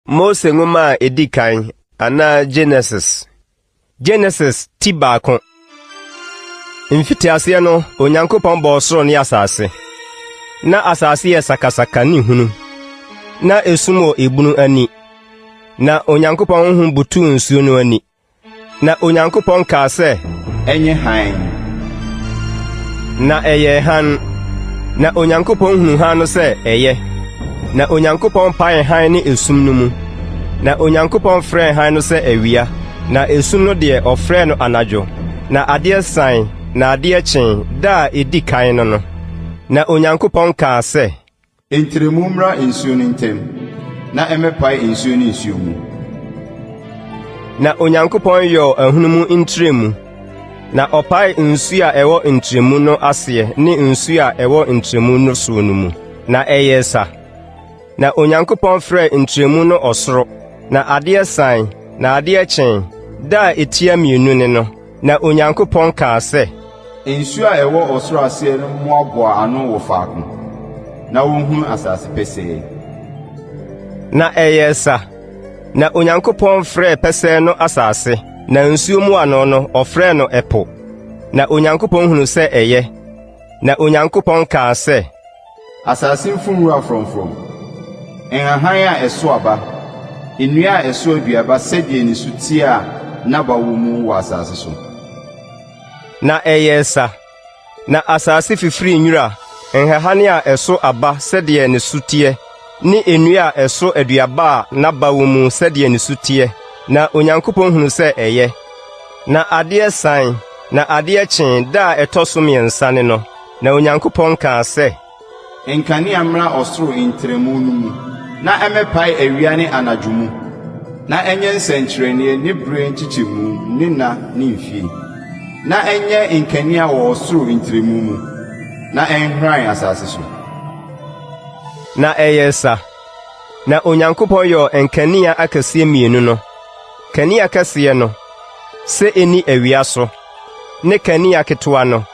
Mose Nwoma a Edi Kan anaa Genesis. Genesis ti baako. Mfitiaseɛ no, Onyankopɔn bɔɔ soro ne asase. Na asase yɛ sakasaka ne hunu. Na esum wɔ ebunu ani. Na Onyankopɔn honhom butuu nsuo no ani. Na Onyankopɔn kaa sɛ, Ɛnyɛ hann. Na ɛyɛɛ hann. Na Onyankopɔn hunuu hann no sɛ ɛyɛ. Na Onyankopɔn paee hann ne esum no mu. Na Onyankopɔn frɛɛ hann no sɛ awia, na esum no deɛ, ɔfrɛɛ no anadwo. Na adeɛ sae, na adeɛ kyee, da a ɛdi kan no no. Na Onyankopɔn kaa sɛ. Ntrɛmu mmra nsuo no ntam, na ɛmmɛpae nsuo ne nsuo mu. Na Onyankopɔn yɔɔ ahunumu ntrɛmu, na ɔpaee nsuo a ɛwɔ ntrɛmu no aseɛ ne nsuo a ɛwɔ ntrɛmu no soɔ no mu, na ɛyɛɛ sa. Na Onyankopɔn frɛɛ ntrɛmu no ɔsoro. Na adeɛ sae, na adeɛ kyee, da a ɛtia mmienu ne no. Na Onyankopɔn kaa sɛ. Nsuo a ɛwɔ ɔsoro aseɛ no mmoaboa ano wɔ faako, na wɔnhunu asase pɛsɛɛ. Na ɛyɛɛ sa. Na Onyankopɔn frɛɛ pɛsɛɛ no asase, na nsuo mmoano no, ɔfrɛɛ no ɛpo. Na Onyankopɔn hunuu sɛ ɛyɛ. Na Onyankopɔn kaa sɛ. Asase mfu nwura frɔmfrɔm, nhahan a ɛso aba, nnua a ɛso aduaba sɛdeɛ ne su teɛ a n'aba wɔ mu wɔ asase so. Na ɛyɛɛ sa. Na asase fifirii nwura, nhahan a ɛso aba sɛdeɛ ne su teɛ, ne nnua a ɛso aduaba a n'aba wɔ mu sɛdeɛ ne su teɛ. Na Onyankopɔn hunuu sɛ ɛyɛ. Na adeɛ sae, na adeɛ kyee, da a ɛtɔ so mmiɛnsa ne no. Na Onyankopɔn kaa sɛ. Nkanea mmra ɔsoro ntrɛmu no mu, na ɛmmɛpae awia ne anadwo mu, na ɛnyɛ nsɛnkyerɛnneɛ ne berɛ nkyekyɛmu ne nna ne mfie, na ɛnyɛ nkanea wɔ ɔsoro ntrɛmu mu, na ɛnhran asase so. Na ɛyɛɛ sa. Na Onyankopɔn yɔɔ nkanea akɛseɛ mmienu no, kanea kɛseɛ no, sɛ ɛnni awia so, ne kanea ketewa no,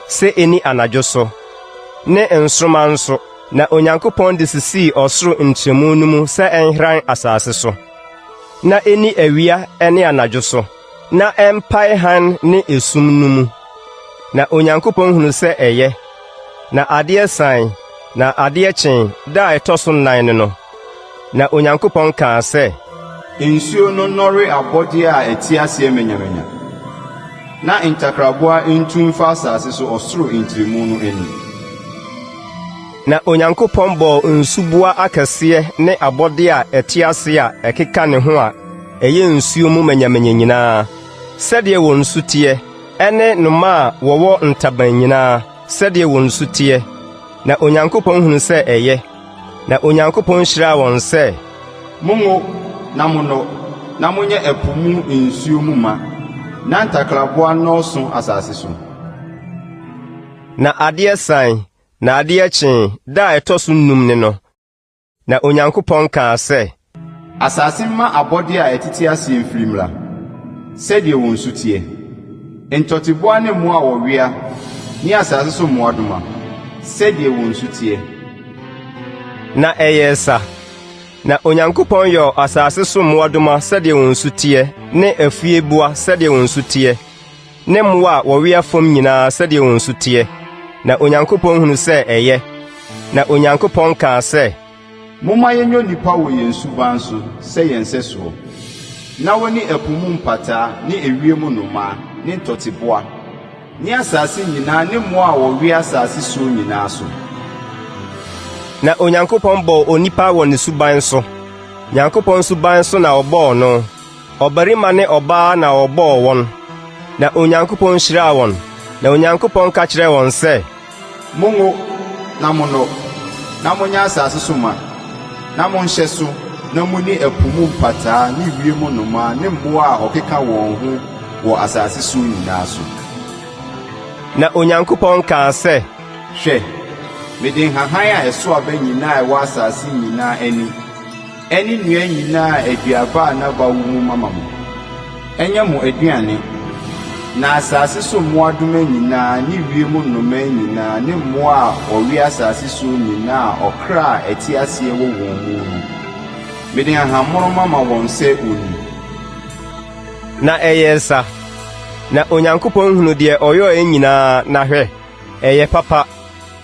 sɛ ɛnni anadwo so, ne nsoromma nso, na Onyankopɔn de sisii ɔsoro ntrɛmu no mu sɛ ɛnhran asase so, na ɛnni awia ne anadwo so, na ɛmpae hann ne esum no mu. Na Onyankopɔn hunuu sɛ ɛyɛ. Na adeɛ sae, na adeɛ kyee, da a ɛtɔ so nnan ne no. Na Onyankopɔn kaa sɛ. Nsuo no nnɔre abɔdeɛ a ɛte aseɛ manyamanya, na ntakraboa ntu mfa asase so ɔsoro ntrɛmu no ani. Na Onyankopɔn bɔɔ nsuboa akɛseɛ ne abɔdeɛ a ɛte ase a ɛkeka ne ho a ɛyɛ nsuo mu manyamanya nyinaa, sɛdeɛ wɔn su teɛ, ɛne nnomaa a wɔwɔ ntaban nyinaa, sɛdeɛ wɔn su teɛ. Na Onyankopɔn hunuu sɛ ɛyɛ. Na Onyankopɔn hyiraa wɔn sɛ. Monwo na monnɔ, na monyɛ ɛpo mu nsuo mu ma, na ntakraboa nnɔɔso asase so. Na adeɛ sae, na adeɛ kyee, da a ɛtɔ so nnum ne no. Na Onyankopɔn kaa sɛ. Asase mma abɔdeɛ a ɛtete aseɛ mfiri mmra, sɛdeɛ wɔn su teɛ, ntɔteboa ne mmoa a wɔwea ne asase so mmoadoma, sɛdeɛ wɔn su teɛ. Na ɛyɛɛ sa. Na Onyankopɔn yɔɔ asase so mmoadoma sɛdeɛ wɔn su teɛ ne afieboa sɛdeɛ wɔn su teɛ ne mmoa a wɔwea fam nyinaa sɛdeɛ wɔn su teɛ. Na Onyankopɔn hunuu sɛ ɛyɛ. Na Onyankopɔn kaa sɛ. Momma yɛnyɛ onipa wɔ yɛn suban so sɛ yɛn nsɛsoɔ, na wɔnni ɛpo mu mpataa ne ewiem nnomaa ne ntɔteboa ne asase nyinaa ne mmoa a wɔwea asase soɔ nyinaa so. Na Onyankopɔn bɔɔ onipa wɔ ne suban so. Nyankopɔn suban so na ɔbɔɔ no, ɔbarima ne ɔbaa na ɔbɔɔ wɔn. Na Onyankopɔn hyiraa wɔn, na Onyankopɔn ka kyerɛɛ wɔn sɛ. Monwo na monnɔ, na monyɛ asase so ma, na monhyɛ so, na munni ɛpo mu mpataa ne wiem nnomaa ne mmoa a wɔkeka wɔn ho wɔ asase so nyinaa so. Na Onyankopɔn kaa sɛ. Hwɛ, mede nhahan a ɛso aba nyinaa a ɛwɔ asase nyinaa ani, Ɛne nnua nyinaa a aduaba a n'aba wɔ mu mama mo. Ɛnyɛ mo aduane. Na asase so mmoadoma nyinaa ne wiem nnomaa nyinaa ne mmoa a wɔwea asase soɔ nyinaa a ɔkra a ɛte aseɛ wɔ wɔn mu no, Mede nhahammono mama wɔn sɛ wɔnni. Na ɛyɛɛ sa. Na Onyankopɔn hunuu deɛ ɔyɔeɛ nyinaa, na hwɛ, ɛyɛ papa.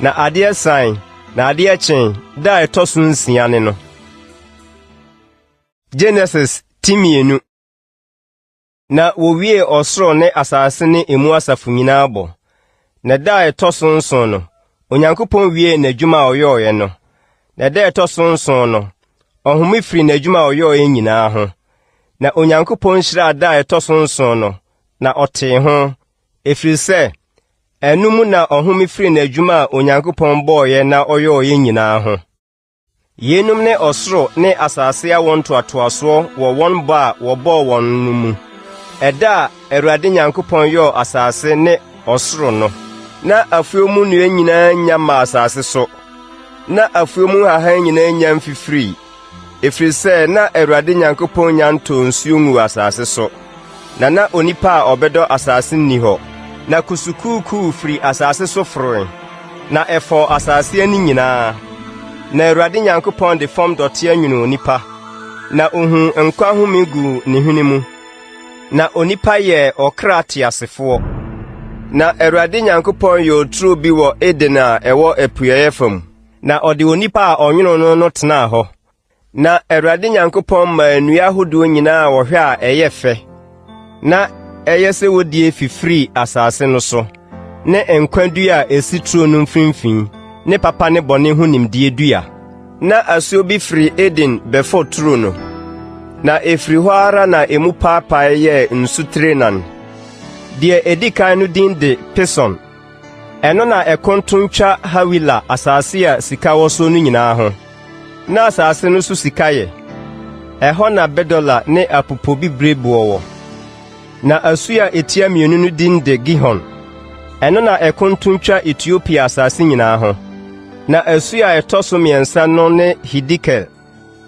Na adeɛ sae, na adeɛ kyee, da a ɛtɔ so nsia ne no. Genesis ti mmienu. Na wɔwiee ɔsoro ne asase ne emu asafo nyinaa bɔ. Na da a ɛtɔ so nson no, Onyankopɔn wiee n'adwuma a ɔyɔeɛ no. Na da a ɛtɔ so nson no, ɔhome firii n'adwuma a ɔyɔeɛ nyinaa ho. Na Onyankopɔn hyiraa da a ɛtɔ so nson no, na ɔtee ho, ɛfiri sɛ ɛno mu na ɔhome firii n'adwuma a Onyankopɔn bɔeɛ na ɔyɔeɛ nyinaa ho. Yeinom ne ɔsoro ne asase awoɔ ntoatoasoɔ wɔ wɔn bɔ a wɔbɔɔ wɔn no mu, ɛda a Awurade Nyankopɔn yɔɔ asase ne ɔsoro no. Na afuo mu nnua nyinaa nnya mmaa asase so, na afuo mu nhahan nyinaa nnya mfifirii, ɛfiri sɛ na Awurade Nyankopɔn nnya ntɔɔ nsuo nguu asase so, na na onipa a ɔbɛdɔ asase nni hɔ. Na kusukuukuu firi asase so foroe, na ɛfɔɔ asase ani nyinaa. Na Awurade Nyankopɔn de fam dɔteɛ nwonoo onipa, na ohuu nkwa home guu ne hwene mu, na onipa yɛɛ ɔkra teasefoɔ. Na Awurade Nyankopɔn yɔɔ turo bi wɔ Eden a ɛwɔ apueeɛ fam, na ɔde onipa a ɔnwonoo no no tenaa hɔ. Na Awurade Nyankopɔn maa nnua ahodoɔ nyinaa a wɔhwɛ a ɛyɛ fɛ, na ɛyɛ sɛ wodie fifirii asase no so, ne nkwa dua a ɛsi turo no mfimfini, ne papa ne bɔne ho nimdeɛ dua. Na asuo bi firi Eden bɛfɔ turo no, na ɛfiri hɔ ara na emu paapae yɛɛ nsutire nan. Deɛ ɛdi kan no din de Pison. Ɛno na ɛkonton twa Hawila asase a sika wɔ so no nyinaa ho. Na asase no so sika yɛ. Ɛhɔ na bedola ne apopobibireboɔ wɔ. Na asu a ɛtia mmienu no din de Gihon. Ɛno na ɛkonton twa Etiopia asase nyinaa ho. Na asu a ɛtɔ so mmiɛnsa no ne Hidekel.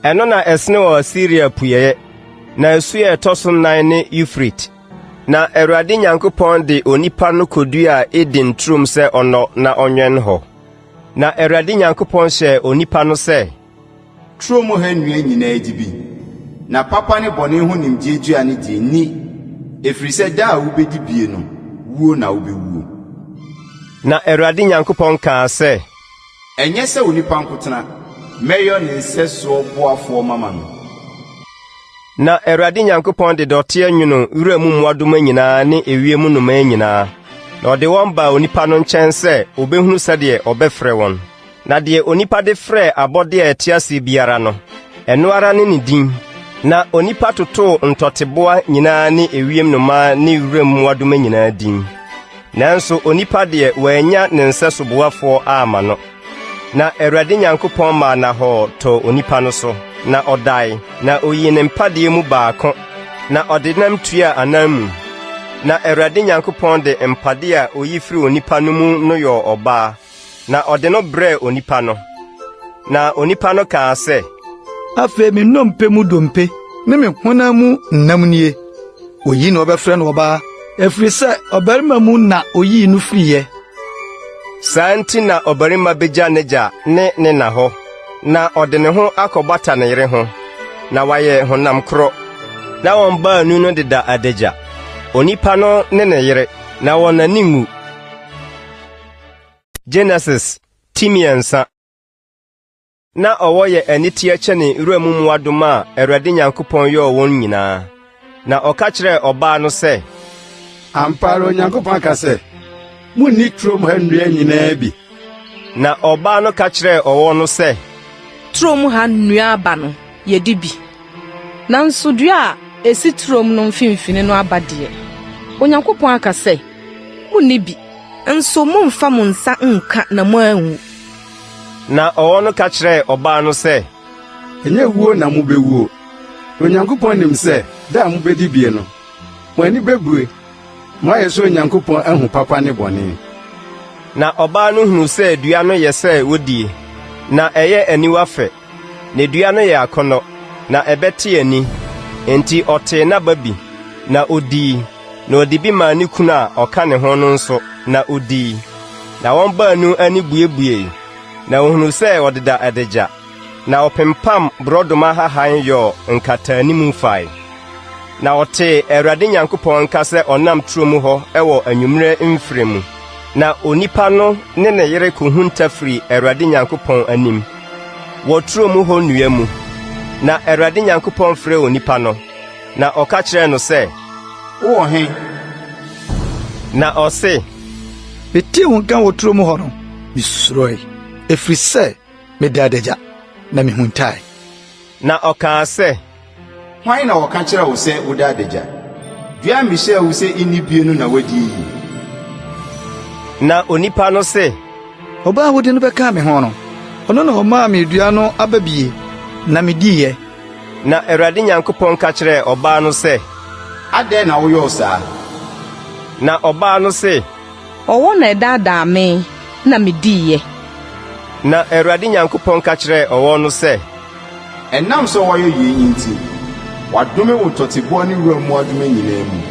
Ɛno na ɛsene wɔ Asiria apueeɛ. Na asu a ɛtɔ so nnan ne Eufrate. Na Awurade Nyankopɔn de onipa no kɔduaa Eden turom sɛ ɔnnɔ na ɔnwɛn hɔ. Na Awurade Nyankopɔn hyɛɛ onipa no sɛ, Turo mu ha nnua nyinaa di bi, na papa ne bɔne ho nimdeɛ dua no deɛ, nni, ɛfiri sɛ da a wobɛdi bie no, wuo na wobɛwuo. Na Awurade Nyankopɔn kaa sɛ. Ɛnyɛ sɛ onipa nko tena, mɛyɔ ne nsɛsoɔ boafoɔ mama no. Na Awurade Nyankopɔn de dɔteɛ nwonoo wura mu mmoadoma nyinaa ne ewiem nnomaa nyinaa, na ɔde wɔn baa onipa no nkyɛn sɛ ɔbɛhunu sɛdeɛ ɔbɛfrɛ wɔn. Na deɛ onipa de frɛɛ abɔdeɛ a ɛte aseɛ biara no, ɛno ara ne ne din. Na onipa totoo ntɔteboa nyinaa ne ewiem nnomaa ne wuram mmoadoma nyinaa din. Nanso onipa deɛ, wannya ne nsɛso boafoɔ amma no. Na Awurade Nyankopɔn maa nnahɔɔ tɔɔ onipa no so, na ɔdae, na ɔyii ne mpadeɛ mu baako, na ɔde nam tuaa ananmu. Na Awurade Nyankopɔn de mpadeɛ a ɔyi firii onipa no mu no yɔɔ ɔbaa, na ɔde no brɛɛ onipa no. Na onipa no kaa sɛ, Afei me nnompe mu dompe ne me honam mu nam nie. Oyi na wɔbɛfrɛ no ɔbaa, ɛfiri sɛ ɔbarima mu na oyii no firiiɛ. Saa nti na ɔbarima begya n'agya ne ne na hɔ, na ɔde ne ho akɔbata ne yere ho, na wɔayɛ honam korɔ. Na wɔn baanu no deda adagya, onipa no ne ne yere, na wɔn ani nwu. Genesis ti mmiɛnsa. Na ɔwɔ yɛ aniteɛ kyɛne wuram mmoadoma a Awurade Nyankopɔn yɔɔ wɔn nyinaa. Na ɔka kyerɛɛ ɔbaa no sɛ, Ampa ara Onyankopɔn aka sɛ, 'Munnni turom ha nnua nyinaa bi'? Na ɔbaa no ka kyerɛɛ ɔwɔ no sɛ, Turom ha nnua aba no, yedi bi. Nanso dua a esi turom no mfimfini no aba deɛ, Onyankopɔn aka sɛ, 'Munnni bi, nso mommfa mo nsa nnka na moanwu. Na ɔwɔ no ka kyerɛɛ ɔbaa no sɛ, Ɛnyɛ wuo na mubewuo. Na Onyankopɔn nim sɛ da a mubedi bie no, mo ani bebue, moayɛ sɛ Onyankopɔn ahu papa ne bɔne. Na ɔbaa no hunuu sɛ dua no yɛ sɛ wodie, na ɛyɛ aniwa fɛ, na dua no yɛ akɔnnɔ, na ɛbɛte ani. Enti ɔtee n'aba bi, na odii. Na ɔde bi maa ne kunu a ɔka ne ho no nso, na odii. Na wɔn baanu ani buebuei, na wɔhunuu sɛ wɔdeda adagya. Na ɔpempam borɔdɔma ahahan yɔɔ nkataanimu fae. Na ɔtee Awurade Nyankopɔn nka sɛ ɔnam turo mu hɔ wɔ anwummerɛ mferɛ mu. Na onipa no ne ne yere kɔhunta firii Awurade Nyankopɔn anim wɔ turo mu hɔ nnua mu. Na Awurade Nyankopɔn frɛɛ onipa no, na ɔka kyerɛɛ no sɛ, Wowɔ he? Na ɔse, Metee wo nka wɔ turo mu hɔ no, misuroe, ɛfiri sɛ meda adagya, na mihuntae. Na ɔkaa sɛ, Hwan na ɔka kyerɛɛ wo sɛ woda adagya? Dua a mehyɛɛ wo sɛ nni bie no na woadie yi? Na onipa no se, Ɔbaa a wode no bɛkaa me ho no, ɔno na ɔmaa me dua no aba bie, na midiiɛ. Na Awurade Nyankopɔn ka kyerɛɛ ɔbaa no sɛ, Adɛn na woyɔɔ saa? Na ɔbaa no se, Ɔwɔ na ɛdaadaa me na midiiɛ. Na Awurade Nyankopɔn ka kyerɛɛ ɔwɔ no sɛ, Ɛnam sɛ woayɛ yei nti, wɔadome wo ntɔteboa ne wuram mmoadoma nyinaa mu.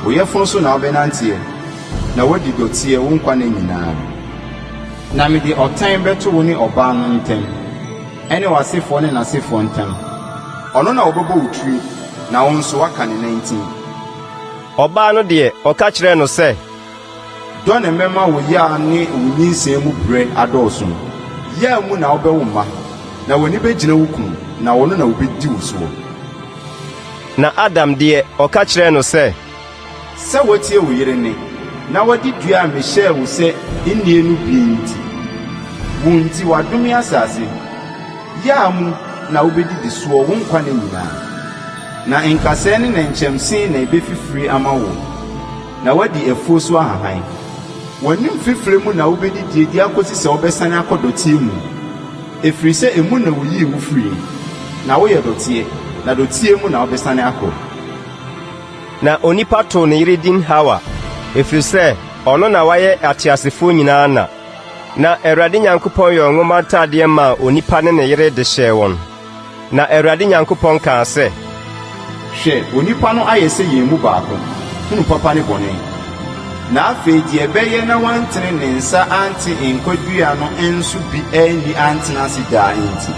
Wo yafunu so na wobɛnanteɛ, na woadi dɔteɛ wo nkwa nna nyinaa. Na mede ɔtan bɛto wo ne ɔbaa no ntam, ɛne w'asefoɔ ne n'asefoɔ ntam. Ɔno na ɔbɛbɔ wo tiri, na wo nso woaka ne nantin. Ɔbaa no deɛ, ɔka kyerɛɛ no sɛ, Dɔ na mɛma wo yaw ne wo nyinsɛn mu brɛ adɔɔso. Yaw mu na wobɛwo mma, na w'ani bɛgyina wo kunu, na ɔno na ɔbɛdi wo soɔ. Na Adam deɛ, ɔka kyerɛɛ no sɛ, Sɛ woatie wo yere nne, na woadi dua a mehyɛɛ wo sɛ nnie no bie nti, wo nti wɔadome asase. Yaw mu na wobɛdidi soɔ wo nkwa nna nyinaa. Na nkasɛɛ ne nnɛnkyɛmse na ɛbɛfifire ama woɔ. Na woadi afuo so ahahan. W'anim fifire mu na wobɛdidie de akɔsi sɛ wobɛsane akɔ dɔteɛ mu, ɛfiri sɛ emu na wɔyii wo firiiɛ, na woyɛ dɔteɛ, na dɔteɛ mu na wobɛsane akɔ. Na onipa too ne yere din Hawa, ɛfiri sɛ ɔno na wayɛ ateasefoɔ nyinaa na. Na Awurade Nyankopɔn yɔɔ nwoma ntadeɛ maa onipa ne ne yere de hyɛɛ wɔn. Na Awurade Nyankopɔn kaa sɛ. Hwɛ, onipa no ayɛ sɛ yɛn mu baako, hunu papa ne bɔne. Na afei deɛ ɛbɛyɛ na wantene ne nsa ante nkwa dua no nso bi anni antena ase daa nti.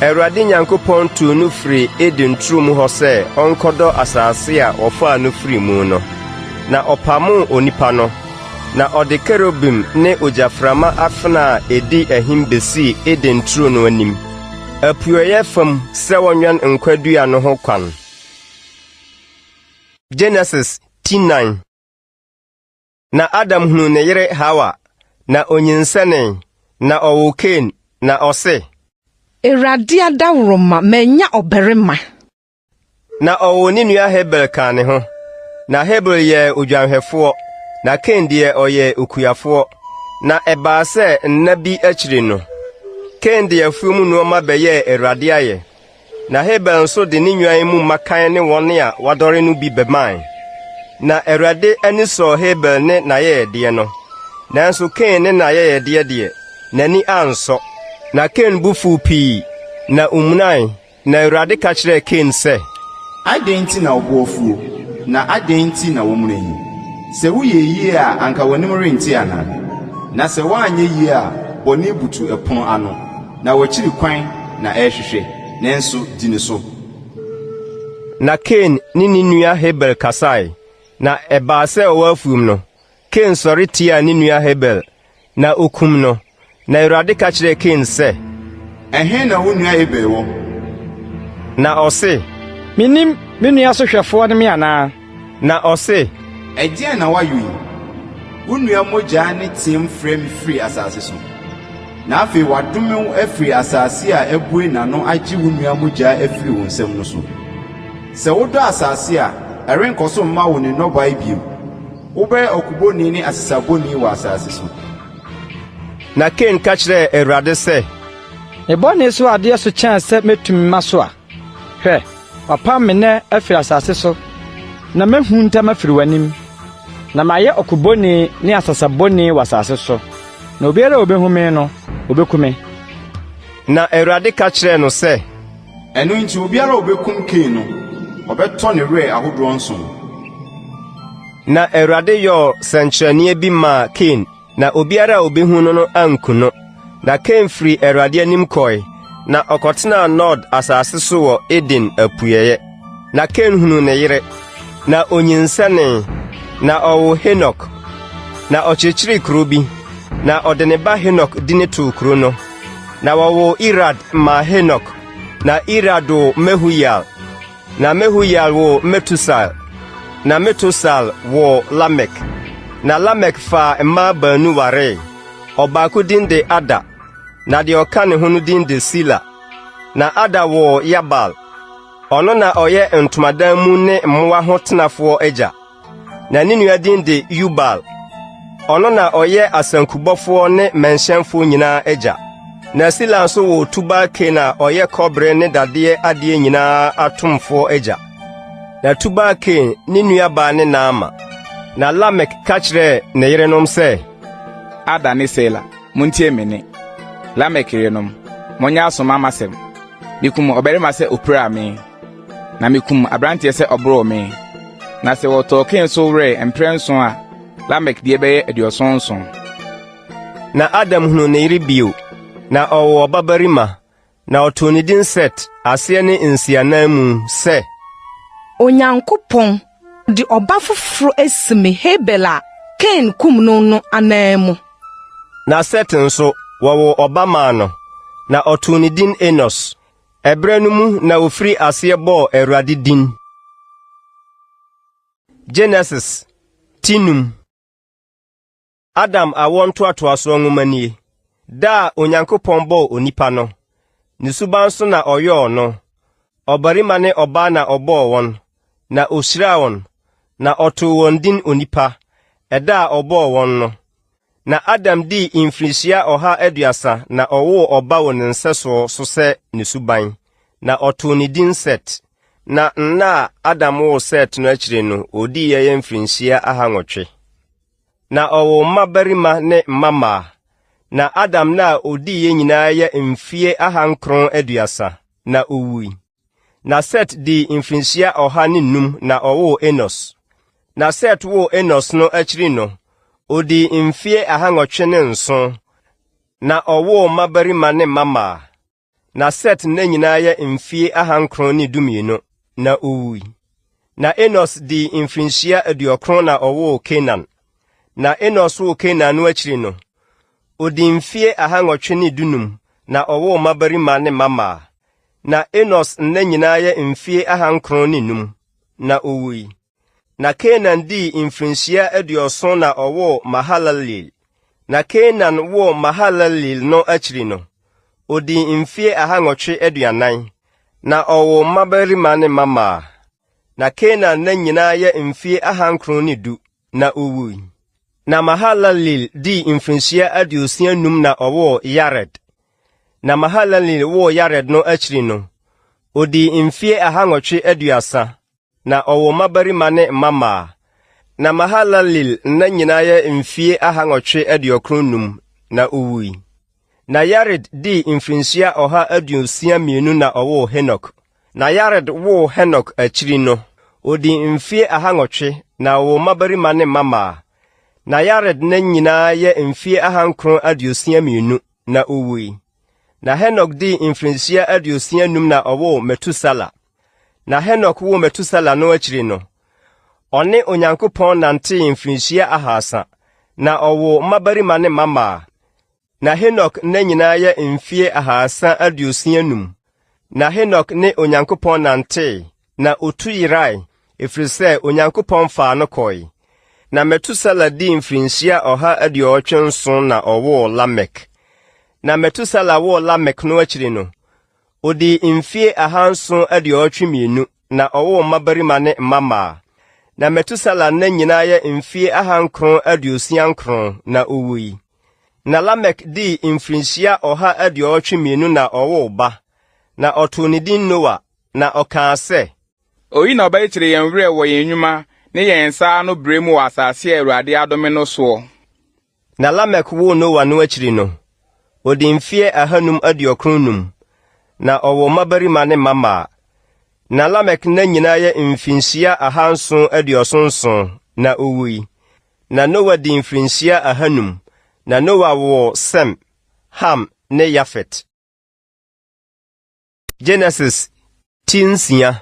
Awurade Nyankopɔn tuu no firii Eden turo mu hɔ sɛ ɔnkɔdɔ asase a wɔfaa no firii mu no. Na ɔpamoo onipa no. Na ɔde kerubim ne ogyaframa afena a edi ahim besii Eden turo no anim, apueeɛ fam sɛ wɔnwɛn nkwa dua no ho kwan. Genesis ti nan. Na Adam hunuu ne yere Hawa, na onyinsɛnee, na ɔwoo Kain, na ɔse, Awurade adaworoma, manya ɔbarima. Na ɔwoo ne nua Habel kaa ne ho. Na Habel yɛɛ odwanhwɛfoɔ, na Kain deɛ ɔyɛɛ okuafoɔ. Na ɛbaa sɛ nna bi akyiri no, Kain de afuo mu nnoɔma bɛyɛɛ Awurade ayɛ. Na Habel nso de ne nnwan mu mmakan ne wɔn a wɔadɔre no bi bɛmae. Na Awurade ani sɔɔ Habel ne n'ayɛyɛdeɛ no, nanso Kain ne n'ayɛyɛdeɛ deɛ, n'ani ansɔ. Na Kain bo fuu pii, na ɔmunae. Na Awurade ka kyerɛɛ Kain sɛ. Adɛn nti na wo bo afuo, na adɛn nti na woamuna yi? Sɛ woyɛɛ yie a, anka w'anim rente anaa? Na sɛ woanyɛ yie a, bɔne butu ɛpono ano, na w'akyiri kwan na ɛrehwehwɛ, nanso di ne so. Na Kain ne ne nua Habel kasae. Na ɛbaa sɛ ɔwɔ afuom no, Kain sɔre tiaa ne nua Habel, na okum no. Na Awurade ka kyerɛɛ Kain sɛ, Ɛhe na wo nua Habel wɔ? Na ɔse, Minnim, me nua sohwɛfoɔ ne me anaa? Na ɔse, Ɛdeɛn na woayɔ yi? Wo nua mogya nne team frɛ me firi asase so. Na afei wɔadome wo afiri asase a abue n'ano agye wo nua mogya afiri wo nsam no so. Sɛ wodɔ asase a, ɛrenkɔ so mma wo ne nnɔbae bio. Wobɛyɛ ɔkobɔni ne asesabɔni wɔ asase so. Na Kain ka kyerɛɛ Awurade sɛ, Me bɔne so adeɛ so kyɛn sɛ metumi masoa. Hwɛ, wɔapam me nnɛ afiri asase so, na mɛhunta mafiri w'anim, na mayɛ ɔkobɔni ne asesabɔni wɔ asase so, na obiara a obehu me no, obeku me. Na Awurade ka kyerɛɛ no sɛ, Ɛno nti obiara a obekum Kain no, ɔbɛtɔ ne werɛ ahodoɔ nson. Na Awurade yɔɔ sɛnkyerɛnneɛ bi maa Kain, na obiara a obehu no no anku no. Na Kain firii Awurade anim kɔe, na ɔkɔtenaa Nod asase so wɔ Eden apueeɛ. Na Kain hunuu ne yere, na ɔnyinsɛnee, na ɔwoo Henok. Na ɔkyekyeree kuro bi, na ɔde ne ba Henok dini too kuro no. Na wɔwoo Irad maa Henok, na Irad woo Mehuyael, na Mehuyael woo Metusael, na Metusael woo Lamek. Na Lamek faa mmaa baanu waree. Ɔbaako din de Ada, na deɛ ɔka ne ho no din de Sila. Na Ada woo Yabal. Ɔno na ɔyɛ ntomadan mu ne mmoa ho tenafoɔ agya. Na ne nua din de Yubal. Ɔno na ɔyɛ asankubɔfoɔ ne mmɛnhyɛnfoɔ nyinaa agya. Na Sila nso woo Tubal-Kain a ɔyɛ kɔbere ne dadeɛ adeɛ nyinaa atomfoɔ agya. Na Tubal-Kain ne nuabaa ne Naama. Na Lamek ka kyerɛɛ ne yerenom sɛ, Ada ne Sila, montie me nne. Lamek yerenom, monyɛ aso mma m'asɛm. Mekum ɔbarima sɛ opiraa me, na mekum aberanteɛ sɛ ɔboroo me. Na sɛ wɔtɔɔ Kain so werɛ mprɛnson a, Lamek deɛ bɛyɛ 77. Na Adam hunuu ne yere bio, na ɔwoo ɔbabarima, na ɔtoo ne din Set, aseɛ ne nsiananmu, sɛ. Onyankopɔn de ɔba foforo asi me Habel a Kain kum no no ananmu. Na Set nso, wɔwoo ɔba maa no, na ɔtoo ne din Enos. Ɛberɛ no mu na wɔfirii aseɛ bɔɔ Awurade din. Genesis ti num. Adam awoɔ ntoatoasoɔ nwoma nie. Da a Onyankopɔn bɔɔ onipa no, ne suban so na ɔyɔɔ no, ɔbarima ne ɔbaa na ɔbɔɔ wɔn, na ɔhyiraa wɔn, na ɔtoo wɔn din onipa, ɛda a ɔbɔɔ wɔn no. Na Adam dii mfirihyia 130 na ɔwoo ɔba wɔ ne nsɛsoɔ so sɛ ne suban, na ɔtoo ne din Set. Na nna a Adam woo Set no akyiri no, ɔdiiɛ yɛ mfirinhyia ahanwɔtwe. Na ɔwoo mmabarima ne mmammaa. Na Adam nna a odiiɛ nyinaa yɛ mfeɛ 930, na ɔwui. Na Set dii mfirinhyia 105 na ɔwoo Enos. Na Set woo Enos no akyiri no, ɔdii mfeɛ 807, na ɔwoo mmabarima ne mmammaa. Na Set nna nyinaa yɛ mfeɛ 912, na ɔwui. Na Enos dii mfirinhyia 90 na ɔwoo Kenan. Na Enos woo Kenan no akyiri no, ɔdii mfeɛ 815 na ɔwoo mmabarima ne mmammaa. Na Enos nna nyinaa yɛ mfeɛ 905, na ɔwui. Na Kenan dii mfirinhyia 70 na ɔwoo Mahalalel. Na Kenan woo Mahalalel no akyiri no, odii mfeɛ 840, na ɔwoo mmabarima ne mmammaa. Na Kenan nna nyinaa yɛ mfeɛ 910, na owui. Na Mahalalel dii mfirinhyia 65 na ɔwoo Yared. Na Mahalalel woo Yared no akyiri no, odii mfeɛ 830, Na ɔwoo mmabarima ne mmammaa. Na Mahalalel nna nyinaa yɛ mfie 895, na owui. Na Yared dii mfirinhyia 162 na ɔwoo Henok. Na Yared woo Henok akyiri no, odii mfie 800 na ɔwoo mmabarima ne mmammaa. Na Yared nna nyinaa yɛ mfie 962, na owui. Na Henok dii mfirinhyia 65 na ɔwoo Metusala. Na Henok woo Metusela no akyiri no, ɔne Onyankopɔn nantee mfirinhyia 300, na ɔwoo mmabarima ne mmammaa. Na Henok nna nyinaa yɛ mfie 365. Na Henok ne Onyankopɔn nantee, na otu yerae, ɛfiri sɛ Onyankopɔn faa no kɔe. Na Metusela dii mfirinhyia 187 na ɔwoo Lamek. Na Metusela woo Lamek no akyiri no, Odii mfeɛ 782 na ɔwoo mmabarima ne mmammaa. Na Metusela nna nyinaa yɛ mfeɛ 969 na ɔwui. Na Lamek dii mfirinhyia 182 na ɔwoo ba, na ɔtoo ne din Noa, na ɔkaa sɛ. Oyi na ɔbɛkyekyere yɛn werɛ wɔ yɛn nnwuma ne yɛn nsa ano brɛ mu wɔ asase a Awurade adome no soɔ. Na Lamek woo Noa no akyiri no, ɔdii mfeɛ 595, na ɔwoo mmabarima ne mmammaa. Na Lamek nna nyinaa yɛ mfirinhyia 777, na ɔwui. Na Noa dii mfirinhyia 500, na Noa woo Sem, Ham ne Yafet. Genesis ti nsia.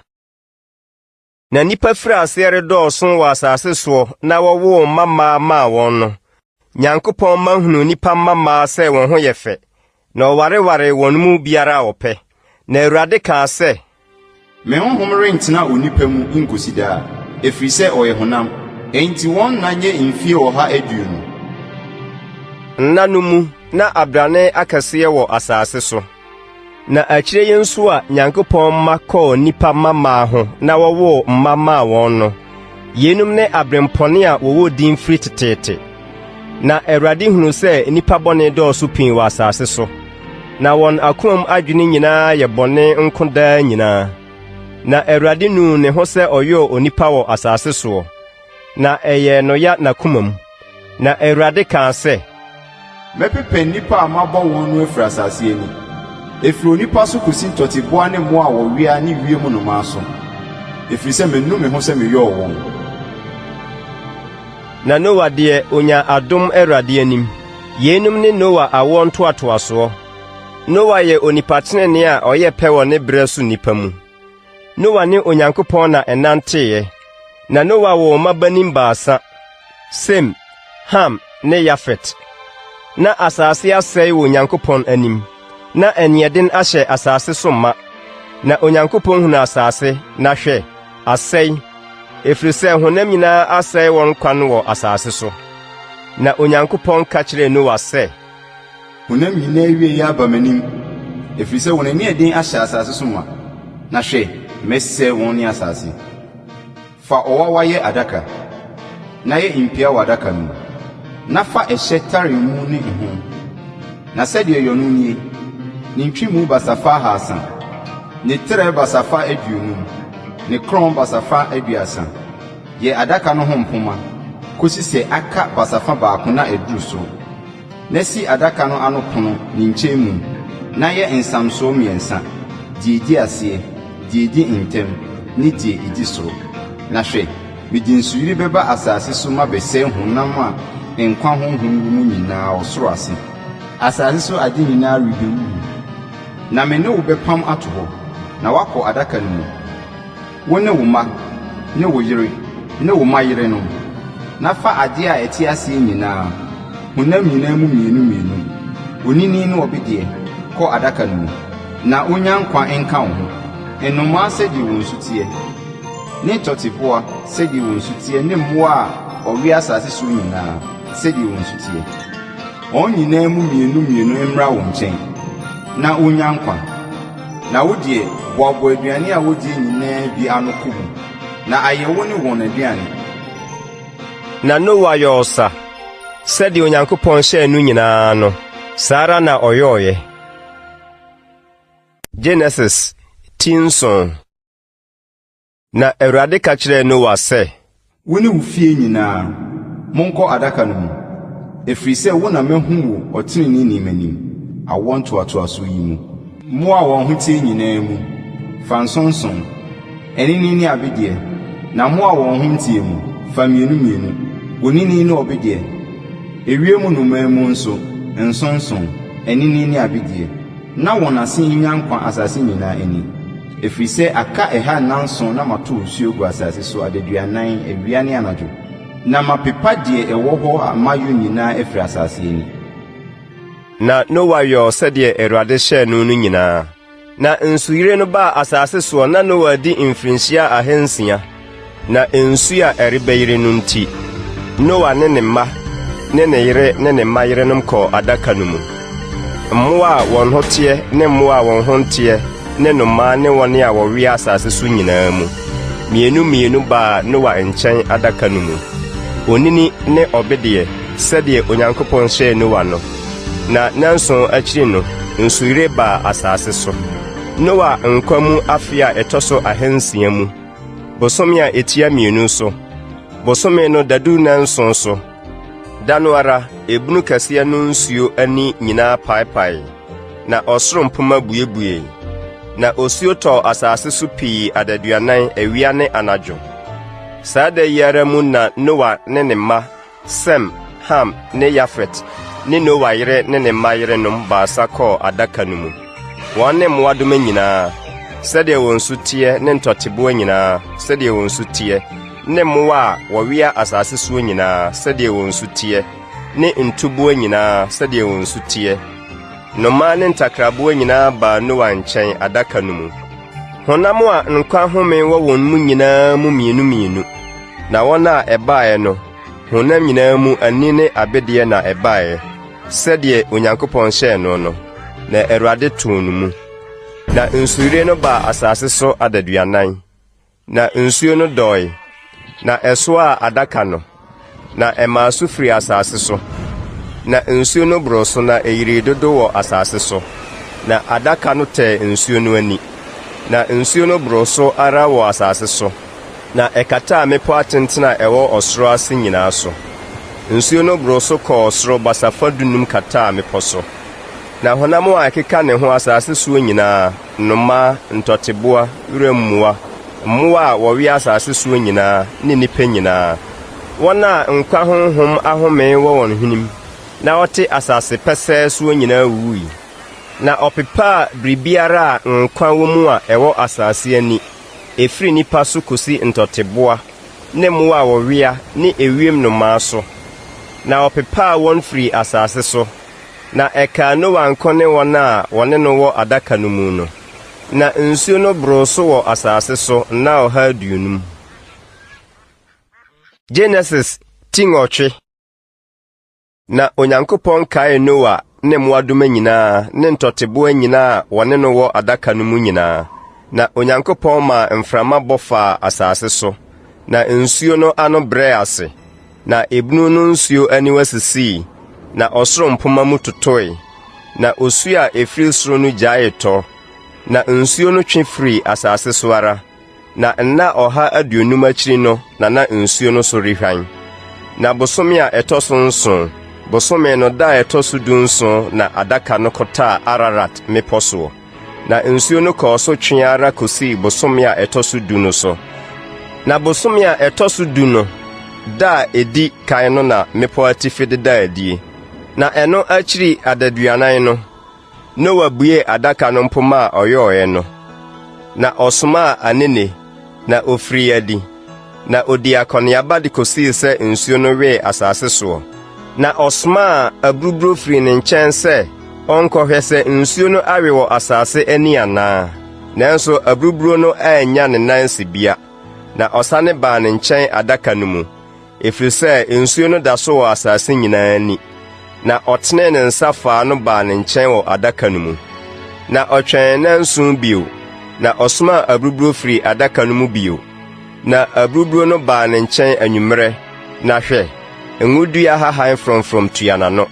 Na nnipa firii aseɛ redɔɔso wɔ asase soɔ na wɔwoo mma mmaa maa wɔn no, Nyankopɔn mma hunuu nnipa mma mmaa sɛ wɔn ho yɛ fɛ, na wɔwarewaree wɔn mu biara a ɔpɛ. Na Awurade kaa sɛ. Me honhom rentena onipa mu nkosi daa, ɛfiri sɛ ɔyɛ honam, enti wɔn nna nyɛ mfie 120. Nna no mu na abrane akɛseɛ wɔ asase so. Na akyire yi nso a Nyankopɔn mma kɔɔ nnipa mmammaa ho na wɔwoo mma maa wɔn no, yeinom ne aberempɔne a wɔwɔ din firi teteete. Na Awurade hunuu sɛ nnipa bɔne dɔɔso pii wɔ asase so, na wɔn akomam adwene nyinaa yɛ bɔne nko daa nyinaa. Na Awurade nuu ne ho sɛ ɔyɔɔ onipa wɔ asase soɔ, na ɛyɛɛ no ya n'akomam. Na Awurade kaa sɛ. Mɛpepa nnipa a mabɔ wɔn no afiri asase ani, ɛfiri onipa so kɔsi ntɔteboa ne mmoa a wɔwea ne wiem nnomaa so, ɛfiri sɛ manu me ho sɛ meyɔɔ wɔn. Na Noa deɛ, ɔnyaa adom Awurade anim. Yeinom ne Noa awoɔ ntoatoasoɔ. Noa yɛ onipa tenenee a ɔyɛ pɛ wɔ ne berɛ so nnipa mu. Noa ne Onyankopɔn na ɛnanteeɛ. Na Noa woo mmabanin baasa, Sem, Ham ne Yafet. Na asase asɛe wɔ Onyankopɔn anim, na aniɛden ahyɛ asase so ma. Na Onyankopɔn hunuu asase, na hwɛ, asɛe, ɛfiri sɛ honam nyinaa asɛe wɔn kwan wɔ asase so. Na Onyankopɔn ka kyerɛɛ Noa sɛ. Honam nyinaa awieeɛ aba m'anim, ɛfiri sɛ wɔn aniɛden ahyɛ asase so ma, na hwɛ, mɛsɛe wɔn ne asase. Fa ɔwawa yɛ adaka, na yɛ mpia wɔ adaka no mu, na fa ɛhyɛ tare mu ne ɛho. Na sɛdeɛ yɔ no nie, ne ntwemu basafa 300, ne trɛ basafa 50, ne korɔn basafa 30. Yɛ adaka no ho mpomma kɔsi sɛ aka basafa baako na aduru soro. Na si adaka no ano pono ne nkyɛn mu, na yɛ nsamsoɔ mmiɛnsa, deɛ ɛdi aseɛ, deɛ ɛdi ntam, ne deɛ ɛdi soro. Na hwɛ, mede nsuyire bɛba asase so mabɛsɛe honam a nkwa honhom wɔ mu nyinaa ɔsoro ase. Asase so ade nyinaa rebɛwuwu. Na me ne wo bɛpam ato hɔ, na woakɔ adaka no mu. Wo ne wo mma, ne wo yere, ne wo mma yerenom, na fa adeɛ a ɛte aseɛ nyinaa, honam nyinaa mu mmienu mmienu, onini ne ɔbedeɛ, kɔ adaka no mu, na wɔnnya nkwa nka wo ho, nnomaa sɛdeɛ wɔn su teɛ, ne ntɔteboa sɛdeɛ wɔn su teɛ ne mmoa a wɔwea asase soɔ nyinaa sɛdeɛ wɔn su teɛ. Wɔn nyinaa mu mmienu mmienu mmra wo nkyɛn, na wɔnnya nkwa. Na wo deɛ, boaboa aduane a wodie nyinaa bi ano kɔ mu, na ayɛ wo ne wɔn aduane. Na Noa yɔɔ sa, sɛdeɛ Onyankopɔn hyɛɛ no nyinaa no, saa ara na ɔyɔeɛ. Genesis ti nson. Na Awurade ka kyerɛɛ Noa sɛ. Wo ne wo fie nyinaa, monkɔ adaka no mu, ɛfiri sɛ wo na mahu wo ɔteneneeni m'anim, awoɔ ntoatoasoɔ yi mu. Mmoa a wɔn ho teɛ nyinaa mu, fa nsonson, anini ne abedeɛ, na mmoa a wɔn ho nteɛ mu, fa mmienu mmienu, onini ne ɔbedeɛ. Ewiem nnomaa mu nso, nsonson, anini ne abedeɛ, na wɔn ase nnya nkwa asase nyinaa ani. Ɛfiri sɛ aka ɛha nnanson na mato osuo agu asase so adaduanan, awia ne anadwo, na mapepa deɛ ɛwɔ hɔ a mayɔ nyinaa afiri asase ani. Na Noa yɔɔ sɛdeɛ AWURADE hyɛɛ no no nyinaa. Na nsuyire no baa asase soɔ na Noa adi mfirinhyia 600. Na nsuo a ɛrebɛyere no nti, Noa ne ne mma ne ne yere ne ne mma yerenom kɔɔ adaka no mu. Mmoa a wɔn ho teɛ ne mmoa a wɔn ho nteɛ ne nnomaa ne wɔn a wɔwea asase so nyinaa mu, mmienu mmienu baa Noa nkyɛn adaka no mu, onini ne ɔbedeɛ, sɛdeɛ Onyankopɔn hyɛɛ Noa no. Na nnanson akyiri no, nsuyire baa asase so. Noa nkwa mu afe a ɛtɔ so 600 mu, bosome a ɛtia mmienu so, bosome no dadu nnanson so, da no ara, ebunu kɛseɛ no nsuo ani nyinaa paepaee, na ɔsoro mpomma buebuei. Na osuo tɔɔ asase so pii adaduanan awia ne anadwo. Saa da yi ara mu na Noa ne ne mma, Sem, Ham ne Yafet. ne Noa yere ne ne mma yerenom baasa kɔɔ adaka no mu, wɔn ne mmoadoma nyinaa, sɛdeɛ wɔn su teɛ ne ntɔteboa nyinaa, sɛdeɛ wɔn su teɛ, ne mmoa a wɔwea asase soɔ nyinaa, sɛdeɛ wɔn su teɛ, ne ntuboa nyinaa, sɛdeɛ wɔn su teɛ. Nnomaa ne ntakraboa nyinaa baa Noa nkyɛn adaka no mu. Honam a nkwa home wɔ wɔn mu nyinaa mu mmienu mmienu, na wɔn a ɛbaeɛ no, honam nyinaa mu ani ne abedeɛ na ɛbaeɛ, sɛdeɛ Onyankopɔn hyɛɛ no no, na Awurade too no mu. Na nsuyire no baa asase so adaduanan. Na nsuo no dɔe, na ɛsoaa adaka no, na ɛmaa so firii asase so. Na nsuo no boroo so na ɛyirii dodo wɔ asase so, na adaka no tɛɛ nsuo no ani. Na nsuo no boroo so ara wɔ asase so, na ɛkataa mmepɔ atentene a ɛwɔ ɔsoro ase nyinaa so. Nsuo no boroo so kɔɔ soro basafa dunum kataa mmepɔ so. Na honam a ɛkeka ne ho asase soɔ nyinaa, nnomaa, ntɔteboa, wuram mmoa, mmoa a wɔwea asase soɔ nyinaa, ne nnipa nyinaa, wɔn a nkwa honhom ahome wɔ wɔn hwenem na wɔte asase pɛsɛɛ soɔ nyinaa wuwui. Na ɔpepaa biribiara a nkwa wɔ mu a ɛwɔ asase ani, ɛfiri nnipa so kɔsi ntɔteboa ne mmoa a wɔwea ne ewiem nnomaa so, na ɔpepaa wɔn firii asase so. Na ɛkaa Noa nko ne wɔn a wɔne no wɔ adaka no mu no. Na nsuo no boroo so wɔ asase so nna 150. Genesis ti nwɔtwe. Na Onyankopɔn kaee Noa ne mmoadoma nyinaa ne ntɔteboa nyinaa a wɔne no wɔ adaka no mu nyinaa. Na Onyankopɔn maa mframa bɔ faa asase so, na nsuo no ano brɛɛ ase. Na ebunu no nsuo aniwa sisii, na ɔsoro mpomma mu totoe, na osuo a ɛfiri soro no gyaee tɔ, na nsuo no twe firii asase so ara, na nna 150 akyiri no na na nsuo no so rehwan. Na bosome a ɛtɔ so nson, bosome no da a ɛtɔ so 17 na adaka no kɔtaa Ararat mmepɔ soɔ. Na nsuo no kɔɔ so twee ara kɔsii bosome a ɛtɔ so du no so. Na bosome a ɛtɔ so du no da a ɛdi kan no na mmepɔ atifi dedaa adie. Na ɛno akyiri adaduanan no, Noa buee adaka no mpomma a ɔyɔeɛ no, na ɔsomaa anene, na ɔfirii adi. Na ɔdii akɔneaba de kɔsii sɛ nsuo no wee asase soɔ. Na ɔsomaa aburuburo firii ne nkyɛn sɛ ɔnkɔhwɛ sɛ nsuo no awe wɔ asase ani anaa. Nanso aburuburo no annya ne nan sibea, na ɔsane baa ne nkyɛn adaka no mu, ɛfiri sɛ nsuo no da so wɔ asase nyinaa ani. Na ɔtenee ne nsa faa no baa ne nkyɛn wɔ adaka no mu. Na ɔtwɛn nnanson bio, na ɔsomaa aburuburo firii adaka no mu bio. Na aburuburo no baa ne nkyɛn anwummerɛ, na hwɛ, ngodua ahahan frɔmfrɔm tua n'ano.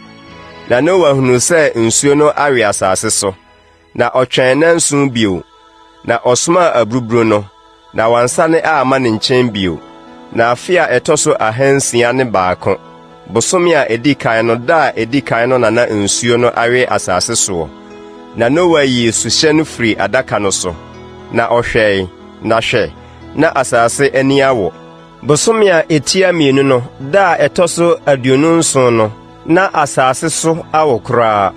Na Noa hunuu sɛ nsuo no awe asase so. Na ɔtwɛn nnanson bio, na ɔsomaa aburuburo no, na wansane amma ne nkyɛn bio. Na afe a ɛtɔ so 601, bosome a ɛdi kan no da a ɛdi kan no na na nsuo no awe asase soɔ. Na Noa yii suhyɛ no firii adaka no so, na ɔhwɛe, na hwɛ, na asase ani awo. Bosome a ɛtia mmienu no da a ɛtɔ so 27 no, na asase so awo koraa.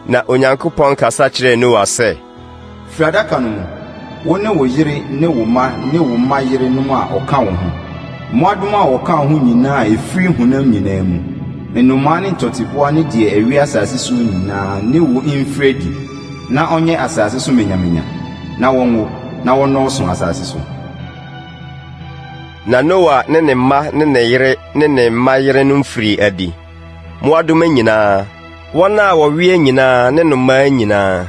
Na Onyankopɔn kasa kyerɛɛ Noa sɛ, Firi adaka no mu, wo ne wo yere ne wo mma ne wo mma yerenom a wɔka wo ho, mmoadoma a wɔka wo ho nyinaa a ɛfiri honam nyinaa mu, nnomaa ne ntɔteboa ne deɛ ɛwea asase soɔ nyinaa ne wo mfiri adi, na ɔnyɛ asase so manyamanya, na wɔnwo, na wɔnnɔɔso asase so. Na Noa ne ne mma ne ne yere ne ne mma yerenom firii adi, mmoadoma nyinaa, wɔn a wɔwea nyinaa ne nnomaa nyinaa,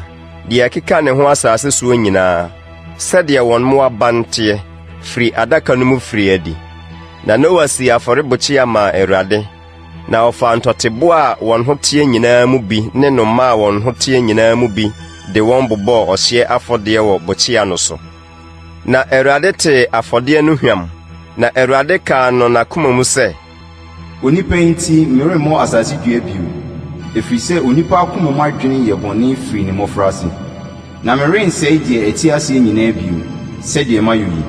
deɛ ɛkeka ne ho asase soɔ nyinaa, sɛdeɛ wɔn mmoaban teɛ, firi adaka no mu firii adi. Na Noa sii afɔrebukyia maa Awurade, na ɔfaa ntɔteboa a wɔn ho teɛ nyinaa mu bi ne nnomaa a wɔn ho teɛ nyinaa mu bi de wɔn bobɔɔ ɔhyeɛ afɔdeɛ wɔ bukyia no so. Na Awurade tee afɔdeɛ no hwam, na Awurade kaa no n'akoma mu sɛ, Onipa yi nti meremmɔ asase dua bio, ɛfiri sɛ onipa akoma mu adwene yɛ bɔne firi ne mmɔfraase. Na merensɛe deɛ ɛte aseɛ nyinaa bio, sɛdeɛ mayɔ yi.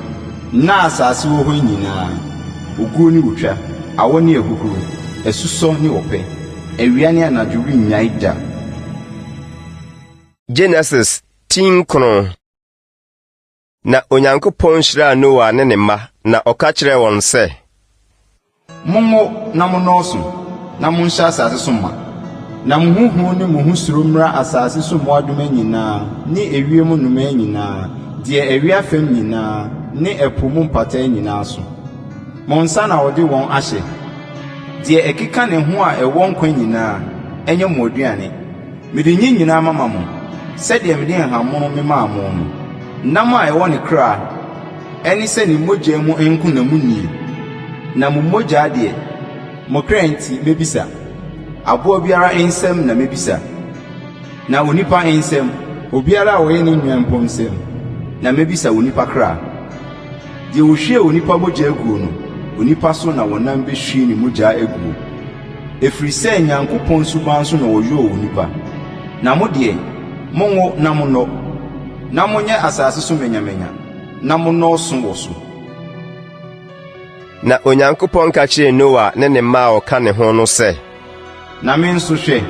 Nna a asase wɔ hɔ yi nyinaa, oguo ne otwa, awɔ ne ahuhuro, asusɔ ne ɔpɛ, Awia ne anadwo rennyae da. Genesis ti nkron. Na Onyankopɔn hyiraa Noa ne ne mma, na ɔka kyerɛɛ wɔn sɛ. Monwo na monnɔɔso, na monhyɛ asase so ma. Na mo ho hu ne mo ho suro mmra asase so mmoadoma nyinaa ne ewiem nnomaa nyinaa, deɛ ɛwea fam nyinaa ne ɛpo mu mpataa nyinaa so. Mo nsa na wɔde wɔn ahyɛ. Deɛ ɛkeka ne ho a ɛwɔ nkwa nyinaa, ɛnyɛ mo aduane. Mede ne nyinaa mama mo, sɛdeɛ mede nhahammono memaa mo no. Nam a ɛwɔ ne kra, ɛne sɛ ne mogya mu nko na monnie, na mo mogya deɛ, mo kra nti mɛbisa. Aboa biara nsam na mɛbisa, na onipa nsam, obiara a ɔyɛ ne nua mpo nsam, na mɛbisa onipa kra. Deɛ ɔhwie onipa mogya guo no, onipa so na wɔnam bɛhwie ne mogya aguo. Ɛfiri sɛ Nyankopɔn suban so na wɔyɔɔ onipa. Na mo deɛ, monwo na monnɔ, na monyɛ asase so manyamanya, na monnɔɔso wɔ so. Na Onyankopɔn ka kyerɛɛ Noa ne ne mma a wɔka ne ho no sɛ. Na me nso, hwɛ,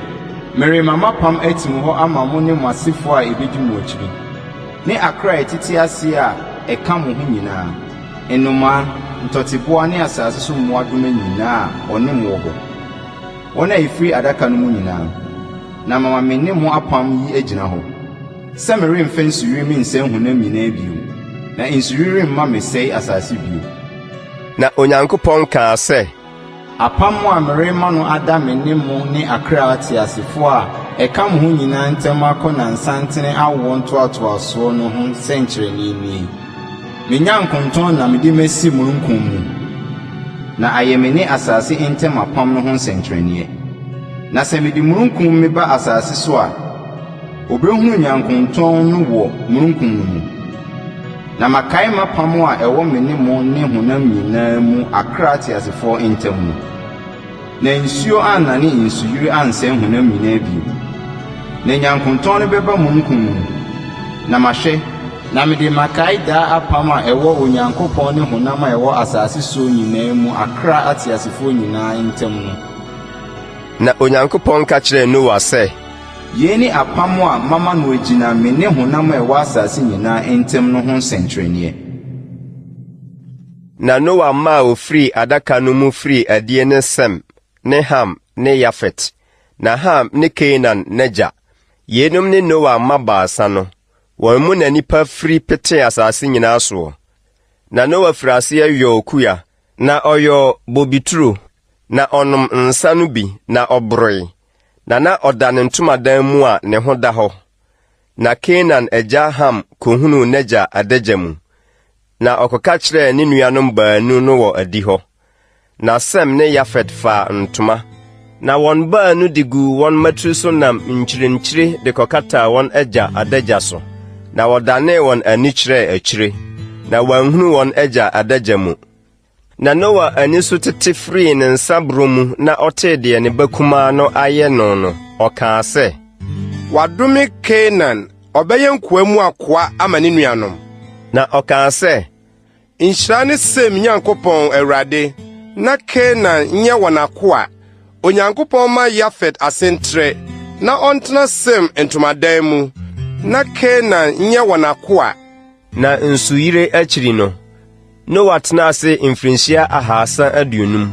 merema m'apam atim hɔ ama mo ne mo asefoɔ a ɛbɛdi mo akyire, ne akra a ɛtete ase a ɛka mo ho nyinaa, nnomaa, ntɔteboa ne asase so mmoadoma nyinaa a wɔne mo wɔ hɔ, wɔn a ɛfiri adaka no mu nyinaa, na mama me ne mo apam yi agyina hɔ, sɛ meremfa nsuyiri mensɛe honam nyinaa bio, na nsuyiri remma messɛe asase bio. Na Onyankopɔn kaa sɛ. Apam a merema no ada me ne mo ne akra ateasefoɔ a ɛka mo ho nyinaa ntam akɔ nnansantene awoɔ ntoatoasoɔ no ho nsɛnkyerɛnneɛ nie, Me nyankontɔn na mede masi mununkum mu, na ayɛ me ne asase ntam apam no ho nsɛnkyerɛnneɛ. Na sɛ mede mununkum meba asase so a, wɔbɛhunu nyankontɔn no wɔ mununkum no mu. Na makae m'apam a ɛwɔ me ne mo ne honam nyinaa mu akra ateasefoɔ ntam no, na nsuo annane nsuyire ansɛe honam nyinaa bio. Na nyankontɔn no bɛba mununkum mu, na mahwɛ, na mede makae daa apam a ɛwɔ Onyankopɔn ne honam a ɛwɔ asase soɔ nyinaa mu akra ateasefoɔ nyinaa ntam no. Na Onyankopɔn ka kyerɛɛ Noa sɛ. Yei ne apam a mama no agyina me ne honam a ɛwɔ asase nyinaa ntam no ho nsɛnkyerɛnneɛ. Na Noa mma a wɔfirii adaka no mu firii adie ne Sem ne Ham ne Yafet. Na Ham ne Kanaan n'agya. Yeinom ne Noa mma baasa no. Wɔn mu na nnipa firi petee asase nyinaa soɔ. Na Noa firii aseɛ yɔɔ kua, na ɔyɔɔ bobeturo. Na ɔnom nsa no bi, na ɔboroe, na na ɔda ne ntomadan mu a ne ho da hɔ. Na Kanaan agya Ham kohunuu n'agya adagya mu, na ɔkɔka kyerɛɛ ne nuanom baanu no wɔ adihɔ. Na Sem ne Yafet faa ntoma, na wɔn baanu de guu wɔn mmatiri so nam nkyirinkyiri de kɔkataa wɔn agya adagya so, na wɔdanee wɔn ani kyerɛɛ akyire, na wɔanhunu wɔn agya adagya mu. Na Noa ani so tete firii ne nsaborɔ mu na ɔtee deɛ ne ba kumaa no ayɛ no no, ɔkaa sɛ, Wɔadome Kanaan, ɔbɛyɛ nkoa mu akoa ama ne nuanom. Na ɔkaa sɛ, Nhyira ne Sem Nyankopɔn, Awurade, na Kanaan nyɛ wɔn akoa. Onyankopɔn mma Yafet ase ntrɛ, na ɔntena Sem ntomadan mu, na Kanaan nyɛ wɔn akoa. Na nsuyire akyiri no, Noa tenaa ase mfirinhyia 350,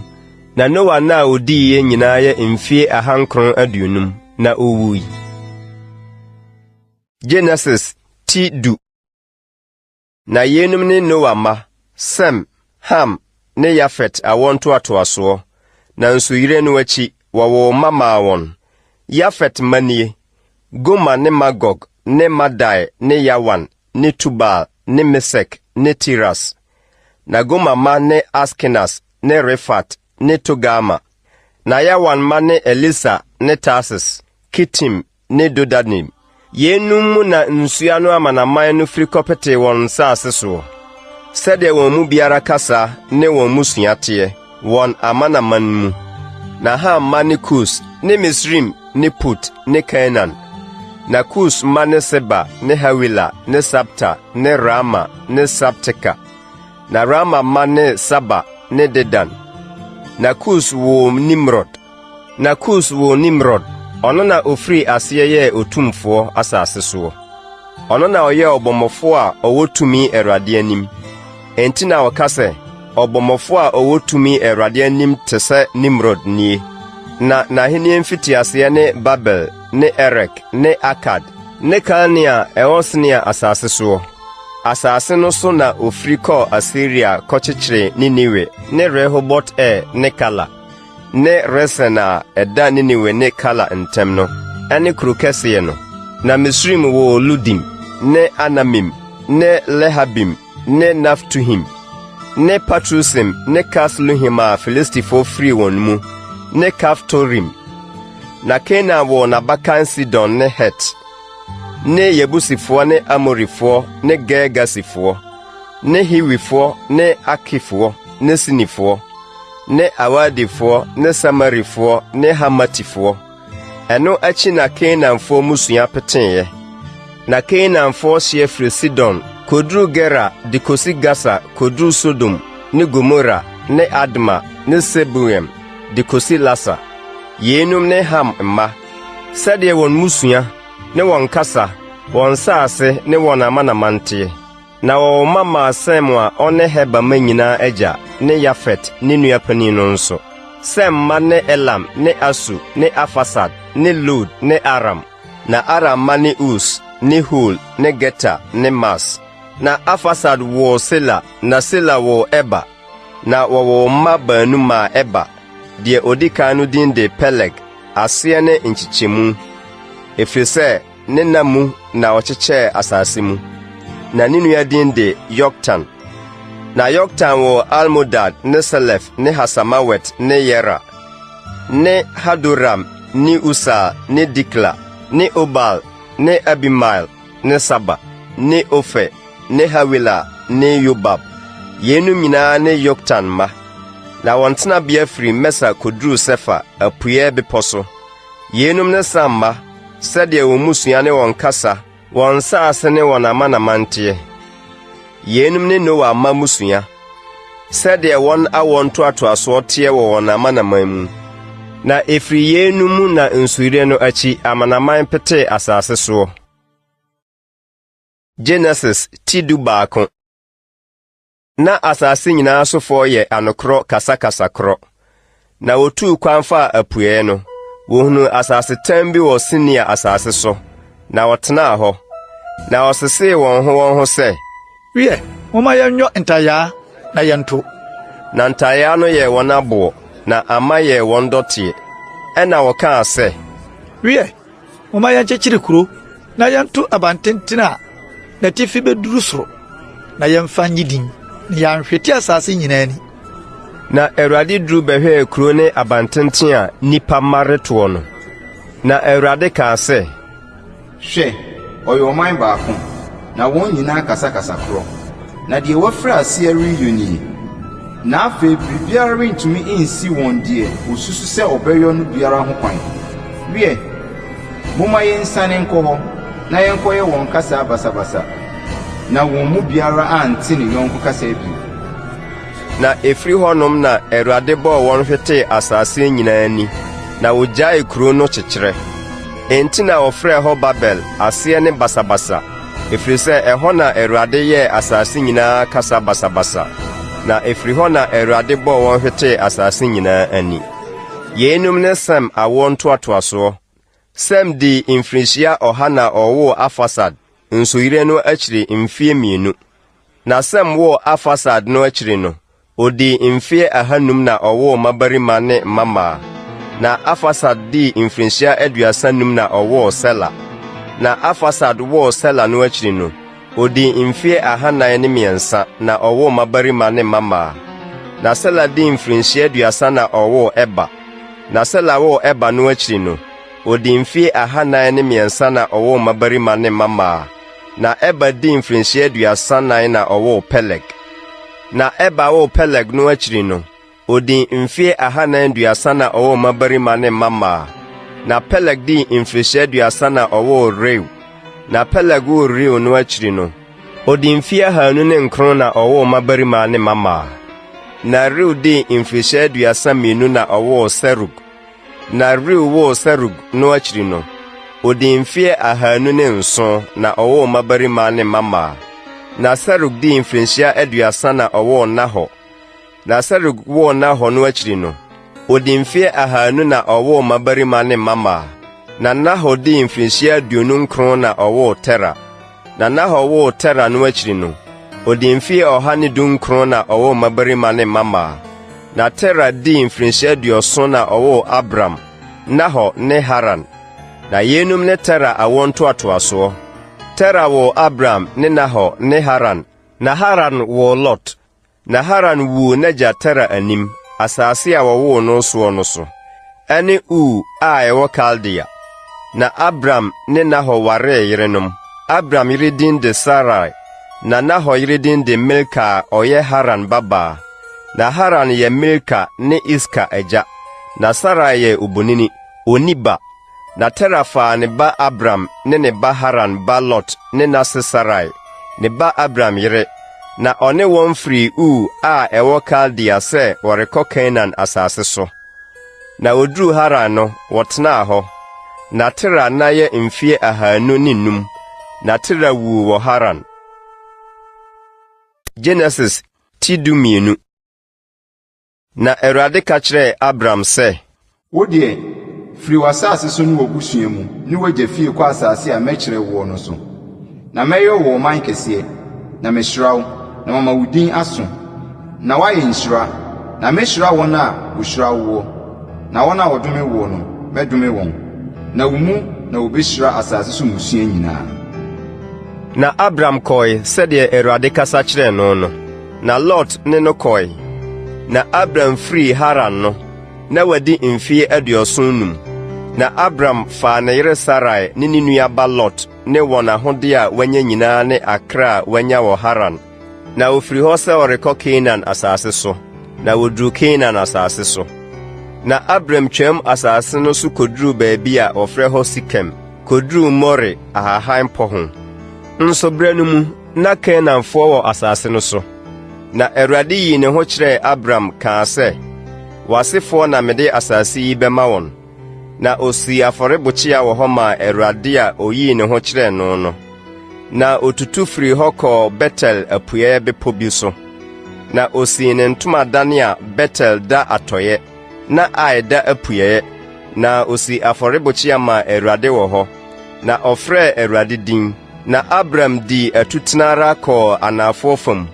na Noa nna a odiiɛ nyinaa yɛ mfie 950, na owui. Genesis ti du. Na yeinom ne Noa mma, Sem, Ham ne Yafet awoɔ ntoatoasoɔ. Na nsuyire no akyi, wɔwoo mma maa wɔn. Yafet mma nie, Gomer ne Magog ne Madai ne Yawan ne Tubal ne Mesek ne Tiras. Na Gomer mma ne Askenas ne Rifat ne Togarma. Na Yawan mma ne Elisa ne Tarsis, Kitim ne Dodanim. Yeinom mu na nsuano amanaman no firi kɔpetee wɔn nsase soɔ, sɛdeɛ wɔn mu biara kasa ne wɔn mmusua teɛ, wɔn amanaman mu. Na Ham mma ne Kus ne Misraim ne Put ne Kanaan. Na Kus mma ne Seba ne Hawila ne Sabta ne Raama ne Sabteka. Na Raama mma ne Saba ne Dedan. Na Kus woo Nimrod. Na Kus woo Nimrod, ɔno na ɔfirii aseɛ yɛɛ otumfoɔ asase soɔ. Ɔno na ɔyɛɛ ɔbɔmmɔfoɔ a ɔwɔ tumi Awurade anim. Enti na ɔka sɛ, Ɔbɔmmɔfoɔ a ɔwɔ tumi Awurade anim te sɛ Nimrod nie. Na n'ahennie mfitiaseɛ ne Babel ne Erek ne Akad ne Kalne a ɛwɔ Sinear asase soɔ. Asase no so na ɔfiri kɔɔ Asiria kɔkyekyeree Ninewe ne Rehobot-Ir ne Kala. ne Resen a ɛda Ninewe ne Kala ntam no, ne kuro kɛseɛ no. Na Misraim woo Ludim ne Anamim ne Lehabim ne Naftuhim ne Patrusim ne Kasluhim a Filistifoɔ firii wɔn mu, ne Kaftorim. Na Kanaan woo n'abakan Sidon ne Het, ne Yebusifoɔ ne Amorifoɔ ne Girgasifoɔ, ne Hiwifoɔ ne Arkifoɔ ne Sinifoɔ. ne Arwadifoɔ ne Samarifoɔ ne Hamatifoɔ. Ɛno akyi na Kanaanfoɔ mmusua peteeɛ. Na Kanaanfoɔ hyeɛ firi Sidon kɔduru Gerar de kɔsi Gasa kɔduru Sodom ne Gomora ne Adma ne Seboim de kɔsi Lasa. Yeinom ne Ham mma, sɛdeɛ wɔn mmusua ne wɔn kasa, wɔn nsase ne wɔn amanaman teɛ. Na wɔwoo mma maa Sem a ɔne Heber mma nyinaa agya ne Yafet ne nua panin no nso. Sem mma ne Elam ne Asur ne Arfaksad ne Lud ne Aram. Na Aram mma ne Us ne Hul ne Geter ne Mas. Na Arfaksad woo Sela, na Sela woo Eber. Na wɔwoo mma baanu maa Eber. Deɛ ɔdi kan no din de Peleg, aseɛ ne nkyekyɛmu, ɛfiri sɛ Ne nna mu na ɔkyekyɛɛ asase mu. Na ne nua din de Yoktan. Na Yoktan woo Almodad ne Selef ne Hasamawet ne Yera, ne Hadoram ne Usal ne Dikla, ne Obal ne Abimael ne Saba, ne Ofir ne Hawila ne Yobab. Yeinom nyinaa ne Yoktan mma. Na wɔn tenabea firi Mesa kɔduruu Sefa, apueeɛ bepɔ so. Yeinom ne Sam mma, sɛdeɛ wɔn mmusua ne wɔn kasa, wɔn nsase ne wɔn amanaman teɛ. Yeinom ne Noa mma mmusua, sɛdeɛ wɔn awoɔ ntoatoasoɔ teɛ wɔ wɔn amanaman mu. Na ɛfiri yeinom mu na nsuyire no akyi amanaman petee asase soɔ. Genesis ti 11. Na asase nyinaa sofoɔ yɛ anokorɔ kasa kasa korɔ. Na wɔtuu kwan faa apueɛ no, wɔhunuu asasetam bi wɔ Sinear asase so, na wɔtenaa hɔ. Na wɔsesee wɔn ho wɔn ho sɛ, Wiɛ, momma yɛnyɔ ntayaa na yɛnto. Na ntayaa no yɛɛ wɔn aboɔ, na ama yɛɛ wɔn dɔteɛ. Ɛnna wɔkaa sɛ, Wiɛ, Momma yɛnkyekyere kuro na yɛnto abantenten a n'atifi bɛduru soro, na yɛmfa nnye din, na yɛanhwete asase nyinaa ani. Na Awurade duru bɛhwɛɛ kuro ne abantenten a nnipa mma retoɔ no. Na Awurade kaa sɛ. Hwɛ, wɔyɛ ɔman baako, na wɔn nyinaa kasa kasa korɔ, na deɛ wɔafiri aseɛ reyɔ nie. Na afei biribiara rentumi nsi wɔn deɛ wɔsusu sɛ wɔbɛyɔ no biara ho kwan. Wiɛ, momma yɛnsiane nkɔ hɔ na yɛnkɔyɛ wɔn kasa basabasa, na wɔn mu biara ante ne yɔnko kasa bio. Na ɛfiri hɔnom na Awurade bɔɔ wɔn hwetee asase nyinaa ani, na wɔgyaee kuro no kyekyerɛ. Enti na wɔfrɛɛ hɔ Babel, aseɛ ne basabasa, ɛfiri sɛ ɛhɔ na Awurade yɛɛ asase nyinaa kasa basabasa, na ɛfiri hɔ na Awurade bɔɔ wɔn hwetee asase nyinaa ani. Yeinom ne Sem awoɔ ntoatoasoɔ. Sem dii mfirinhyia ɔha na ɔwoo Arfaksad nsuyire no akyiri mfeɛ mmienu. Na Sem woo Arfaksad no akyiri no, ɔdii mfeɛ ahanum na ɔwoo mmabarima ne mmammaa. Na Arfaksad dii mfirinhyia 35 na ɔwoo Sela. Na Arfaksad woo Sela no akyiri no, Odii mfeɛ 403 na ɔwoo mmabarima ne mmammaa. Na Sela dii mfirinhyia 30 na ɔwoo Eber. Na Sela woo Eber no akyiri no, odii mfeɛ 403 na ɔwoo mmabarima ne mmammaa. Na Eber dii mfirinhyia 34 na ɔwoo Peleg. Na Eber woo Peleg no akyiri no, Odii mfeɛ 430 na ɔwoo mmabarima ne mmammaa. Na Peleg dii mfirihyia 30 na ɔwoo Reu. Na Peleg woo Reu no akyiri no, odii mfeɛ 209 na ɔwoo mmabarima ne mmammaa. Na Reu dii mfirihyia 32 na ɔwoo Serug. Na Reu woo Serug no akyiri no, ɔdii mfeɛ 207 na ɔwoo mmabarima ne mmammaa. Na Serug dii mfirinhyia 30 na ɔwoo Nahor. Na Serug woo Nahor no akyiri no, ɔdii mfeɛ 200 na ɔwoo mmabarima ne mmammaa. Na Nahor dii mfirinhyia 29 na ɔwoo Tera. Na Nahor woo Tera no akyiri no, ɔdii mfeɛ 119 na ɔwoo mmabarima ne mmammaa. Na Tera dii mfirinhyia 70 na ɔwoo Abram, Nahor ne Haran. Na yeinom ne Tera awoɔ ntoatoasoɔ. Tera woo Abram ne Nahor ne Haran. Na Haran woo Lot. Na Haran wuu n'agya Tera anim, asase a wɔwoo no soɔ no so, ɛne Ur a ɛwɔ Kaldea. Na Abram ne Nahor waree yerenom. Abram yere din de Sarai, na Nahor yere din de Milka a ɔyɛ Haran babaa. Na Haran yɛ Milka ne Iska agya. Na Sarai yɛ obonini, onni ba. Na Tera faa ne ba Abram ne ne ba Haran ba Lot ne n'ase Sarai, ne ba Abram yere, na ɔne wɔn firii Ur a ɛwɔ Kaldea sɛ wɔrekɔ Kanaan asase so. Na wɔduruu Haran no, wɔtenaa hɔ. Na Tera nna yɛ mfeɛ 205, na Tera wuu wɔ Haran. Genesis ti 12. Na Awurade ka kyerɛɛ Abram sɛ. Wo deɛ, firi w'asase so ne w'abusua mu ne w'agya fie kɔ asase a mɛkyerɛ woɔ no so. Na mɛyɛ wo ɔman kɛseɛ, na mahyira wo, na mama wo din aso, na woayɛ nhyira. Na mɛhyira wɔn a wɔhyira woɔ, na wɔn a wɔdome woɔ no, mɛdome wɔn, na wo mu na wɔbɛhyira asase so mmusua nyinaa. Na Abram kɔe sɛdeɛ Awurade kasa kyerɛɛ no no. Na Lot ne no kɔe. Na Abram firii Haran no, na wadi mfeɛ 75. Na Abram faa ne yere Sarai ne ne nua ba Lot ne wɔn ahodeɛ a wɔanya nyinaa ne akra a wɔanya wɔ Haran, na wɔfirii hɔ sɛ wɔrekɔ Kanaan asase so, na wɔduruu Kanaan asase so. Na Abram twaam asase no so kɔduruu baabi a wɔfrɛ hɔ Sekem, kɔduruu More ahahan pɔ ho. Nso berɛ no mu na Kanaanfoɔ wɔ asase no so. Na Awurade yii ne ho kyerɛɛ Abram kaa sɛ, W'asefoɔ na mede asase yi bɛma wɔn. Na ɔsii afɔrebukyia wɔ hɔ maa Awurade a ɔyii ne ho kyerɛɛ no no. Na ɔtutu firii hɔ kɔɔ Betel apueeɛ bepɔ bi so. Na ɔsii ne ntomadan a Betel da atɔeɛ, na Ai da apueeɛ, na ɔsii afɔrebukyia maa Awurade wɔ hɔ, na ɔfrɛɛ Awurade din. Na Abram dii atutena ara kɔɔ anafoɔ fam,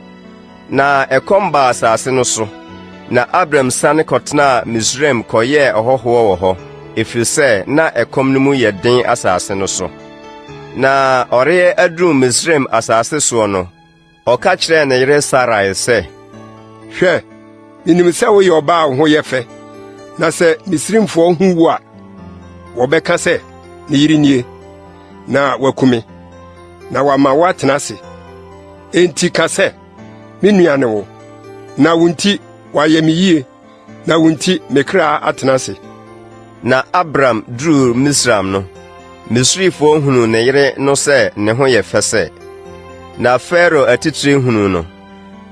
na ɛkɔm baa asase no so. Na Abram siane kɔtenaa Misraim kɔyɛɛ ɔhɔhoɔ wɔ hɔ, ɛfiri sɛ na ɛkɔm no mu yɛ den asase no so. Na ɔreyɛ aduru Misraim asase soɔ no, Ɔka kyerɛɛ ne yere Sarai sɛ, Hwɛ, minim sɛ woyɛ ɔbaa a wo ho yɛ fɛ, na sɛ Misraimfoɔ hu wo a, wɔbɛka sɛ, 'Ne yere nie,' na wɔaku me, na wɔama woatena ase. Enti ka sɛ, 'Me nua ne wo, na wo nti wɔayɛ me yie. Na wo nti me kra atena ase. Na Abram duruu Misraim no, Misrifoɔ hunuu ne yere no sɛ ne ho yɛ fɛ sɛ. Na Farao atitire hunuu no,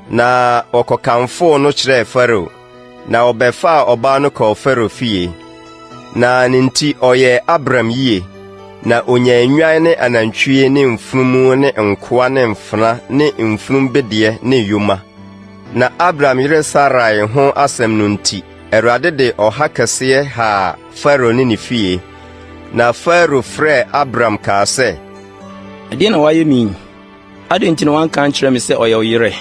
na wɔkɔkamfoo no kyerɛɛ Farao, na wɔbɛfaa ɔbaa no kɔɔ Farao fie. Na ne nti ɔyɛɛ Abram yie, na ɔnyaa nnwan ne anantwie ne mfunumu ne nkoa ne mfena ne mfunumbedeɛ ne yoma. Na Abram yere Sarai ho asɛm no nti, Awurade de ɔha kɛseɛ haa Farao ne ne fie. Na Farao frɛɛ Abram kaa sɛ, Ɛdeɛn na woayɛ me yi? Adɛn nti na woanka ankyerɛ me sɛ ɔyɛ wo yerɛ?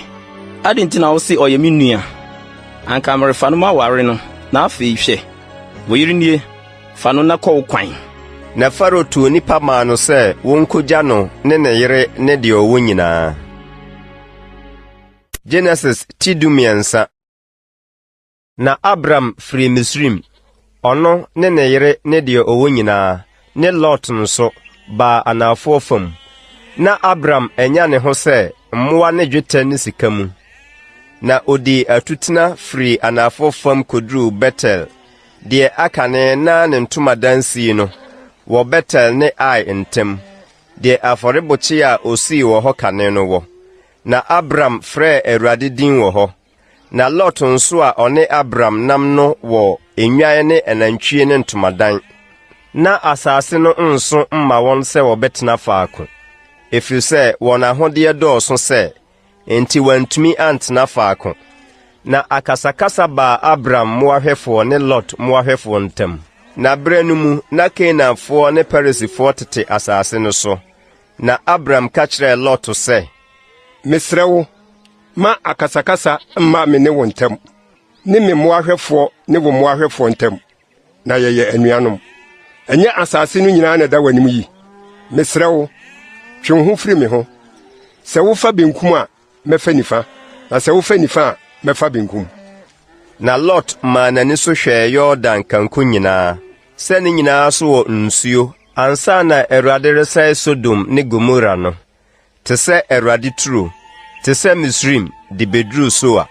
Adɛn nti na wose ɔyɛ me nua? Anka merefa no maware no, na afei hwɛ, wo yere nie, fa no na kɔ wo kwan. Na Farao tuu nnipa maa no sɛ wɔnkɔgya no ne ne yere ne deɛ ɔwɔ nyinaa. Genesis ti 13. Na Abram firii Misraim, ɔno ne ne yere ne deɛ ɔwɔ nyinaa, ne Lot nso, baa anafoɔ fam. Na Abram anya ne ho sɛ mmoa ne dwetɛ ne sika mu. Na ɔdii atutena firii anafoɔ fam kɔduruu Betel, deɛ akane na ne ntomadan sie no, wɔ Betel ne Ai ntam, deɛ afɔrebukyia a ɔsii wɔ hɔ kane no wɔ. Na Abram frɛɛ Awurade din wɔ hɔ. Na Lot nso a ɔne Abram nam no wɔ nnwan ne anantwie ne ntomadan. Ná asase no nso mma wɔn sɛ wɔbɛtena faako, ɛfiri sɛ wɔn ahodeɛ dɔɔso sɛ, enti wɔantumi antena faako. Na akasakasa baa Abram mmoahwɛfoɔ ne Lot mmoahwɛfoɔ ntam. Na berɛ no mu na Kanaanfoɔ ne Perisifoɔ tete asase no so. Na Abram ka kyerɛɛ Lot sɛ, Mesrɛ wo, mma akasakasa mma me ne wo ntam, ne me mmoahwɛfoɔ ne wo mmoahwɛfoɔ ntam, na yɛyɛ anuanom. Ɛnyɛ asase no nyinaa na ɛda w'anim yi? Mesrɛ wo, twe wo ho firi me ho. Sɛ wofa benkum a, mɛfa nifa, na sɛ wofa nifa a, mɛfa benkum. Na Lot maa n'ani so hwɛɛ Yordan kanko nyinaa, sɛ ne nyinaa so wɔ nsuo, ansa na Awurade resɛe Sodom ne Gomora no, te sɛ Awurade turo, te sɛ Misraim de bɛduruu Soar.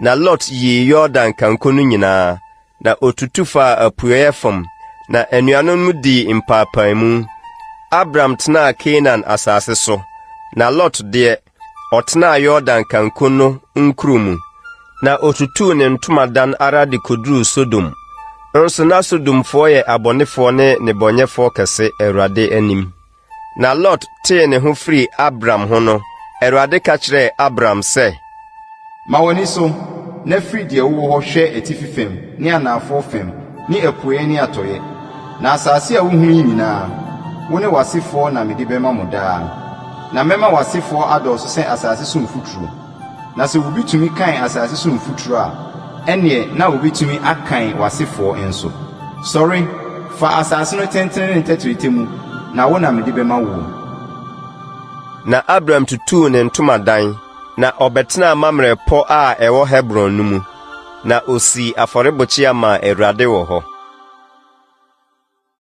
Na Lot yii Yordan kanko no nyinaa, Na otutu faa apueeɛ fam, na anuanom no dii mpaapaemu. Abram tenaa Kanaan asase so, na Lot deɛ, ɔtenaa Yordan kanko no nkuro mu. Na otutuu ne ntomadan ara de kɔduruu Sodom. Nso na Sodomfoɔ yɛ abɔnefoɔ ne nnebɔneyɛfoɔ kɛse Awurade anim. Na Lot tee ne ho firii Abram ho no, Awurade ka kyerɛɛ Abram sɛ. Ma w'ani so, na firi deɛ wowɔ hɔ hwɛ atifi fam ne anaafoɔ fam ne apueeɛ ne atɔeɛ. Na asase a wohunu yi nyinaa, wo ne w'asefoɔ na mede bɛma mo daa. Na mɛma w'asefoɔ adɔɔso sɛ asase so mfuturo. Na sɛ obi tumi kan asase so mfuturo a, ɛnneɛ na ɔbɛtumi akan w'asefoɔ nso. Sɔre, fa asase no tentene ne ne tɛtrɛtɛ mu, na wo na mede bɛma woɔ. Na Abram tutuu ne ntomadan, na ɔbɛtenaa Mamre pɔ a ɛwɔ Hebron no mu, na ɔsii afɔrebukyia maa Awurade wɔ hɔ.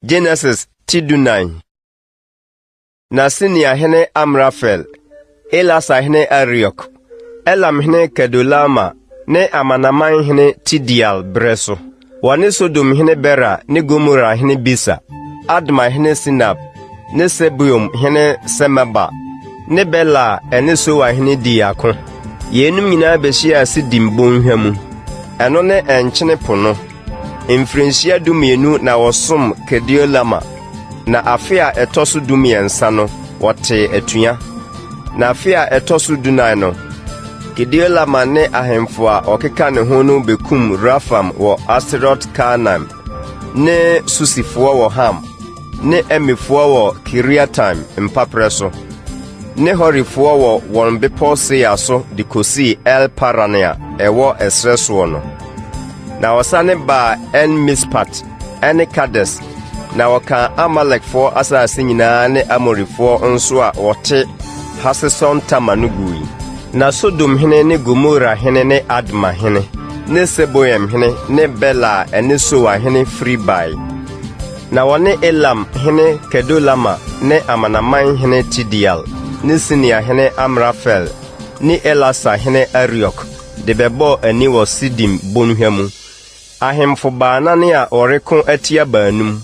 Genesis ti dunan. Na Sinear hene Amrafel, Elasar hene Ariok, Elam hene Kedorlaomer ne amanaman hene Tideal berɛ so, wɔne Sodom hene Bera ne Gomora hene Bisa, Adma hene Sinab ne Seboim hene Semeber ne Bela a ɛne Soar hene dii ako. Yeinom nyinaa bɛhyiaa Sidim bɔnhwa mu, ɛno ne Nkyene Po no. Mfirinhyia dumienu na wɔsom Kedorlaomer, na afe a ɛtɔ so dumiɛnsa no, wɔtee atua. Na afe a ɛtɔ so dunan no, Kedorlaomer ne ahemfo a wɔkeka ne ho no bekum Rafaim wɔ Asterot-Karnaim, ne Susifoɔ wɔ Ham, ne Emifoɔ wɔ Kiriataim mpaperɛ so, ne Horifoɔ wɔ wɔn bepɔ Seir so de kosii El-Paran a ɛwɔ ɛserɛ soɔ no. Na wɔsane baa En-Mispat ne Kades, na wɔkaa Amalekfoɔ asase nyinaa ne Amorifoɔ nso a wɔte Haseson-Tamar no gui. Na Sodom hene ne Gomora hene ne Adma hene ne Seboim hene ne Bela a ɛne Soar hene firi bae. Na wɔne Elam hene Kedorlaomer ne amanaman hene Tideal ne Sinear hene Amrafel ne Elasar hene Ariok de bɛbɔɔ ani wɔ Sidim bonhwa mu, ahemfo baanan a wɔreko atia baanum.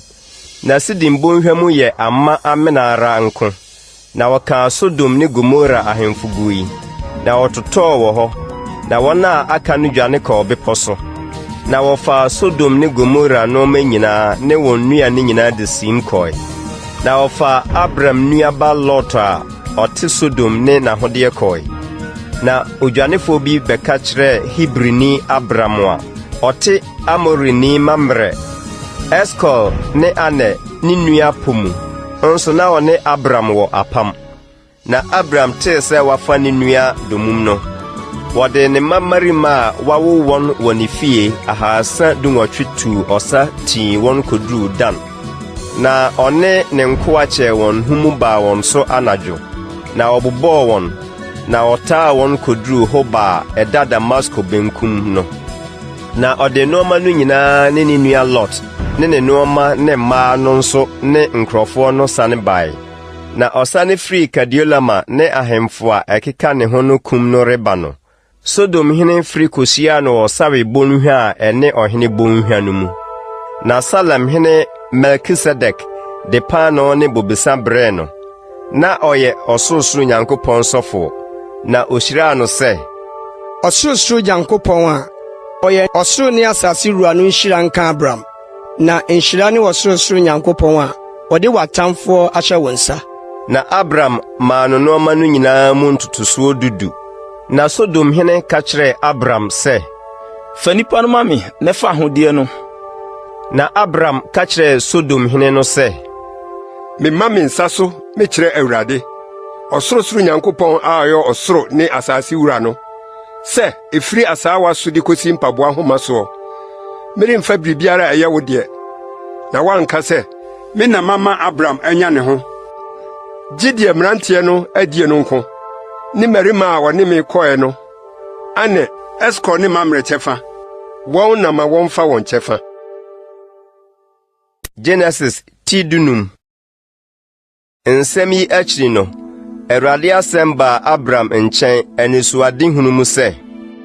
Na Sidim bonhwa mu yɛ ama amena ara nko. Na wɔkaa Sodom ne Gomora ahemfo gui, na wɔtotɔɔ wɔ hɔ, na wɔn a aka no dwane kɔɔ bepɔ so. Na wɔfaa Sodom ne Gomora nnoɔma nyinaa ne wɔn nnuane nyinaa de siim kɔe. Na wɔfaa Abram nua ba Lot a ɔte Sodom ne n'ahodeɛ kɔe. Na odwanefoɔ bi bɛka kyerɛɛ Hebrini Abram a ɔte Amorini Mamre, Eskol ne Aner ne nua pɔ mu, nso na ɔne Abram wɔ apam. Na Abram tee sɛ wɔafa ne nua dommum no, wɔde ne mmammarima a wawo wɔn wɔ ne fie ahasa dunwɔtwe tuu ɔsa tii wɔn kɔduruu Dan. Na ɔne ne nkoa kyɛɛ wɔn ho mu baa wɔn so anadwo, na ɔbobɔɔ wɔn, na ɔtaa wɔn kɔduruu Hoba a ɛda Damasko benkum no. Na ɔde nnoɔma no nyinaa ne ne nua Lot ne ne nnoɔma ne mmaa no nso ne nkurɔfoɔ no sane bae. Na ɔsane firii Kedorlaomer ne ahemfo a ɛkeka ne ho no kum no reba no, Sodom hene firi kɔhyiaa no wɔ Sawe bɔnhwa a ɛne ɔhene bɔnhwa no mu. Na Salem hene Melkisedek de paanoo ne bobesa brɛɛ no. Na ɔyɛ ɔsorosoro Nyankopɔn sɔfoɔ, na ɔhyiraa no sɛ, Ɔsorosoro Nyankopɔn a. Ɔyɛ ɔsoro ne asase wura no nhyira nka Abram, na nhyira ne ɔsorosoro Nyankopɔn a ɔde w'atamfoɔ ahyɛ wo nsa. Na Abram maa no nnoɔma no nyinaa mu ntotosoɔ du du. Na Sodom hene ka kyerɛɛ Abram sɛ, Fa nnipa no ma me na fa ahodeɛ no. Na Abram ka kyerɛɛ Sodom hene no sɛ, Mema me nsa so mekyerɛ Awurade, ɔsorosoro Nyankopɔn a ɔyɛ ɔsoro ne asase wura no, sɛ ɛfiri asaawa so de kosi mpaboa nhoma soɔ, meremfa biribiara a ɛyɛ wo deɛ, na woanka sɛ, 'Me na mama Abram anya ne ho. Gye deɛ mmeranteɛ no adie no nko, ne mmarima a wɔne me kɔe no, Aner, Eskol ne Mamre kyɛfa, wɔn na ma wɔmfa wɔn kyɛfa. Genesis ti dunum. Nsɛm yi akyiri no, Awurade asɛm baa Abram nkyɛn anisoadehunu mu sɛ.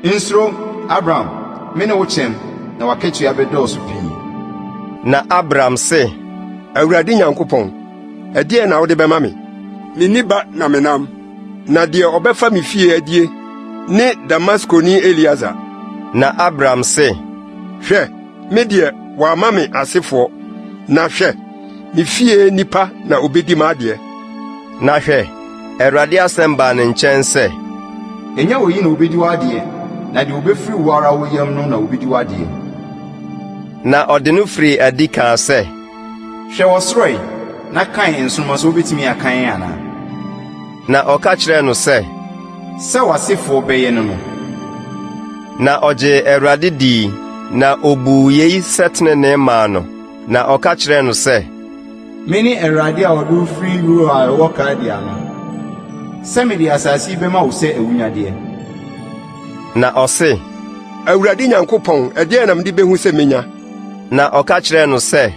Nsuro, Abram, mene wo kyɛm, na w'akatua bɛdɔɔso pii. Na Abram se, Awurade Nyankopɔn, ɛdeɛn na wode bɛma me? Minni ba na menam, na deɛ ɔbɛfa me fie adie ne Damaskoni Elieser. Na Abram se, Hwɛ, me deɛ, wɔamma me asefoɔ, na hwɛ, me fie nipa na obedi m'adeɛ. Na hwɛ, Awurade asɛm baa ne nkyɛn sɛ, Ɛnyɛ oyi na obedi w'adeɛ, na deɛ obefiri wo ara wo yam no na obedi w'adeɛ. Na ɔde no firii adi kaa sɛ, Hwɛ ɔsoro ɛ, na kan nsoromma sɛ wobetumi akan anaa. Na ɔka kyerɛɛ no sɛ, Sɛ w'asefoɔ bɛyɛ ne no. Na ɔgyee Awurade dii, na obuu yei sɛ tenenee maa no. Na ɔka kyerɛɛ no sɛ, Mene Awurade a ɔde wo firi Ur a ɛwɔ Kaldea no, sɛ mede asase yi bɛma wo sɛ awunnyadeɛ. Na ɔse, Awurade Nyankopɔn, ɛdeɛn na mede behu sɛ menya? Na ɔka kyerɛɛ no sɛ,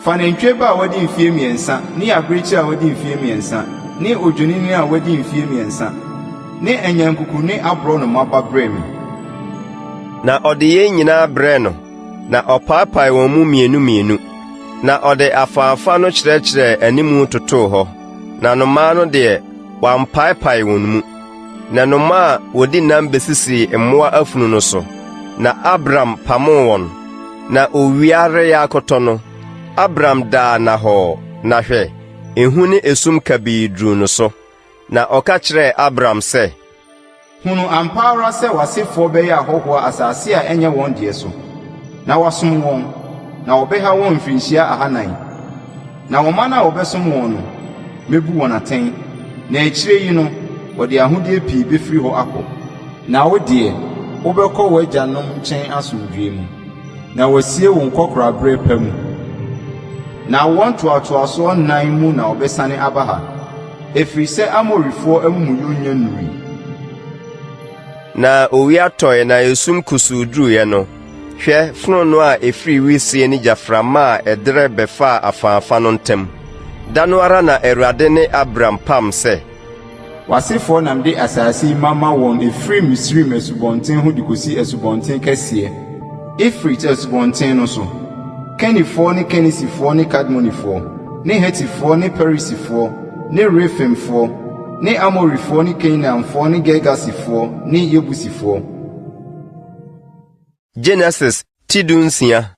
Fa nantwie ba a wadi mfeɛ mmiɛnsa ne abirekyie a wadi mfeɛ mmiɛnsa ne odwennini a wadi mfeɛ mmiɛnsa ne anyankuku ne aborɔnoma ba brɛ me. Na ɔde yei nyinaa brɛɛ no, na ɔpaapaee wɔn mu mmienu mmienu, na ɔde afaafa no kyerɛkyerɛɛ animu totoo hɔ, na nnomaa no deɛ, wampaepae wɔn mu. Na nnomaa a wɔdi nam besisii mmoa afunu no so, na Abram pamoo wɔn. Na owia reyɛ akɔtɔ no, Abram daa nnahɔɔ, na hwɛ, ehu ne esum kabii duruu no so. Na ɔka kyerɛɛ Abram sɛ, Hunu ampa ara sɛ w'asefoɔ bɛyɛ ahɔhoɔ asase a ɛnyɛ wɔn deɛ so, na wɔasom wɔn, na wɔbɛha wɔn mfirinhyia ahanan. Na ɔman a wɔbɛsom wɔn no, mɛbu wɔn atɛn, na akyire yi no, wɔde ahodeɛ pii bɛfiri hɔ akɔ. Na wo deɛ, wobɛkɔ w'agyanom nkyɛn asomdwoeɛ mu, na wɔasie wo nkɔkoraaberɛ pa mu. Na awoɔ ntoatoasoɔ nnan mu na wɔbɛsane aba ha, ɛfiri sɛ Amorifoɔ amumuyɔ nnya nnurui. Na owia tɔe na esum kusuu duruiɛ no, hwɛ, fononoo a ɛfiri wisie ne gyaframa a ɛderɛ bɛfaa afaafa no ntam. Da no ara na Awurade ne Abram pam sɛ. W'asefoɔ na mede asase yi mama wɔn ɛfiri Misraim asubɔnten ho de kɔsi asubɔnten kɛseɛ, Eufrate asubɔnten no so, Kenifoɔ ne Kenisifoɔ ne Kadmonifoɔ, ne Hetifoɔ ne Perisifoɔ ne Refaimfoɔ, ne Amorifoɔ ne Kanaanfoɔ ne Girgasifoɔ ne Yebusifoɔ. Genesis ti dunsia.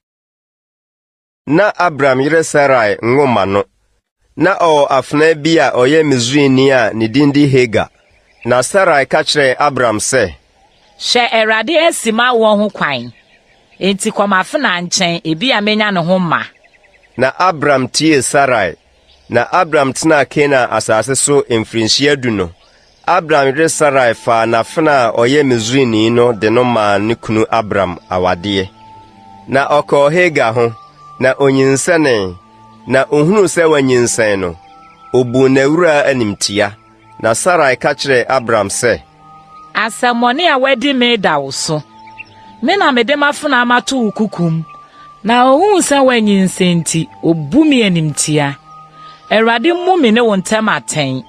Na Abram yere Sarai nwo mma no. Na ɔwɔ afenaa bi a ɔyɛ Misrini a ne din de Hagar. Na Sarai ka kyerɛɛ Abram sɛ, Hwɛ, Awurade asi m'awoɔ ho kwan, enti kɔ m'afenaa nkyɛn, ebia menya ne ho mma. Na Abram tiee Sarai. Na Abram tenaa Kanaan asase so mfirinhyia du no, Abram yere Sarai faa n'afenaa a ɔyɛ Misrini no de no maa ne kunu Abram awadeɛ. Na ɔkɔɔ Hagar ho, na onyinsɛnee. Na ohunuu sɛ wanyinsɛn no, obuu n'awuraa animtia. Na Sarai ka kyerɛɛ Abram sɛ, Asɛmmɔne a woadi me da wo so. Me na mede m'afenaa mato wo kokom, na ohuu sɛ woanyinsɛn nti, obu me animtia. Awurade mmu me ne wo ntam atɛn.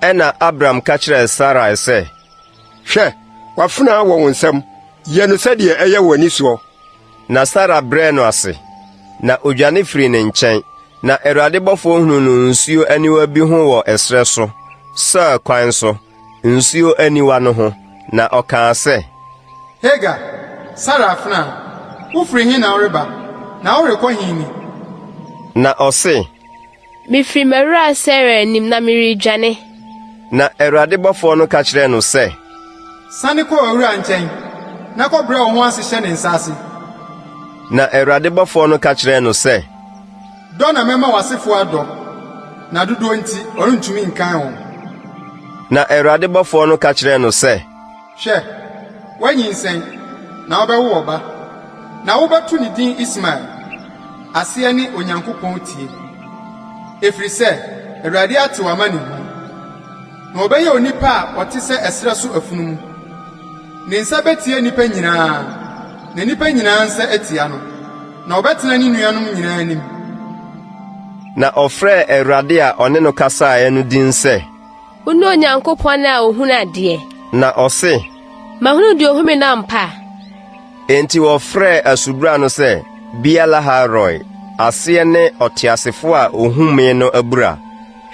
Ɛnna Abram ka kyerɛɛ Sarai sɛ, Hwɛ, w'afenaa wɔ wo nsam, yɛ no sɛdeɛ ɛyɛ w'ani soɔ. Na Sara brɛɛ no ase, na odwane firii ne nkyɛn. Na Awurade bɔfoɔ hunuu no nsuo aniwa bi ho wɔ ɛserɛ so, Sur kwan so, nsuo aniwa no ho, na ɔkaa sɛ, Hagar, Sara afenaa, wofiri he na woreba, na worekɔ he ni? Na ɔse, Mefiri m'awuraa Sara anim na meredwane. Na Awurade bɔfoɔ no ka kyerɛɛ no sɛ, Sane kɔ w'awuraa nkyɛn, na kɔbrɛ wo ho ase hyɛ ne nsa ase. Na Awurade bɔfoɔ no ka kyerɛɛ no sɛ, Dɔ na mɛma w'asefoɔ adɔ, na dodoɔ nti ɔrentumi nkan wɔn. Na Awurade bɔfoɔ no ka kyerɛɛ no sɛ, Hwɛ, woanyinsɛn, na wobɛwo ɔba, na wobɛto ne din Ismael, aseɛ ne Onyankopɔn tie, ɛfiri sɛ Awurade ate w'amanehunu. Na ɔbɛyɛ onipa a ɔte sɛ ɛserɛ so afunumu. Ne nsa betia nnipa nyinaa, na nnipa nyinaa nsa atia no, na ɔbɛtena ne nuanom nyinaa anim. Na ɔfrɛɛ Awurade a ɔne no kasaeɛ no din sɛ. Wone Onyankopɔn a ɔhunu adeɛ. Na ɔse. Mahunu deɛ ɔhu me no ampa? Enti wɔfrɛɛ asubura no sɛ Beer-lahai-roi, aseɛ ne Ɔteasefoɔ a ɔhu me no abura.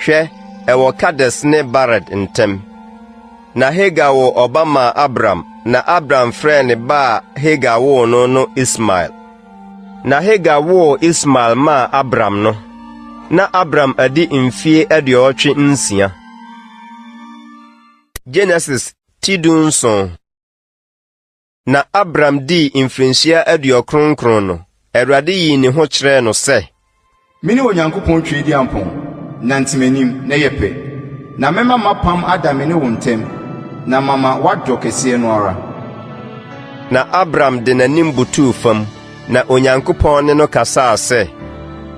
Hwɛ, ɛwɔ Kades ne Bared ntam. Na Hagar woo ɔba maa Abram, na Abram frɛɛ ne ba a Hagar woo no no Ismael. Na Hagar woo Ismael maa Abram no, na Abram adi mfie 86. Genesis ti 17. Na Abram dii mfirinhyia 99 no, Awurade yii ne ho kyerɛɛ no sɛ. Mene Onyankopɔn Tweaduampɔn, nante m'anim na yɛ pɛ, na mɛma m'apam ada me ne wo ntam, na mama woadɔ kɛseɛ no ara. Na Abram de n'anim butuu fam, na Onyankopɔn ne no kasaa sɛ.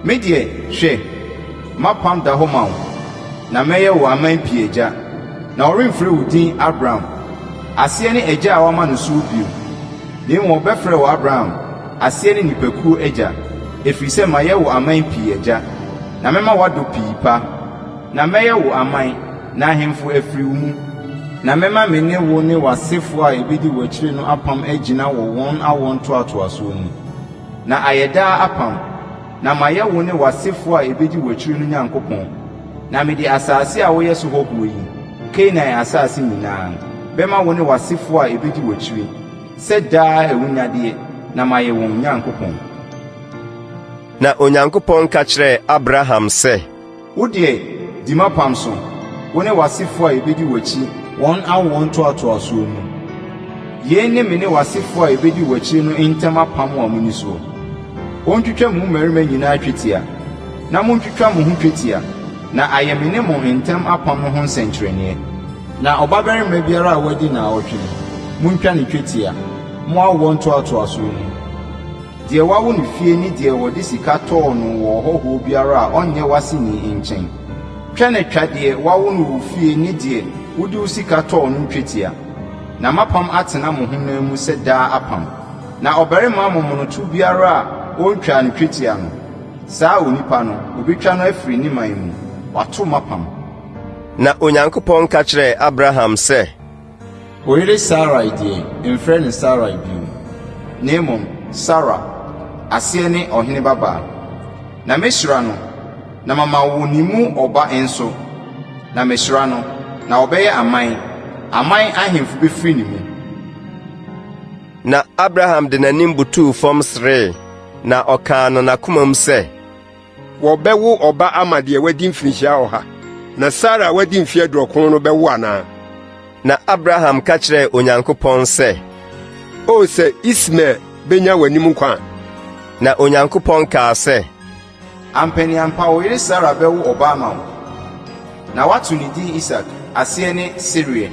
Me deɛ, hwɛ, m'apam da hɔ ma wo, na mɛyɛ wo aman pii agya. Na wɔremfrɛ wo din Abram, aseɛ ne Agya a wɔama no soɔ bio, na mmom wɔbɛfrɛ wo Abraham, aseɛ ne Nnipakuo agya, ɛfiri sɛ mayɛ wo aman pii agya, na mɛma woadɔ pii pa. Na mɛyɛ wo aman, na ahemfo afiri wo mu. Na mɛma me ne wo ne w'asefoɔ a ɛbɛdi w'akyire no apam agyina wɔ wɔn awoɔ ntoatoasoɔ mu, na ayɛ daa apam, na mayɛ wo ne w'asefoɔ a ɛbɛdi w'akyire no Nyankopɔn. Na mede asase a woyɛ so hɔhoɔ yi, Kanaan asase nyinaa, bɛma wo ne w'asefoɔ a ɛbɛdi w'akyire, sɛ daa awunnyadeɛ, na mayɛ wɔn Nyankopɔn. Na Onyankopɔn ka kyerɛɛ Abraham sɛ. Wo deɛ, di m'apam so, wo ne w'asefoɔ a ɛbɛdi w'akyi wɔn awoɔ ntoatoasoɔ mu. Yei ne me ne w'asefoɔ a ɛbɛdi w'akyire no ntam apam a monni soɔ. Wɔntwitwa mo mmarima nyinaa twetia, na montwitwa mo ho twetia, na ayɛ me ne mo ntam apam no ho nsɛnkyerɛnneɛ. Na ɔbabarima biara a wadi nnawɔtwe no, montwa no twetia, mo awoɔ ntoatoasoɔ mu. Deɛ wɔawo no fie ne deɛ wɔde sika tɔɔ no wɔ ɔhɔhoɔ biara a ɔnyɛ w'aseni nkyɛn. Twa na twa deɛ wɔawo no wo fie ne deɛ wode wo sika tɔɔ no twetia, na m'apam atena mo honam mu sɛ daa apam. Na ɔbarima momonoto biara a wɔntwaa no twetia no, saa onipa no, wɔbɛtwa no afiri ne man mu. Wato m'apam. Na Onyankopɔn ka kyerɛɛ Abraham sɛ. Wo yere Sarai deɛ, mfrɛ no Sarai bio, na mmom Sara, aseɛ ne ɔhene babaa. Na mɛhyira no, na mama wo ne mu ɔba nso, na mɛhyira no, na ɔbɛyɛ aman, aman ahemfo bɛfiri ne mu. Na Abraham de n'anim butuu fam seree, na ɔkaa no n'akomam sɛ. Wɔbɛwo ɔba ama deɛ wadi mfirinhyia ɔha, na Sara a wadi mfe 90 no bɛwo anaa? Na Abraham ka kyerɛɛ Onyankopɔn sɛ, O sɛ Ismael benya w'anim nkwa a! Na Onyankopɔn kaa sɛ, Ampaneampa wo yere Sara bɛwo ɔba ama wo, na woato ne din Isak, aseɛ ne Sereɛ.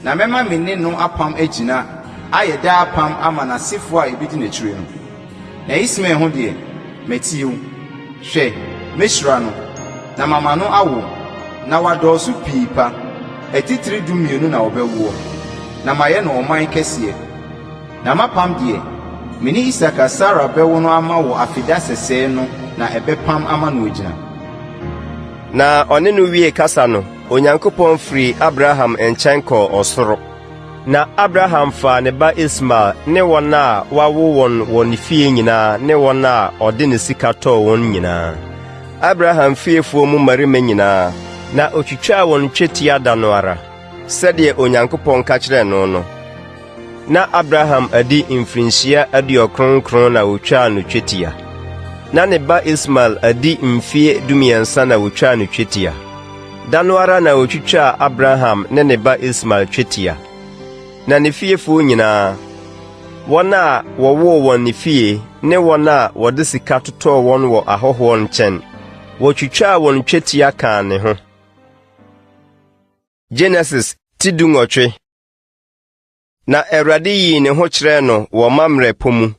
Na mɛma me ne no apam agyina ayɛ daa apam ama n'asefoɔ a ɛbɛdi n'akyire no. Na Ismael ho deɛ, matie wo. Hwɛ, mɛhyira no, na mama no awo, na wadɔɔso pii pa. Atitire 12 na wɔbɛwoɔ, na mayɛ no ɔman kɛseɛ. Na m'apam deɛ, me ne Isak a Sara bɛwo no ama wo afeda sɛsɛɛ no na ɛbɛpam ama no agyina. Na ɔne no wiee kasa no, Onyankopɔn firii Abraham nkyɛn kɔɔ ɔsoro. Na Abraham faa ne ba Ismael ne wɔn a wɔawo wɔn wɔ ne fie nyinaa ne wɔn a ɔde ne sika tɔɔ wɔn nyinaa, Abraham fiefoɔ mu mmarima nyinaa, na ɔtwitwaa wɔn twetia da no ara, sɛdeɛ Onyankopɔn ka kyerɛɛ no no. Na Abraham adi mfirinhyia 99 na wɔtwaa no twetia. Na ne ba Ismael adi mfeɛ 13 na wɔtwaa no twetia. Da no ara na wɔtwitwaa Abraham ne ne ba Ismael twetia. Na ne fiefoɔ nyinaa, wɔn a wɔwoo wɔn ne fie ne wɔn a wɔde sika totɔɔ wɔn wɔ ahɔhoɔ nkyɛn, wɔtwitwaa wɔn twetia kaa ne ho. Genesis ti 18. Na Awurade yii ne ho kyerɛɛ no wɔ Mamrɛ pɔ mu.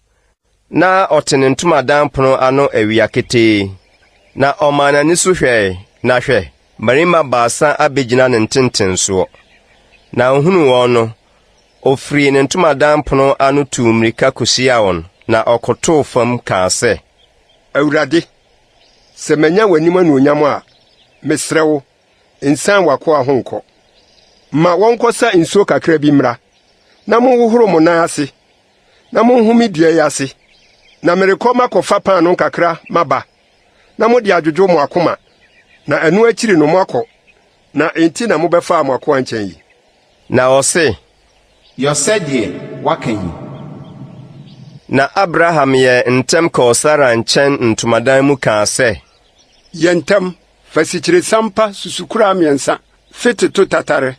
Na ɔte ne ntomadan pono ano awia ketee. Na ɔmaa n'ani so hwɛe, na hwɛ, mmarima baasa abɛgyina ne ntentensoɔ. Na ɔhunuu wɔn no, ɔfirii ne ntomadan pono ano tuu mmirika kɔhyiaa wɔn, na ɔkotoo fam kaa sɛ, Awurade, sɛ manya w'anim anuonyam a, mesrɛ wo, Nsan w'akoa ho nkɔ. Ma wɔnkɔsa nsuo kakra bi mmra, na monhohoro mo nan ase, na monhome dua yi ase. Na merekɔ makɔfa paanoo kakra maba, na mode adwodwo mo akoma, na ɛno akyiri no moakɔ, na enti na mobɛfaa mo akoa nkyɛn yi. Na ɔse, Yɔ sɛdeɛ woaka yi. Na Abraham yɛɛ ntɛm kɔɔ Sara nkyɛn ntomadan mu kaa sɛ, Yɛ ntɛm, Fa asikyiresiam pa susukoraa mmiɛnsa fete to tatare.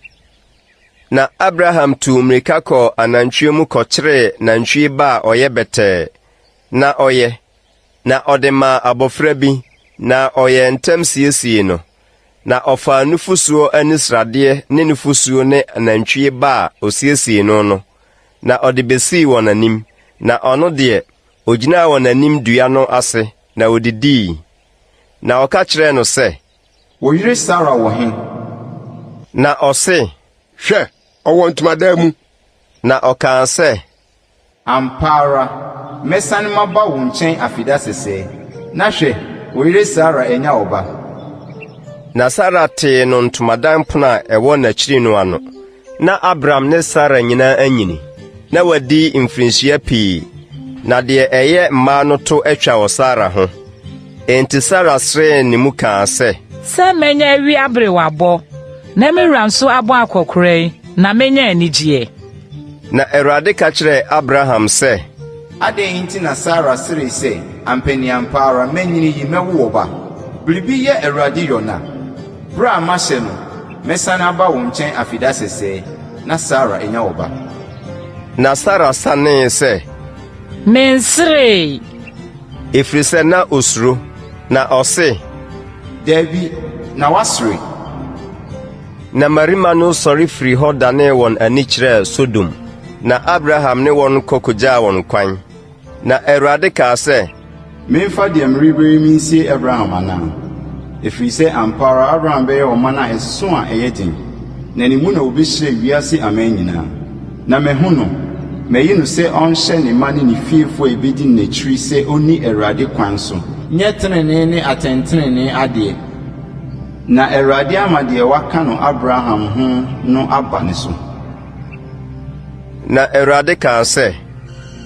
Na Abraham tuu mmirika kɔɔ anantwie mu kɔkyeree nantwie ba a ɔyɛ bɛtɛɛ, na ɔyɛ, na ɔde maa abɔfra bi, na ɔyɛɛ ntɛm siesiee no. Na ɔfaa nufosuo ani sradeɛ ne nufosuo ne nantwie ba a ɔsiesiee no no, na ɔde bɛsii wɔn anim, na ɔno deɛ, ɔgyinaa wɔn anim dua no ase, na ɔdidii. Na ɔka kyerɛɛ no sɛ. Wo yere Sara wɔ he? Na ɔse. Hwɛ, ɔwɔ ntomadan mu. Na ɔkaa sɛ. Ampa ara, mɛsane maba wo nkyɛn afeda sɛsɛɛ, na hwɛ, wo yere Sara anya ɔba. Na Sara tee no ntomadan pono a ɛwɔ n'akyiri no ano. Ná Abram ne Sara nyinaa anyini, na wɔadi mfirinhyia pii, na deɛ ɛyɛ mmaa no to atwa wɔ Sara ho. Enti Sara seree ne mu kaa sɛ. Sɛ manya awi aberewabɔ, na me wura nso abɔ akɔkoraa yi, na mɛnya anigyeɛ. Na Awurade ka kyerɛɛ Abraham sɛ. Adɛn nti na Sara seree sɛ, Ampaniampa ara manyini yi mɛwo ɔba? Biribi yɛ Awurade yɔ na? Berɛ a mahyɛ no, mɛsane aba wo nkyɛn afeda sɛsɛɛ, na Sara anya ɔba. Na Sara sanee sɛ. Menseree. Ɛfiri sɛ na ɔsuro. Na ɔse. Dabi, na woasere. Na mmarima no sɔre firii hɔ danee wɔn ani kyerɛɛ Sodom, na Abraham ne wɔn kɔ kɔgyaa wɔn kwan. Na Awurade kaa sɛ. Memfa deɛ merebɛyɛ yi mensie Abraham anaa? Ɛfiri sɛ ampa ara Abraham bɛyɛ ɔman a ɛso a ɛyɛ den, na ne mu na wɔbɛhyira wiase aman nyinaa. Na mahu no, mayi no sɛ ɔnhyɛ ne mma ne ne fiefoɔ a ɛbɛdi n'akyiri sɛ ɔnni Awurade kwan so, nyɛ tenenee ne atɛntenenee adeɛ, na Awurade ama deɛ waka no Abraham ho no aba ne so. Na Awurade kaa sɛ.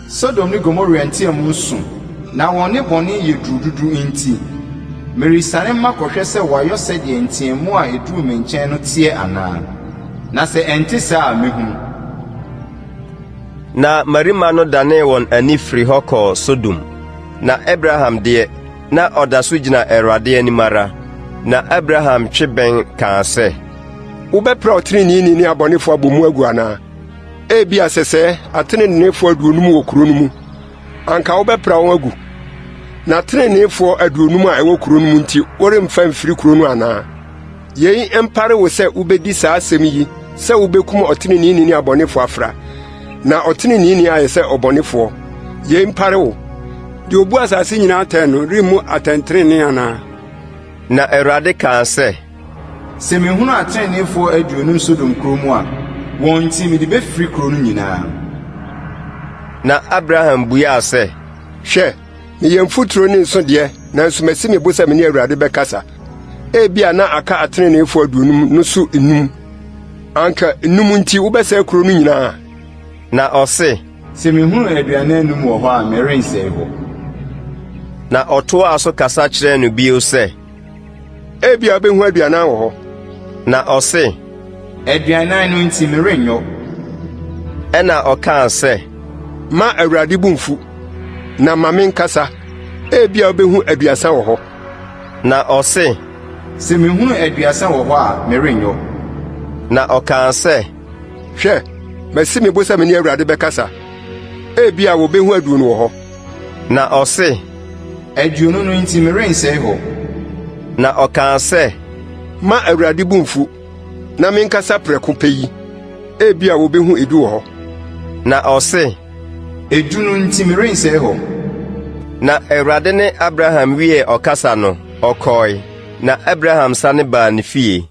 Sodom ne Gomora nteamu so, na wɔn nnebɔne yɛ duru dodo nti, meresiane makɔhwɛ sɛ wɔayɔ sɛdeɛ nteamu a ɛduruu me nkyɛn no teɛ anaa, na sɛ ɛnte saa a, mɛhunu. Na mmarima no danee wɔn ani firii hɔ kɔɔ Sodom. Na Abraham deɛ, na ɔda so gyina Awurade anim ara. Na Abraham twe bɛn kaa sɛ. Wobɛpra ɔtreneeni ne abɔnefo abɔ mu agu anaa? Ebia sɛsɛɛ atreneefo 50 wɔ kurow no mu, anka wobɛpra wɔn agu? Na treneefo 50 a ɛwɔ kurow no mu nti woremfa mfiri kurow no anaa? Yei mpare wo sɛ wubedi saa asɛm yi sɛ wubekum ɔtreneeni ne abɔnefo afra, na ɔtreneeni ayɛ sɛ ɔbɔnefoɔ. Yei mpare wo. Deɛ obu asase nyinaa atɛn no remmu atɛntrenee anaa? Na Awurade kaa sɛ. Sɛ mehunu ateneneefoɔ 50 Sodom kuro mu a, wɔn nti mede bɛfiri kuro no nyinaa. Na Abraham buaa sɛ. Hwɛ, meyɛ mfuturo ne nsõ deɛ, nanso masi me bo sɛ me ne Awurade bɛkasa. Ebia na aka ateneneefoɔ 50 no so nnum. Anka nnum nti wobɛsɛe kuro no nyinaa? Na ɔse. Sɛ mehunu 45 wɔ hɔ a, merensɛe hɔ. Na ɔtoaa so kasa kyerɛɛ no bio sɛ. Ebia wubehu 40 wɔ hɔ. Na ɔse. 40 no nti merenyɔ. Ɛnna ɔkaa sɛ, Mma Awurade bo mmfu, na ma menkasa. Ebia wubehu 30 wɔ hɔ. Na ɔse, Sɛ mihunu 30 wɔ hɔ a, merenyɔ. Na ɔkaa sɛ, Hwɛ, masi me bo sɛ me ne Awurade bɛkasa. Ebia wobehu 20 wɔ hɔ. Na ɔse, 20 no nti merensɛe hɔ. Na ɔkaa sɛ, Mma Awurade bo mmfu, na menkasa prɛko pɛ yi. Ebia wobehu 10 wɔ hɔ. Na ɔse, 10 no nti merensɛe hɔ. Na Awurade ne Abraham wiee ɔkasa no, ɔkɔe, na Abraham sane baa ne fie.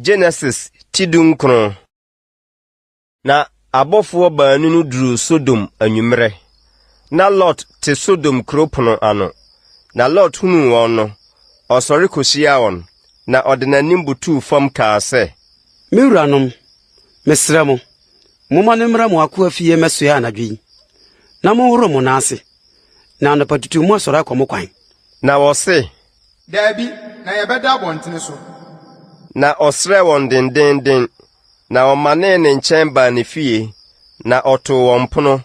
Genesis ti 19. Na abɔfoɔ baanu no duruu Sodom anwummerɛ. Na Lot te Sodom kuro pono ano. Na Lot hunuu wɔn no, ɔsɔre kɔhyiaa wɔn, na ɔde n'anim butuu fam kaa sɛ. Me wuranom, mesrɛ mo, momma no mmra mo akoa fie mmɛsoɛ anadwo yi, na monhoro mo nan ase, na anɔpatutu moasɔre akɔ mo kwan. Na wɔse. Dabi, na yɛbɛda abɔntene so. Na ɔsrɛɛ wɔn dendeenden, Na ɔmanee ne nkyɛn baa ne fie, na ɔtoo wɔn pono,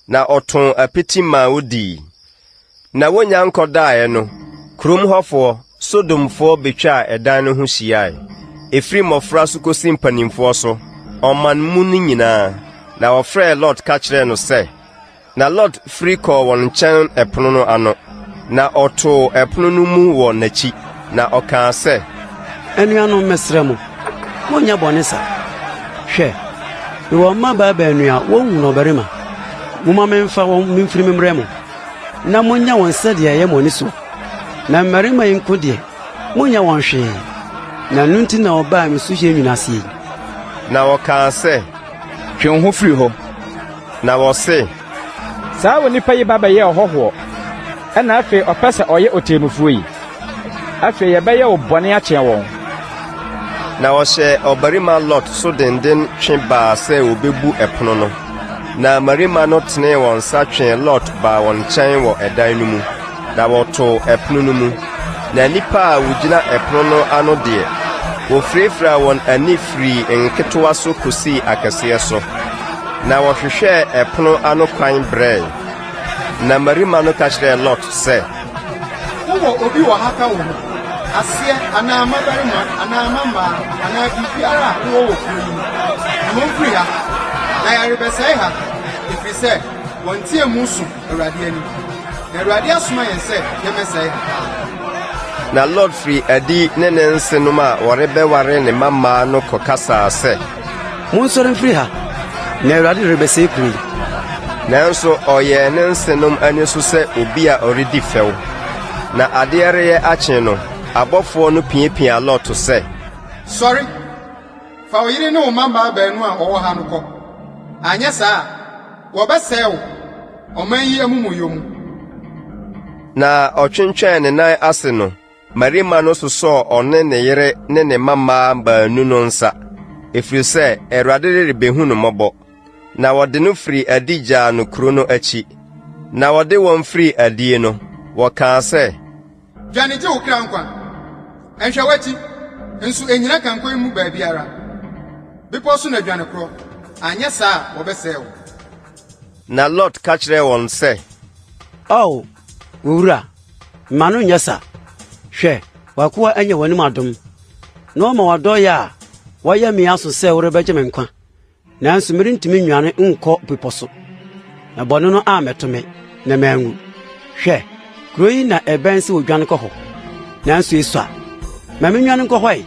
na ɔtoo apiti maa wodii. Na wonnya nkɔdaeɛ no, kurom hɔfoɔ, Sodomfoɔ betwaa ɛdan no ho hyiae, ɛfiri mmɔfra so kɔsi mpanimfoɔ so, ɔman mu no nyinaa. Na wɔfrɛɛ Lot ka kyerɛɛ no sɛ, Na Lot firi kɔɔ wɔn nkyɛn ɛpono no ano, na ɔtoo ɛpono no mu wɔ n'akyi, na ɔkaa sɛ, Anuanom, mesrɛ mo, monnyɛ bɔne saa. Hwɛ, mewɔ mmabaa baanu a wonhunu ɔbarima. Momma memfa wɔn mimfiri memmrɛ mo, na monyɛ wɔn sɛdeɛ ɛyɛ mo ani soɔ. Na mmarima yi nko deɛ, monnyɛ wɔn hwee, na ɛno nti na wɔbaa me suhyɛn nwini aseɛ yi. Na wɔkaa sɛ, Twe wo ho firi hɔ. Na wɔse, Saa onipa yi ba bɛyɛɛ ɔhɔhoɔ, ɛnna afei ɔpɛ sɛ ɔyɛ ɔtemmufoɔ yi. Afei yɛbɛyɛ wo bɔne akyɛn wɔn. Na wɔhyɛɛ ɔbarima Lot so denden twe baa sɛ wɔbɛbu ɛpono no. Na mmarima no tenee wɔn nsa twee Lot baa wɔn nkyɛn wɔ ɛdan no mu, na wɔtoo ɛpono no mu. Na nnipa a wɔgyina ɛpono no ano deɛ, wɔfirafiraa wɔn ani firii nketewa so kɔsii akɛseɛ so. Na wɔhwehwɛɛ ɛpono ano kwan brɛe. Na mmarima no ka kyerɛɛ Lot sɛ, Wowɔ obi wɔ ha ka wo ho, aseɛ anaa mmabarima anaa mmammaa anaa biribiara a wowɔ wɔ kuro yi mu? Yi wɔn firi ha, na yɛrebɛsɛe ha, ɛfiri sɛ wɔn nteamu so Awurade anim, na Awurade asoma yɛn sɛ yɛmmɛsɛe ha. Na Lot firii adi ne ne nsenom a wɔrebɛware ne mmammaa no kɔkasaa sɛ, Monsɔre mfiri ha, na Awurade rebɛsɛe kuro yi. Nanso ɔyɛɛ ne nsenom ani so sɛ obi a ɔredi fɛw. Na adeɛ reyɛ akye no, abɔfoɔ no piapiaa Lot sɛ, Sɔre! Fa wo yere ne wo mmammaa baanu a wɔwɔ ha no kɔ, anyɛ saa a, wɔbɛsɛe wo, ɔman yi amumuyɛ mu. Na ɔtwentwɛn ne nan ase no, mmarima no sosɔɔ ɔne ne yere ne ne mmammaa baanu no nsa, ɛfiri sɛ Awurade rebehu no mmɔbɔ. Na wɔde no firii adi gyaa no kuro no akyi. Na wɔde wɔn firii adie no, wɔkaa sɛ, Dwane gye wo kra nkwa! Nhwɛ w'akyi, nso nnyina kanko yi mu baabiara. Bepɔw so na dwane korɔ, anyɛ saa a wɔbɛsɛe wo. Na Lot ka kyerɛɛ wɔn sɛ, Ao, owura, mma no nyɛ sa. Hwɛ, w'akoa anya w'anim adom, na woama w'adɔeɛ a woayɛ me aso sɛ worebɛgye me nkwa. Nanso merentumi nnwane nkɔ bepɔ so, na bɔne no ammɛto me, na manwu. Hwɛ, kurow yi na ɛbɛn sɛ wodwane kɔ hɔ, nanso esua. Ma minnwane nkɔ hɔ ɛ,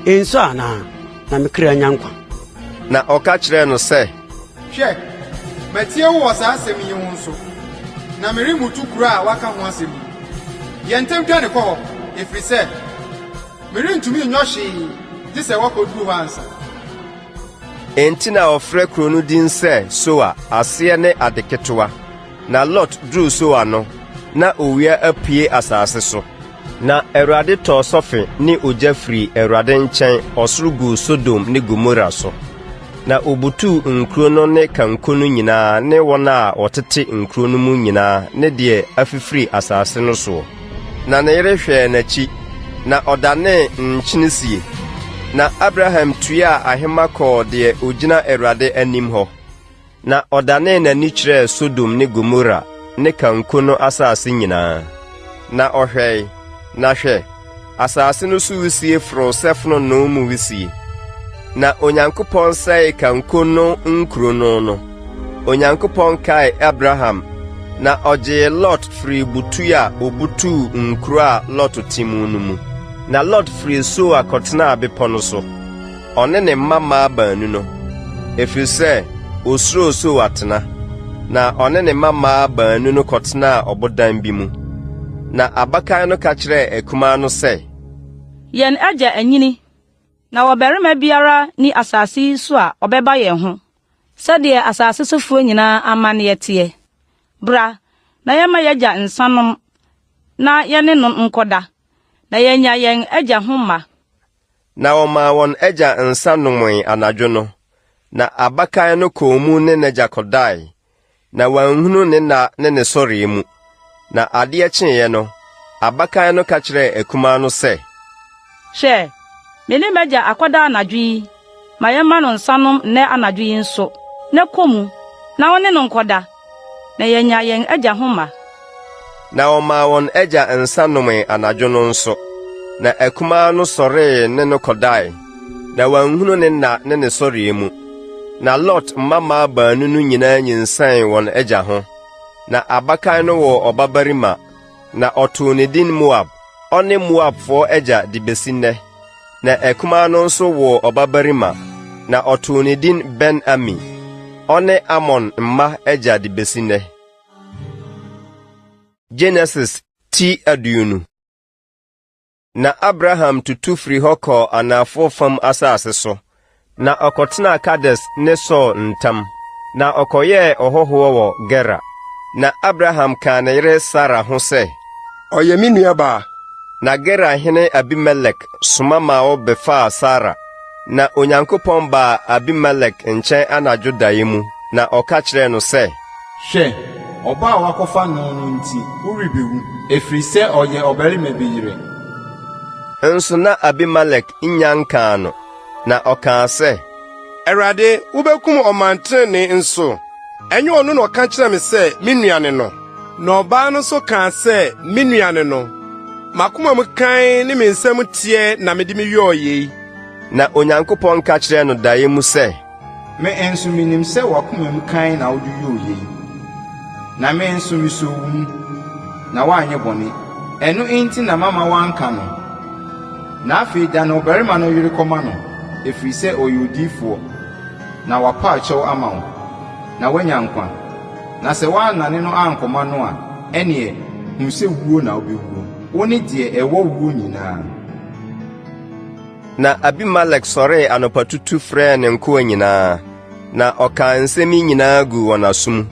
ensua anaa? Na me kra anya nkwa. Na ɔka kyerɛɛ no sɛ, Hwɛ, matie wo wɔ saa asɛm yi ho nso, na meremmutu kuro a woaka ho asɛm yi. Yɛ ntɛm dwane kɔ hɔ, ɛfiri sɛ merentumi nyɔ hwee gye sɛ woakɔduru hɔ ansa. Enti na wɔfrɛ kuro no din sɛ Soar, aseɛ ne ade ketewa. Na Lot duruu Soar no, na owia apue asase so. Na Awurade tɔɔ sɔfe ne ogya firii Awurade nkyɛn ɔsoro guu Sodom ne Gomora so. Na obutuu nkuro no ne kanko no nyinaa ne wɔn a wɔtete nkuro no mu nyinaa ne deɛ afifiri asase no soɔ. Na ne yere hwɛɛ n'akyi, na ɔdanee nkyene sie. Na Abraham tuaa ahema kɔɔ deɛ ɔgyina Awurade anim hɔ, na ɔdanee n'ani kyerɛɛ Sodom ne Gomora ne kanko no asase nyinaa. Na ɔhwɛe, na hwɛ, asase no so wisie foroo sɛ fononoo mu wisie. Na Onyankopɔn sɛee kanko no nkuro no no, Onyankopɔn kaee Abraham na ɔgyee Lot firii butu a obutuu nkuro a Lot te mu no mu. Na Lot firii Soar kɔtenaa bepɔ no so, ɔne ne mma mmaa baanu no, ɛfiri sɛ ɔsuroo Soar tena. Na ɔne ne mma mmaa baanu no kɔtenaa ɔbodan bi mu. Na abakan no ka kyerɛɛ akumaa no sɛ, Yɛn agya anyini, na ɔbarima biara nni asase yi so a ɔbɛba yɛn ho, sɛdeɛ asase sofoɔ nyinaa amanneɛ teɛ. Bra, na yɛmma y'agya nsa nnom na yɛne no nkɔda, na yɛanya yɛn agya ho mma. Na wɔmaa wɔn agya nsa nomee anadwo no, na abakan no kɔɔ mu ne n'agya kɔdae, na wanhunu ne nna ne ne sɔreɛ mu. Na adeɛ kyeeɛ no, abakan no ka kyerɛɛ akumaa no sɛ, Hwɛ, me ne m'agya akɔda anadwo yi, ma yɛmma no nsa nnom nnɛ anadwo yi nso, na kɔ mu, na wo ne no nkɔda, na yɛanya yɛn agya ho mma. Na wɔmaa wɔn agya nsa nomee anadwo no nso. Na akumaa no sɔree ne no kɔdae, na wanhunu ne nna ne ne sɔreɛ mu. Na Lot mmammaa baanu no nyinaa nyinsɛn wɔn agya ho. Na abakan no woo ɔbabarima, na ɔtoo ne din Moab. Ɔne Moabfoɔ agya de besi nnɛ. Na akumaa no nso woo ɔbabarima, na ɔtoo ne din Ben-Ami. Ɔne Amon mma agya de besi nnɛ. Genesis ti 20. Na Abraham tutu firi hɔ kɔɔ anafoɔ fam asase so, na ɔkɔtenaa Kades ne Sur ntam, na ɔkɔyɛɛ ɔhɔhoɔ wɔ Gerar. Na Abraham kaa ne yere Sara ho sɛ, Ɔyɛ me nuabaa. Na Gerar hene Abimelek soma maa wɔbɛfaa Sara. Na Onyankopɔn baa Abimelek nkyɛn anadwo daeɛ mu, na ɔka kyerɛɛ no sɛ, Hwɛ, ɔbaa a woakɔfa no no nti worebewu, ɛfiri sɛ ɔyɛ ɔbarima bi yere. Nso na Abimelek nnya nkaa no, na ɔkaa sɛ, Awurade, wubekum ɔman trenee nso? Ɛnyɛ ɔno na ɔka kyerɛɛ me sɛ, 'Me nua ne no'? Na ɔbaa no nso kaa sɛ, 'Me nua ne no. M'akoma mu kann ne me nsam teɛ na mede meyɔɔ yei. Na Onyankopɔn ka kyerɛɛ no daeɛ mu sɛ, Me nso minim sɛ w'akoma mu kann na wode yɔɔ yei, na me nso misoo wo mu, na woanyɛ bɔne. Ɛno nti na mamma woanka no. Na afei dane ɔbarima no yere kɔma no, ɛfiri sɛ ɔyɛ odiyifoɔ, na wapa akyɛw ama wo, na woanya nkwa. Na sɛ woannane no ankɔma no a, ɛnneɛ, hu sɛ wuo na wobɛwuo, wo ne deɛ ɛwɔ woɔ nyinaa. Na Abimelek sɔree anɔpatutu frɛɛ ne nkoa nyinaa, na ɔkaa nsɛm yi nyinaa guu wɔn aso mu.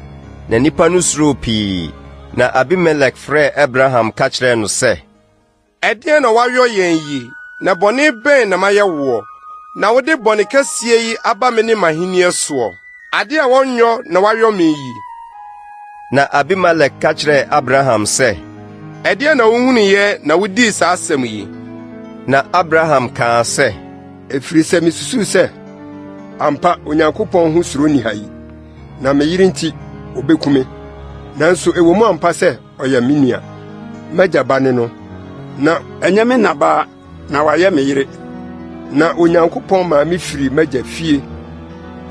Na nnipa no suroo pii. Na Abimelek frɛɛ Abraham ka kyerɛɛ no sɛ, Ɛdeɛn na woayɔ yɛn yi, na bɔne bɛn na mayɛ woɔ, na wode bɔne kɛseɛ yi aba me ne m'ahennie soɔ? Ade a wɔnyɔ na woayɔ me yi. Na Abimelek ka kyerɛɛ Abraham sɛ, Ɛdeɛn na wohunuiɛ na wudii saa asɛm yi? Na Abraham kaa sɛ, Ɛfiri sɛ misusuw sɛ, ampa Onyankopɔn ho suro nni ha yi, na me yere nti, wobeku me. Nanso ɛwɔ mu ampa sɛ ɔyɛ me nua, m'agya ba ne no, na ɛnyɛ me na ba na wayɛ me yere. Na Onyankopɔn maa me firii m'agya fie.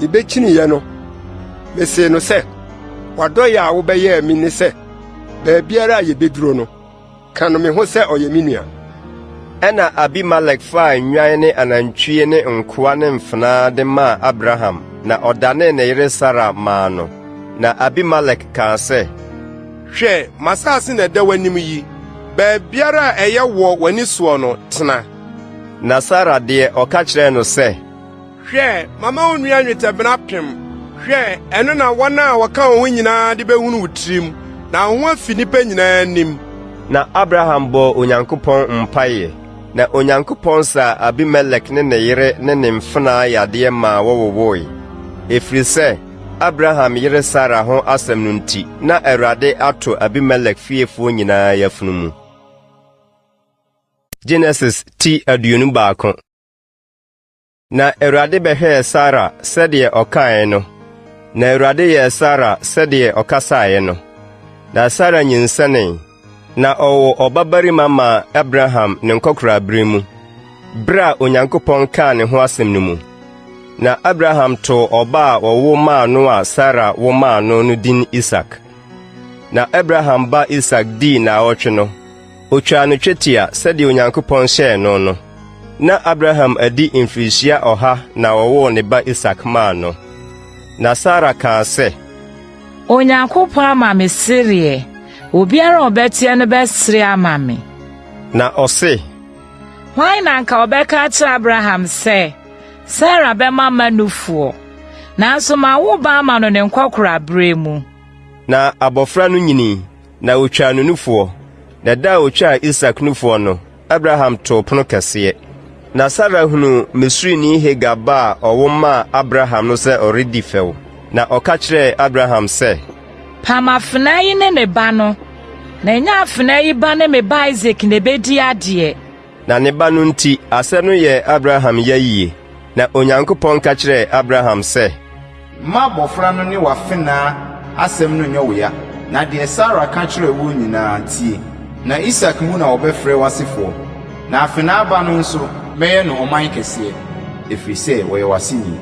Mibekyiniiɛ no, mesee no sɛ, 'W'adɔe a wobɛyɛɛ me ne sɛ, baabiara a yebeduru no, ka no me ho sɛ ɔyɛ me nua. Ɛnna Abimelek faa nnwan ne anantwie ne nkoa ne mfenaa de maa Abraham, na ɔdanee ne yere Sara maa no. Na Abimelek kaa sɛ, Hwɛ, m'asase na ɛda w'anim yi. Baabiara a ɛyɛ wɔ w'ani soɔ no, tena. Na Sara deɛ, ɔka kyerɛɛ no sɛ, Hwɛ, mama wo nua nnwetɛbena apem. Hwɛ, ɛno na wɔn a wɔka wo ho nyinaa de behunu wo tirim, na wo ho afi nnipa nyinaa anim. Na Abraham bɔɔ Onyankopɔn mpaeɛ, na Onyankopɔn saa Abimelek ne ne yere ne ne mfenaa yadeɛ maa wɔwowoe, ɛfiri sɛ Abraham yere Sara ho asɛm no nti, na Awurade ato Abimelek fiefoɔ nyinaa yafunu mu. Genesis ti 21. Na Awurade bɛhwɛɛ Sara sɛdeɛ ɔkaeɛ no, na Awurade yɛɛ Sara sɛdeɛ ɔkasaeɛ no. Na Sara nyinsɛnee, na ɔwoo ɔbabarima maa Abraham ne nkɔkoraaberɛ mu, berɛ a Onyankopɔn kaa ne ho asɛm no mu. Na Abraham too ɔba a wɔwo maa no a Sara wo maa no no din Isak. Na Abraham ba Isak dii nnaawɔtwe no, Otwaa no twetia sɛdeɛ Onyankopɔn hyɛɛ no no. Na Abraham adi mfirihyia ɔha na ɔwoo ne ba Isak maa no. Na Sara kaa sɛ, Onyankopɔn ama me sereɛ, obiara a ɔbɛteɛ no bɛsere ama me. Na ɔse, Hwan na anka ɔbɛka akyerɛ Abraham sɛ, 'Sara bɛma mma nufoɔ'? Nanso mawo ba ama no ne nkɔkoraaberɛ mu. Na abɔfra no nyinii, na wɔtwaa no nufoɔ. Na da a wɔtwaa Isak nufoɔ no, Abraham too pono kɛseɛ. Na Sara hunuu Misrini Hagar ba a ɔwo maa Abraham no sɛ ɔredi fɛw, na ɔka kyerɛɛ Abraham sɛ, Pam afenaa yi ne ne ba no, na ɛnyɛ afenaa yi ba ne me ba Isak na ɛbɛdi adeɛ. Na ne ba no nti, asɛm no yɛɛ Abraham ya yie. Na Onyankopɔn ka kyerɛɛ Abraham sɛ. Mma abɔfra no ne w'afenaa asɛm no nnyɛ wo ya, na deɛ Sara ka kyerɛɛ woɔ nyinaa, tie. Na Isak mu na wɔbɛfrɛ w'asefoɔ. Na afenaa ba no nso, mɛyɛ no ɔman kɛseɛ, ɛfiri sɛ ɔyɛ w'aseni.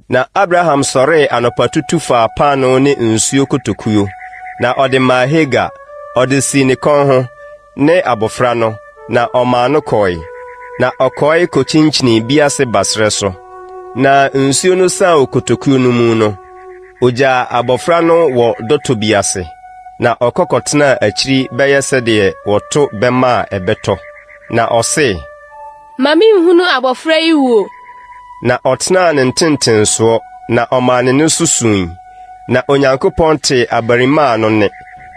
Na Abraham sɔree anɔpatutu faa paanoo ne nsuo kotokuo, na ɔde maa Hagar, ɔde sii ne kɔn ho, ne abɔfra no, na ɔmaa no kɔe. Na ɔkɔe kokyinkyinii Beer-Seba serɛ so. Na nsuo no saa wɔ kotokuo no mu no, ogyaa abɔfra no wɔ dɔtɔ bi ase, na ɔkɔ kɔtenaa akyiri bɛyɛ sɛdeɛ wɔto bɛmma a ɛbɛtɔ. Na ɔse, Ma menhunu abɔfra yi wuo. Na ɔtenaa ne ntentensoɔ, na ɔmaa ne nne so sui. Na Onyankopɔn tee abarimaa no nne,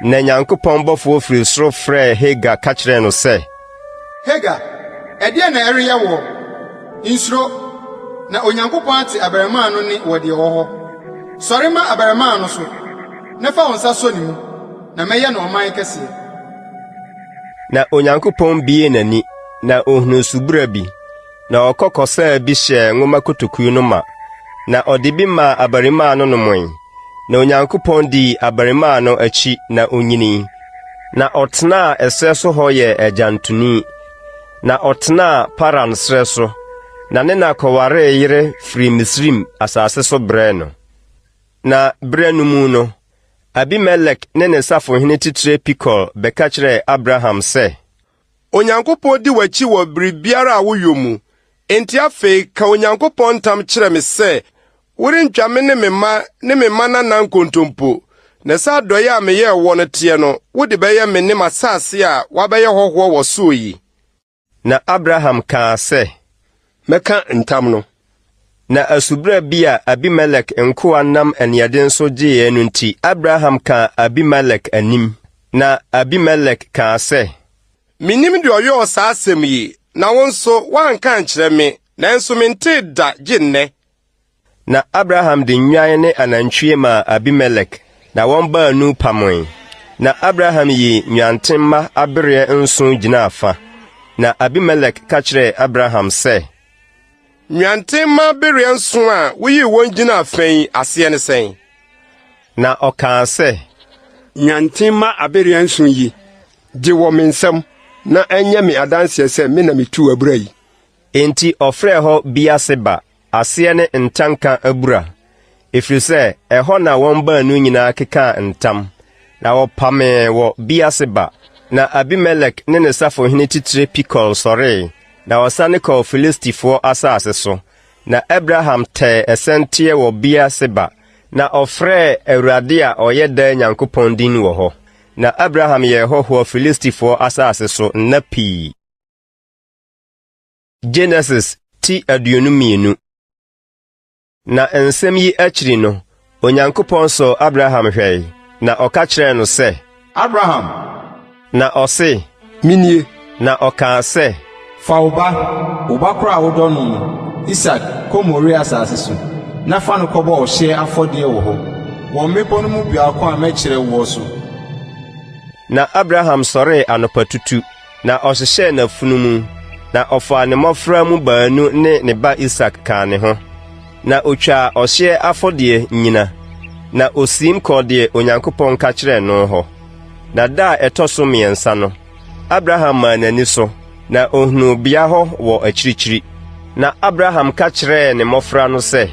na Nyankopɔn bɔfoɔ firi soro frɛɛ Hagar ka kyerɛɛ no sɛ, Hagar, ɛdeɛn na ɛreyɛ woɔ? Nsuro, na Onyankopɔn ate abarimaa no nne wɔ deɛ ɔwɔ hɔ. Sɔre ma abarimaa no so, na fa wo nsa sɔ ne mu, na mɛyɛ no ɔman kɛseɛ. Na Onyankopɔn buee n'ani, na ohunuu subura bi, na ɔkɔ kɔsaa bi hyɛɛ nwoma kotokuo no ma, na ɔde bi maa abarimaa no nomoe. Na Onyankopɔn dii abarimaa no akyi na onyinii, na ɔtenaa ɛserɛ so hɔ yɛɛ agyantoni. Na ɔtenaa Paran serɛ so, na ne na kɔwaree yere firii Misraim asase so brɛɛ no. Na berɛ no mu no, Abimelek ne ne safohene titire Pikol bɛka kyerɛɛ Abraham sɛ, Onyankopɔn di w'akyi wɔ biribiara a woyɔ mu. Enti afei ka Onyankopɔn ntam kyerɛ me sɛ worentwa me ne me mma ne me mmanana nkontompo, na sɛ adɔe a meyɛɛ woɔ no teɛ no, wode bɛyɛ me ne m'asase a woabɛyɛ hɔhoɔ wɔ soɔ yi. Na Abraham kaa sɛ, Mɛka ntam no. Na asubura bi a Abimelek nkoa nam aniɛden so gyeeɛ no nti, Abraham kaa Abimelek anim. Na Abimelek kaa sɛ, Mennim deɛ ɔyɔɔ saa asɛm yi, na wo nso, woanka ankyerɛ me, nanso mentee da gye nnɛ. Na Abraham de nnwan ne anantwie maa Abimelek, na wɔn baanu pamoe. Na Abraham yii nnwanten mma abereɛ nson gyinaa fa. Na Abimelek ka kyerɛɛ Abraham sɛ, Nnwanten mma abereɛ nson a woyii wɔn gyinaa fa yi aseɛ ne sɛn? Na ɔkaa sɛ, Nnwanten mma abereɛ nson yi, gye wɔ me nsam, na ɛnyɛ me adanseɛ sɛ me na mituu abura yi. Enti ɔfrɛɛ hɔ Beer-Seba, aseɛ ne Ntanka Abura, ɛfiri sɛ ɛhɔ na wɔn baanu nyinaa kekaa ntam, na wɔpamee wɔ Beer-Seba. Na Abimelek ne ne safohene titire Pikol sɔree, na wɔsane kɔɔ Filistifoɔ asase so. Na Abraham tɛɛ ɛsɛnteɛ wɔ Beer-Seba, na ɔfrɛɛ Awurade a ɔyɛ daa Nyankopɔn din wɔ hɔ. Na Abraham yɛɛ hɔhoɔ Filistifoɔ asase so nna pii. Genesis ti 22. Na nsɛm yi akyiri no, Onyankopɔn sɔɔ Abraham hwɛe, na ɔka kyerɛɛ no sɛ, Abraham! Na ɔse, Menie. Na ɔkaa sɛ, Fa wo ba, wo ba koro a wodɔ no no, Isak, kɔ Moria asase so, na fa no kɔbɔ ɔhyeɛ afɔdeɛ wɔ hɔ, wɔ mmepɔ no mu biako a mɛkyerɛ woɔ so. Na Abraham sɔree anɔpatutu, na ɔhyehyɛɛ n'afunumu. Na ɔfaa ne mmɔfra mu baanu ne ne ba Isak kaa ne ho, na ɔtwaa ɔhyeɛ afɔdeɛ nnyina, na ɔsiim kɔɔ deɛ Onyankopɔn ka kyerɛɛ no hɔ. Na da a ɛtɔ so mmiɛnsa no, Abraham maa n'ani so, na ɔhunuu bea hɔ wɔ akyirikyiri. Na Abraham ka kyerɛɛ ne mmɔfra no sɛ,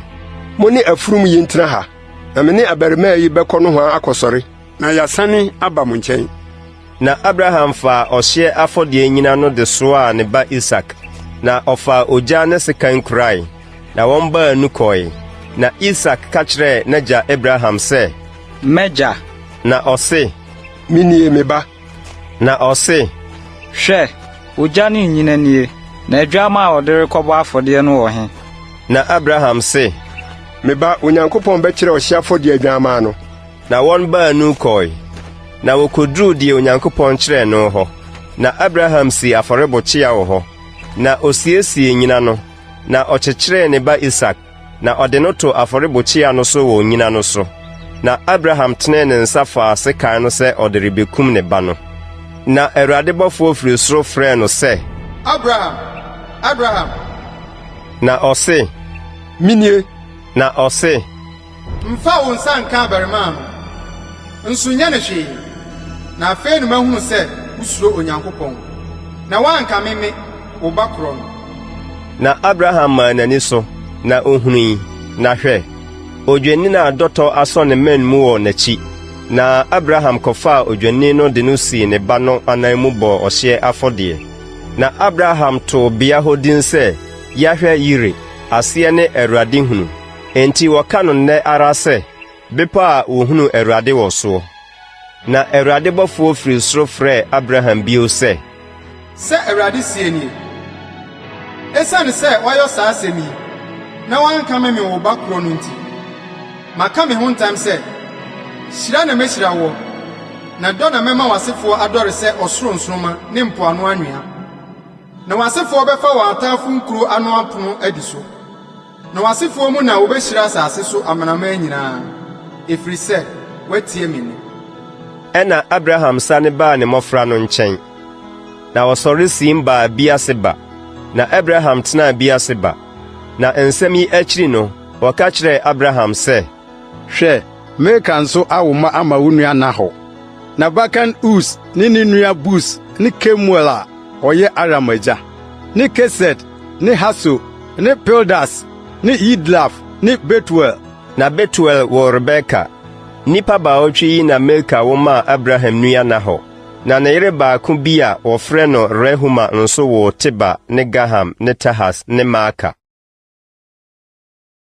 Mo ne afurum yi ntena ha, na me ne abarimaa yi bɛkɔ nohoa akɔsɔre, na yɛasane aba mo nkyɛn. Na Abraham faa ɔhyeɛ afɔdeɛ nnyina no de soaa ne ba Isak, na ɔfaa ogya ne sekan kurae, na wɔn baanu kɔe. Na Isak ka kyerɛɛ n'agya Abraham sɛ, M'agya! Na ɔse, Minie, me ba. Na ɔse, Hwɛ, ogya ne nnyina nie, na adwammaa a wɔde rekɔbɔ afɔdeɛ no wɔ he? Na Abraham se, Me ba, Onyankopɔn bɛkyerɛ ɔhyeɛ afɔdeɛ adwammaa no. Na wɔn baanu kɔe, na wokoduruu deɛ Onyankopɔn kyerɛɛ no hɔ. Na Abraham sii afɔrebukyia wɔ hɔ, na osiesiee nnyina no, na ɔkyekyeree ne ba Isak, na ɔde no too afɔrebukyia no so wɔ nnyina no so. Na Abraham tenee ne nsa faa sekan no sɛ ɔde rebekum ne ba no. Na Awurade bɔfoɔ firi soro frɛɛ no sɛ, Abraham! Abraham! Na ɔse, Menie! Na ɔse, Mfa wo nsa nka abarimaa no, nso nyɛ no hwee, na afei na mahunu sɛ wusuro Onyankopɔn, na woankame me, wo ba korɔ no. Na Abraham maa n'ani so, na ohui, na hwɛ, odwennini a dɔtɔ asɔ ne mmɛn mu wɔ n'akyi. Na Abraham kɔfaa odwennini no de no sii ne ba no anan mu bɔɔ ɔhyeɛ afɔdeɛ. Na Abraham too bea hɔ din sɛ Yahweh-Yire, aseɛ ne Awurade hunu. Enti wɔka no nnɛ ara sɛ, Bepɔ a wɔhunu Awurade wɔ soɔ. Na Awurade bɔfoɔ firi soro frɛɛ Abraham bio sɛ. Sɛ Awurade seɛ nie, Esiane sɛ woayɔ saa asɛm yi, na woankame me wo ba korɔ no nti, maka me ho ntam sɛ, hyira na mɛhyira woɔ, na dɔ na mɛma w'asefoɔ adɔre sɛ ɔsoro nsoromma ne mpoano anwea. Na w'asefoɔ bɛfa wɔn atamfo nkuro ano apono adi so. Na w'asefoɔ mu na wɔbɛhyira asase so amanaman nyinaa, ɛfiri sɛ woatie me nne. Ɛnna Abraham sane baa ne mmɔfra no nkyɛn, na wɔsɔre siim baa Beer-Seba, na Abraham tenaa Beer-Seba. Na nsɛm yi akyiri no, wɔka kyerɛɛ Abraham sɛ. Hwɛ, Milka nso awo mma ama wo nua Nahor. N'abakan Us ne ne nua Bus ne Kemuel a ɔyɛ Aram agya, ne Kesed ne Haso ne Pildas ne Yidlaf ne Betuel. Na Betuel woo Rebeka. Nnipa baawɔtwe yi na Milka wo maa Abraham nua Nahor. Na ne yere baako bi a wɔfrɛ no Rehuma nso woo Teba ne Gaham ne Tahas ne Maaka.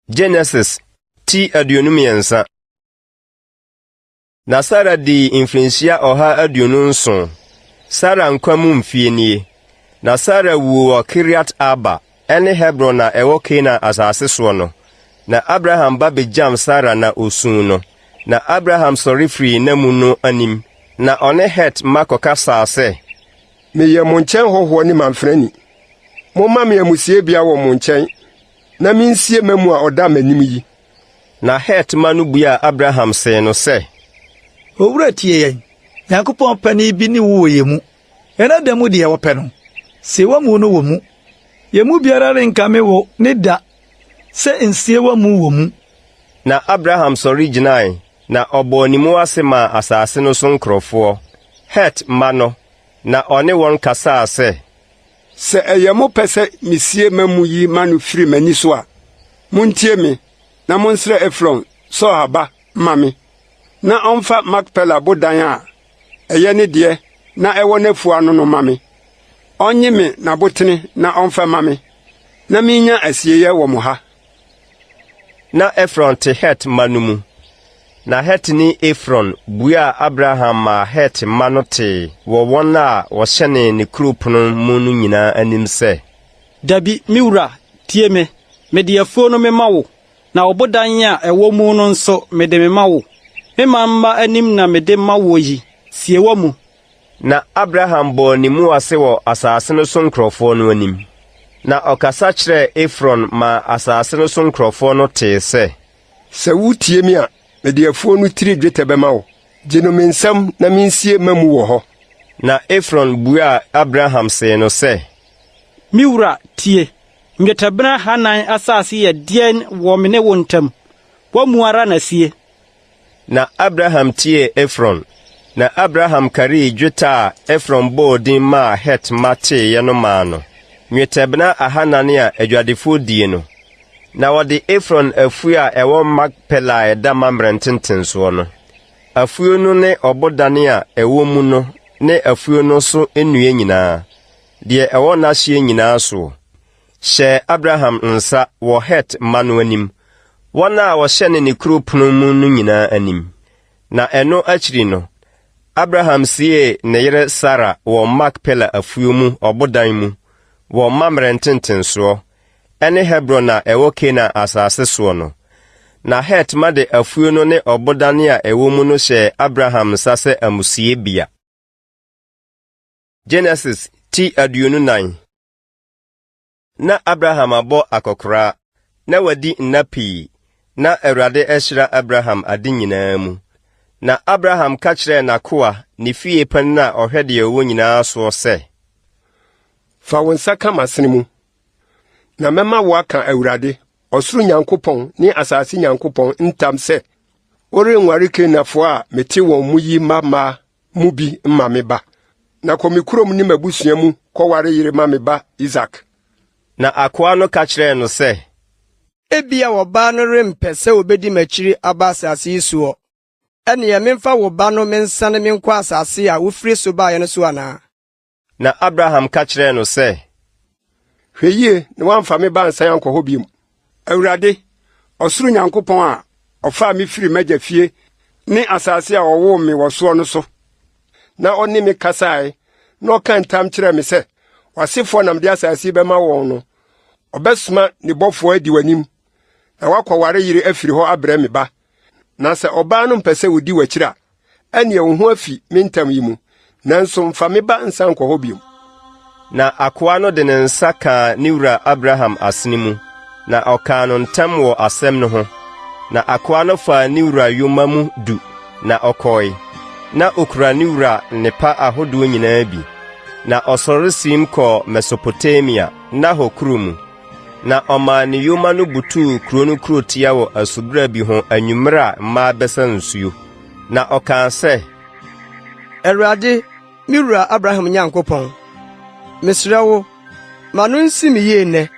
Genesis ti 23. Na Sara dii mfirinhyia 127. Sara nkwa mu mfie nie. Na Sara wuu wɔ Kiriat-Arba, ɛne Hebron a ɛwɔ Kanaan asase soɔ no. Na Abraham ba bɛgyam Sara na ɔsuu no. Na Abraham sɔre firii n'amu no anim, na ɔne Het mma kɔkasaa sɛ, Meyɛ mo nkyɛn hɔhoɔ ne mamfrani. Momma me amusiebea wɔ mo nkyɛn, na mensie m'amu a ɔda m'anim yi. Na Het mma no buaa Abraham see no sɛ. Owura tie yɛn, Nyankopɔn panin bi ne wo wɔ yɛn mu. Yɛn ada mu deɛ wɔpɛ no, sie w'amu no wɔ mu. Yɛn mu biara renkame wo ne da sɛ nsie w'amu wɔ mu. Na Abraham sɔre gyinae, na ɔbɔɔ ne mu ase maa asase no so nkurɔfoɔ, Het mma no, na ɔne wɔn kasaa sɛ. Sɛ ɛyɛ mo pɛ sɛ misie m'amu yi ma no firi m'ani so a, muntie me, na monsrɛ Efron, Sohar ba, mma me, na ɔmfa Makpela bodan a ɛyɛ ne deɛ na ɛwɔ n'afuw ano no mma me. Ɔnnye me n'abotene na ɔmfa mma me, na minnya asieeɛ wɔ mo ha. Na Efron te Het mma no mu. Na Hetini Efron buaa Abraham maa Het mma no tee wɔ wɔn a wɔhyɛnee ne kurow pon mu no nyinaa anim sɛ. Dabi, me wura, tie me. Mede afuo no mema wo, na ɔbodan a ɛwɔ mu no nso, mede mema wo. Me man mma anim na mede ma woɔ yi, sie wɔ mu. Na Abraham bɔɔ ne mu ase wɔ asase no so nkurɔfoɔ no anim. Na ɔkasa kyerɛɛ Efron maa asase no so nkurɔfoɔ no tee sɛ. Sɛ wutie me a, mede afuw no tiri dwetɛ bɛma wo. Gye no me nsam na minsie m'amu wɔ hɔ. Na Efron buaa Abraham see no sɛ. Me wura, tie! Nnwetɛbena ahannan asase yɛ deɛn wɔ me ne wo ntam? W'amu ara na sie. Na Abraham tiee Efron, na Abraham karii dwetɛ a Efron bɔɔ din maa Het mma teeɛ no maa no, nnwetɛbena ahanan a adwadifoɔ die no. Na wɔde Efron afuo a ɛwɔ Makpela a ɛda Mamre ntentensoɔ no, afuo no ne ɔbodan a ɛwɔ mu no ne afuo no so nnua nyinaa, deɛ ɛwɔ n'ahyeɛ nyinaa soɔ, hyɛɛ Abraham nsa wɔ Het mma no anim, wɔn a wɔhyɛne ne kuro pono mu no nyinaa anim. Na ɛno akyiri no, Abraham siee ne yere Sara wɔ Makpela afuo mu ɔbodan mu wɔ Mamre ntentensoɔ, ɛne Hebron a ɛwɔ Kanaan asase soɔ no. Na Het mma de afuo no ne ɔbodan a ɛwɔ mu no hyɛɛ Abraham nsa sɛ amusiebea. Genesis ti 24. Na Abraham abɔ akɔkoraa, na wadi nna pii, na Awurade ahyira Abraham ade nyinaa mu. Na Abraham ka kyerɛɛ n'akoa, ne fie panin a ɔhwɛ deɛ ɔwɔ nyinaa soɔ sɛ. Fa wo nsa ka m'asene mu, na mɛma woaka Awurade, ɔsoro Nyankopɔn ne asase Nyankopɔn ntam sɛ, worenware Kanaanfoɔ a mete wɔn mu yi mmammaa mu bi mma me ba. Na kɔ me kurom ne m'abusua mu kɔware yere ma me ba Isak. Na akoa no ka kyerɛɛ no sɛ. Ebia ɔbaa no rempɛ sɛ obedi m'akyiri aba asase yi soɔ. Ɛnneɛ memfa wo ba no mensane menkɔ asase a wofiri so baeɛ no so anaa? Na Abraham ka kyerɛɛ no sɛ. Hwɛ yie na woamfa me ba ansan ankɔ hɔ bio. Awurade, ɔsoro Nyankopɔn a ɔfaa me firii m'agya fie ne asase a ɔwoo me wɔ soɔ no so, na ɔne me kasae na ɔkaa ntam kyerɛɛ me sɛ, 'W'asefoɔ na mede asase yi bɛma wɔn no, ɔbɛsoma ne bɔfoɔ adi w'anim na woakɔware yere afiri hɔ abrɛ me ba. Na sɛ ɔbaa no mpɛ sɛ odi w'akyiri a, ɛnneɛ wo ho afi me ntam yi mu, nanso mfa me ba nsan nkɔ hɔ bio. Na akoa no de ne nsa kaa ne wura Abraham asene mu, na ɔkaa no ntam wɔ asɛm no ho. Na akoa no faa ne wura yoma mu du, na ɔkɔe. Na okura ne wura nnepa ahodoɔ nyinaa bi. Na ɔsɔre siim kɔɔ Mesopotamia, Nahor kuro mu. Na ɔmaa ne yoma no butuu kuro no kurotia wɔ asubura bi ho anwummere a mmaa bɛsa nsuo. Na ɔkaa sɛ, Awurade, me wura Abraham Nyankopɔn, mesrɛ wo, ma no nsi me yie nnɛ,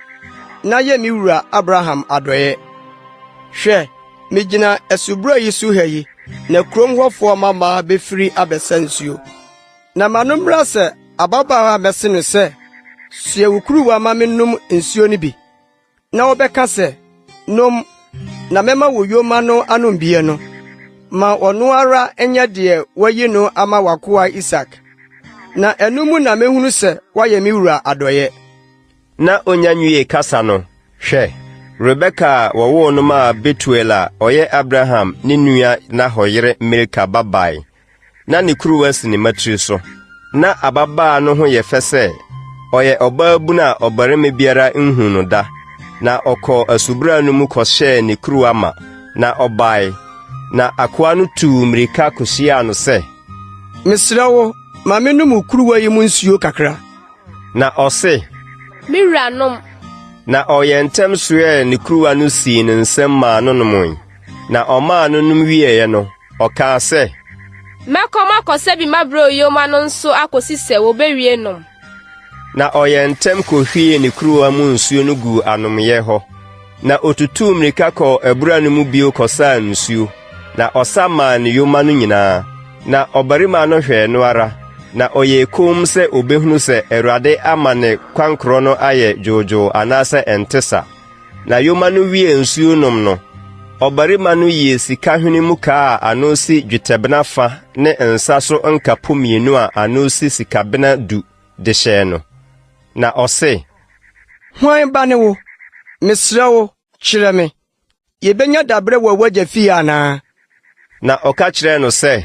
na yɛ me wura Abraham adɔeɛ. Hwɛ, migyina asubura yi so ha yi, na kurom hɔfoɔ mmammaa befiri abɛsa nsuo. Na ma no mmra sɛ ababaawa a mɛse no sɛ, 'Soa wo kuruwa ma mennom nsuo no bi,' na wobɛka sɛ, 'Nom, na mɛma wo yoma no anom bi' no, ma ɔno ara nyɛ deɛ woayi no ama w'akoa Isak. Na ɛno mu na mehunu sɛ woayɛ me wura adɔeɛ. Na onya nwiee kasa no, hwɛ, Rebeka a wɔwoo no maa Betuel a ɔyɛ Abraham ne nua Nahor yere Milka ba bae. Na ne kuruwa si ne mmatiri so. Ná ababaa no ho yɛ fɛ sɛ ɔyɛ ɔbaabun a ɔbarima biara nhuu no da. Na ɔkɔɔ asubura no mu kɔhyɛɛ ne kuruwa ma, na ɔbae. Na akoa no tuu mmirika kohyiaa no sɛ, Mesrɛ wo, ma mennom wo kuruwa yi mu nsuo kakra. Na ɔse, Me wura, nom. Na ɔyɛɛ ntɛm soɛɛ ne kuruwa no sii ne nsam maa no nomee. Na ɔmaa no nom wieeɛ no, ɔkaa sɛ, Mɛkɔ makɔsa bi mabrɛ oyoma no nso akosi sɛ wobewie nom. Na ɔyɛɛ ntɛm kohwiee ne kuruwa mu nsuo no guu anomeeɛ hɔ. Na otutuu mmirika kɔɔ abura no mu bio kɔsaa nsuo, na ɔsa maa ne yoma no nyinaa. Na ɔbarima no hwɛɛ no ara, na ɔyɛɛ komm sɛ obehunu sɛ Awurade ama ne kwankorɔ no ayɛ dwoodwoo anaasɛ ɛnte sa. Na yoma no wiee nsuo nom no, ɔbarima no yii sika hwene mu kaa a ano si dwetɛbena fa ne nsa so nkapo mmienu a ano si sikabena du de hyɛɛ no. Na ɔse, Hwan ba ne wo? Mesrɛ wo, kyerɛ me. Yebenya dabere wɔ w'agya fie anaa? Na ɔka kyerɛɛ no sɛ,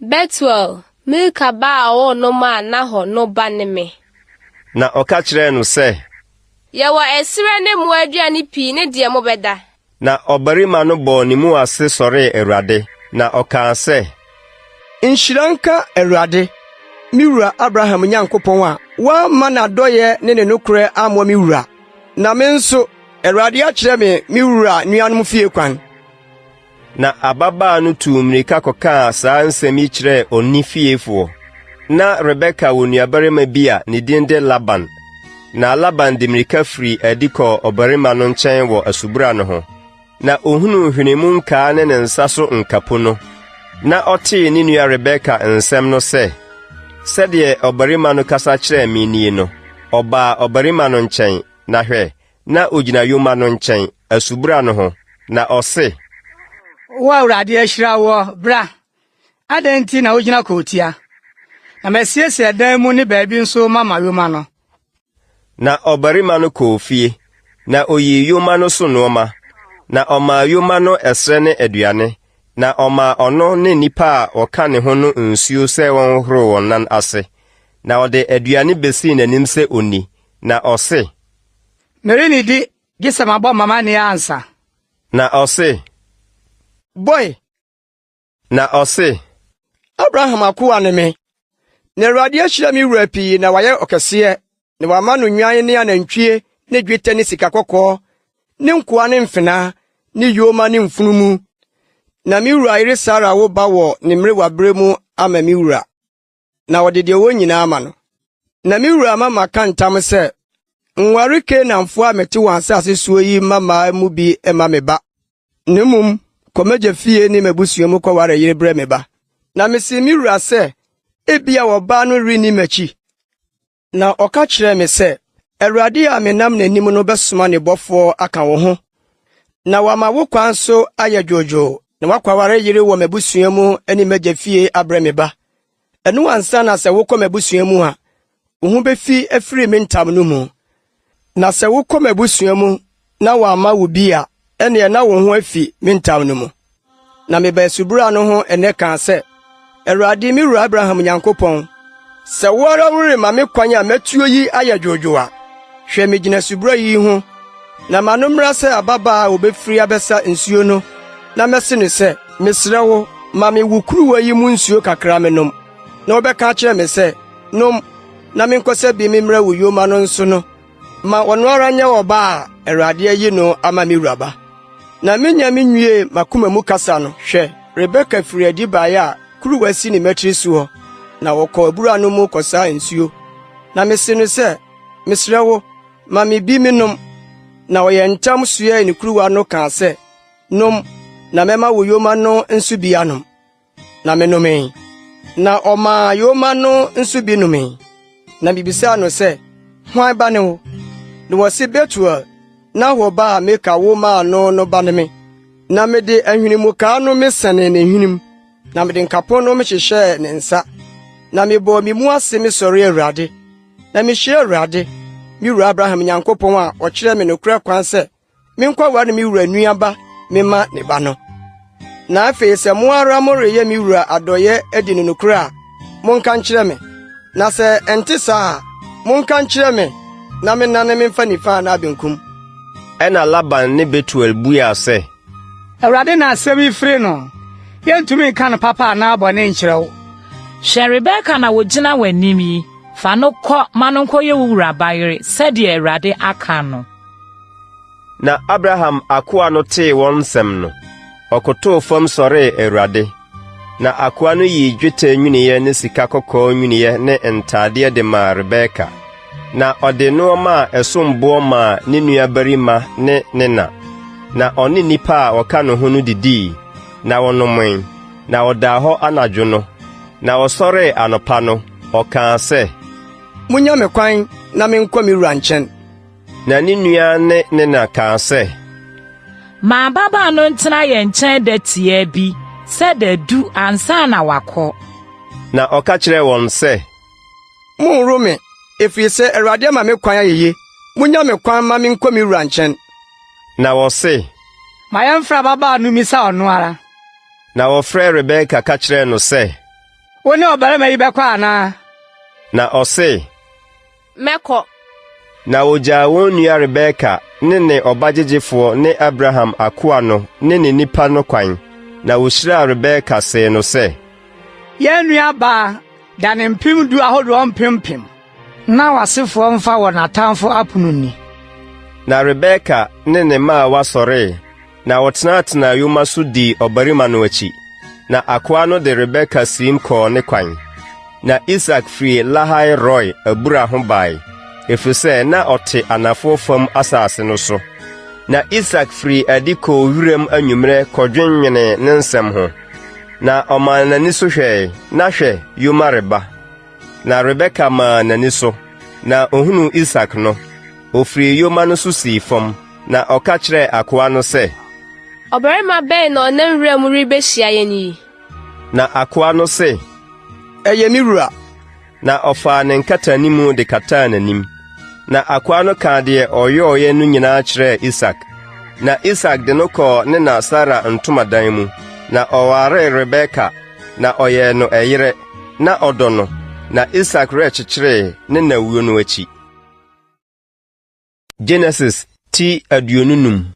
Betuel, Milka ba a ɔwoo no maa Nahor no ba ne me. Na ɔka kyerɛɛ no sɛ, Yɛwɔ ɛserɛ ne mmoa aduane pii ne deɛ mobɛda. Na ɔbarima no bɔɔ ne mu ase sɔree Awurade, na ɔkaa sɛ. Nhyira nka Awurade, me wura Abraham Nyankopɔn a. Wamma n'adɔeɛ ne ne nokorɛ ammɔ me wura, na me nso, Awurade akyerɛ me me wura nuanom fie kwan. Na ababaa no tuu mmirika kɔkaa saa nsɛm yi kyerɛɛ onni fiefoɔ. Ná Rebeka wɔ nuabarima bi a ne din de Laban. Na Laban de mmirika firii adi kɔɔ ɔbarima no nkyɛn wɔ asubura no ho. Na ohunuu hwene mu nkaa ne ne nsa so nkapo no, na ɔtee ne nua Rebeka nsɛm no sɛ, Sɛdeɛ ɔbarima no kasa kyerɛɛ me nie no, ɔbaa ɔbarima no nkyɛn, na hwɛ, na ogyina yoma no nkyɛn, asubura no ho, na ɔse. Wo a Awurade ahyira woɔ, bra. Adɛn nti na wogyina kurotia? Na masiesie ɛdan mu ne baabi nso mama yoma no. Na ɔbarima no kɔɔ fie, na oyii yoma no so nnoɔma, na ɔmaa yoma no ɛserɛ ne aduane, na ɔmaa ɔno ne nnipa a wɔka ne ho no nsuo sɛ wɔnhohoro wɔn nan ase. Na ɔde aduane besii n'anim sɛ onni, na ɔse. Merennidi gye sɛ mabɔ m'amanneɛ ansa. Na ɔse. Bɔ ɛ! Na ɔse. Abraham akoa ne me. Na Awurade ahyira me wura pii na wayɛ ɔkɛseɛ, na wama no nnwan ne anantwie ne dwetɛ ne sika kɔkɔɔ, ne nkoa ne mfenaa, ne yoma ne mfunumu. Na me wura yere Sara awo ba wɔ ne mmerewabere mu ama me wura. na ɔde deɛ ɔwɔ nyinaa ama no. Na me wura ama maka ntam sɛ, 'Nware Kanaanfoɔ a mete wɔn asase soɔ yi mmammaa mu bi mma me ba, na mmom kɔ m'agya fie ne m'abusua mu kɔware yere brɛ me ba. Na mesee me wura sɛ, 'Ebia ɔbaa no renni m'akyi. Na ɔka kyerɛɛ me sɛ, 'Awurade a menam n'anim no bɛsoma ne bɔfoɔ aka wo ho, na wama wo kwan so ayɛ dwoodwoo, na woakɔware yere wɔ m'abusua mu ne m'agya fie abrɛ me ba. Ɛno ansa na sɛ wokɔ m'abusua mu a, wo ho befi afiri me ntam no mu. Na sɛ wokɔ m'abusua mu na wɔamma wo bi a, ɛnneɛ na wo ho afi me ntam no mu. Na mebaa asubura no ho nnɛ kaa sɛ, 'Awurade, me wura Abraham Nyankopɔn, sɛ wo ara worema me kwan a matuo yi ayɛ dwoodwoo a, hwɛ migyina asubura yi ho, na ma no mmra sɛ ababaa a obefiri abɛsa nsuo no, na mɛse no sɛ, Mesrɛ wo, ma me wo kuruwa yi mu nsuo kakra mennom. Na wobɛka akyerɛ me sɛ, Nom, na menkɔsa bi memmrɛ wo yoma no nso no, Ma ɔno ara nyɛ ɔbaa a Awurade ayi no ama me wura ba. Na minnya minwiee m'akoma mu kasa no, hwɛ, Rebeka firii adi bae a kuruwa si ne mmatiri soɔ, na ɔkɔɔ abura no mu kɔsaa nsuo. Na mise no sɛ, Mesrɛ wo, ma me bi mennom. Na ɔyɛɛ ntɛm soɛɛ ne kuruwa no kaa sɛ, Nom, na mɛma wo yoma no nso bi anom. Na menomee. Na ɔmaa yoma no nso bi nomee. Na mibisaa no sɛ, ‘Hwan ba ne wo?’ Na ɔse, ‘Betuel, Nahor ba a Milka wo maa no no ba ne me.’ Na mede ahwenemukaa no mesɛnee ne hwenem, na mede nkapo no mehyehyɛɛ ne nsa. Na mebɔɔ me mu ase mesɔree Awurade. Na mihyiraa Awurade, me wura Abraham Nyankopɔn a ɔkyerɛɛ me nokorɛ kwan sɛ menkɔware me wura nua ba memma ne ba no. Na afei sɛ mo ara moreyɛ me wura adɔeyɛ adi no nokorɛ a, monka nkyerɛ me. Na sɛ ɛnte saa a, monka nkyerɛ me na mennane memfa nifa anaa benkum. Ɛnna Laban ne Betuel buaa sɛ, Awurade na asɛm yi firi no. Yɛrentumi nka no papa anaa bɔne nkyerɛ wo. Hwɛ, Rebeka na ogyina w'anim yi. Fa no kɔ ma no nkɔyɛ wo wura ba yere sɛdeɛ Awurade aka no. Na Abraham akoa no tee wɔn nsɛm no, ɔkotow fam sɔree Awurade. Na akoa no yii dwetɛ nnwinneɛ ne sika kɔkɔɔ nnwinneɛ ne ntadeɛ de maa Rebeka. Na ɔde nnoɔma a ɛsom boɔ maa ne nuabarima ne ne na. Na ɔne nnipa a wɔka ne ho no didii, na wɔnomee, na wɔdaa hɔ anadwo no. Na wɔsɔree anɔpa no, ɔkaa sɛ, Munnya me kwan na menkɔ me wura nkyɛn. Na ne nua ne ne na kaa sɛ, Ma ababaa no ntena yɛn nkyɛn da tiaa bi sɛ dadu ansa na wakɔ. Na ɔka kyerɛɛ wɔn sɛ, Monnworo me, efiri sɛ Awurade ama me kwan ayɛ ye. Munnya me kwan mma menkɔ me wura nkyɛn. Na wɔse, Ma yɛmfrɛ ababaa no mmisa ɔno ara. Na wɔfrɛɛ Rebeka ka kyerɛɛ no sɛ, Wo ne ɔbarima yi bɛkɔ anaa? Na ɔse, Mɛkɔ. Na wɔgyaa wɔn nua Rebeka ne ne ɔbagyegyefoɔ ne Abraham akoa no ne ne nnipa no kwan, na wɔhyiraa Rebeka see no sɛ. Yɛn nuabaa, dane mpemdu ahodoɔ mpempem. Na w'asefoɔ mfa wɔn atamfo apono nni. Na Rebeka ne ne mmaawa sɔree, na wɔtenatenaa yoma so dii ɔbarima no akyi. Na akoa no de Rebeka siim kɔɔ ne kwan. Na Isak firii Lahai-Roi abura ho bae, ɛfiri sɛ na ɔte anafoɔ fam asase no so. Na Isak firii adi kɔɔ wiram anwummerɛ kɔdwennwenee ne nsɛm ho. Na ɔmaa n'ani so hwɛe, na hwɛ, yoma reba. Na Rebeka maa n'ani so, na ohunuu Isak no, ofirii yoma no so sii fam, na ɔka kyerɛɛ akoa no sɛ, Ɔbarima bɛn na ɔnam wuram rebehyia yɛn yi? Na akoa no se, Ɛyɛ me wura. Na ɔfaa ne nkatanimu de kataa n'anim. Na akoa no kaa deɛ ɔyɔeɛ no nyinaa kyerɛɛ Isak. Na Isak de no kɔɔ ne na Sara ntomadan mu, na ɔwaree Rebeka, na ɔyɛɛ no ɛyerɛ. Na ɔdɔ no, na Isak werɛ kyekyeree ne na wuo no akyi. Genesis ti 25.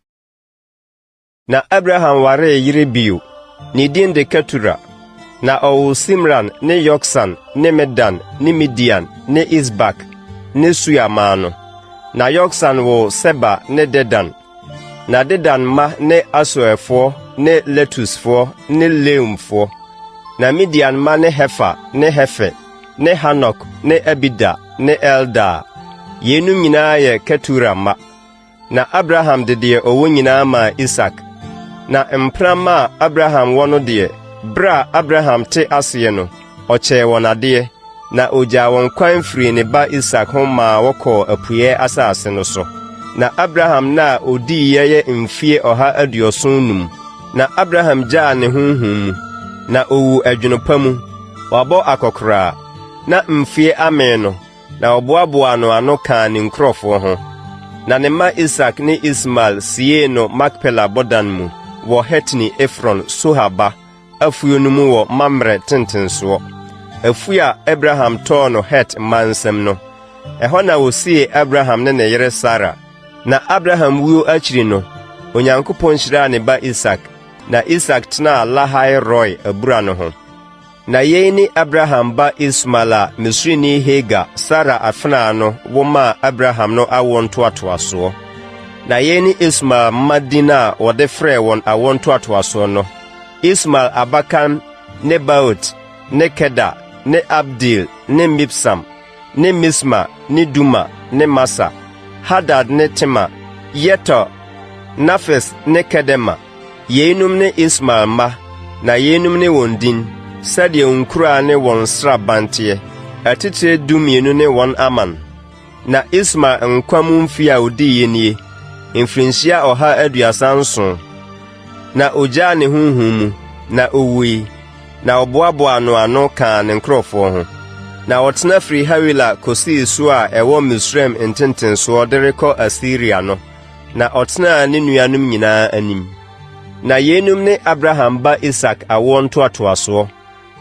Na Abraham waree yere bio. Ne din de Ketura. Na ɔwoo Simran ne Yoksan ne Medan ne Midian ne Isbak ne Sua maa no. Na Yoksan woo Seba ne Dedan. Na Dedan mma ne Asuerfoɔ ne Letusfoɔ ne Leumfoɔ. Na Midian mma ne Hefa ne Hefer ne Hanok ne Abida ne Eldaa. Yeinom nyinaa yɛ Ketura mma. Na Abraham de deɛ ɔwɔ nyinaa maa Isak. Na mpena mma a Abraham wɔ no deɛ, berɛ a Abraham te aseɛ no, ɔkyɛɛ wɔn adeɛ, na ɔgyaa wɔn kwan firii ne ba Isak ho maa wɔkɔɔ apueeɛ asase no so. Na Abraham nna a ɔdiiɛ yɛ mfeɛ 175. Na Abraham gyaa ne honhom mu, na ɔwuu ɛdwono pa mu, wabɔ akɔkoraa, na mfeɛ amee no. Na ɔboaboaa no ano kaa ne nkurɔfoɔ ho. Na ne mma Isak ne Ismael siee no Makpela bodan mu wɔ Hetini Efron, Sohar ba, afuo no mu wɔ Mamre ntentensoɔ, afuo a Abraham tɔɔ no Het mma nsam no. Ɛhɔ na wɔsiee Abraham ne ne yere Sara. Na Abraham wuo akyiri no, Onyankopɔn hyiraa ne ba Isak, na Isak tenaa Lahai-Roi abura no ho. Na yei ne Abraham ba Ismael a Misrini Hagar, Sara afenaa no, wo maa Abraham no awoɔ ntoatoasoɔ. Na yei ne Ismael mma din a wɔde frɛɛ wɔn awoɔ ntoatoasoɔ no, Ismael abakan Nebaot ne Kedar ne Abdeel ne Mibsam ne Misma ne Duma ne Masa, Hadad ne Tema, Yetur, Nafis ne Kedema. Yeinom ne Ismael mma, na yeinom ne wɔn din, sɛdeɛ wɔn nkuraa ne wɔn nsraban teɛ, atitire 12 ne wɔn aman. Na Ismael nkwa mu mfeɛ a ɔdiiɛ nie, mfirinhyia 137. Na ɔgyaa ne honhom mu, na ɔwui, na wɔboaboaa no ano kaa ne nkurɔfoɔ ho. Na ɔtena firii Hawila kɔsii Sur a ɛwɔ Misraim ntentensoɔ de rekɔ Asiria no. Na ɔtenaa ne nuanom nyinaa anim. Na yeinom ne Abraham ba Isak awoɔ ntoatoasoɔ.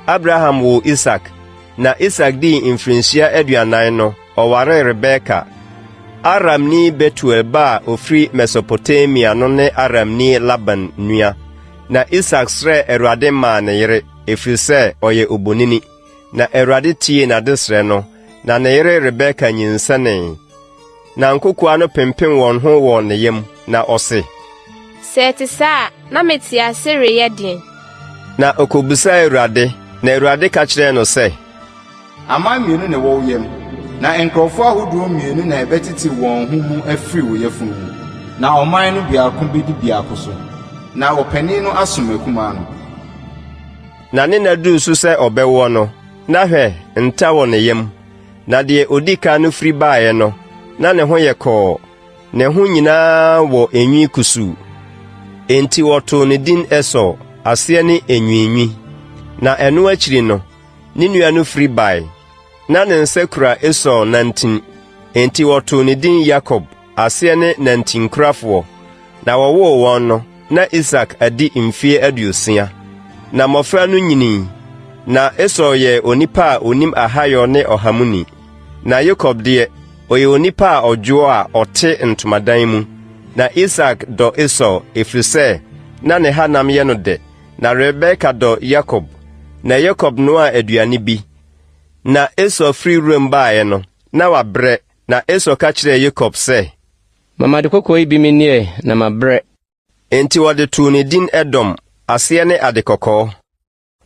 Abraham woo Isak, na Isak dii mfirinhyia 40 no, ɔwaree Rebeka, Aramni Betuel ba a ɔfiri Mesopotamia no ne Aramni Laban nua. Na Isak srɛɛ Awurade maa ne yere, ɛfiri sɛ ɔyɛ obonini. Na Awurade tiee n'adesrɛ no, na ne yere Rebeka nyinsɛnee. Na nkokoaa no pempem wɔn ho wɔ ne yam, na ɔse, Sɛ ɛte saa a, na mete ase reyɛ deɛn? Na ɔkɔbisaa Awurade, na Awurade ka kyerɛɛ no sɛ, Aman mmienu na ɛwɔ wo yam, na nkurɔfoɔ ahodoɔ mmienu na ɛbɛtete wɔn ho mu afiri wo yafunu mu, na ɔman no biako bɛdi biako so, na ɔpanin no asom akumaa no. Na ne nna duruu so sɛ ɔbɛwoɔ no, na hwɛ, nta wɔ ne yam. Na deɛ ɔdi kan no firi baeɛ no, na ne ho yɛ kɔɔ, ne ho nyinaa wɔ enwi kusuu. Enti wɔtoo ne din Esau, aseɛ ne Enwiinwi. Na ɛno akyiri no, ne nua no firi bae, na ne nsa kura Esau nantin. Enti wɔtoo ne din Yakob, aseɛ ne Nantinkurafoɔ. Na wɔwoo wɔn no, na Isak adi mfeɛ 60. Na mmɔfra no nyinii, na Esau yɛɛ onipa a ɔnim ahayɔ ne ɔhamuni, na Yakob deɛ, ɔyɛ onipa a ɔdwoɔ a ɔte ntomadan mu. Na Isak dɔ Esau, ɛfiri sɛ na ne hanam yɛ no dɛ, na Rebeka dɔ Yakob. Na Yakob noaa aduane bi. Na Esau firi wuram baeɛ no, Na wabrɛ. Na Esau ka kyerɛɛ Yakob sɛ, Ma m'ade kɔkɔɔ yi bi menni ɛ, na mabrɛ. Enti wɔde too ne din Edom, aseɛ ne ade kɔkɔɔ.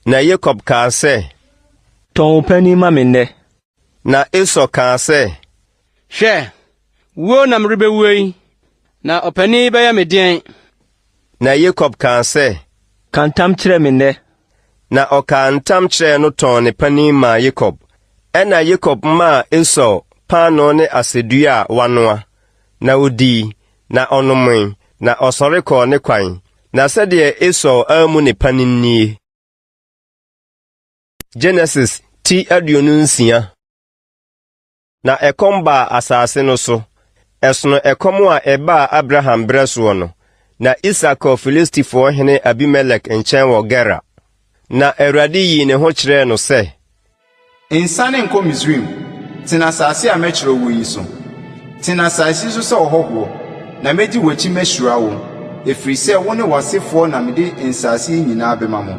Na Yakob kaa sɛ, Tɔn wo panin ma me nnɛ. Na Esau kaa sɛ, Hwɛ, wuo na merebɛwuo yi, na ɔpanin yi bɛyɛ me deɛn? Na Yakob kaa sɛ, Ka ntam kyerɛ me nnɛ. Na ɔkaa ntam kyerɛɛ no tɔn ne panin maa Yakob. Ɛnna Yakob maa Esau paanoo ne asɛdua a wanoa, na ɔdii, na ɔnomee, na ɔsɔre kɔɔ ne kwan. Na sɛdeɛ Esau ammu ne panin nie. Genesis ti 26. Na ɛkɔm baa asase no so, ɛsono ɛkɔm a ɛbaa Abraham berɛ soɔ no. Na Isak kɔɔ Filistifoɔ hene Abimelek nkyɛn wɔ Gerar. Na Awurade yii ne ho kyerɛɛ no sɛ. Nsiane nkɔ Misraim, tena asase a mɛkyerɛ wo yi so. Tena asase yi so sɛ ɔhɔhoɔ, na mɛdi w'akyi mahyira wo, ɛfiri sɛ wo ne w'asefoɔ na mede nsase yi nyinaa bɛma mo,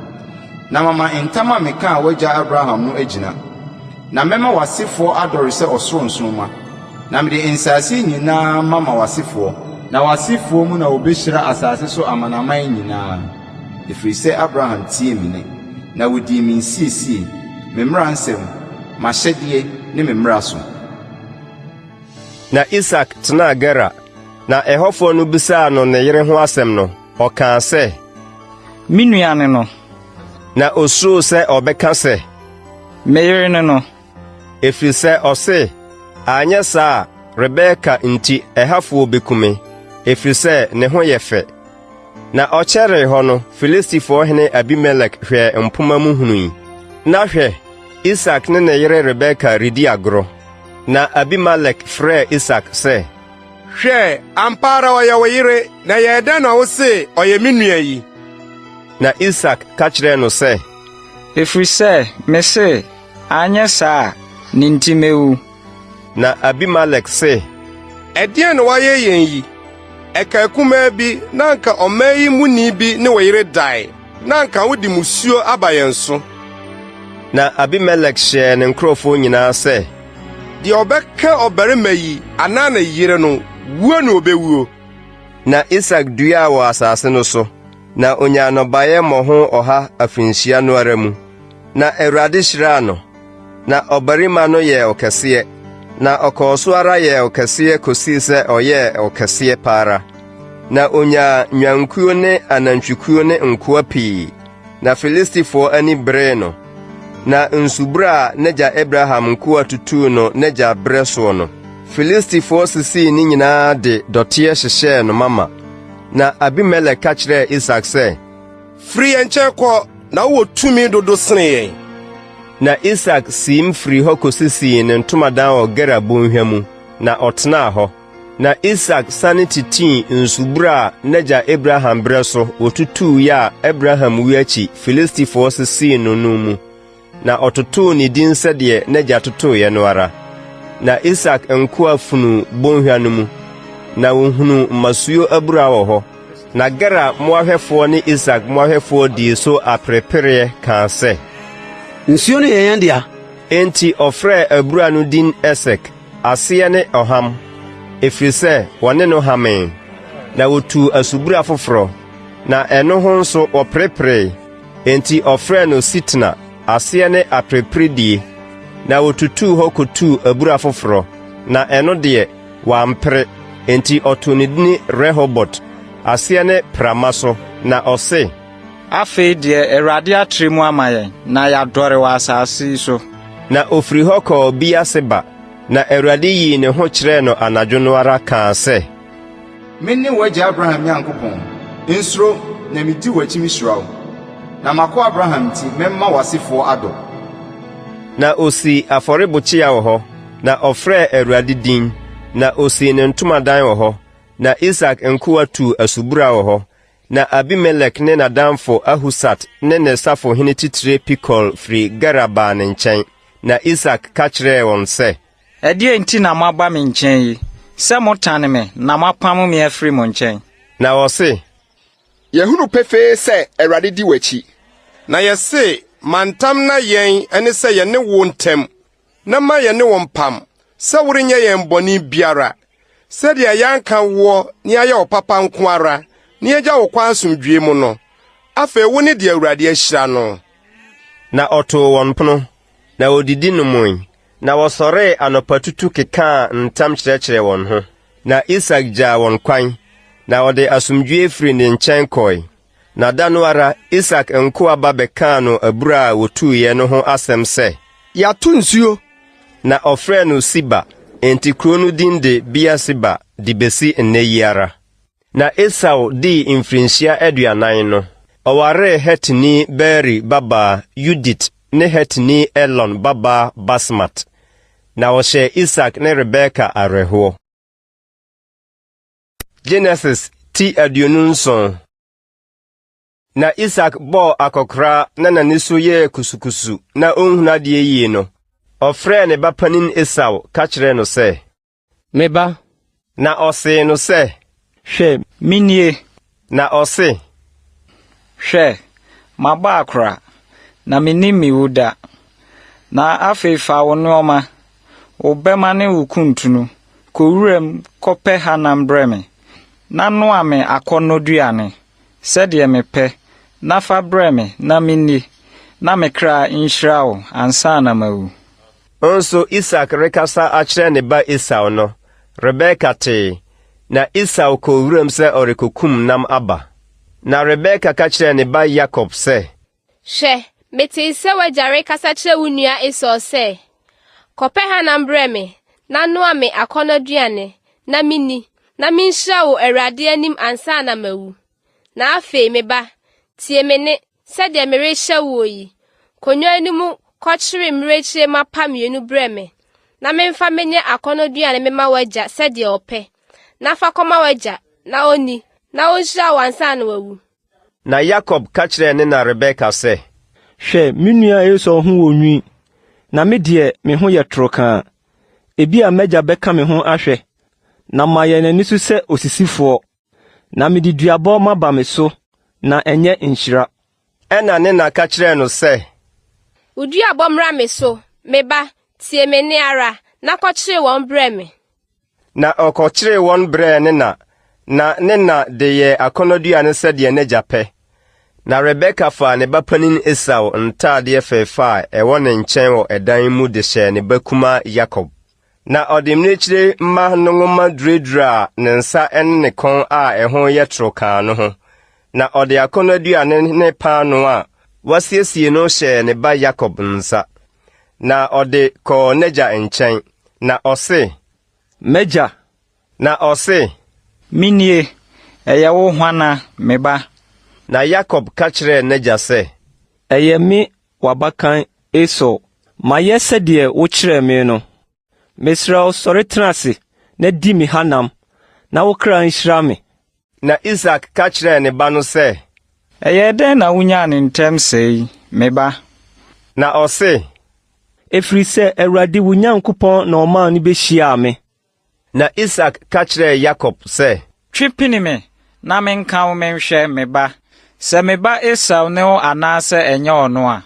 na mama ntam a mekaa w'agya Abraham no agyina. Na mɛma w'asefoɔ adɔre sɛ ɔsoro nsoromma, na mede nsase yi nyinaa mama w'asefoɔ. Na w'asefoɔ mu na wɔbɛhyira asase so amanaman nyinaa, ɛfiri sɛ Abraham tiee me nne, na ɔdii me nsiesie, me mmara nsɛm, m'ahyɛdeɛ ne me mmara so. Na Isak tenaa Gerar, na ɛhɔfoɔ no bisaa no ne yere ho asɛm no, ɔkaa sɛ, Me nua ne no. Na osuroo sɛ ɔbɛka sɛ, Me yere ne no. Ɛfiri sɛ ɔse, Anyɛ saa a, Rebeka nti ɛhafoɔ bɛku me, ɛfiri sɛ ne ho yɛ fɛ. Na ɔkyɛree hɔ no, Filistifoɔ hene Abimelek hwɛɛ mpomma mu hunui, na hwɛ, Isak ne ne yere Rebeka redi agorɔ. Na Abimelek frɛɛ Isak sɛ, Hwɛ, ampa ara ɔyɛ wo yere, na ɛyɛɛ dɛn na wose, 'Ɔyɛ me nua' yi? Na Isak ka kyerɛɛ no sɛ, Ɛfiri sɛ mese, 'Anyɛ saa a, ne nti mɛwu. Na Abimelek se, Ɛdeɛn na woayɛ yɛn yi? Ɛkaa kumaa bi na anka ɔman yi muni bi ne wo yere dae, na anka wode mmusuo aba yɛn so. Na Abimelek hyɛɛ ne nkurɔfoɔ nyinaa sɛ, Deɛ ɔbɛka ɔbarima yi anaa ne yere no, wuo na ɔbɛwuo. Na Isak duaa wɔ asase no so, na onyaa nnɔbaeɛ mmɔho ɔha afirinhyia no ara mu. Na Awurade hyiraa no, na ɔbarima no yɛɛ ɔkɛseɛ, na ɔkɔɔ so ara yɛɛ ɔkɛseɛ kɔsii sɛ ɔyɛɛ ɔkɛseɛ pa ara. Na onyaa nnwankuo ne anantwikuo ne nkoa pii. Na Filistifoɔ ani beree no. Na nsubura a n'agya Abraham nkoa tutuu no n'agya berɛ soɔ no, Filistifoɔ sisii ne nyinaa de dɔteɛ hyehyɛɛ no mama. Na Abimelek ka kyerɛɛ Isak sɛ, Firi yɛn nkyɛn kɔ, na wowɔ tumi dodo sene yɛn. Na Isak siim firii hɔ kɔsisii ne ntomadan wɔ Gerar bɔnhwa mu, na ɔtenaa hɔ. Na Isak sane titii nsubura a n'agya Abraham berɛ so wɔtutuiɛ a Abraham wuo akyi Filistifoɔ sisii no no mu, na ɔtotoo ne din sɛdeɛ n'agya totoeɛ no ara. Na Isak nkoa funuu bɔnhwa no mu, na wɔhunuu mmasuo abura wɔ hɔ. Na Gerar mmoahwɛfoɔ ne Isak mmoahwɛfoɔ dii so aperepereɛ kaa sɛ, Nsuo no yɛ yɛn dea. Enti ɔfrɛɛ abura no din Esek. Aseɛ ne Ɔham, ɛfiri sɛ wɔne no hamee. Na wɔtuu asubura foforɔ, na ɛno ho nso wɔpereperee. Enti ɔfrɛɛ no Sitna, aseɛ ne Apereperedie. Na wɔtutuu hɔ kɔtuu abura foforɔ, na ɛno deɛ, wɔampere. Enti ɔtoo ne dini Rehobot, aseɛ ne Prama so, na ɔse, Afei deɛ Awurade atre mu ama yɛn, na yɛadɔre wɔ asase yi so. Na ɔfiri hɔ kɔɔ Beer-seba, na Awurade yii ne ho kyerɛɛ no anadwo no ara kaa sɛ. Mene w'agya Abraham Nyankopɔn. Nsuro, na medi w'akyi mehyira wo, na m'akoa Abraham nti mɛma w'asefoɔ adɔ. Na ɔsii afɔrebukyia wɔ hɔ, na ɔfrɛɛ Awurade din, na ɔsii ne ntomadan wɔ hɔ. Na Isak nkoa tuu asubura wɔ hɔ, Na Abimelek ne n'adamfo Ahusat ne ne safohene titire Pikol firi Gerar baa ne nkyɛn. Na Isak ka kyerɛɛ wɔn sɛ. Ɛdeɛn nti na moaba me nkyɛn yi, sɛ motane me na moapamo me afiri mo nkyɛn? Na wɔse. Yɛahunu pefee sɛ Awurade di w'akyi. Na yɛse, Ma ntam nna yɛn ne sɛ yɛne wo ntam, na ma yɛne wo mpam. sɛ worenyɛ yɛn bɔne biara, sɛdeɛ yɛanka woɔ na yɛayɛ wo papa nko ara, na yɛagya wo kwan asomdwoe mu no. Afei wo ne deɛ Awurade ahyira no. Na ɔtoo wɔn pono, na wɔdidi nomee, na wɔsɔree anɔpatutu kekaa ntam kyerɛkyerɛɛ wɔn ho. Na Isak gyaa wɔn kwan, na ɔde asomdwoeɛ firii ne nkyɛn kɔe. Na da no ara Isak nkoa ba bɛkaa no abura a wɔtuiɛ no ho asɛm sɛ. Yɛato nsuo. Na ɔfrɛɛ no Siba, enti kuro no din de Beer-Seba de bɛsi nnɛ yi ara. Na Esau dii mfirinhyia 40 no, ɔwaree Hetini Beeri babaa Yudit ne Hetini Elon babaa Basmat. Na ɔhyɛɛ Isak ne Rebeka awerɛhoɔ. Genesis ti 27. Na Isak bɔɔ akɔkoraa na n'ani so yɛɛ kusukusu na ɔnhunu adeɛ yie no, ɔfrɛɛ ne ba panin Esau ka kyerɛɛ no sɛ, Me ba. Na ɔsee no sɛ, Hwɛ, menie. Na ɔse, Hwɛ, mabɔ akora, na mennim me wu da. Na afei fa wo nnoɔma, wo bɛmma ne wo kuntunu, kɔ wuram kɔpɛ hanam brɛ me, na noa me akɔnnɔduane, sɛdeɛ mepɛ, na fa brɛ me na menni, na me kra nhyira wo ansa na mawu. Nso Isak rekasa akyerɛ ne ba Esau no, Rebeka tee, na Esau kɔɔ wuram sɛ ɔrekokum nam aba. Na Rebeka ka kyerɛɛ ne ba Yakob sɛ, Hwɛ, metee sɛ w'agya rekasa kyerɛ wo nua Esau sɛ, 'Kɔpɛ hanam brɛ me, na noa me akɔnnɔduane, na minni, na minhyira wo Awurade anim ansa na mawu. Na afei, me ba, tie me nne, sɛdeɛ merehyɛ woɔ yi. Kɔ nnwan no mu kɔkyere mmirekyie mapa mmienu brɛ me, na memfa menyɛ akɔnnɔduane memma w'agya sɛdeɛ ɔpɛ, na fa kɔma w'agya, na ɔnni, na ɔnhyira wo ansa na wawu. Na Yakob ka kyerɛɛ ne na Rebeka sɛ, Hwɛ, me nua Esau ho wɔ nwi, na me deɛ, me ho yɛ torokaa. Ebia m'agya bɛka me ho ahwɛ, na mayɛ n'ani so sɛ osisifoɔ, na mede duabɔ maba me so, na ɛnyɛ nhyira. Ɛnna ne na ka kyerɛɛ no sɛ. Wo duabɔ mmra me so, me ba, tie me nne ara, na kɔkyere wɔn brɛ me. Na ɔkɔkyeree wɔn brɛɛ ne na, na ne na de yɛɛ akɔnnɔduane sɛdeɛ n'agya pɛ. Na Rebeka faa ne ba panin Esau ntadeɛ fɛfɛ a ɛwɔ ne nkyɛn wɔ ɛdan mu de hyɛɛ ne ba kumaa Yakob. Na ɔde mmirekyire mma no nwoma duraduraa ne nsa ne ne kɔn a ɛho yɛ toro kaa no ho. Na ɔde akɔnnɔduane ne paanoo a wasiesie no hyɛɛ ne ba Yakob nsa. Na ɔde kɔɔ n'agya nkyɛn, na ɔse, M'agya! Na ɔse, Menie, ɛyɛ wo hwana, me ba? Na Yakob ka kyerɛɛ n'agya sɛ, Ɛyɛ me w'abakan Esau. Mayɛ sɛdeɛ wokyerɛɛ me no. Mesrɛ wo, sɔre tena ase na di me hanam, na wo kra nhyira me. Na Isak ka kyerɛɛ ne ba no sɛ. Ɛyɛɛ dɛn na wunyaa no ntɛm sɛɛ yi, me ba? Na ɔse. Ɛfiri sɛ Awurade wo Nyankopɔn na ɔmaa no bɛhyiaa me. Na Isak ka kyerɛɛ Yakob sɛ. Twe pini me, na menka wo menhwɛ, me ba, sɛ me ba Esau ne wo anaasɛ ɛnyɛ ɔno a.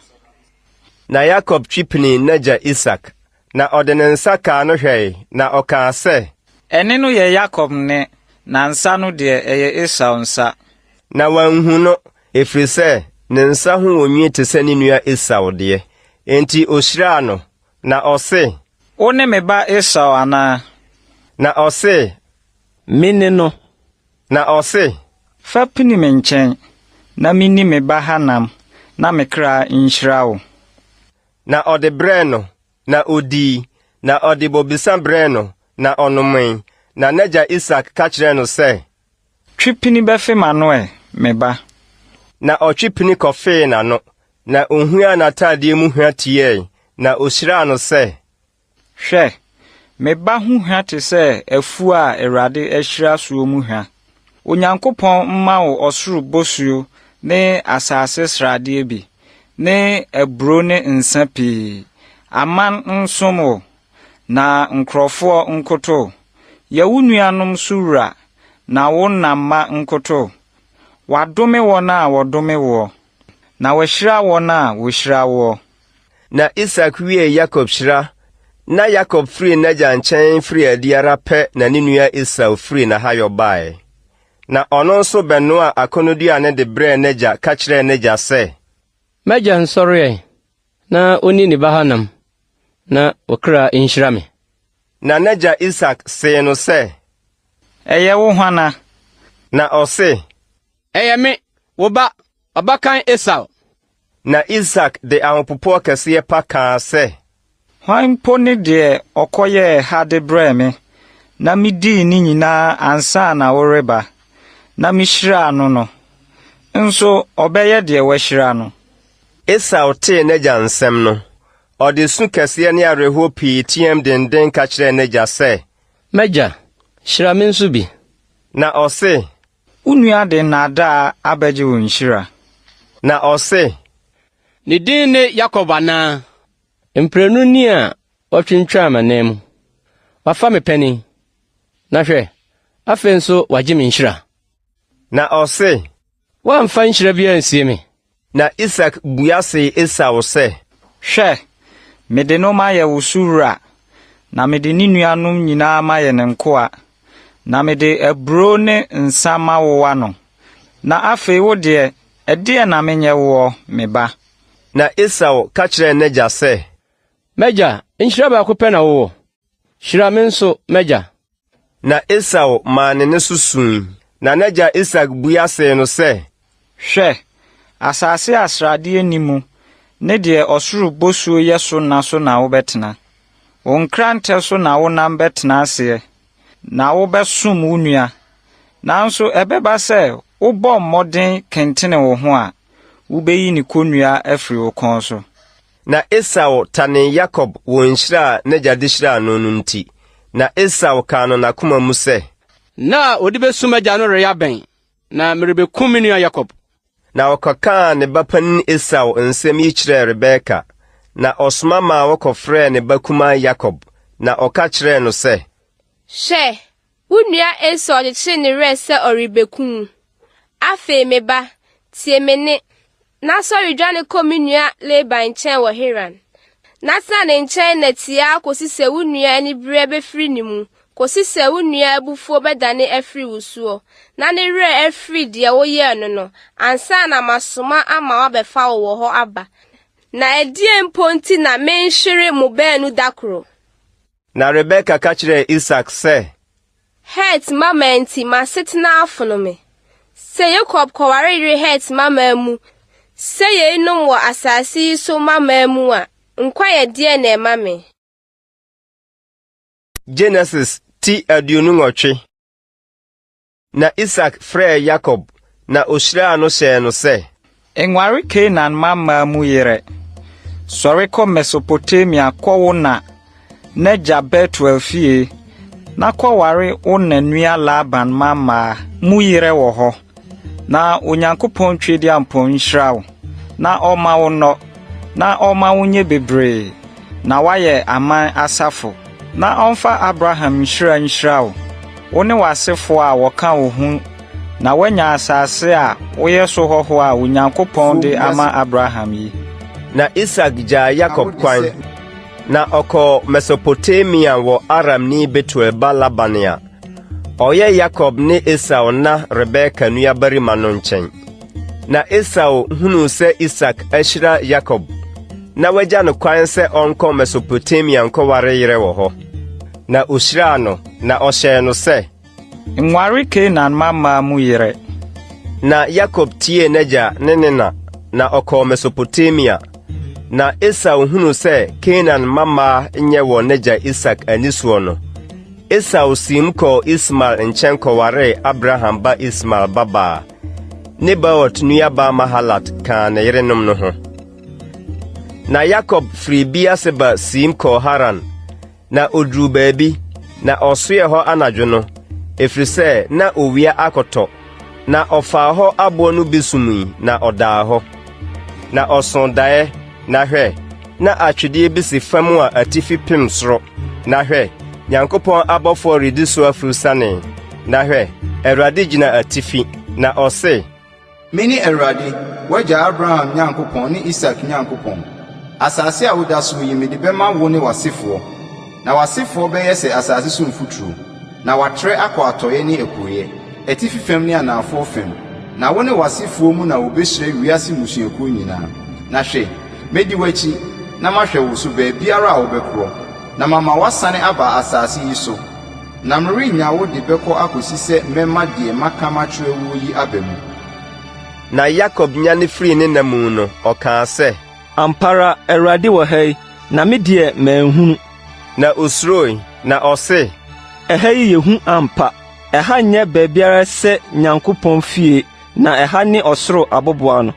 Na Yakob twe pinii n'agya Isak, na ɔde ne nsa kaa no hwɛe, na ɔkaa sɛ. Ɛnne no yɛ Yakob nne, na nsa no deɛ, ɛyɛ Esau nsa. Na wanhu no, ɛfiri sɛ ne nsa ho wɔ nwi te sɛ ne nua Esau deɛ. Enti ɔhyiraa no, na ɔse. Wo ne me ba Esau anaa? Na ɔse. Me ne no. Na ɔse. Fa pini me nkyɛn, na menni me ba hanam, na me kra nhyira wo. Na ɔde brɛɛ no, na odii, na ɔde bobesa brɛɛ no, na ɔnomee. Na n'agya Isak ka kyerɛɛ no sɛ. Twe pini bɛfe m'ano ɛ, me ba. Na ɔtwe pini kɔfee n'ano, na ohuaa n'atadeɛ mu hwa tiae, na ohyiraa no sɛ. Hwɛ, me ba ho hwa te sɛ afuo a Awurade ahyira soɔ mu hwa. Onyankopɔn mma wo ɔsoro bosuo ne asase sradeɛ bi, ne aburoo ne nsã pii. Aman nsom wo, na nkurɔfoɔ nkoto wo. Yɛ wo nuanom so wura, na wo na mma nkoto wo. Wɔadome wɔn a wɔdome woɔ, na wɔahyira wɔn a wɔhyira woɔ. Na Isak wiee Yakob hyira, Na Yakob firii n'agya nkyɛn firii adi ara pɛ na ne nua Esau firii n'ahayɔ baeɛ. Na ɔno nso bɛnoaa akɔnnɔduane de brɛɛ n'agya ka kyerɛɛ n'agya sɛ, M'agya nsɔre ɛ, na onni ne ba hanam, na wo kra nhyira me. Na n'agya Isak see no sɛ, Ɛyɛ wo hwana? Na ɔse, Ɛyɛ me, wo ba, ɔbakan Esau. Na Isak de ahopopoɔ kɛseɛ pa kaa sɛ, Hwan mpo ne deɛ ɔkɔyɛɛ ha de brɛɛ me, na midii ne nyinaa ansa na woreba, na mihyiraa no no? Nso ɔbɛyɛ deɛ wɔahyira no. Esau tee n'agya nsɛm no, ɔde su kɛseɛ ne awerɛhoɔ pii teaam denden ka kyerɛɛ n'agya sɛ, M'agya, hyira me nso bi. Na ɔse, Wo nua de nnaadaa abɛgye wo nhyira. Na ɔse, Ne din ne Yakob anaa? Mprenu ni a watwintwan m'anan mu. Wafa me panin, na hwɛ, afei nso wagye me nhyira. Na ɔse, Woamfa nhyira biara ansie me. Na Isak bua see Esau sɛ, Hwɛ, mede no mayɛ wo so wura, na mede ne nuanom nyinaa mayɛ ne nkoa, na mede aburow ne nsa mawowa no. Na afei wo deɛ, ɛdeɛn na menyɛ woɔ, me ba? Na Esau ka kyerɛɛ n'agya sɛ, M'agya, nhyira baako pɛ na wowɔ? Hyira me nso, m'agya. Na Esau maa ne nne so sui. Na n'agya Isak bua see no sɛ, Hwɛ, asase a sradeɛ nni mu ne deɛ ɔsoro bosuo yɛ so nna so na wobɛtena. Wo nkrantɛ so na wonam bɛtena aseɛ, na wobɛsom wo nua. Nanso ɛbɛba sɛ wobɔ mmɔden kentene wo ho a, wobɛyi ne kɔnnua afiri wo kɔn so. Na Esau tanee Yakob wɔ nhyira a n'agya de hyiraa no no nti. Na Esau kaa no n'akoma mu sɛ. Nna a wɔde besu m'agya no reyɛ abɛn, na merebekum me nua Yakob. Na ɔkɔkaa ne ba panin Esau nsɛm yi kyerɛɛ Rebeka, na ɔsoma maa wɔkɔfrɛɛ ne ba kumaa Yakob, na ɔka kyerɛɛ no sɛ. Hwɛ, Wo nua Esau kyekyere ne werɛ sɛ ɔrebeku wo. Afei, me ba, tie me nne, na sɔre dwane kɔ me nua Laban nkyɛn wɔ Haran. Na tena ne nkyɛn nna tiaa kosi sɛ wo nua anibereɛ bɛfiri ne mu, kosi sɛ wo nua abufuo bɛdane afiri wo soɔ, na ne werɛ afiri deɛ woyɛɛ no no, ansa na masoma ama wɔabɛfa wo wɔ hɔ aba. Na ɛdeɛn mpo nti na menhwere mo baanu da koro? Na Rebeka ka kyerɛɛ Isak sɛ, Het mmammaa nti, m'asetena afono me. Sɛ Yakob kɔware yere Het mmammaa mu sɛ yeinom wɔ asase yi so mmammaa mu a, nkwa yɛ deɛn na ɛma me? Genesis ti 28. Na Isak frɛɛ Yakob, na ohyiraa no hyɛɛ no sɛ. Nware Kanaan mmammaa mu yerɛ. Sɔre kɔ Mesopotamia kɔ wo na n'agya Betuel fie, na kɔware wo na nua Laban mmammaa mu yerɛ wɔ hɔ. Na Onyankopɔn Tweaduampɔn nhyira wo, na ɔmma wo nnɔ, na ɔmma wo nyɛ bebree, na woayɛ aman asafo. Na ɔmfa Abraham nhyira nhyira wo, wo ne w'asefoɔ a wɔka wo ho na woanya asase a woyɛ so hɔhoɔ a Onyankopɔn de ama Abraham yi. Na Isak gyaa Yakob kwan, na ɔkɔɔ Mesopotamia wɔ Aramni Betuel ba Laban a ɔyɛ Yakob ne Esau na Rebeka nuabarima no nkyɛn. Na Esau hunuu sɛ Isak ahyira Yakob, na wagya no kwan sɛ ɔnkɔ Mesopotamia nkɔware yerɛ wɔ hɔ. Na ohyiraa no, na ɔhyɛɛ no sɛ, Nware Kanaan mmammaa mu yerɛ. Na Yakob tiee n'agya ne ne na, na ɔkɔɔ Mesopotamia. Na Esau hunuu sɛ Kanaan mmammaa nyɛ wɔ n'agya Isak ani soɔ no, Esau siim kɔɔ Ismael nkyɛn kɔwaree Abraham ba Ismael babaa, Nebaot nuabaa Mahalat kaa ne yerenom no ho. Na Yakob firii Beer-Seba siim kɔɔ Haran, na ɔduruu baabi, na ɔsoɛɛ hɔ anadwo no, ɛfiri sɛ na owia akɔtɔ. Na ɔfaa hɔ aboɔ no bi sumii, na ɔdaa hɔ. Na ɔsoo daeɛ, na hwɛ, na atwedeɛ bi si fam a atifi pem soro, na hwɛ, Nyankopɔn abɔfoɔ redi so afuru siane. Na hwɛ, Awurade gyina atifi, na ɔse, Mene Awurade, w'agya Abraham Nyankopɔn ne Isak Nyankopɔn. Asase a woda so yi, mede bɛma wo ne w'asefoɔ. Na w'asefoɔ bɛyɛ sɛ asase so mfuturo, na wɔatrɛ akɔ atɔeɛ ne apueeɛ, atifi fam ne anafoɔ fam. Na wo ne w'asefoɔ mu na wɔbɛhyira wiase mmusuakuo nyinaa. Na hwɛ, mɛdi w'akyi, na mahwɛ wo so baabiara a wobɛkorɔ, na mama woasane aba asase yi so. Na merennya wo de bɛkɔ akɔsi sɛ mɛma deɛ maka makyerɛ woɔ yi aba mu. Na Yakob nyane firii ne nna mu no, ɔkaa sɛ. Ampa ara, Awurade wɔ ha yi, na me deɛ manhunu. Na osuroe, na ɔse. Ɛha yi yɛ hu ampa! Ɛha nyɛ baabiara sɛ Nyankopɔn fie, na ɛha ne ɔsoro aboboano.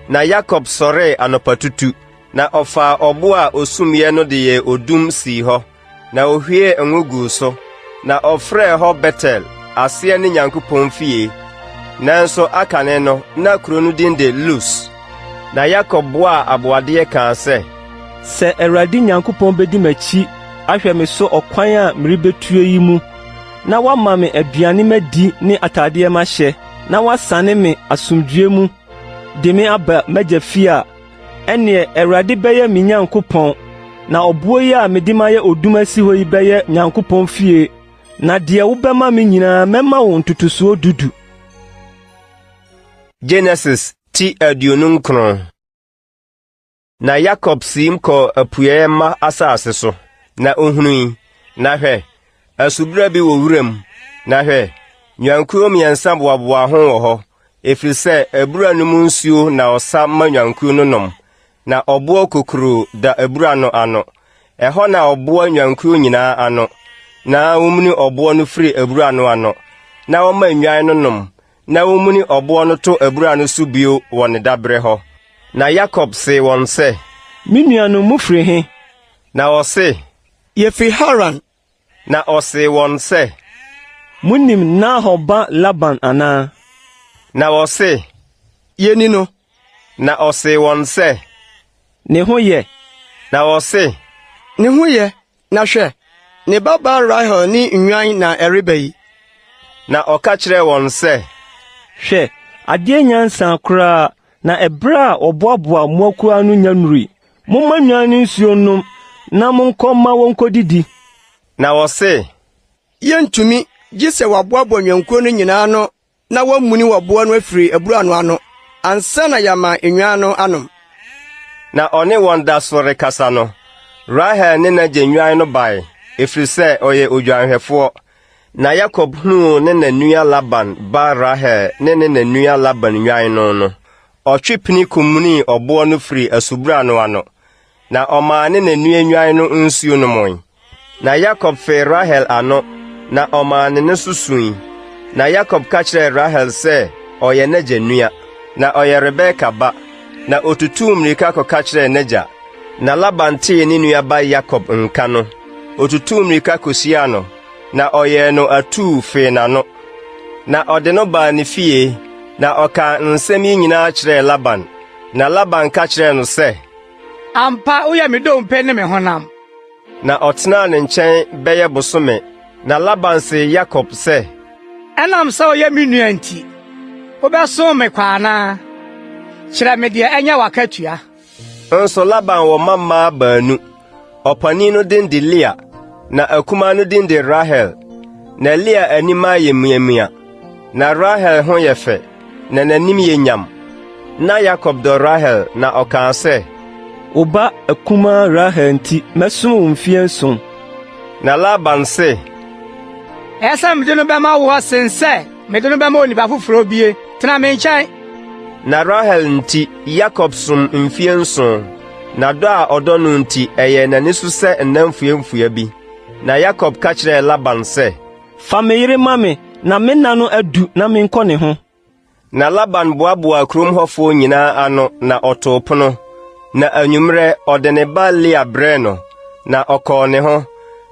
Na Yakob sɔree anɔpatutu, na ɔfaa ɔbo a osumiiɛ no de yɛɛ odum sii hɔ, na ohwiee ngo guu so, na ɔfrɛɛ hɔ Betel, aseɛ ne Nyankopɔn fie. Nanso akane no, na kuro no din de Lus. Na Yakob boaa aboadeɛ kaa sɛ, Sɛ Awurade Nyankopɔn bedi m'akyi ahwɛ me so ɔkwan a merebetuo yi mu, na wama me aduane madi ne atadeɛ mahyɛ, na wasane me asomdwoe mu de me aba m'agya fie a, ɛnneɛ Awurade bɛyɛ me Nyankopɔn, na ɔboɔ yi a mede mayɛ odum asi hɔ yi bɛyɛ Nyankopɔn fie, na deɛ wobɛma me nyinaa mɛma wo ntotosoɔ dudu. Genesis ti 29. Na Yakob siim kɔɔ apueeɛ mma asase so, na ohui, na hwɛ, asubura bi wɔ wuram, na hwɛ, nnwankuo mmiɛnsa boaboa ho wɔ hɔ, ɛfiri sɛ abura no mu nsuo na ɔsa ma nnwankuo no nom. Na ɔboɔ kokuroo da abura no ano. Ɛhɔ na ɔboa nnwankuo nyinaa ano, na wɔmuni ɔboɔ no firi abura no ano, na wɔma nnwan no nom, na womuni ɔboɔ no to abura no so bio wɔ ne daberɛ hɔ. Na Yakob see wɔn sɛ, Me nuanom, mofiri he? Na wɔse, Yɛfiri Haran. Na ɔsee wɔn sɛ, Monim Nahor ba Laban anaa? Na wɔse, Yɛni no. Na ɔsee wɔn sɛ, Ne ho yɛ? Na wɔse, Ne ho yɛ. Na hwɛ, ne babaa Rahel ne nnwan na ɛreba yi. Na ɔka kyerɛɛ wɔn sɛ, Hwɛ, adeɛ nnya nsaa koraa, na ɛberɛ a wɔboaboa mmoakuo ano nnya nnurui. Momma nnwan no nsuo nnom, na monkɔ mma wɔnkɔdidi. Na wɔse, Yɛntumi, gye sɛ wɔaboaboa nnwankuo no nyinaa ano na wɔamuni ɔboɔ no afiri abura no ano ansa na yɛama nnwan no anom. Na ɔne wɔn da so rekasa no, Rahel ne n'agya nnwan no bae, ɛfiri sɛ ɔyɛ odwanhwɛfoɔ. Na Yakob hunuu ne na nua Laban ba Rahel ne ne na nua Laban nnwan no no, ɔtwe pini kɔmunii ɔboɔ no firii asubura no ano, na ɔmaa ne na nua nnwan no nsuo nomee. Na Yakob fee Rahel ano, na ɔmaa ne nne so sui. Na Yakob ka kyerɛɛ Rahel sɛ ɔyɛ n'agya nua, na ɔyɛ Rebeka ba. Na otutuu mmirika kɔka kyerɛɛ n'agya. Na Laban tee ne nua ba Yakob nka no, otutuu mmirika kohyiaa no, na ɔyɛɛ no atuu fee n'ano. Na ɔde no baa ne fie, na ɔkaa nsɛm yi nyinaa kyerɛɛ Laban. Na Laban ka kyerɛɛ no sɛ, Ampa, woyɛ me dompe ne me honam. Na ɔtenaa ne nkyɛn bɛyɛ bosome. Na Laban see Yakob sɛ, Ɛnam sɛ woyɛ me nua nti, wobɛsom me kwa anaa? Kyerɛ me deɛ ɛnyɛ w'akatua. Nso Laban wɔ mma mmaa baanu. Ɔpanin no din de Lea, na akumaa no din de Rahel. Na Lea anim ayɛ muamua, na Rahel ho yɛ fɛ, na n'anim yɛ nyam. Na Yakob dɔ Rahel, na ɔkaa sɛ, Wo ba akumaa Rahel nti mɛsom wo mfeɛ nson. Na Laban se, Ɛyɛ sɛ mede no bɛma woɔ sen sɛ mede no bɛma onipa foforɔ bie. Tena me nkyɛn. Na Rahel nti Yakob som mfeɛ nson, na dɔ a ɔdɔ no nti ɛyɛɛ n'ani so sɛ nna mfuamfua bi. Na Yakob ka kyerɛɛ Laban sɛ, Fa me yere ma me, na me nna no adu na menkɔ ne ho. Na Laban boaboaa kurom hɔfoɔ nyinaa ano na ɔtoo pono. Na anwummerɛ ɔde ne ba Lea brɛɛ no, na ɔkɔɔ ne ho.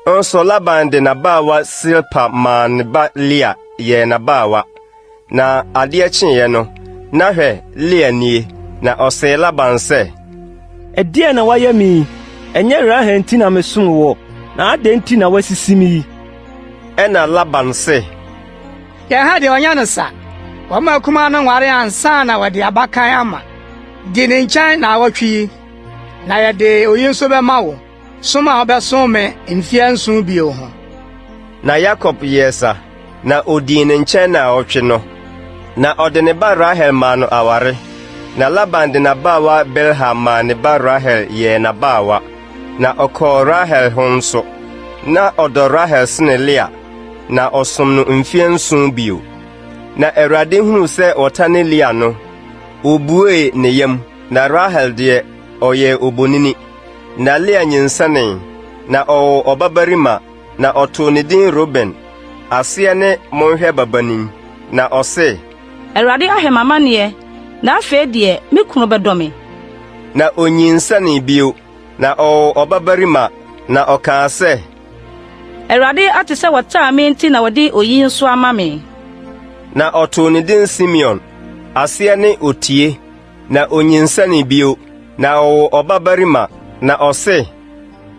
Nso Laban de n'abaawa Silpa maa ne ba Lea yɛɛ n'abaawa. Na adeɛ kyeeɛ no, na hwɛ, Lea nie. Na ɔsee Laban sɛ, Ɛdeɛn na woayɛ me yi? Ɛnyɛ Rahel nti na mesom woɔ, na adɛn nti na woasisi me yi? Ɛnna Laban se, Yɛn ha deɛ wɔnyɛ no sa. Wɔmma akumaa no nware ansa na wɔde abakan ama. Di ne nkyɛn naawɔtwe yi, na yɛde oyi nso bɛma wo. som a wobɛsom me mfeɛ nson bio ho. Na Yakob yɛɛ sa, na odii ne nkyɛn nnaawɔtwe no. Na ɔde ne ba Rahel maa no aware. Na Laban de n'abaawa Bilha maa ne ba Rahel yɛɛ n'abaawa. Na ɔkɔɔ Rahel ho nso. Na ɔdɔ Rahel sene Lea, na ɔsom no mfeɛ nson bio. Na Awurade hunuu sɛ wɔtane Lea no, obuee ne yam, na Rahel deɛ, ɔyɛɛ obonini. Na Lea nyinsɛnee, na ɔwoo ɔbabarima, na ɔtoo ne din Ruben, aseɛ ne Monhwɛ babanin. Na ɔse, Awurade ahwɛ m'amanneɛ, na afei deɛ me kunu bɛdɔ me. Na onyinsɛnee bio, na ɔwoo ɔbabarima, na ɔkaa sɛ, Awurade ate sɛ wɔtaa me nti na ɔde oyi nso ama me. Na ɔtoo ne din Simeon, aseɛ ne Otie. Na onyinsɛnee bio, na ɔwoo ɔbabarima, na ɔse,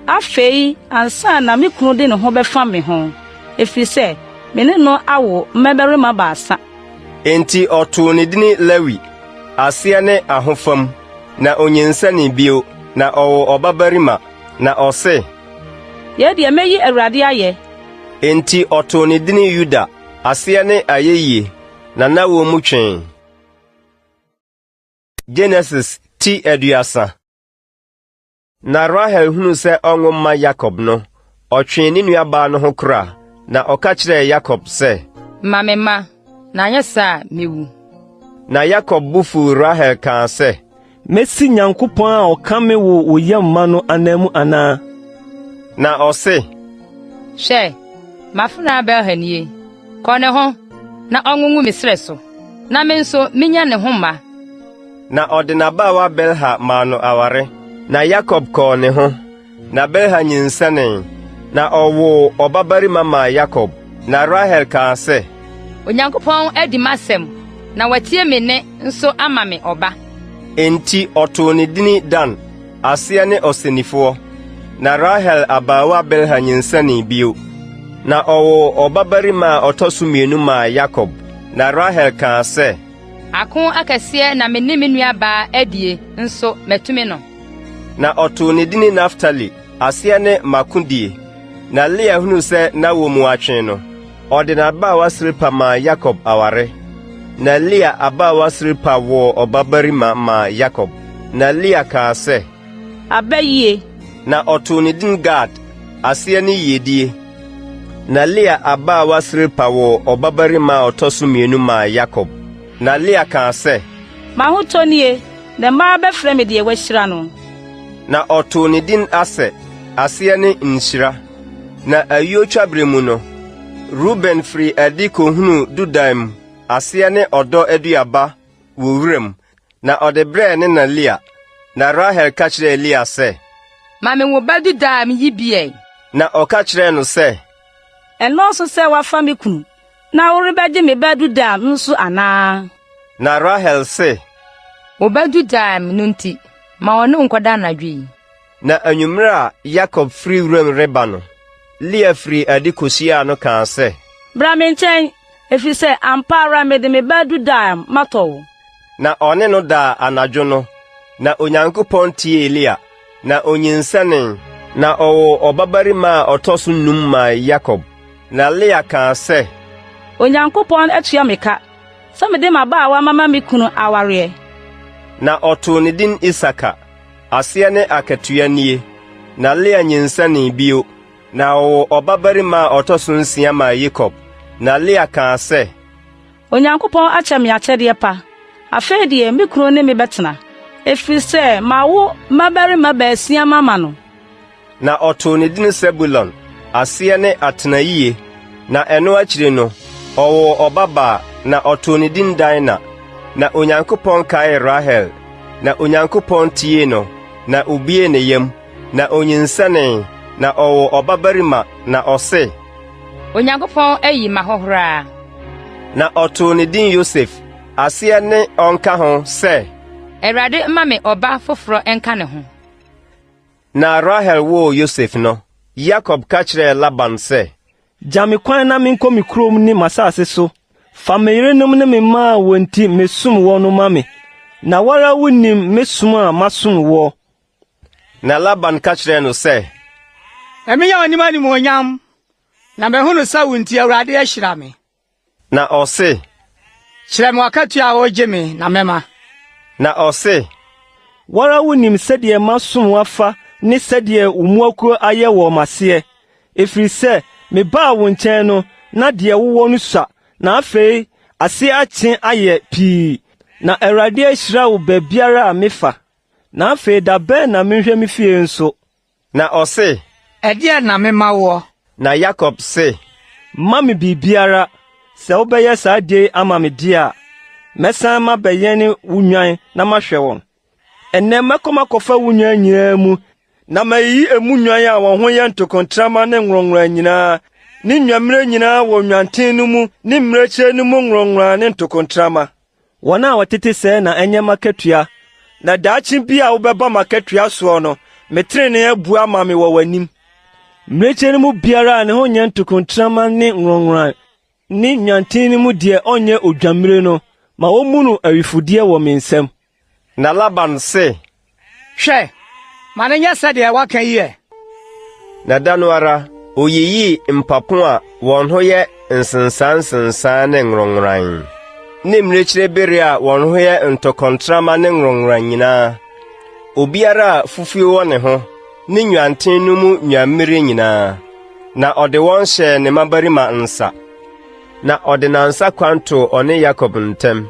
Afei ansa na me kunu de ne ho bɛfam me ho, ɛfiri sɛ me ne no awo mmabarima baasa. Enti ɔtoo ne dini Lewi, aseɛ ne Ahofam. Na onyinsɛnee bio, na ɔwoo ɔbabarima, na ɔse, Yei deɛ mɛyi Awurade ayɛ. Enti ɔtoo ne dini Yuda, aseɛ ne Ayeyie, na n'awoɔ mu twee. Genesis ti 30. Na Rahel hunuu sɛ ɔnwo mma Yakob no, ɔtwee ne nuabaa no ho kora, na ɔka kyerɛɛ Yakob sɛ, Ma me mma, na anyɛ saa a, mewu. Na Yakob bo fuw Rahel kaa sɛ, Mesi Nyankopɔn a ɔka me woo wo yam ma no ananmu anaa? Na ɔse, Hwɛ, m'afenaa Bilha nie. Kɔ ne ho, na ɔnwo ngu me srɛ so, na me nso minya ne ho mma. Na ɔde n'abaawa Bilha maa no aware. Na Yakob kɔɔ ne ho, na Bilha nyinsɛnee, na ɔwoo ɔbabarima maa Yakob. Na Rahel kaa sɛ, Onyankopɔn adi m'asɛm, na watie me nne nso ama me ɔba. Enti ɔtoo ne dini Dan, aseɛ ne Ɔsɛnnifoɔ. Na Rahel abaawa Bilha nyinsɛnee bio, na ɔwoo ɔbabarima a ɔtɔ so mmienu maa Yakob. Na Rahel kaa sɛ, Ako akɛseɛ na me ne me nuabaa adie, nso matumi no. Na ɔtoo ne dini Naftali, aseɛ ne M'akodie. Na Lea hunuu sɛ n'awoɔ mu atwe no, ɔde n'abaawa Silpa maa Yakob aware. Na Lea abaawa Silpa woo ɔbabarima maa Yakob. Na Lea kaa sɛ, Aba yie! Na ɔtoo ne din Gad, aseɛ ne Yiedie. Na Lea abaawa Silpa woo ɔbabarima a ɔtɔ so mmienu maa Yakob. Na Lea kaa sɛ, M'ahotɔ nie, na mmaa bɛfrɛ me deɛ wɔahyira no. Na ɔtoo ne din Aser, aseɛ ne Nhyira. Na ayuo twaberɛ mu no, Ruben firii adi kɔhunuu dudaim, aseɛ ne ɔdɔ aduaba, wɔ wuram, na ɔde brɛɛ ne na Lea. Na Rahel ka kyerɛɛ Lea sɛ, Ma me wo ba dudaim yi bi ɛ. Na ɔka kyerɛɛ no sɛ, Ɛnnɔɔso sɛ woafa me kunu, na worebɛgye me ba dudaim nso anaa? Na Rahel se, Wo ba dudaim no nti, ma ɔne wo nkɔda anadwo yi. Na anwummere a Yakob firi wuram reba no, Lea firii adi kohyiaa no kaa sɛ, Bra me nkyɛn, efisɛ ampa ara mede me ba dudaim matɔ wo. Na ɔne no daa anadwo no. Na Onyankopɔn tiee Lea, na onyinsɛnee, na ɔwoo ɔbabarima a ɔtɔ so num maa Yakob. Na Lea kaa sɛ, Onyankopɔn atua me ka sɛ mede m'abaawa mama me kunu awareɛ. Na ɔtoo ne din Isakar, aseɛ ne Akatua Nie. Na Lea nyinsɛnee bio, na ɔwoo ɔbabarima a ɔtɔ so nsia maa Yakob. Na Lea kaa sɛ, Onyankopɔn akyɛ me akyɛdeɛ pa. Afei deɛ me kunu ne me bɛtena, ɛfiri sɛ mawo mmabarima baasia mama no. Na ɔtoo ne din Sebulon, aseɛ ne Atenayie. Na ɛno akyiri no, ɔwoo ɔbabaa, na ɔtoo ne din Dina. Na Onyankopɔn kaee Rahel, na Onyankopɔn tiee no, na obuee ne yam, na onyinsɛnee, na ɔwoo ɔbabarima, na ɔse, Onyankopɔn ayi m'ahohora. Na ɔtoo ne din Yosef, aseɛ ne Ɔnka ho sɛ, Awurade mma me ɔba foforɔ nka ne ho. Na Rahel woo Yosef no, Yakob ka kyerɛɛ Laban sɛ, Gya me kwan na menkɔ me kurom ne m'asase so. Fa me yerenom ne me mma a wɔn nti mesom woɔ no ma me, na wo ara wunim me som a masom woɔ. Na Laban ka kyerɛɛ no sɛ, Ma minya w'anim animuonyam, na mahunu sɛ wo nti Awurade ahyira me. Na ɔse. Kyerɛ me w'akatua a woregye me, na mɛma. Na ɔse. Wo ara wunim sɛdeɛ masom wo afa ne sɛdeɛ wo mmoakuo ayɛ wɔ m'aseɛ, ɛfiri sɛ mebaa wo nkyɛn no, na deɛ wowɔ no sua, na afei ase akye ayɛ pii, na Awurade ahyira wo baabiara a mefa. Na afei da bɛn na menhwɛ me fie nso? Na ɔse. Ɛdeɛn na memma woɔ? Na Yakob se. Mma me biribiara, sɛ wobɛyɛ saa adeɛ yi ama me deɛ a, mɛsan mabɛyɛne wo nnwan na mahwɛ wɔn. Ɛnnɛ mɛkɔ makɔfa wo nnwan nyinaa mu, na mayiyi emu nnwan a wɔn ho yɛ ntokontrama ne nworonnworan nyinaa, ne nnwammire nyinaa wɔ nnwanten no mu ne mmirekyie no mu nworonnworan ne ntokontrama. Wɔn a wɔtete sɛɛ na ɛnyɛ m'akatua, na daakye bi a wobɛba m'akatua soɔ no, me trenee abu ama me wɔ w'anim. Mmirekyie no mu biara a ne ho nyɛ ntokontrama ne nworonnworan ne nnwanten no mu deɛ ɔnyɛ odwammire no, ma wommu no awifodeɛ wɔ me nsam. Na Laban se, Hwɛ, ma no nyɛ sɛdeɛ woaka yi ɛ. Na da no ara oyiyii mpapo a wɔn ho yɛ nsensansensan ne nworonnworan, ne mmirekyire a wɔn ho yɛ ntɔkɔntrama ne nworonnworan nyinaa, obiara a fufuo wɔ ne ho, ne nnwanten no mu nnwammire nyinaa, na ɔde wɔn hyɛɛ ne mmabarima nsa. Na ɔde nnansa kwan too ɔne Yakob ntam.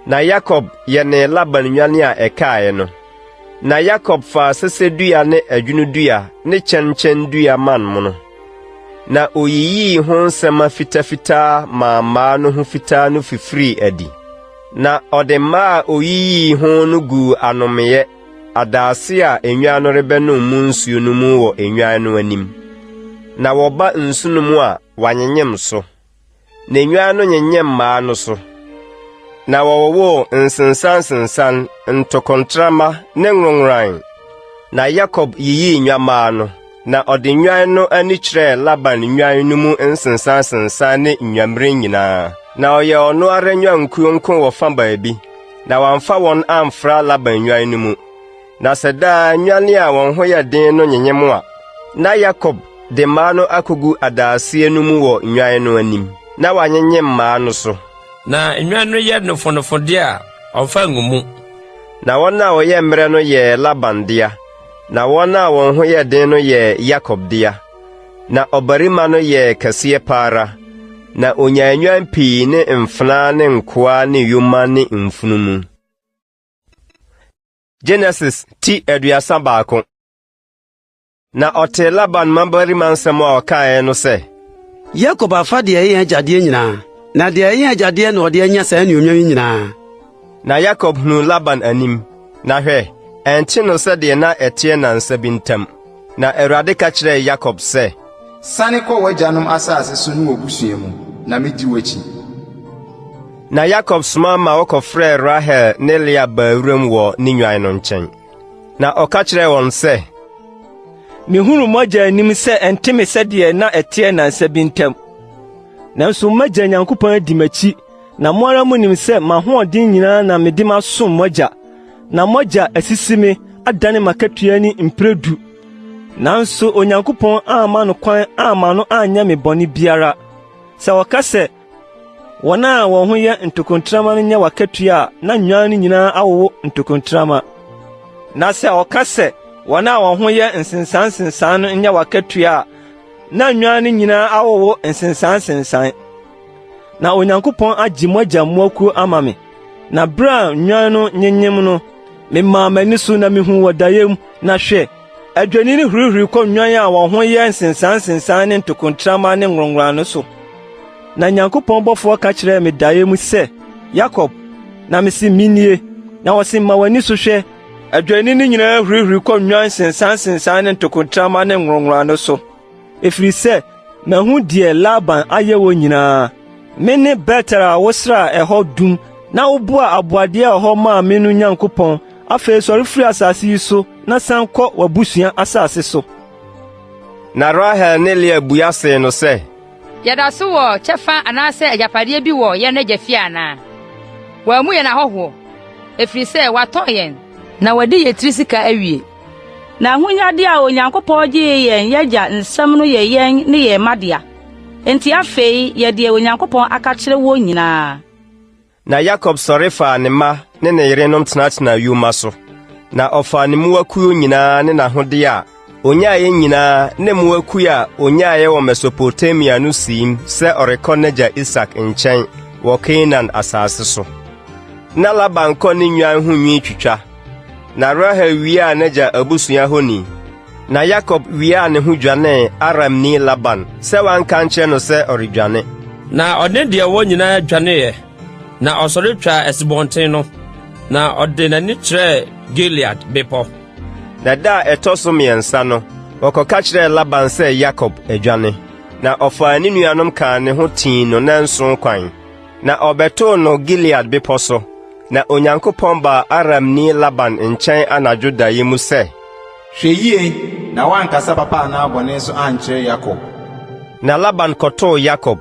Na Yakob yɛnee Laban nnwan a ɛkaeɛ no. Na Yakob faa sɛsɛdua ne ɛdwono dua ne kyɛnkyɛn dua man mono. Na oyiyii ho nsɛmma fitafitaa maa mmaa no ho fitaa no fifirii adi. Na ɔde mmaa a oyiyii ho no guu anomeeɛ, adaase a nnwan no rebɛnom mu nsuo no mu wɔ nnwan no anim. Na wɔba nsu no mu a, wɔanyenyem so. Na nnwan no nyenyem mmaa no so, na wɔwowoo nsensansensan, ntokontrama ne nworonnworan. Na Yakob yiyii nnwammaa no, na ɔde nnwan no ani kyerɛɛ Laban nnwan no mu nsensansensan ne nnwammire nyinaa. Na ɔyɛɛ ɔno ara nnwankuo nko wɔ fa baabi, na wamfa wɔn amfra Laban nnwan no mu. Na sɛ daa nnwan a wɔn ho yɛ den no nyenyem a, na Yakob de mmaa no akogu adaaseɛ no mu wɔ nnwan no anim, na wanyenyem mmaa no so. Na nnwan no yɛ nofonofo de a, ɔmfa ngu mu. Na wɔn a wɔyɛ mmerɛ no yɛɛ Laban dea, na wɔn a wɔn ho yɛ den no yɛɛ Yakob dea. Na ɔbarima no yɛɛ kɛseɛ pa ara, na onyaa nnwan pii ne mfenaa ne nkoa ne yoma ne mfunumu. Genesis ti 31. Na ɔtee Laban mmabarima nsɛm a ɔkaeɛ no sɛ, Yakob afa deɛ ɛyɛ yɛn agya deɛ nyinaa, na deɛ ɛyɛ yɛn agya deɛ na ɔde anya saa anuonyam yi nyinaa. Na Yakob hunuu Laban anim, na hwɛ, ɛnte no sɛdeɛ na ɛteɛ nnansa bi ntam. Na Awurade ka kyerɛɛ Yakob sɛ, Sane kɔ w'agyanom asase so ne w'abusua mu, na medi w'akyi. Na Yakob soma ma wɔkɔfrɛɛ Rahel ne Lea baa wuram wɔ ne nnwan no nkyɛn. Na ɔka kyerɛɛ wɔn sɛ, Mehunu mo agya anim sɛ ɛnte me sɛdeɛ na ɛteɛ nnansa bi ntam. Nanso m'agya Nyankopɔn adi m'akyi, na mo ara munim sɛ m'ahoɔden nyinaa na mede masom mo agya. Na mo agya asisi me, adane m'akatua ani mprɛdu. Nanso Onyankopɔn amma no kwan amma no anyɛ me bɔne biara. Sɛ ɔka sɛ, Wɔn a wɔn ho yɛ ntokontrama no nyɛ w'akatua a na nnwan no nyinaa awowo ntokontrama. Na sɛ ɔka sɛ wɔn a wɔn ho yɛ nsensansensan no nyɛ w'akatua a na nnwan no nyinaa awowo nsensansensan. Na Onyankopɔn agye mo agya mmoakuo ama me. Na bere a nnwan no nyenyem no, memaa m'ani so na mihuu wɔ daeɛ mu, na hwɛ, adwennini hurihuri kɔ nnwan a wɔn ho yɛ nsensansensan ne ntokontrama ne nworonnworan no so. Na Nyankopɔn bɔfoɔ ka kyerɛɛ me daeɛ mu sɛ, 'Yakob! Na mise, 'Menie. Na ɔse, 'Ma w'ani so hwɛ, adwennini nyinaa hurihuri kɔ nnwan nsensansensan ne ntokontrama ne nworonnworan no so. Ɛfiri sɛ mahu deɛ Laban ayɛ wo nyinaa. Mene Betel a wosraa ɛhɔ dum na woboaa aboadeɛ wɔ hɔ maa me no Nyankopɔn. Afei sɔre firi asase yi so na san kɔ w'abusua asase so. Na Rahel ne Lea bua see no sɛ, Yɛda so wɔ kyɛfa anaasɛ agyapadeɛ bi wɔ yɛn agya fie anaa? Wammu yɛn ahɔhoɔ, ɛfiri sɛ watɔn yɛn na wadi yɛn tiri sika awie. Na ahonyade a Onyankopɔn gyee yɛn yɛn agya nsam no yɛ yɛn ne yɛn mma dea. Enti afei yɛ deɛ Onyankopɔn aka akyerɛ woɔ nyinaa. Na Yakob sɔre faa ne mma ne ne yerenom tenatenaa yoma so, na ɔfaa ne mmoakuo nyinaa ne n'ahodeɛ a ɔnyaeɛ nyinaa ne mmoakuo a ɔnyaeɛ wɔ Mesopotamia no siim sɛ ɔrekɔ n'agya Isak nkyɛn wɔ Kanaan asase so. Na Laban kɔ ne nnwan ho nwi twitwa, na Rahel wiaa n'agya abusua honi. Na Yakob wiaa ne ho dwanee Aramni Laban sɛ wanka ankyerɛ no sɛ ɔredwane. Na ɔne deɛ ɔwɔ nyinaa dwaneeɛ, na ɔsɔre twaa asubɔnten no, na ɔde n'ani kyerɛɛ Gilead bepɔ. Na da a ɛtɔ so mmiɛnsa no, wɔkɔka kyerɛɛ Laban sɛ Yakob adwane. Na ɔfaa ne nuanom kaa ne ho tii no nnanson kwan. Na ɔbɛtoo no Gilead bepɔ so. Na Onyankopɔn baa Aramni Laban nkyɛn anadwo daeɛ mu sɛ, Hwɛ yie na woankasa papa anaa bɔne so ankyerɛ Yakob. Na Laban kɔtoo Yakob.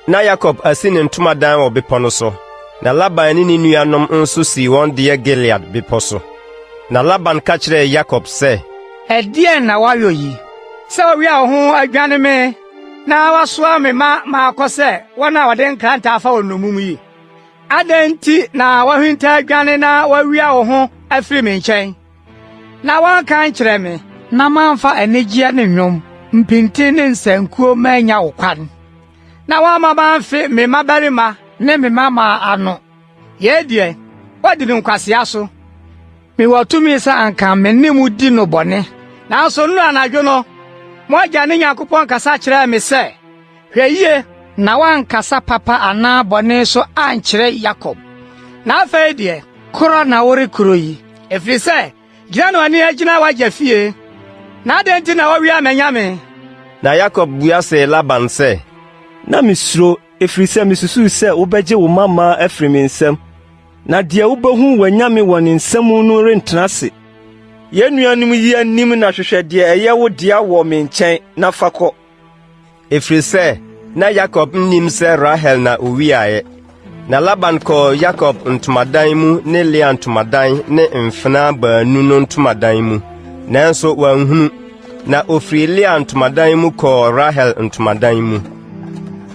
Na Yakob asi ne ntomadan wɔ bepɔ no so, na Laban ne ne nuanom nso sii wɔn deɛ Gilead bepɔ so. Na Laban ka kyerɛɛ Yakob sɛ, Ɛdeɛn na woayɔ yi, sɛ woawia wo ho adwane me na woasoa me ma makɔ sɛ wɔn a wɔde nkrantɛ afa wɔn nnommum yi? Adɛn nti na woahinta adwane na woawia wo ho afiri me nkyɛn? Na woanka ankyerɛ me, na mamfa anigyeɛ ne nnwom, mpintin ne nsankuo mannya wo kwan, na woamma mamfe me mmabarima ne me mmammaa ano. Yei deɛ, woadi no nkwasea so. Mewɔ tumi sɛ anka me ne mo di no bɔne. Nanso nnora anadwo no, mo agya ne Nyankopɔn kasa kyerɛɛ me sɛ, 'Hwɛ yie na woankasa papa anaa bɔne so ankyerɛ Yakob.' Na afei deɛ, korɔ na worekorɔ yi, ɛfiri sɛ gyina na w'ani agyina w'agya fie. Na adɛn nti na woawia m'anyame? Na Yakob bua see Laban sɛ, Na misuro, ɛfiri sɛ misusuw sɛ wobɛgye wo mmammaa afiri me nsam. Na deɛ wubehu w'anyame wɔ ne nsa mu no rentena ase. Yɛn nuanom yi anim na hwehwɛ deɛ ɛyɛ wo dea wɔ me nkyɛn na fa kɔ. Ɛfiri sɛ na Yakob nnim sɛ Rahel na owiaeɛ. Na Laban kɔɔ Yakob ntomadan mu ne Lea ntomadan ne mfenaa baanu no ntomadan mu, nanso wanhunu. Na ofirii Lea ntomadan mu kɔɔ Rahel ntomadan mu.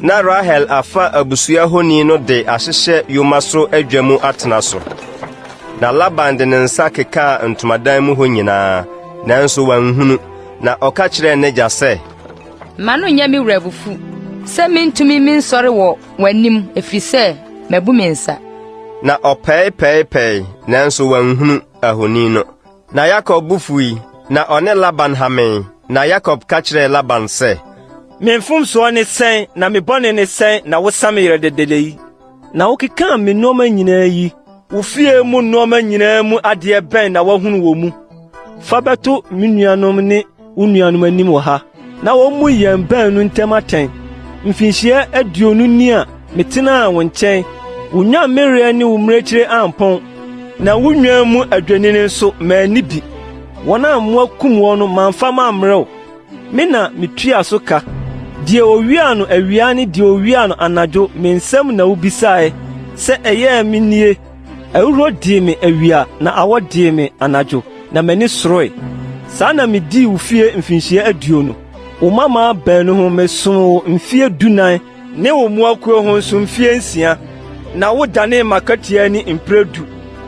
Na Rahel afa abusua honi no de ahyehyɛ yoma so adwa mu atena so. Na Laban de ne nsa kekaa ntomadan mu hɔ nyinaa, nanso wanhunu. Na ɔka kyerɛɛ n'agya sɛ, Mma no nyɛ me wura abufuw sɛ mintumi mensɔre wɔ w'anim, efisɛ mabu me nsa. Na ɔpɛe pɛe pɛe, nanso wanhunu ahoni no. Na Yakob bo fuwii, na ɔne Laban hamee. Na Yakob ka kyerɛɛ Laban sɛ, Me mfomsoɔ ne sɛn na me bɔne ne sɛn na wosa me yerɛ dɛdɛdɛ yi? Na wokekaa me nneɛma nyinaa yi, wo fie mu nneɛma nyinaa mu adeɛ bɛn na woahunu wɔ mu? Fa bɛto me nuanom ne wo nuanom anim wɔ ha, na wommu yɛn baanu ntam atɛn. Mfinhyia 20 ni a metenaa wo nkyɛn, wo nnwammereɛ ne wo mmirekyie ampɔn, na wo nnwan mu adwennini nso, manni bi. Wɔn a mmoa kum wɔn no, mamfa mammrɛ wo. Me na mituaa so ka. Deɛ owiaa no awia ne deɛ owiaa no anadwo, me nsam na wobisae. Sɛ ɛyɛɛ me nie: Ahuhuro dee me awia na awɔ dee me anadwo, na m'ani soroe. Saa na midii wo fie mfinhyia 20. Wo mmammaa baanu ho mesom wo mfeɛ 14 ne wo mmoakuo ho nso mfeɛ nsia, na wodanee m'akatua ani mprɛ du.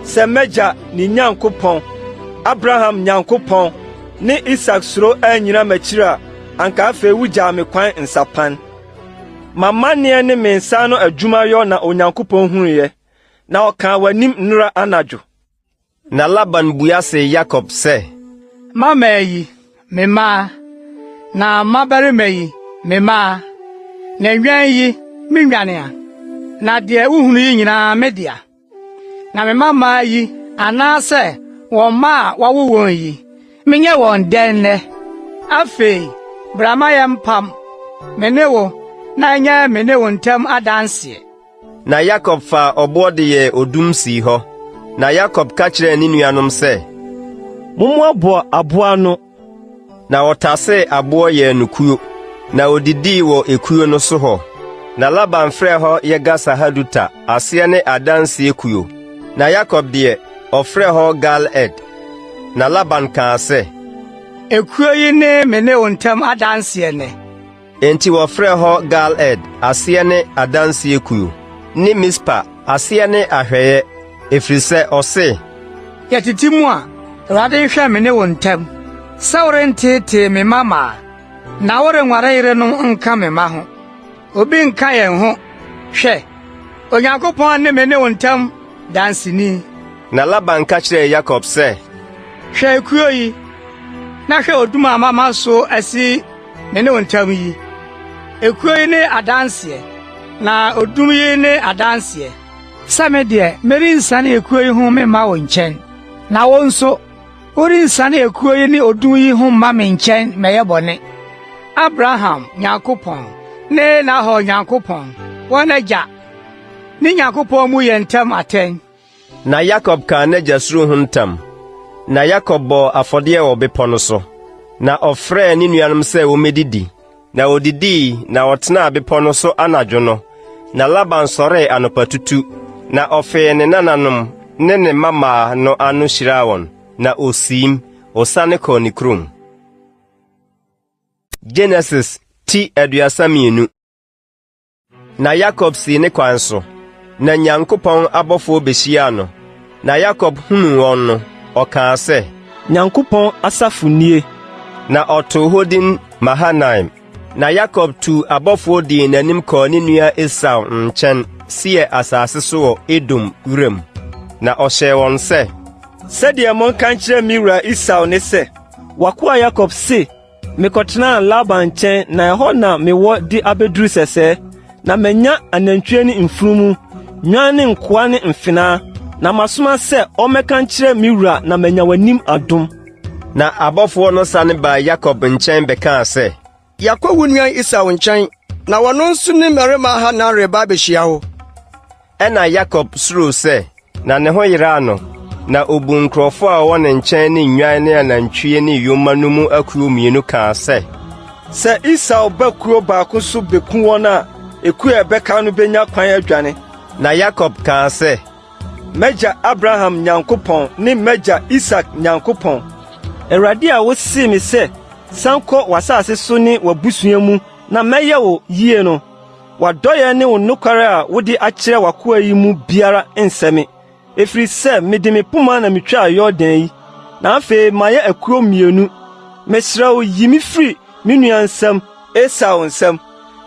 Sɛ m'agya ne Nyankopɔn, Abraham Nyankopɔn ne Isak suro annyina m'akyiri a, anka afei wugyaa me kwan nsapan. M'amanneɛ ne me nsa ano adwumayɔ na Onyankopɔn hunuiɛ, na ɔkaa w'anim nnora anadwo. Na Laban bua see Yakob sɛ, Mmammaa yi, me mma, na mmabarima yi, me mma, na nnwan yi, me nnwan a, na deɛ wohunu yi nyinaa me dea. Na me mmammaa yi, anaasɛ wɔn mma a wɔawo wɔn yi, menyɛ wɔn dɛn nnɛ? Afei, bra ma yɛmpam, me ne wo, na ɛnyɛ me ne wo ntam adanseɛ. Na Yakob faa ɔboɔ de yɛɛ odum sii hɔ. Na Yakob ka kyerɛɛ ne nuanom sɛ, Mommoaboa aboɔ ano. Na wɔtasee aboɔ yɛɛ no kuo, na wɔdidii wɔ ekuo no so hɔ. Na Laban frɛɛ hɔ Yegar-Sahaduta, aseɛ ne Adanseɛ Kuo. Na Yakob deɛ, ɔfrɛɛ hɔ Gal-ed. Na Laban kaa sɛ, Ekuo yi ne me ne wo ntam adanseɛ nnɛ. Enti wɔfrɛɛ hɔ Gal-ed, aseɛ ne Adanseɛ Kuo, ne Mispa, aseɛ ne Ahwɛeɛ, ɛfiri sɛ ɔse, Yɛtete mu a, Awurade nhwɛ me ne wo ntam, sɛ worenteetee me mma mmaa, na worenware yerenom nka me mma ho. Obi nka yɛn ho. Hwɛ, Onyankopɔn ne me ne wo ntam danseni. Na Laban ka kyerɛɛ Yakob sɛ, Hwɛ ekuo yi, na hwɛ odum a mama so asi me ne wo ntam yi. Ekuo yi ne adanseɛ, na odum yi ne adanseɛ, sɛ me deɛ, merensiane ekuo yi ho memma wo nkyɛn, na wo nso, worensiane ekuo yi ne odum yi ho mma me nkyɛn mmɛyɛ bɔne. Abraham Nyankopɔn ne Nahor Nyankopɔn, wɔn agya, ne Nyankopɔn mmu yɛn ntam atɛn. Na Yakob kaa n'agya suro ho ntam. Na Yakob bɔɔ afɔdeɛ wɔ bepɔ no so. Na ɔfrɛɛ ne nuanom sɛ wɔmmɛdidi. Na wɔdidii na wɔtenaa bepɔ no so anadwo no. Na Laban sɔree anɔpatutu, na ɔfee ne nananom ne ne mmammaa no ano hyiraa wɔn, na osiim, ɔsiane kɔɔ ne kurom. Genesis ti 32. Na Yakob sii ne kwan so, na Nyankopɔn abɔfoɔ bɛhyiaa no. Na Yakob hunuu wɔn no, ɔkaa sɛ, Nyankopɔn asafo nie! Na ɔtoo hɔ din Mahanaim. Na Yakob tuu abɔfoɔ dii n'anim kɔɔ ne nua Esau nkyɛn Seir asase so wɔ Edom wiram. Na ɔhyɛɛ wɔn sɛ, Sɛdeɛ monka nkyerɛ me wura Esau ne sɛ, 'W'akoa Yakob se, Mekɔtenaa Laban nkyɛn na ɛhɔ na mewɔ de abeduru sɛsɛɛ, na manya anantwie ne mfunumu, nnwan ne nkoa ne mfenaa, na masoma sɛ ɔmmɛka nkyerɛ me wura na manya w'anim adom. Na abɔfoɔ no sane baa Yakob nkyɛn bɛkaa sɛ, Yɛakɔ wo nua Esau nkyɛn, na ɔno nso ne mmarima ahannan reba abehyia wo. Ɛnna Yakob suroo sɛ, na ne ho yeraa no, na obuu nkurɔfo a wɔwɔ ne nkyɛn ne nnwan ne anantwie ne yoma no mu akuw mmienu kaa sɛ, Sɛ Esau ba kuo baako so beku wɔn a, ekuo a ɛbɛka no benya kwan adwane. Na Yakob kaa sɛ, M'agya Abraham Nyankopɔn ne m'agya Isak Nyankopɔn, Awurade a wosee me sɛ, 'San kɔ w'asase so ne w'abusua mu na mɛyɛ wo yie no, W'adɔeɛ ne wo nokware a wode akyerɛ w'akoa yi mu biara nsɛ me, ɛfiri sɛ mede me poma na metwaa Yordan yi, na afei mayɛ akuo mmienu. Mesrɛ wo, yi me firi me nua nsam, Esau nsam,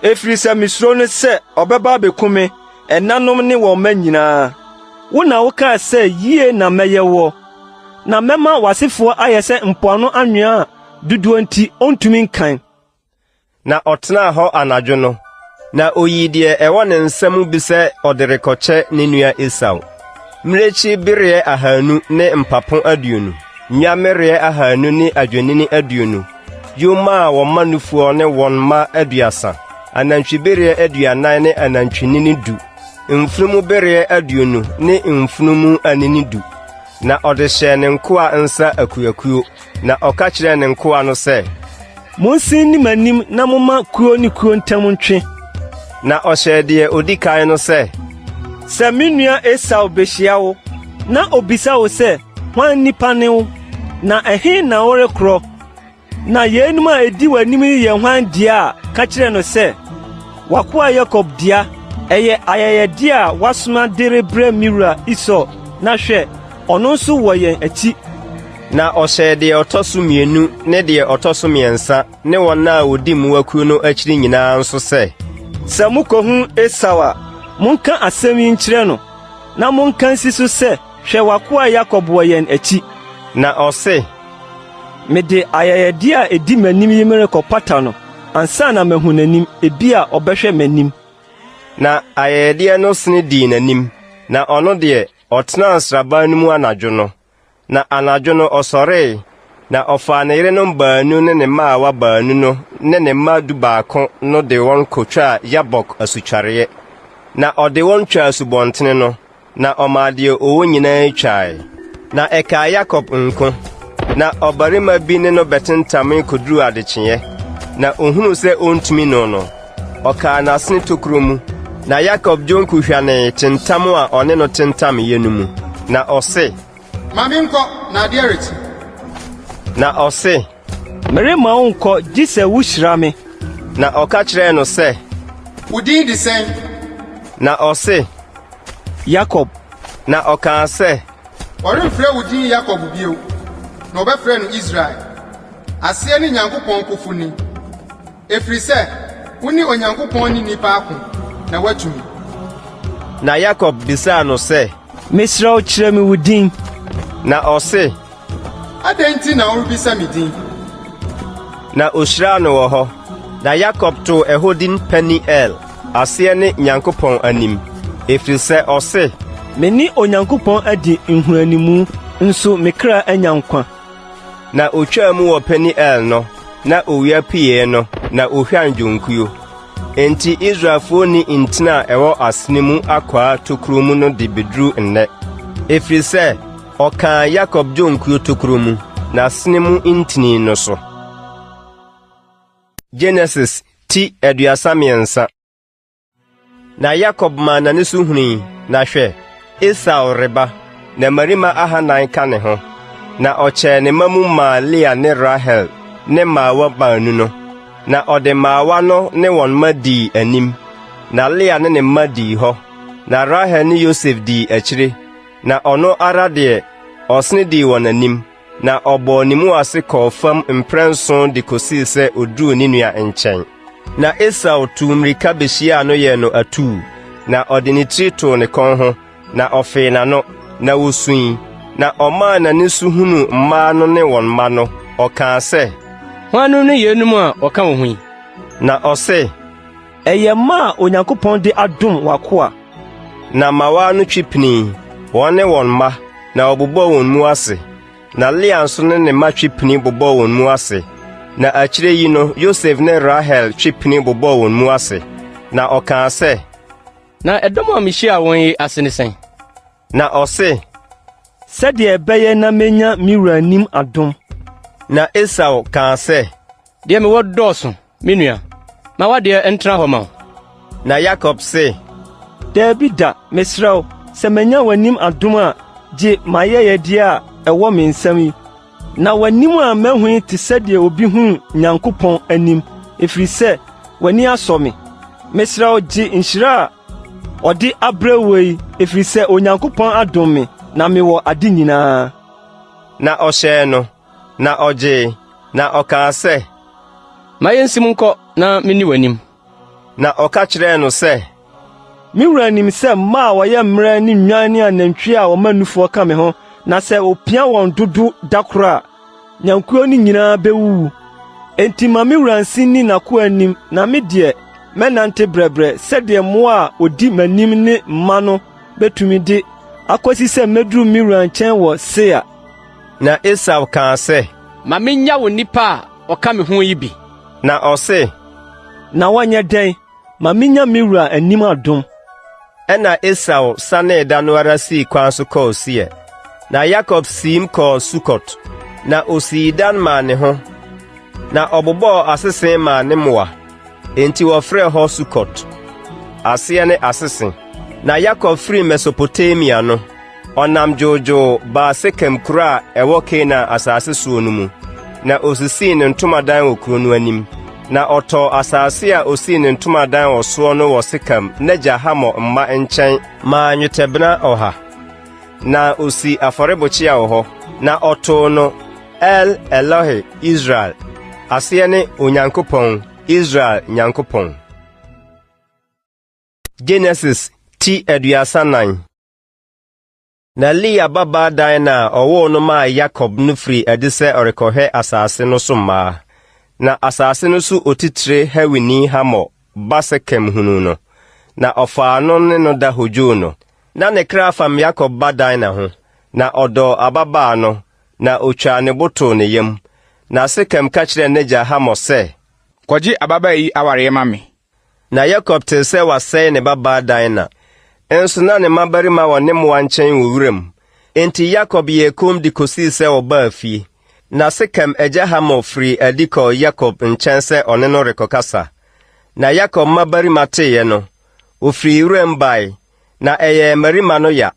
ɛfiri sɛ mesuro no sɛ ɔbɛba abɛku me, ɛnanom ne wɔn mma nyinaa. Wo na wokaa sɛ yie na mɛyɛ woɔ, na mɛma w'asefoɔ ayɛ sɛ mpoano anwea a dodoɔ nti ɔntumi nkan. Na ɔtenaa hɔ anadwo no, na oyii deɛ ɛwɔ ne nsa mu bi sɛ ɔde rekɔkyɛ ne nua Esau. Mmirekyi bereɛ ahanu ne mpapo 20, nnwammereɛ ahanu ne adwennini 20, yoma a wɔma nufoɔ ne wɔn mma 30, anantwibereɛ 40 ne anantwinini 10, mfunumubereɛ 20 ne mfunumu anini 10. Na ɔde hyɛɛ ne nkoa nsa akuakuo. Na ɔka kyerɛɛ ne nkoa no sɛ, Monsen nni m'anim na momma kuo ne kuo ntam ntwe. Na ɔhyɛɛ deɛ ɔdi kan no sɛ, Sɛ me nua Esau behyia wo, na obisa wo sɛ, Hwan nipa ne wo, na ɛhe na worekorɔ, Na yeinom a edi w'anim yi yɛ hwan dea a, ka kyerɛ no sɛ, 'W'akoa Yakob dea, ɛyɛ ayɛyɛde a wasoma de rebrɛ me wura Esau, na hwɛ, ɔno nso wɔ yɛn akyi. Na ɔhyɛɛ deɛ ɔtɔ so mmienu ne deɛ ɔtɔ so mmiɛnsa ne wɔn a wɔdi mmoakuo no akyiri nyinaa nso sɛ, Sɛ mukohu Esau a, monka asɛm yi nkyerɛ no, na monka nsi so sɛ, 'Hwɛ, w'akoa Yakob wɔ yɛn akyi. Na ɔse, Mede ayɛyɛde a edi m'anim yi merekɔpata no ansa na mahu n'anim, ebia ɔbɛhwɛ m'anim. Na ayɛyɛdeɛ no sene dii n'anim, na ɔno deɛ, ɔtenaa nsraban no mu anadwo no. Na anadwo no ɔsɔree, na ɔfaa ne yerenom baanu ne ne mmaawa baanu no ne ne mma dubaako no de wɔn kotwaa Yabok asutwareeɛ. Na ɔde wɔn twaa asubɔntene no, Na ɔmaa deɛ ɔwɔ nyinaa twae. Na ɛkaa Yakob nko. Na ɔbarima bi ne no bɛtentamee kɔduruu adekyeeɛ. Na ɔhunuu sɛ ɔntumi no no, ɔkaa n'asene tokuro mu. Na Yakob dwonku hwanee tentam a ɔne no tentameeɛ no mu. Na ɔse, Ma menkɔ, na adeɛ rekye. Na ɔse, Meremma wo nkɔ gye sɛ wuhyira me. Na ɔka kyerɛɛ no sɛ, Wo din de sɛn? Na ɔse, Yakob. Na ɔkaa sɛ, Wɔremfrɛ wo din Yakob bio, na wɔbɛfrɛ no Israel. Aseɛ ne Nyankopɔn kofoni, ɛfiri sɛ wo ne Onyankopɔn ne nnipa ako, na woatumi. Na Yakob bisaa no sɛ, Mesrɛ wo kyerɛ me wo din. Na ɔse, Adɛn nti na worebisa me din? Na ohyiraa no wɔ hɔ. Na Yakob too ɛhɔ din Peni-El, aseɛ ne Nyankopɔn anim, ɛfiri sɛ ɔse, Me ne Onyankopɔn adi nhuanimu, nso me kra anya nkwa. Na otwaa mu wɔ Peni-El no, na owia pueeɛ no, na ohwan dwonkuo. Enti Israelfoɔ nni ntini a ɛwɔ asene mu akwaa tokuro mu no de bɛduru nnɛ, ɛfiri sɛ ɔkaa Yakob dwonkuo tokuro mu, n'asene mu ntini no so. Genesis ti 33. Na Yakob maa n'ani so hunui, na hwɛ, Esau reba, na mmarima ahannan ka ne ho. Na ɔkyɛɛ ne mma mu maa Lea ne Rahel ne mmaawa baanu no. Na ɔde mmaawa no ne wɔn mma dii anim, na Lea ne ne mma dii hɔ, na Rahel ne Yosef dii akyire, na ɔno ara deɛ, ɔsene dii wɔn anim. Na ɔbɔɔ ne mu ase kɔɔ fam mprɛnson de kosii sɛ oduruu ne nua nkyɛn. Na Esau tuu mmirika behyiaa no yɛɛ no atuu, na ɔde ne tiri too ne kɔn ho, na ɔfee n'ano, na wosui. Na ɔmaa n'ani so hunuu mmaa no ne wɔn mma no, ɔkaa sɛ, Hwannom ne yeinom a wɔka wo ho yi? Na ɔse, Ɛyɛ mma a Onyankopɔn de adom w'akoa. Na mmawaa no twe pinii, wɔn ne wɔn mma, na wɔbobɔɔ wɔn mu ase. Na Lea nso ne ne mma twe pini bobɔɔ wɔn mu ase. Na akyire yi no Yosef ne Rahel twe pini bobɔɔ wɔn mu ase. Na ɔkaa sɛ, Na ɛdɔm a mihyiaa wɔn yi ase ne sɛn? Na ɔse, Sɛdeɛ ɛbɛyɛ na menya me wura anim adom. Na Esau kaa sɛ, Deɛ mewɔ dɔɔso, me nua. Ma w'adeɛ ntena hɔ ma wo. Na Yakob se, Dabi da, mesrɛ wo, sɛ manya w'anim adom a, gye m'ayɛyɛdeɛ a ɛwɔ me nsam yi. Na w'anim a mahu yi te sɛ deɛ obi hunu Nyankopɔn anim, ɛfiri sɛ w'ani asɔ me. Mesrɛ wo, gye nhyira a ɔde abrɛ wo yi, ɛfiri sɛ Onyankopɔn adom me, na mewɔ ade nyinaa. Na ɔhyɛɛ no, na ɔgyee, na ɔkaa sɛ, Ma yensim nkɔ na minni w'anim. Na ɔka kyerɛɛ no sɛ, Me wura nim sɛ mma a wɔyɛ mmerɛ ne nnwan ne anantwie a wɔma nufoɔ ka me ho, na sɛ opia wɔn dodo da koro a, nnwankuo no nyinaa bewuwu. Enti ma me wura nsi nni n'akoa anim, na me deɛ, mɛnante brɛbrɛ sɛdeɛ mmoa a wɔdi m'anim ne mma no betumi de akosi sɛ meduru me wura nkyɛn wɔ Seir. Na Esau kaa sɛ, Ma minnya wo nnipa a wɔka me ho yi bi. Na ɔse, Na wɔnyɛ dɛn? Ma minnya me wura anim adom. Ɛnna Esau sanee da no ara sii kwan so kɔɔ Seir. Na Yakob siim kɔɔ Sukot, na osii dan maa ne ho, na ɔbobɔɔ asese maa ne mmoa. Enti wɔfrɛɛ hɔ Sukot. Aseɛ ne Asese. Na Yakob firii Mesopotamia no, ɔnam dwoodwoo baa Sekem kuro a ɛwɔ Kanaan asase soɔ no mu, na ɔsisii ne ntomadan wɔ kuro no anim. Na ɔtɔɔ asase a ɔsii ne ntomadan wɔ soɔ no wɔ Sekem n'agya Hamor mma nkyɛn maa nnwetɛbena ɔha. Na ɔsii afɔrebukyia wɔ hɔ, na ɔtoo no El Elohe Israel, aseɛ ne Onyankopɔn, Israel Nyankopɔn. Genesis ti 34. Na Lea babaa Dina a ɔwoo no maa Yakob no firii adi sɛ ɔrekɔhwɛ asase no so mmaa. Na asase no so otitire Hewini Hamor ba Sekem hunuu no, na ɔfaa no ne no da hodwoo no. Na ne kra fam Yakob ba Dina ho, na ɔdɔɔ ababaa no, na otwaa ne bo too ne yam. Na Sekem ka kyerɛɛ n'agya Hamor sɛ, Kɔgye ababaa yi awareɛ ma me. Na Yakob tee sɛ wɔasɛe ne babaa Dina. Nso na ne mmabarima wɔ ne mmoa nkyɛn wɔ wuram. Enti Yakob yɛɛ komm de kosii sɛ ɔbaa fie. Na Sekem agya Hamor firii adi kɔɔ Yakob nkyɛn sɛ ɔne no rekɔkasa. Na Yakob mmabarima teeɛ no, wɔfirii wuram bae, na ɛyɛɛ mmarima no ya,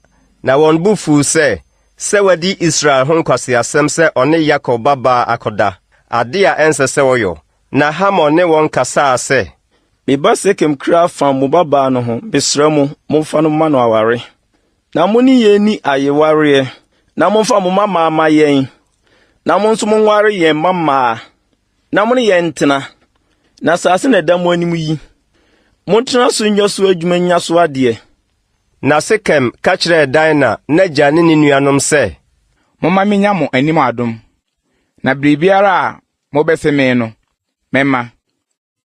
na wɔn bo fuu sɛ, sɛ wadi Israel ho nkwaseasɛm sɛ ɔne Yakob babaa akɔda. ade a ɛnsɛ sɛ wɔyɔ. Na Hamor ne wɔn kasaa sɛ. Me ba Sekem kra fam mo babaa no ho, mesrɛ mo, momfa no mma no aware. Na mo ne yɛn nni ayewareɛ, na momfa mo mmammaa mma yɛn, na mo nso monware yɛn mmammaa, na mo ne yɛn ntena. Na asase na ɛda mo anim yi, montena so nyɛ so adwuma nnya so adeɛ. Na Sekem ka kyerɛɛ Dina n'agya ne ne nuanom sɛ. Momma minnya mo anim adom, na biribiara a mobese me no, mɛma.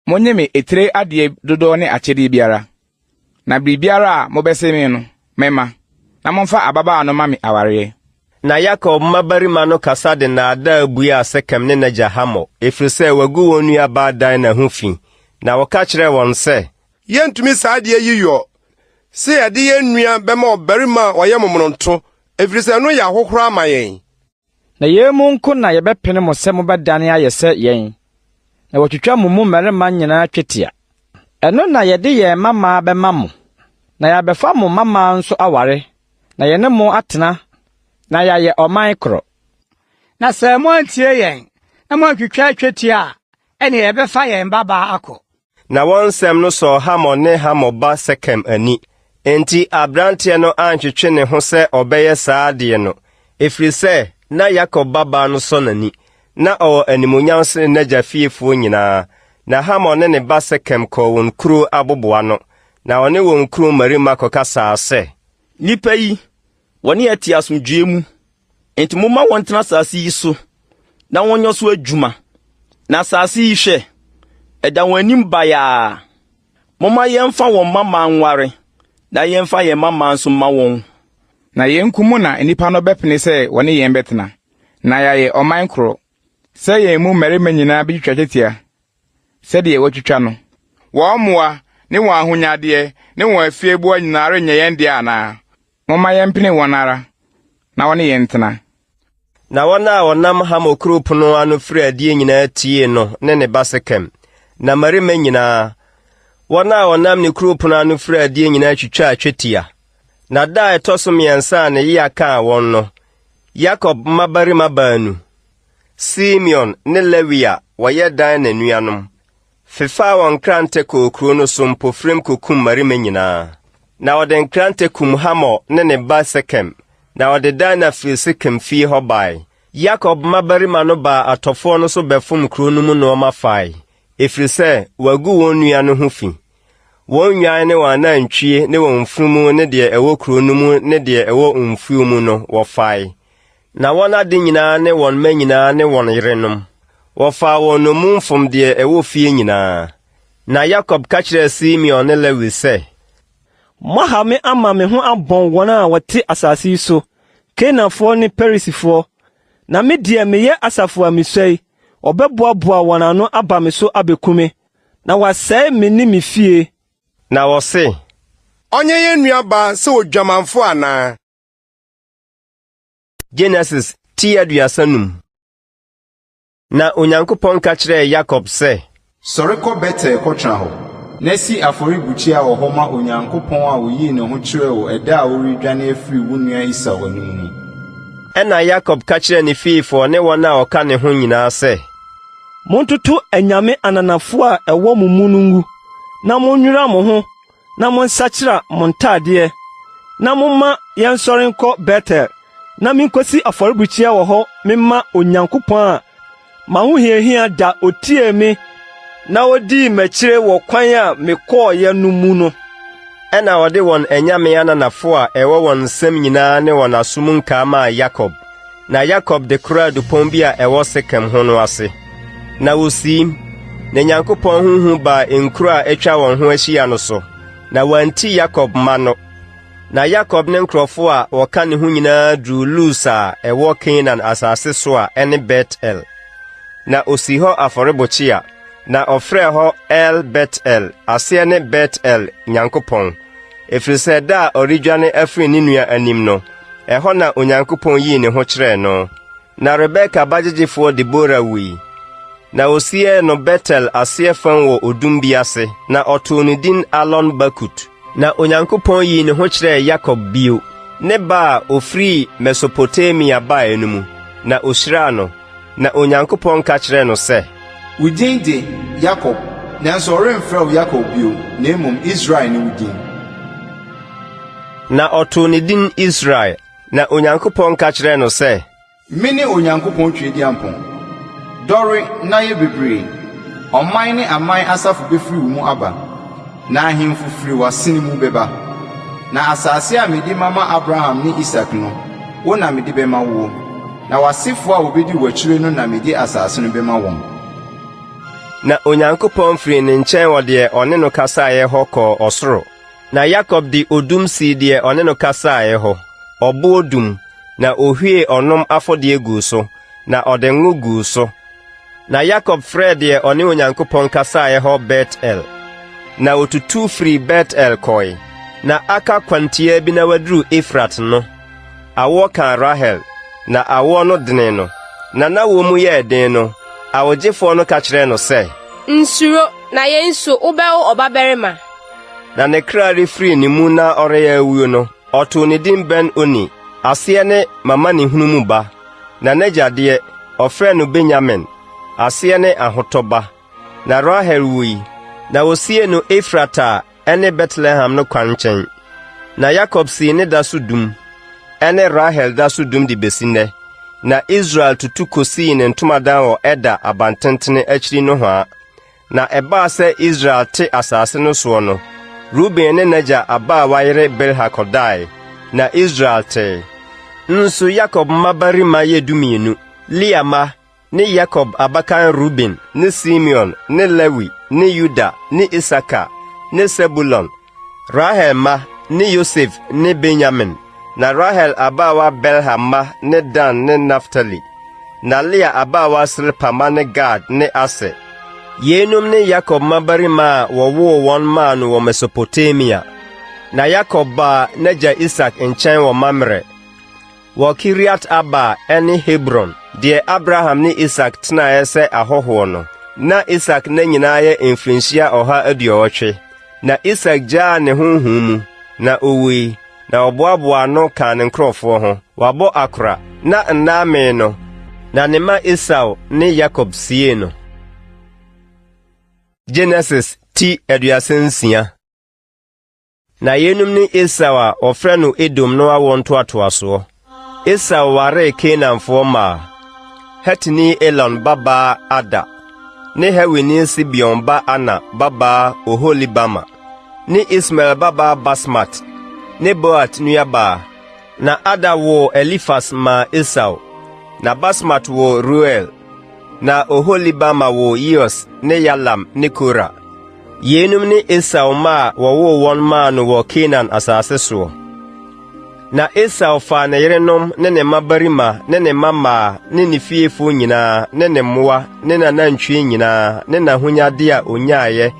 Monnye me etire adeɛ dodoɔ ne akyɛdeɛ biara, na biribiara a mobese me no, mɛma, na momfa ababaa no mma me awareɛ. Na Yakob mmabarima no kasa de nnaadaa buaa Sekem ne n'agya Hamor, ɛfiri sɛ wɔagu wɔn nuabaa Dina ho fi. Na wɔka kyerɛɛ wɔn sɛ. Yɛrentumi saa adeɛ yi yɔ, sɛ yɛde yɛn nua bɛma ɔbarima a ɔyɛ momonoto, ɛfiri sɛ ɛno yɛ ahohora ma yɛn. Na yei mu nko na yɛbɛpene mo sɛ mobɛdane ayɛ sɛ yɛn, na wɔatwitwa mo mu mmarima nyinaa twetia. Ɛno na yɛde yɛn mmammaa bɛma mo, na yɛabɛfa mo mmammaa nso aware, na yɛne mo atena, na yɛayɛ ɔman koro. Na sɛ moantie yɛn na moantwitwa twetia a, ɛnneɛ yɛbɛfa yɛn babaa akɔ. Na wɔn nsɛm no sɔɔ Hamor ne Hamor ba Sekem ani. Enti aberanteɛ no antwetwe ne ho sɛ ɔbɛyɛ saa adeɛ no, ɛfiri sɛ na Yakob babaa no sɔ n'ani, na ɔwɔ animuonyam sene n'agya fiefoɔ nyinaa. Na Hamor ne ne ba Sekem kɔɔ wɔn kuro aboboano, na ɔne wɔn kuro mmarima kɔkasaa sɛ. Nnipa yi, wɔne yɛn te asomdwoeɛ mu. Enti momma wɔntena asase yi so na wɔnyɛ so adwuma. Na asase yi, hwɛ, ɛda wɔn anim bayaa. Momma yɛmfa wɔn mmammaa nware, na yɛmfa yɛn mmammaa nso mma wɔn. Na yɛn nko mu na nnipa no bɛpene sɛ wɔne yɛn bɛtena, na yɛayɛ ɔman koro, sɛ yɛn mu mmarima nyinaa betwitwa twetia sɛdeɛ wɔatwitwa no. Wɔn mmoa ne wɔn ahonyadeɛ ne wɔn afieboa nyinaa renyɛ yɛn dea anaa? Momma yɛmpene wɔn ara na wɔne yɛn ntena. Na wɔn a wɔnam Hamor kuro pono ano firi adie nyinaa tiee no ne ne ba Sekem. Na mmarima nyinaa, wɔn a wɔnam ne kuro pono ano firi adie nyinaa twitwaa twetia. Na da a ɛtɔ so mmiɛnsa a ne yea kaa wɔn no, Yakob mmabarima baanu, Simeon ne Lewi a wɔyɛ Dina nuanom, fefaa wɔn nkrantɛ kɔɔ kuro no so mpofirim kɔkum mmarima nyinaa. Na wɔde nkrantɛ kum Hamor ne ne ba Sekem, na wɔde Dina firii Sekem fie hɔ bae. Yakob mmabarima no baa atɔfoɔ no so bɛfom kuro no mu nnoɔma fae, ɛfiri sɛ wɔagu wɔn nua no ho fi. Wɔn nnwan ne wɔn anantwie ne wɔn mfunumu ne deɛ ɛwɔ kuro no mu ne deɛ ɛwɔ mfuo mu no, wɔfae. Na wɔn ade nyinaa ne wɔn mma nyinaa ne wɔn yerenom, wɔfaa wɔn nnommum fom deɛ ɛwɔ fie nyinaa. Na Yakob ka kyerɛɛ Simeon ne Lewi sɛ, Moaha me ama me ho abɔn wɔn a wɔte asase yi so, Kanaanfoɔ ne Perisifoɔ, na me deɛ meyɛ asafo a misua yi, wɔbɛboaboa wɔn ano aba me so abeku me, na wɔasɛe me ne me fie. Na wɔse, Ɔnyɛ yɛn nuabaa sɛ odwamanfo anaa? Genesis ti 35. Na Onyankopɔn ka kyerɛɛ Yakob sɛ. Sɔre kɔ Betel kɔtena hɔ, na si afɔrebukyia wɔ hɔ ma Onyankopɔn a oyii ne ho kyerɛɛ wo ɛda a woredwane afiri wo nua Esau anim no. Ɛnna Yakob ka kyerɛɛ ne fiefoɔ ne wɔn a wɔka ne ho nyinaa sɛ. Montoto anyame ananafo a ɛwɔ mo mu no ngu, na monnwira mo ho na monsakyera mo ntadeɛ, na momma yɛnsɔre nkɔ Betel, na minkosi afɔrebukyia wɔ hɔ memma Onyankopɔn a m'ahohiahia da otiee me na odii m'akyire wɔ kwan a mekɔeɛ no mu no. Ɛnna wɔde wɔn anyame ananafo a ɛwɔ wɔn nsam nyinaa ne wɔn aso mu nkaa maa Yakob. Na Yakob de koraa dupɔn bi a ɛwɔ Sekem ho no ase. Na wosiim, na Nyankopɔn ho hu baa nkuro a atwa wɔn ho ahyia no so, na wɔanti Yakob mma no. Na Yakob ne nkurɔfo a wɔka ne ho nyinaa duruu Lus a ɛwɔ Kanaan asase so a ɛne Bet-El. Na osii hɔ afɔrebukyia, na ɔfrɛɛ hɔ El-Bet-El, aseɛ ne Bet-El Nyankopɔn, ɛfiri sɛ da a ɔredwane afiri ne nua anim no, ɛhɔ na Onyankopɔn yii ne ho kyerɛɛ no. Na Rebeka bagyegyefoɔ Debora wui. Na wɔsiee no Betel aseɛ fam wɔ odum bi ase, na ɔtoo no din Alon-Bakut. Na Onyankopɔn yii ne ho kyerɛɛ Yakob bio, ne ba a ɔfirii Mesopotamia baeɛ no mu, na ɔhyiraa no. Na Onyankopɔn ka kyerɛɛ no sɛ, Wo din de Yakob, nanso wɔremfrɛ wo Yakob bio, na mmom Israel ne wo din. Na ɔtoo ne din Israel. Na Onyankopɔn ka kyerɛɛ no sɛ, Mene Onyankopɔn Tweaduampɔn. Dɔre na yɛ bebree. Ɔman ne aman asafo befiri wo mu aba, na ahemfo firi w'asene mu bɛba. Na asase a mede mama Abraham ne Isak no, wo na mede bɛma woɔ, na w'asefoɔ a wɔbɛdi w'akyire no na mede asase no bɛma wɔn. Na Onyankopɔn firii ne nkyɛn wɔ deɛ ɔne no kasaeɛ hɔ kɔɔ ɔsoro. Na Yakob de odum sii deɛ ɔne no kasaeɛ hɔ, ɔboɔ dum, na ɔhwiee ɔnom afɔdeɛ guu so, na ɔde ngo guu so. Na Yakob frɛɛ deɛ ɔne Onyankopɔn kasaeɛ hɔ Bet-El. Na ɔtutu firii Bet-El kɔe. Na aka kwantiaa bi na waduru Efrat no, awoɔ kaa Rahel, na awoɔ no denee no. Na n'awoɔ mu yɛɛ den no, awogyefoɔ no ka kyerɛɛ no sɛ, Nsuro, na yei nso wobɛwo ɔbabarima. Na ne kra refiri ne mu na ɔreyɛ awuo no, Ɔtoo ne din Ben-Oni, aseɛ ne M'amanehunu mu ba. Na n'agya deɛ, ɔfrɛɛ no Benyamin, aseɛ ne Ahotɔ ba. Na Rahel wui, na wɔsiee no Efrata a ɛne Betlehem no kwan nkyɛn. Na Yakob sii ne da so dum, ɛne Rahel da so dum de bɛsi nnɛ. Na Israel tutu kɔsii ne ntomadan wɔ Eder abantentene akyiri nohoa. Na ɛbaa sɛ Israel te asase no soɔ no, Ruben ne n'agya abaawa yere Bilha kɔdae, na Israel tee. Nso Yakob mmabarima yɛ 12, Lea mma ne Yakob abakan Ruben ne Simeon ne Lewi ne Yuda ne Isakar ne Sebulon, Rahel mma ne Yosef ne Benyamin. Na Rahel abaawa Bilha mma ne Dan ne Naftali. Na Lea abaawa Silpa mma ne Gad ne Aser. Yeinom ne Yakob mmabarima a wɔwoo wɔn maa no wɔ Mesopotamia. Na Yakob baa n'agya Isak nkyɛn wɔ Mamre, wɔ Kiriat-Arba a ɛne Hebron, deɛ Abraham ne Isak tenaeɛ sɛ ahɔhoɔ no. Na Isak nna nyinaa yɛ mfirinhyia 180. Na Isak gyaa ne honhom mu, na owui, na wɔboaboaa ano kaa ne nkurɔfoɔ ho. Wabɔ akora, na nna amee no, na ne mma Esau ne Yakob siee no. Genesis ti 36. Na yeinom ne Esau a wɔfrɛ no Edom no awoɔ ntoatoasoɔ. Esau waree Kanaanfoɔ mmaa, Hetini Elon babaa Ada, ne Hewini Sibeon ba Ana babaa Oholibama, ne Ismael babaa Basmat, ne Boat nuabaa. Na Ada woo Elifas maa Esau, na Basmat woo Reuel, na Oholibama woo Yeus ne Yalam ne Kora. Yeinom ne Esau mma a wɔwoo wɔn maa no wɔ Kanaan asase soɔ. Na Esau faa ne yerenom ne ne mmabarima ne ne mmammaa ne ne fiefoɔ nyinaa ne ne mmoa ne n'anantwie nyinaa ne n'ahonyadeɛ a ɔnyaeɛ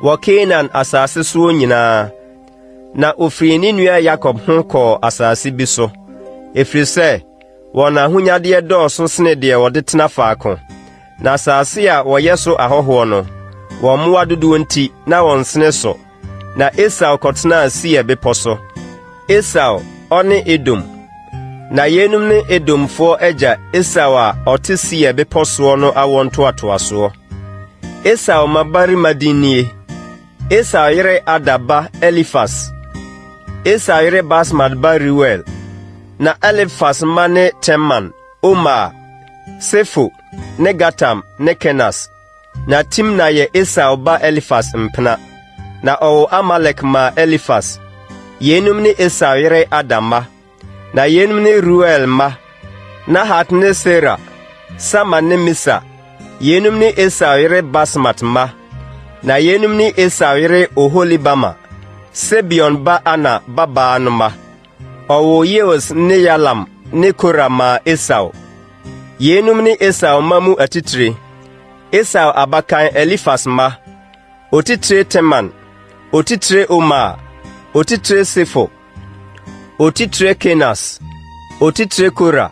wɔ Kanaan asase soɔ nyinaa, na ɔfirii ne nua Yakob ho kɔɔ asase bi so, ɛfiri sɛ wɔn ahonyadeɛ dɔɔso sene deɛ wɔde tena faako. Na asase a wɔyɛ so ahɔhoɔ no, wɔn mmoa dodoɔ nti, na wɔnsene so. Na Esau kɔtenaa Seir bepɔ so. Esau, ɔne Edom. Na yeinom ne Edomfoɔ agya Esau a ɔte Seir bepɔ soɔ no awoɔ ntoatoasoɔ. Esau mmabarima din nie: Esau yere Ada ba Elifas, Esau yere Basmat ba Reuel. Na Elifas mma ne Teman, Omar, Sefo, ne Gatam ne Kenas. Na Timna yɛ Esau ba Elifas mpena. Na ɔwoo Amalek maa Elifas. Yeinom ne Esau yere Ada mma. Na yeinom ne Reuel mma: Nahat ne Sera, Sama ne Misa. Yeinom ne Esau yere Basmat mma. Na yeinom ne Esau yere Oholibama, Sibeon ba Ana babaa no mma. Ɔwoo Yeus ne Yalam ne Kora maa Esau. Yeinom ne Esau mma mu atitire: Esau abakan Elifas mma: Otitire Teman, otitire Omar, otitire Sefo, otitire Kenas, otitire Kora,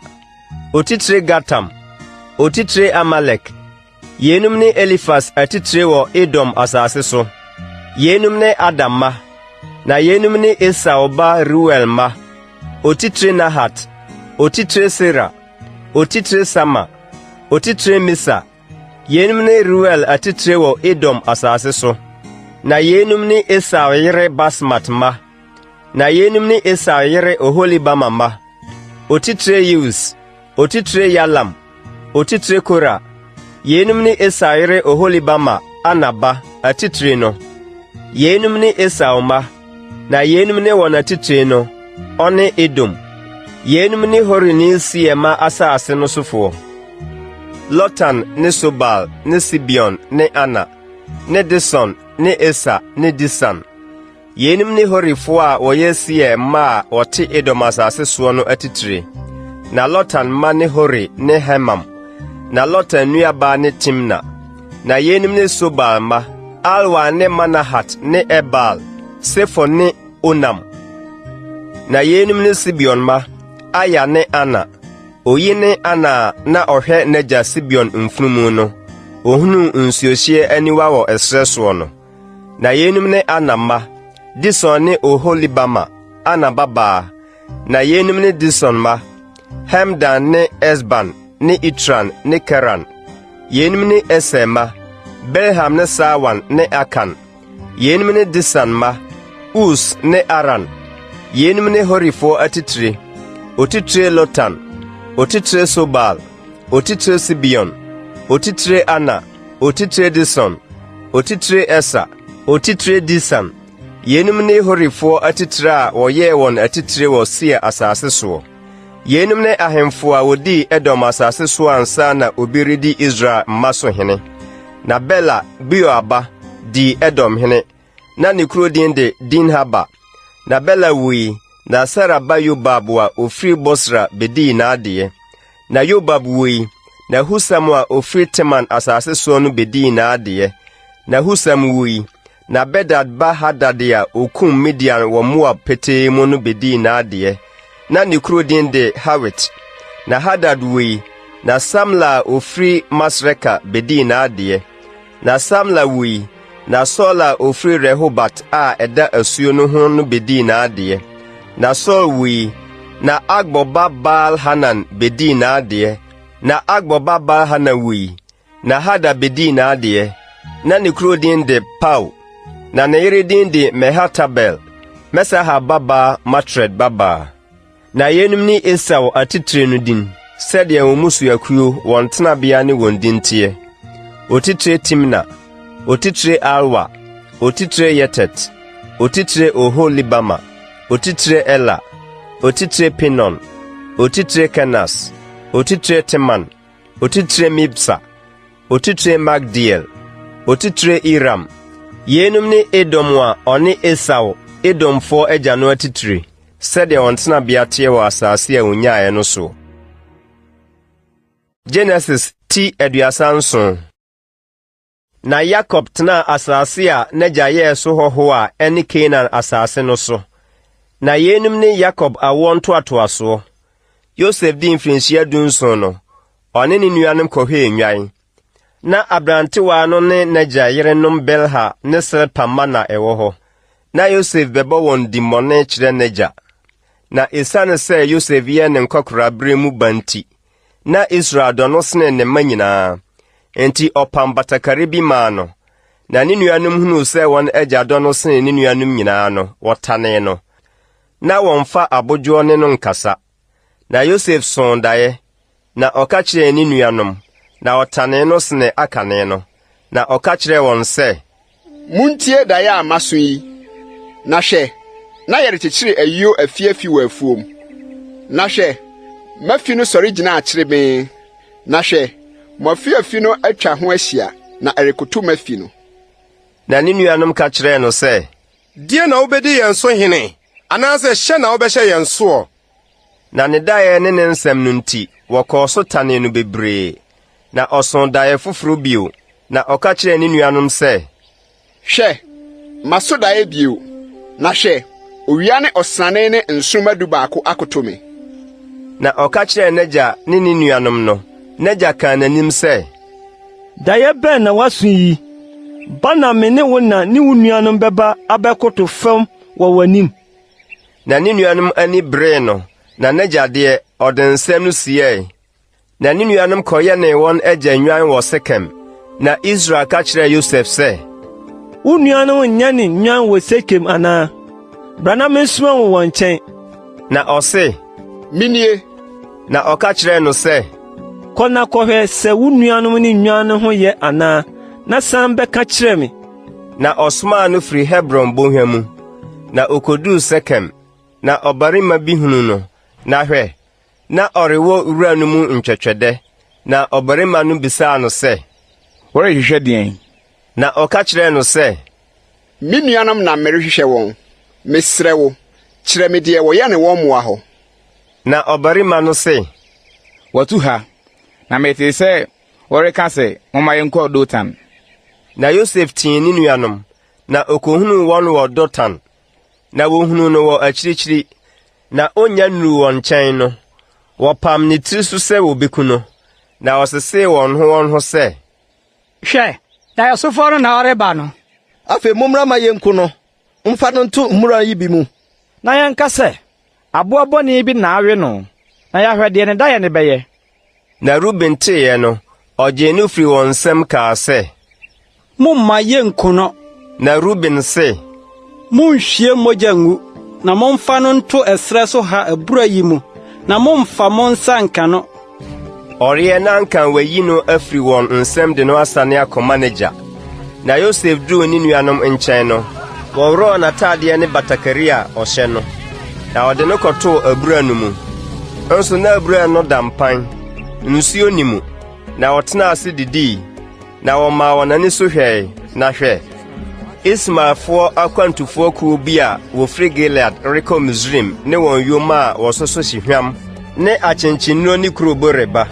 otitire Gatam, otitire Amalek. Yeinom ne Elifas atitire wɔ Edom asase so. Yeinom ne Ada mma. Na yeinom ne Esau ba Reuel mma: Otitire Nahat, otitire Sera, otitire Sama. Otitire Misa. Yeinom ne Reuel atitire wɔ Edom asase so. Na yeinom ne Esau yere Basmat mma. Na yeinom ne Esau yere Oholibama mma. Otitire Yeus, otitire Yalam, otitire Kora. Yeinom ne Esau yere Oholibama, Ana ba, atitire no. Yeinom ne Esau mma, na yeinom ne wɔn atitire no, ɔne Edom. Yeinom ne Horini Seir mma asase no sofoɔ. Lotan ne Sobal ne Sibeon ne Ana, ne Dison ne Eser ne Disan. Yeinom ne Horifoɔ a wɔyɛ Seir mma a wɔte Edom asase soɔ no atitire. Na Lotan mma ne Hori ne Hemam. Na Lotan nuabaa ne Timna. Na yeinom ne Sobal mma, Alwan ne Manahat ne Ebal, Sefo ne Onam. Na yeinom ne Sibeon mma, Aya ne Ana. Oyi ne Ana a na ɔhwɛ n'agya Sibeon mfunumu no. Ohunuu nsuohyeɛ aniwa wɔ ɛserɛ soɔ no. Na yeinom ne Ana mma, Dison ne Oholibama, Ana babaa. Na yeinom ne Dison mma, Hemdan ne Esban ne Itran ne Keran. Yeinom ne Eser mma, Bilhan ne Saawan ne Akan. Yeinom ne Disan mma, Us ne Aran. Yeinom ne Horifoɔ atitire, otitire Lotan, otitire Sobal, otitire Sibeon, otitire Ana, otitire Dison, otitire Eser, otitire Disan. Yeinom ne Horifoɔ atitire a wɔyɛɛ wɔn atitire wɔ Seir asase soɔ. Yeinom ne ahemfo a wɔdii Edom asase soɔ ansa na obi redi Israel mma so hene. Na Bela, Beor ba, dii Edom hene. Na ne kuro din de Dinhaba. Na Bela wui, na Sera ba Yobab a ɔfiri Bosra bɛdii n'adeɛ. Na Yobab wui, na Husam a ɔfiri Teman asase soɔ no bɛdii n'adeɛ. Na Husam wui, na Bedad ba Hadad a ɔkum Midian wɔ Moab petee mu no bɛdii n'adeɛ. Na ne kuro din de Hawit. Na Hadad wui, na Samla a ɔfiri Masreka bɛdii n'adeɛ. Na Samla wui, na Saul a ɔfiri Rehobat a ɛda asuo no ho no bɛdii n'adeɛ. Na Saul wui, na Akbor ba Baal-Hanan bɛdii n'adeɛ. Na Akbor ba Baal-Hanan wui, na Hadar bɛdii n'adeɛ. Na ne kuro din de Pau, na ne yere din de Mehetabel, Mesahab babaa Matred babaa. Na yeinom ne Esau atitire no din, sɛdeɛ wɔn mmusuakuo, wɔn tenabea ne wɔn din teɛ. Otitire Timna, otitire Alwa, otitire Yetet, otitire Oholibama, otitire Ela, otitire Pinon, otitire Kenas, otitire Teman, otitire Mibsa, otitire Magdiel, otitire Iram. Yeinom ne Edom a ɔne Esau, Edomfoɔ agya no atitire. Sɛdeɛ wɔn tenabea teɛ wɔ asase a wɔnyaeɛ no soɔ. Genesis ti 37. Na Yakob tenaa asase a n'agya yɛɛ so hɔhoɔ a ɛne Kanaan asase no so. Na yeinom ne Yakob awoɔ ntoatoasoɔ. Yosef dii mfirinhyia dunson no, ɔne ne nuanom kɔhwɛɛ nnwan. Na aberantewaa no ne n'agya yerenom Bilha ne Silpa mma na ɛwɔ hɔ. Na Yosef bɛbɔ wɔn dimmɔne kyerɛ n'agya. Na esiane sɛ Yosef yɛ ne nkwakoraabere mu ba nti, na Israel dɔ no sene ne mma nyinaa. Enti ɔpam batakari bi maa no. Na ne nuanom hunuu sɛ wɔn agya dɔ no sene ne nuanom nyinaa no, wɔtanee no. Na wɔmfa abodwoɔ ne no nkasa. Na Yosef soo daeɛ, na ɔka kyerɛɛ ne nuanom, na wɔtanee no sene akane no. Na ɔka kyerɛɛ wɔn sɛ, Muntie daeɛ a maso yi. Na hwɛ, na yɛrekyekyere ayuo afiafi wɔ afuom. Na hwɛ, m'afi no sɔre gyinaa kyerebenn, na hwɛ, mo afiafi no atwa ho ahyia, na ɛrekoto m'afi no. Na ne nuanom ka kyerɛɛ no sɛ, Deɛn na wobɛdi yɛn so hene, anaasɛ hyɛ na wobɛhyɛ yɛn soɔ? Na ne daeɛ ne ne nsɛm no nti, wɔkɔɔ so tanee no bebree. Na ɔsoo daeɛ foforo bio, na ɔka kyerɛɛ ne nuanom sɛ, Hwɛ, maso daeɛ bio, na hwɛ, owia ne ɔsrane ne nsoromma dubaako akoto me. Na ɔka kyerɛɛ n'agya ne ne nuanom no, n'agya kaa n'anim sɛ, Daeɛ bɛn na woaso yi? Ba na me ne wo na ne wo nuanom bɛba abɛkoto fam wɔ w'anim. Na ne nuanom ani beree no, na n'agya deɛ, ɔde nsɛm no siɛe. Na ne nuanom kɔyɛnee wɔn agya nnwan wɔ Sekem. Na Israel ka kyerɛɛ Yosef sɛ, Wo nuanom nyɛne nnwan wɔ Sekem anaa? Bra na mensoma wo wɔn nkyɛn. Na ɔse, Minie. Na ɔka kyerɛɛ no sɛ, Kɔ na kɔhwɛ sɛ wo nuanom ne nnwan no ho yɛ anaa, na san bɛka kyerɛ me. Na ɔsomaa no firi Hebron bɔnhwa mu, na okoduu Sekem. Na ɔbarima bi hunuu no, na hwɛ, na ɔrewɔ wura no mu ntwɛtwɛdɛ. Na ɔbarima no bisaa no sɛ, Worehwehwɛ deɛn? Na ɔka kyerɛɛ no sɛ, Me nuanom na merehwehwɛ wɔn. Mesrɛ wo, kyerɛ me deɛ wɔyɛne wɔn mmoa hɔ. Na ɔbarima no se, Wɔatu ha, na metee sɛ wɔreka sɛ, 'Momma yɛnkɔ Dotan. Na Yosef tii ne nuanom, na okohunuu wɔn wɔ Dotan. Na wohunuu no wɔ akyirikyiri, na onnya nnuruu wɔn nkyɛn no, wɔpam ne tiri so sɛ wobeku no. Na wɔsesee wɔn ho wɔn ho sɛ, Hwɛ, daeɛsofoɔ no na ɔreba no. Afei mommra mma yenku no mfa no nto mmura yi bi mu. Na yɛnka sɛ, 'Aboa bɔne bi na awe no, na yɛahwɛ deɛ ne daeɛ no bɛyɛ. Na Ruben teeɛ no, ɔgyee no firii wɔn nsam kaa sɛ, Mommma yennku no. Na Ruben se, Monnhwie mogya ngu, na momfa no nto ɛserɛ so ha abura yi mu, na mommfa mo nsa nnka no. Ɔreɛ na anka wayi no afiri wɔn nsam de no asane akɔma n'agya. Na Yosef duruu ne nuanom nkyɛn no, wɔworɔɔ n'atadeɛ ne batakari a ɔhyɛ no, na wɔde no kɔtoo abura no mu. Nso na abura no da mpan, nsuo nni mu. Na wɔtenaa ase didii. Na wɔmaa wɔn ani so hwɛe, na hwɛ, Ismaelfoɔ akwantufoɔ kuo bi a wɔfiri Gilead rekɔ Misraim ne wɔn yoma a wɔsoso hyehwam ne akyenkyennuro ne kurobo reba.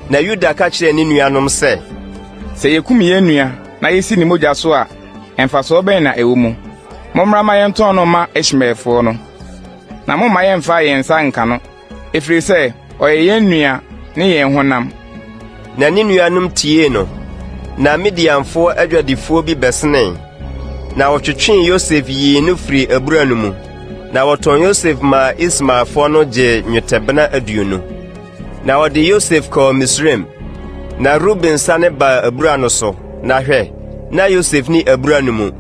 Na Yuda ka kyerɛɛ ne nuanom sɛ, Sɛ yekum yɛn nua na yesi ne mogya so a, mfasoɔ bɛn na ɛwɔ mu? Mommra mma yɛntɔn no mma Ismaelfoɔ no, na mommma yɛmmfa yɛn nsa nnka no. Ɛfiri sɛ ɔyɛ yɛn nua ne yɛn honam. Na ne nuanom tiee no. Na Midianfoɔ adwadifoɔ bi bɛsenee, na wɔtwetwee Yosef yii no firii abura no mu, na wɔtɔn Yosef maa Ismaelfoɔ no gyee nnwetɛbena 20. Na wɔde Yosef kɔɔ Misraim. Na Ruben sane baa abura no so, na hwɛ, na Yosef nni abura no mu.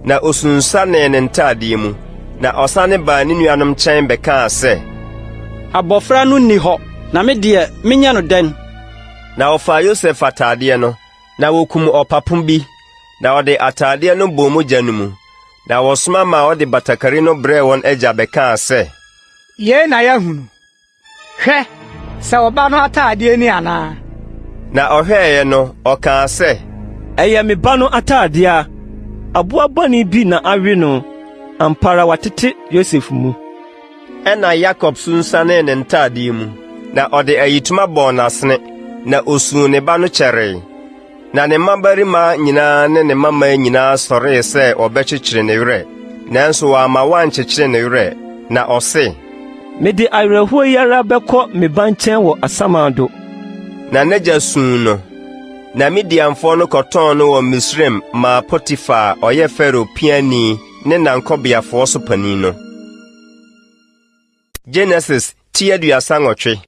Na osunsuanee ne ntadeɛ mu, na ɔsane baa ne nuanom nkyɛn bɛkaa sɛ, Abɔfra no nni hɔ, na me deɛ, menyɛ no dɛn? Na wɔfaa Yosef atadeɛ no, na wɔkum ɔpapo bi, na wɔde atadeɛ no bɔɔ mogya no mu. Na wɔsoma maa wɔde batakari no brɛɛ wɔn agya bɛkaa sɛ, Yei na yɛahunu. Hwɛ, sɛ wo ba no atadeɛ ni anaa? Na ɔhwɛeɛ no, ɔkaa sɛ, Ɛyɛ me ba no atadeɛ a aboa bɔne bi na awe no. Ampa ara wɔatete Yosef mu. Ɛnna Yakob sunsuanee ne ntadeɛ mu, na ɔde ayitoma bɔɔ n'asene, na osuu ne ba no kyɛree. Na ne mmabarima nyinaa ne ne mmammaa nyinaa sɔree sɛ wɔbɛkyekyere ne werɛ, nanso wamma wɔankyekyere ne werɛ, na ɔse, Mede awerɛhoɔ yi ara bɛkɔ me ba nkyɛn wɔ asamando. Na n'agya suu no. Na Midianfoɔ no kɔtɔn no wɔ Misraim maa Potifar a ɔyɛ Farao piani ne n'ankɔbeafoɔ so panin no. Genesis ti 38.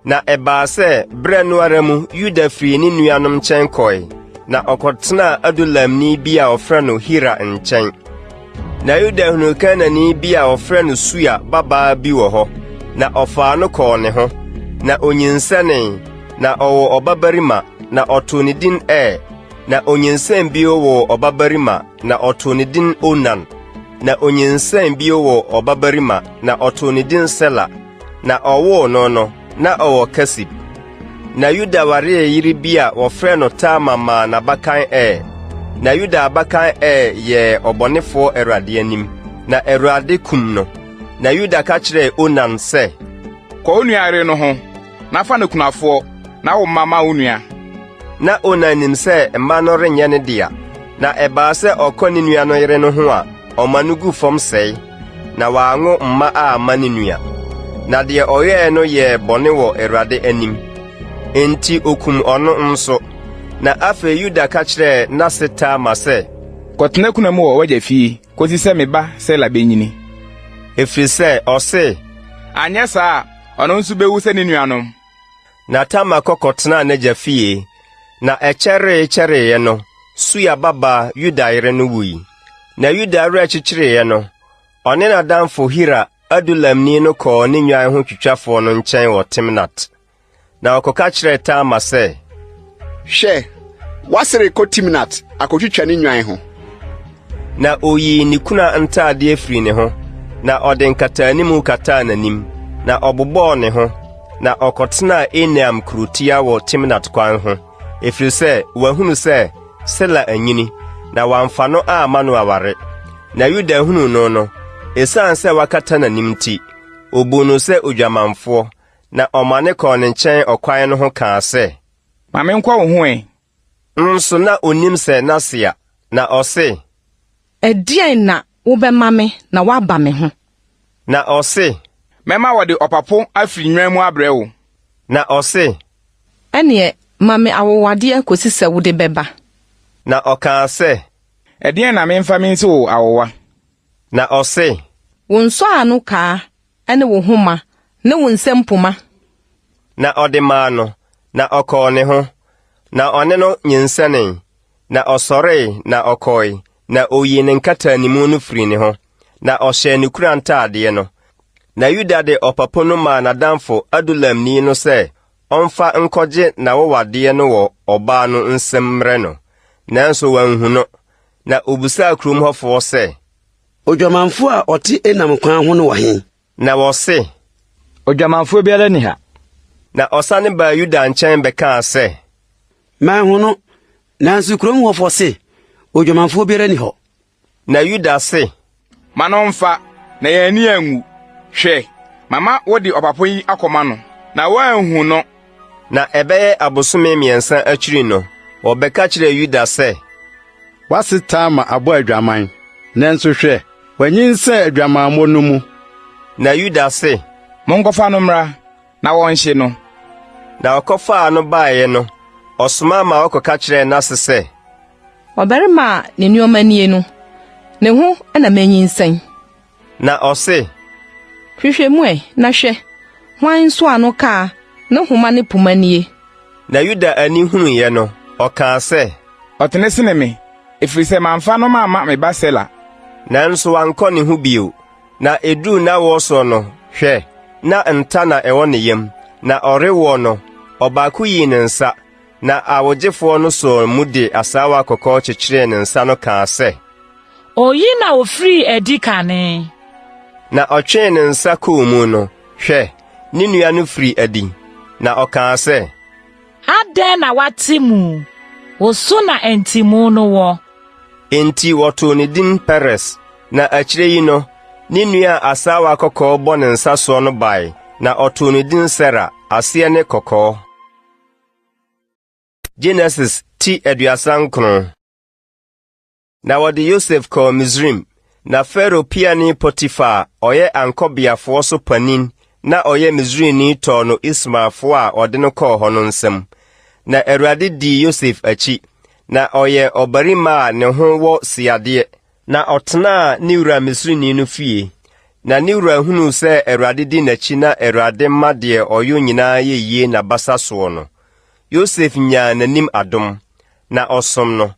Na ɛbaa sɛ berɛ no ara mu Yuda firii ne nuanom nkyɛn kɔe, na ɔkɔtenaa Adulamni bi a wɔfrɛ no Hira nkyɛn. Na Yuda hunuu Kanaanni bi a wɔfrɛ no Sua babaa bi wɔ hɔ, na ɔfaa no kɔɔ ne ho. Na onyinsɛnee, na ɔwoo ɔbabarima, na ɔtoo ne din Er. Na onyinsɛn bio woo ɔbabarima, na ɔtoo ne din Onan. Na onyinsɛn bio woo ɔbabarima, na ɔtoo ne din Sela. Na ɔwoo no no, na ɔwɔ Kesib. Na Yuda waree yere bi a wɔfrɛ no Tamar maa n'abakan Er. Na Yuda abakan Er yɛɛ ɔbɔnefoɔ Awurade anim, na Awurade kum no. Na Yuda ka kyerɛɛ Onan sɛ, Kɔ wo nua yere no ho, na fa no kunafoɔ, na wo mma ma wo nua. Na Onan nim sɛ mma no renyɛ ne dea. Na ɛbaa sɛ ɔkɔ ne nua no yere no ho a, ɔma no gu fam sɛe. Na wanwo mma amma ne nua. Na deɛ ɔyɛeɛ no yɛɛ bɔne wɔ Awurade anim. Enti okum ɔno nso. Na afei Yuda ka kyerɛɛ n'ase Tamar sɛ, Kɔtena kuna mu wɔ w'agya fie kosi sɛ me ba Sela benyini. Ɛfiri sɛ ɔse, Anyɛ saa a, ɔno nso bewu sɛ ne nuanom. Na Tamar kɔ kɔtenaa n'agya fie, na ɛkyɛree kyɛreeɛ no, Sua babaa, Yuda yere no wui. Na Yuda werɛ kyekyereeɛ no, ɔne n'adamfo Hira Adulamni no kɔɔ ne nnwan ho twitwafoɔ no nkyɛn wɔ Timnat. Na ɔkɔka kyerɛɛ Tamar sɛ, Hwɛ, w'ase rekɔ Timnat akotwitwa ne nnwan ho. Na oyii ne kuna ntaadeɛ firii ne ho, na ɔde nkataanimu kataa n'anim, na ɔbobɔɔ ne ho, na ɔkɔtenaa Enaim kurotia wɔ Timnat kwan ho, ɛfiri sɛ wahunu sɛ Sela anyini, na wamfa no amma no aware. Na Yuda hunuu no no, ɛsiane sɛ wakata n'anim nti, ɔbuu no sɛ odwamanfoɔ. Na ɔmane kɔɔ ne nkyɛn ɔkwan no ho kaa sɛ, Ma menkɔ wo ho ɛ. Nso na onnim sɛ n'ase a, na ɔse. Ɛdeɛn na wobɛma me na woaba me ho? Na ɔse. Mɛma wɔde ɔpapo afiri nnwan mu abrɛ wo. Na ɔse. Ɛnneɛ ma me awowadeɛ kɔsi sɛ wode bɛba. Na ɔkaa sɛ. Ɛdeɛn na memfa mensi wo awowa? Na ɔse. Wo nsɔano kaa ne wo homa ne wo nsam poma. Na ɔde maa no, na ɔkɔɔ ne ho, na ɔne no nyinsɛnee. Na ɔsɔree na ɔkɔe, na oyii ne nkataanimu no firii ne ho, na ɔhyɛɛ ne kura ntaadeɛ no. Na Yuda de ɔpapo no maa n'adamfo Adulamni no sɛ ɔmfa nkɔgye n'awowadeɛ no wɔ ɔbaa no nsam mmrɛ no, nanso wanhu no. Na obisaa kurom hɔfoɔ sɛ, Odwamanfoɔ a ɔte Enaim kwan ho no wɔ he? Na wɔse, Odwamanfoɔ biara nni ha. Na ɔsane baa Yuda nkyɛn bɛkaa sɛ, Manhu no, nanso kurom hɔfoɔ se, 'Odwamanfoɔ biara nni hɔ. Na Yuda se, Ma no mfa, na yɛn ani anwu. Hwɛ, mama wode ɔpapo yi akɔma no, na woanhu no. Na ɛbɛyɛ abosome mmiɛnsa akyiri no, wɔbɛka kyerɛɛ Yuda sɛ, W'ase Tamar abɔ adwaman, nanso hwɛ, wanyinsɛn adwamammɔ no mu. Na Yuda se, Monkɔfa no mmra, na wɔnhye no. Na ɔkɔfaa no baeɛ no, ɔsoma ma wɔkɔka kyerɛɛ n'ase sɛ, Ɔbarima a ne nneɛma nie no, ne ho na manyinsɛn. Na ɔse, Hwehwɛ mu ɛ, na hwɛ, hwan nsɔano kaa ne homa ne poma nie? Na Yuda ani hunuiɛ no, ɔkaa sɛ, Ɔtene sene me, ɛfiri sɛ mamfa no mamma me ba Sela. Nanso wankɔ ne ho bio. Na ɛduruu n'awoɔ soɔ no, hwɛ, na nta na ɛwɔ ne yam. Na ɔrewoɔ no, ɔbaako yii ne nsa, na awogyefoɔ no sɔɔ mu de asaawa kɔkɔɔ kyekyeree ne nsa no kaa sɛ, Oyi na ofirii adi kane. Na ɔtwee ne nsa kɔɔ mu no, hwɛ, ne nua no firii adi, na ɔkaa sɛ, Adɛn na woate mu? Wo so na ntimu no wɔ. Enti wɔtoo ne din Peres. Na akyire yi no, ne nua a asaawa kɔkɔɔ bɔ ne nsa soɔ no bae, na ɔtoo ne din Sera, aseɛ ne kɔkɔɔ. Genesis ti 39. Na wɔde Yosef kɔɔ Misraim. Na Farao piani Potifar a ɔyɛ ankɔbeafoɔ so panin na ɔyɛ Misrini tɔɔ no Ismaelfoɔ a wɔde no kɔɔ hɔ no nsam. Na Awurade dii Yosef akyi, na ɔyɛɛ ɔbarima a ne ho wɔ siadeɛ. Na ɔtenaa ne wura Misrini no fie. Na ne wura hunuu sɛ Awurade di n'akyi na Awurade ma deɛ ɔyɔ nyinaa yɛ yie n'abasa soɔ no, Yosef nyaa n'anim adom, na ɔsom no.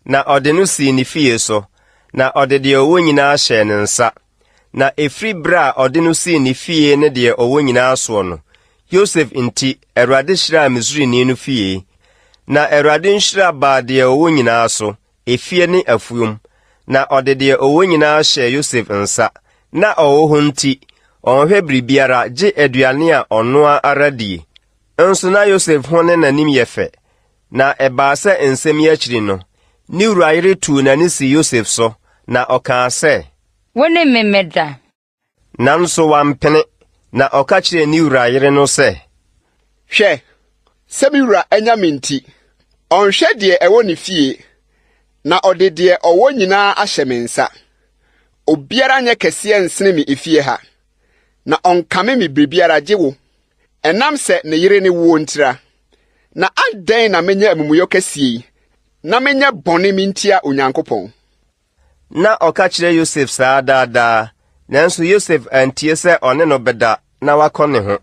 Na ɔde no sii ne fie so, na ɔde deɛ ɔwɔ nyinaa hyɛɛ ne nsa. Na ɛfiri berɛ a ɔde no sii ne fie ne deɛ ɔwɔ nyinaa soɔ no, Yosef nti, Awurade hyiraa Misrini no fie. Na Awurade nhyira baa deɛ ɔwɔ nyinaa so, efie ne afuom. Na ɔde deɛ ɔwɔ nyinaa hyɛɛ Yosef nsa. Na ɔwɔ hɔ nti, ɔnhwɛ biribiara gye aduane a ɔno ara die. Nso na Yosef ho ne n'anim yɛ fɛ, Na ɛbaa sɛ nsɛm yi akyiri no, ne wura yere tuu n'ani sii Yosef so, na ɔkaa sɛ, Wo ne me mmɛda. Nanso wampene, na ɔka kyerɛɛ ne wura yere no sɛ, Hwɛ, sɛ me wura anya me nti, ɔnhwɛ deɛ ɛwɔ ne fie, na ɔde deɛ ɔwɔ nyinaa ahyɛ me nsa. Obiara nyɛ kɛseɛ nsene me efie ha, na ɔnkame me biribiara gye wo, ɛnam sɛ ne yere ne woɔ ntira. Na adɛn na menyɛ amumuyɔ kɛseɛ yi, na menyɛ bɔne mentia Onyankopɔn? Na ɔka kyerɛ Yosef saa daa daa, nanso Yosef antie sɛ ɔne no bɛda na wakɔ ne ho.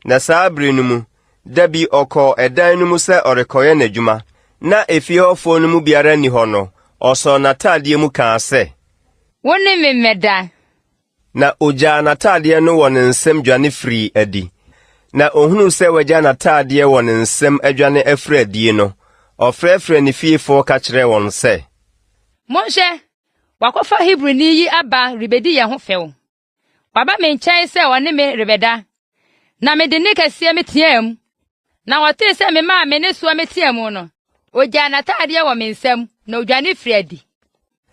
Na saa bere no mu, Da bi ɔkɔɔ ɛdan no mu sɛ ɔrekɔyɛ n'adwuma, na efie hɔfoɔ no mu biara nni hɔ no, ɔsɔɔ n'ataadeɛ mu kaa sɛ, Wo ne me mmɛda. Na ogyaa n'ataadeɛ no wɔ ne nsam dwane firii adi. Na ohunuu sɛ wagya n'ataadeɛ wɔ ne nsam adwane afiri adie no, ɔfrɛfrɛɛ ne fiefoɔ ka kyerɛɛ wɔn sɛ, Monhwɛ, wɔakɔfa Hebrini yi aba rebedi yɛn ho fɛw. Waba me nkyɛn sɛ ɔne me rebɛda, na mede nne kɛseɛ meteɛɛ mu. Na ɔtee sɛ memaa me nne soɔ meteɛɛ mu no, ogyaa n'ataadeɛ wɔ me nsam, na odwane firii adi.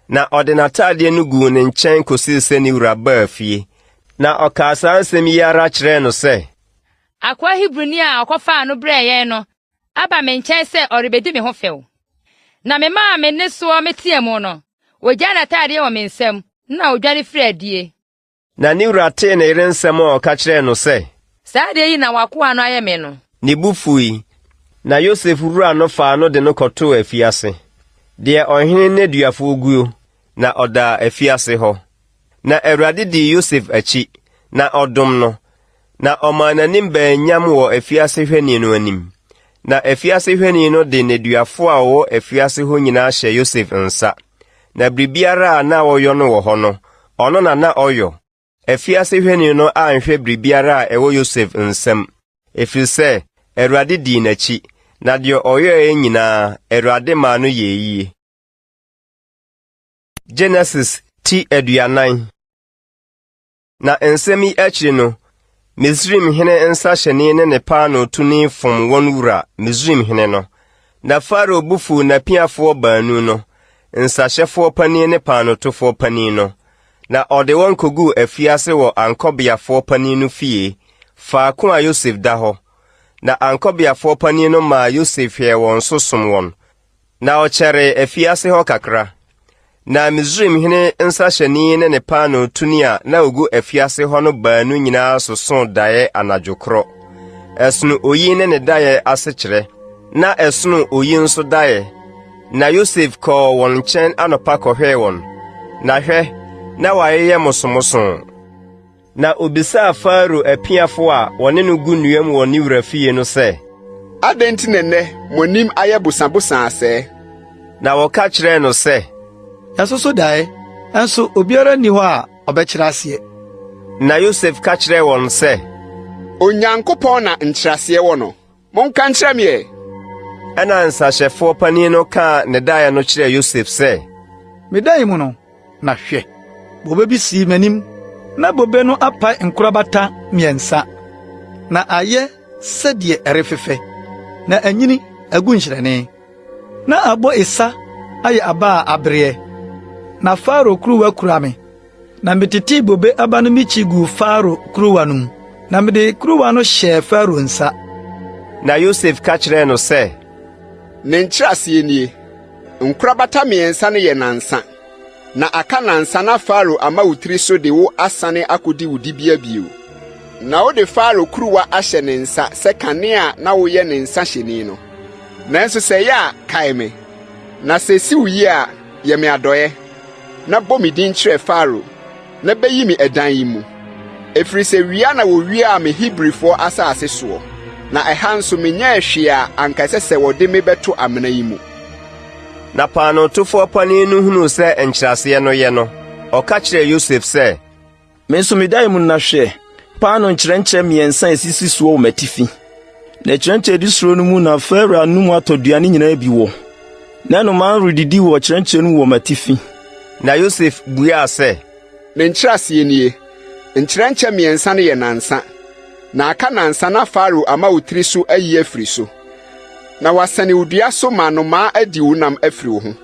Na ɔde n'ataadeɛ no guu ne nkyɛn kɔsii sɛ ne wura baa fie. Na ɔkaa saa nsɛm yi ara kyerɛɛ no sɛ. Akoa Hebrini a ɔkɔfaa no brɛɛ yɛn no aba me nkyɛn sɛ ɔrebedi me ho fɛw. Na memaa me nne soɔ meteɛɛ mu no, ogyaa n'ataadeɛ wɔ me nsam, na odwane firii adie. Na ne wura tee ne yere nsɛm a ɔka kyerɛɛ no sɛ. Saa adeɛ yi na w'akoa no ayɛ me no. Ne bo fui, na Yosef wura no faa no de no kɔtoo afiase, deɛ ɔhene nneduafoɔ guo, na ɔdaa afiase hɔ. Na Awurade dii Yosef akyi, na ɔdom no, na ɔmaa n'anim baa nyam wɔ afiase hwɛni no anim. Na afiase hwɛni no de nneduafoɔ a wɔwɔ afiase hɔ nyinaa hyɛɛ Yosef nsa. Na biribiara a na wɔyɔ no wɔ hɔ no, ɔno na na ɔyɔ. Afiase hwɛni no anhwɛ biribiara a ɛwɔ Yosef nsam, ɛfiri sɛ Awurade dii n'akyi, na deɛ ɔyɔeɛ nyinaa, Awurade maa no yɛɛ yie. Genesis ti 40. Na nsɛm yi akyiri no, Misraim hene nsahyɛni ne ne paanootoni fom wɔn wura, Misraim hene no. Na Farao bo fuu n'apiafoɔ baanu no, nsahyɛfoɔ panin ne paanootofoɔ panin no, na ɔde wɔn kɔguu afiase wɔ ankɔbeafoɔ panin no fie, faako a Yosef da hɔ. Na ankɔbeafoɔ panin no maa Yosef hwɛɛ wɔn so som wɔn, Na ɔkyɛree afiase hɔ kakra. Na Misraimhene nsahyɛni ne ne paanootoni a na ogu afiase hɔ no baanu nyinaa sosoo daeɛ anadwo korɔ. Ɛsono oyi ne ne daeɛ asekyerɛ, na ɛsono oyi nso daeɛ. Na Yosef kɔɔ wɔn nkyɛn anɔpa kɔhwɛɛ wɔn, na hwɛ, na wɔayeyɛ mosomosoo. Na obisaa Farao apiafo a wɔne no gu nnuam wɔ ne wura fie no sɛ, Adɛn nti na nnɛ mo anim ayɛ bosabosaa sɛɛ? Na wɔka kyerɛɛ no sɛ, Yɛasoso dae, nso obiara nni hɔ a ɔbɛkyerɛ aseɛ. Na Yosef ka kyerɛɛ wɔn sɛ, Onyankopɔn na nkyerɛaseɛ wɔ no. Monka nkyerɛ me ɛ! Ɛnna nsahyɛfoɔ panin no kaa ne daeɛ no kyerɛɛ Yosef sɛ, Me dae mu no, na hwɛ, bobe bi sii m'anim. Na bobe no apae nkorabata mmiɛnsa, na ayɛ sɛdeɛ ɛrefefɛ, na anyini agu nhyerɛnee. Na abɔ esa ayɛ aba a abereɛ. Na Farao kuruwa kura me. Na metetee bobe aba no mikyi guu Farao kuruwa no mu, na mede kuruwa no hyɛɛ Farao nsa. Na Yosef ka kyerɛɛ no sɛ, Ne nkyerɛaseɛ nie, Nkorabata mmiɛnsa no yɛ nnansa. Na aka nnansa na Farao ama wo tiri so de wo asane akodi wo dibea bio. Na wode Farao kuruwa ahyɛ ne nsa sɛ kane a na woyɛ ne nsahyɛni no. Nanso sɛ ɛyɛ a, kae me, na sɛ esi wo yie a, yɛ me adɔeɛ. na bɔ me din kyerɛ Farao, na bɛyi me ɛdan yi mu. Ɛfiri sɛ wia na wɔwiaa me Hebrifoɔ asase soɔ, na ɛha nso menyɛɛ hwee a anka ɛsɛ sɛ wɔde me bɛto amena yi mu. Na paanootofoɔ panin no hunuu sɛ nkyerɛaseɛ no yɛ no, ɔka kyerɛɛ Yosef sɛ, Me nso me dae mu no na hwɛ, paanoo nkyerɛnkyerɛ mmiɛnsa a esisi soɔ wɔ m'atifi. Na kyerɛnkyerɛ a edi soro no mu na Farao anom atɔduane nyinaa bi wɔ. Na nnomaa redidi wɔ kyerɛnkyerɛ no mu wɔ m'atifi. Na Yosef buaa sɛ, Ne nkyerɛaseɛ nie, Nkyerɛnkyɛ mmiɛnsa no yɛ nnansa. Na aka nnansa na Farao ama wo tiri so ayi afiri so, na wasɛne wo dua so ma nnomaa adi wo nam afiri wo ho.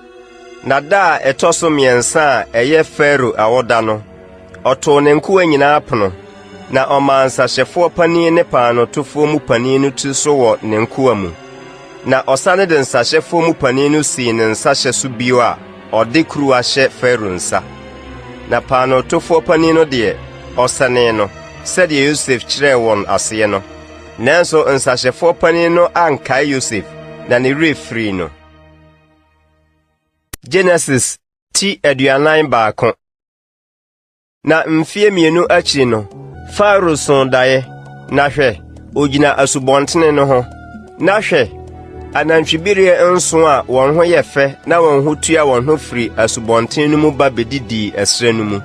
Na da a ɛtɔ so mmiɛnsa a ɛyɛ Farao awoda no, ɔtoo ne nkoa nyinaa pono, na ɔmaa nsahyɛfoɔ panin ne paanootofoɔ mu panin no tiri so wɔ ne nkoa mu. Na ɔsane de nsahyɛfoɔ mu panin no sii ne nsahyɛ so bio a ɔde kuruwa hyɛ Farao nsa. Na paanootofoɔ panin no deɛ, ɔsɛnee no, sɛdeɛ Yosef kyerɛɛ wɔn aseɛ no. Nanso nsahyɛfoɔ panin no ankae Yosef, na ne werɛ firii no. Genesis ti 41. Na mfeɛ mmienu akyiri no, Farao soo daeɛ, na hwɛ, ogyina asubɔntene no ho. Na hwɛ, anantwibereɛ nson a wɔn ho yɛ fɛ na wɔn ho tua wɔn ho firi asubɔnten no mu ba bɛdidii ɛserɛ no mu.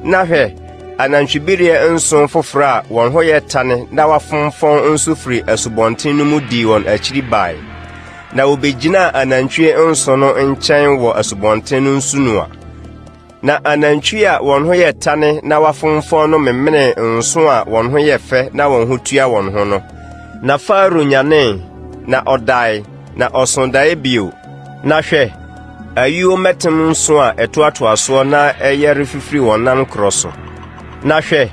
Na hwɛ, anantwibereɛ nson foforɔ a wɔn ho yɛ tane na wɔafomfɔn nso firi asubɔnten no mu dii wɔn akyiri bae. Na wɔbɛgyinaa anantwie nson no nkyɛn wɔ asubɔnten no nsunoa. Na anantwi a wɔn ho yɛ tane na wɔafomfɔn no memenee nson a wɔn ho yɛ fɛ na wɔn ho tua wɔn ho no. Na Farao nyanee, na ɔdae, na ɔsoo daeɛ bio. Na hwɛ, ayuo mmɛtem nson a ɛtoatoa soɔ na ɛyɛ refifiri wɔn nan korɔ so. Na hwɛ,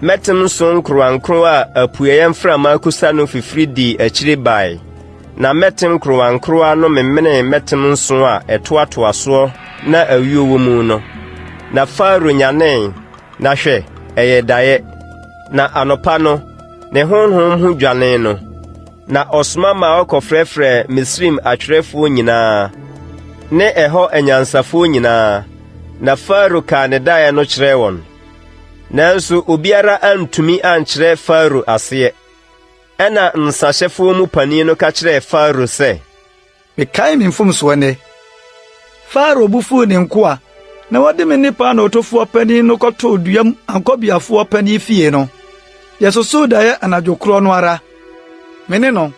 mmɛtem nson nkorowankorowa a apueeɛ mframa akusa no fifiri dii akyiri bae. Na mmɛtem nkorowankorowa no memenee mmɛtem nson a ɛtoatoa soɔ na ayuo wɔ mu no. Na Farao nyanee, na hwɛ, ɛyɛ daeɛ. Na anɔpa no, ne honhom ho dwanee no, na ɔsoma maa wɔkɔfrɛfrɛɛ Misraim atwerɛfoɔ nyinaa ne ɛhɔ anyansafoɔ nyinaa, na Farao kaa ne daeɛ no kyerɛɛ wɔn. Nanso obiara antumi ankyerɛ Farao aseɛ. Ɛnna nsahyɛfoɔ mu panin no ka kyerɛɛ Farao sɛ, Mekae me mfomsoɔ nnɛ. Farao bo fuu ne nkoa na wɔde me ne paanootofoɔ panin no kɔtoo duam ankɔbeafoɔ panin fie no. Yɛsosoo daeɛ anadwo korɔ no ara, me ne no.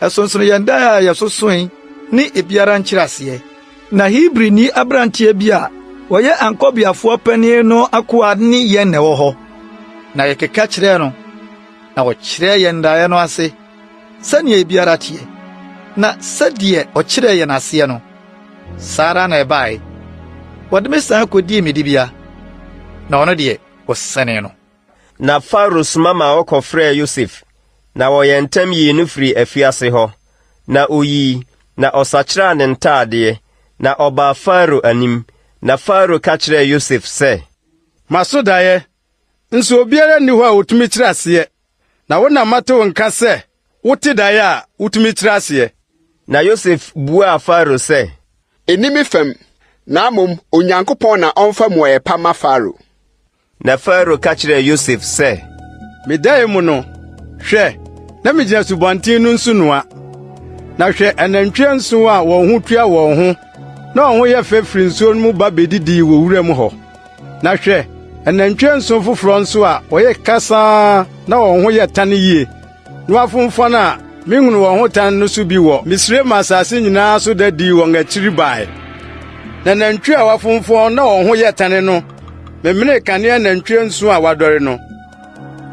Ɛsonsono yɛn daeɛ a yɛsosoe ne ebiara nkyerɛaseɛ. Na Hebrini aberanteɛ bi a ɔyɛ ankɔbeafoɔ panin no akoa ne yɛn na ɛwɔ hɔ. Na yɛkeka kyerɛɛ no. Na ɔkyerɛɛ yɛn daeɛ no ase sɛnea ebiara teɛ, na sɛdeɛ ɔkyerɛɛ yɛn aseɛ no, saa ara na ɛbae. Wɔde me san kɔdii me dibea, na ɔno deɛ, wɔsɛnee no. Na Farao soma maa wɔkɔfrɛɛ Yosef, na wɔyɛɛ ntɛm yii no firii afiase hɔ. Na ɔyii, na ɔsakyeraa ne ntadeɛ, na ɔbaa Farao anim. Na Farao ka kyerɛɛ Yosef sɛ, Maso daeɛ, Nso obiara nni hɔ a otumi kyerɛ aseɛ, na wo na mate wo nka sɛ wote daeɛ a wotumi kyerɛ aseɛ. Na Yosef buaa Farao sɛ. Enni me fam, na mmom Onyankopɔn na ɔmfa mmuaeɛ pa mma Farao. Na Farao ka kyerɛɛ Yosef sɛ. Me dae mu no, hwɛ, na migyina asubɔnten no nsunoa. Na hwɛ, anantwi anson a wɔn ho tua wɔn ho na wɔn ho yɛ fɛ firi nsuo no mu ba bedidii wɔ wuram hɔ. Na hwɛ, anantwi anson foforɔ nso a wɔyɛ kasaa na wɔn ho yɛ tan yie, na wɔafomfɔn a menhunuu wɔn ho tan no so bi wɔ Misraim asase nyinaa so da dii wɔn akyiri bae. Na nantwi a wɔafomfɔn na wɔn ho yɛ tan no memenee kane anantwi anson a wɔadɔre no.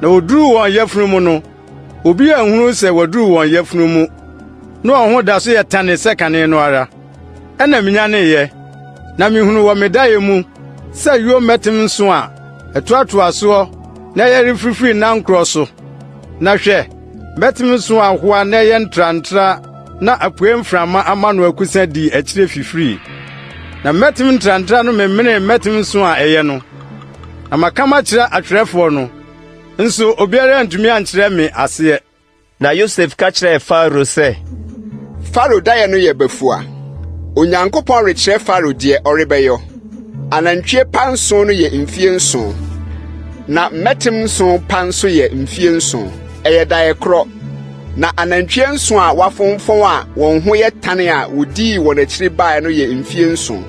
Na woduruu wɔn yafunu mu no, obi anhunu sɛ wɔaduru wɔn yafunu mu, na wɔn ho da so yɛ tane sɛ kane no ara. Ɛnna minyaneeɛ, na mihunuu wɔ me daeɛ mu sɛ ayuo mmɛtem nson a ɛtoatoa soɔ na ɛyɛ refifiri nankorɔ so. Na hwɛ, mmɛtem nson a ahoa na ɛyɛ ntrantraa na apuei mframa ama no akusa dii akyire fifirii. Na mmɛtem ntrantraa no memenee mmɛtem nson a ɛyɛ no. Na maka makyerɛ atwerɛfoɔ no, nso obiara antumi ankyerɛ me aseɛ. Na Yosef ka kyerɛɛ Farao sɛ, Farao daeɛ no yɛ bafua. Onyankopɔn rekyerɛ Farao deɛ ɔrebɛyɔ. Anantwie pa nson no yɛ mfie nson, na mmɛtem nson pa nso yɛ mfie nson. Ɛyɛ daeɛ korɔ. Na anantwie nson a wɔafomfɔn a wɔn ho yɛ tane a wɔdii wɔn akyiri baeɛ no yɛ mfie nson.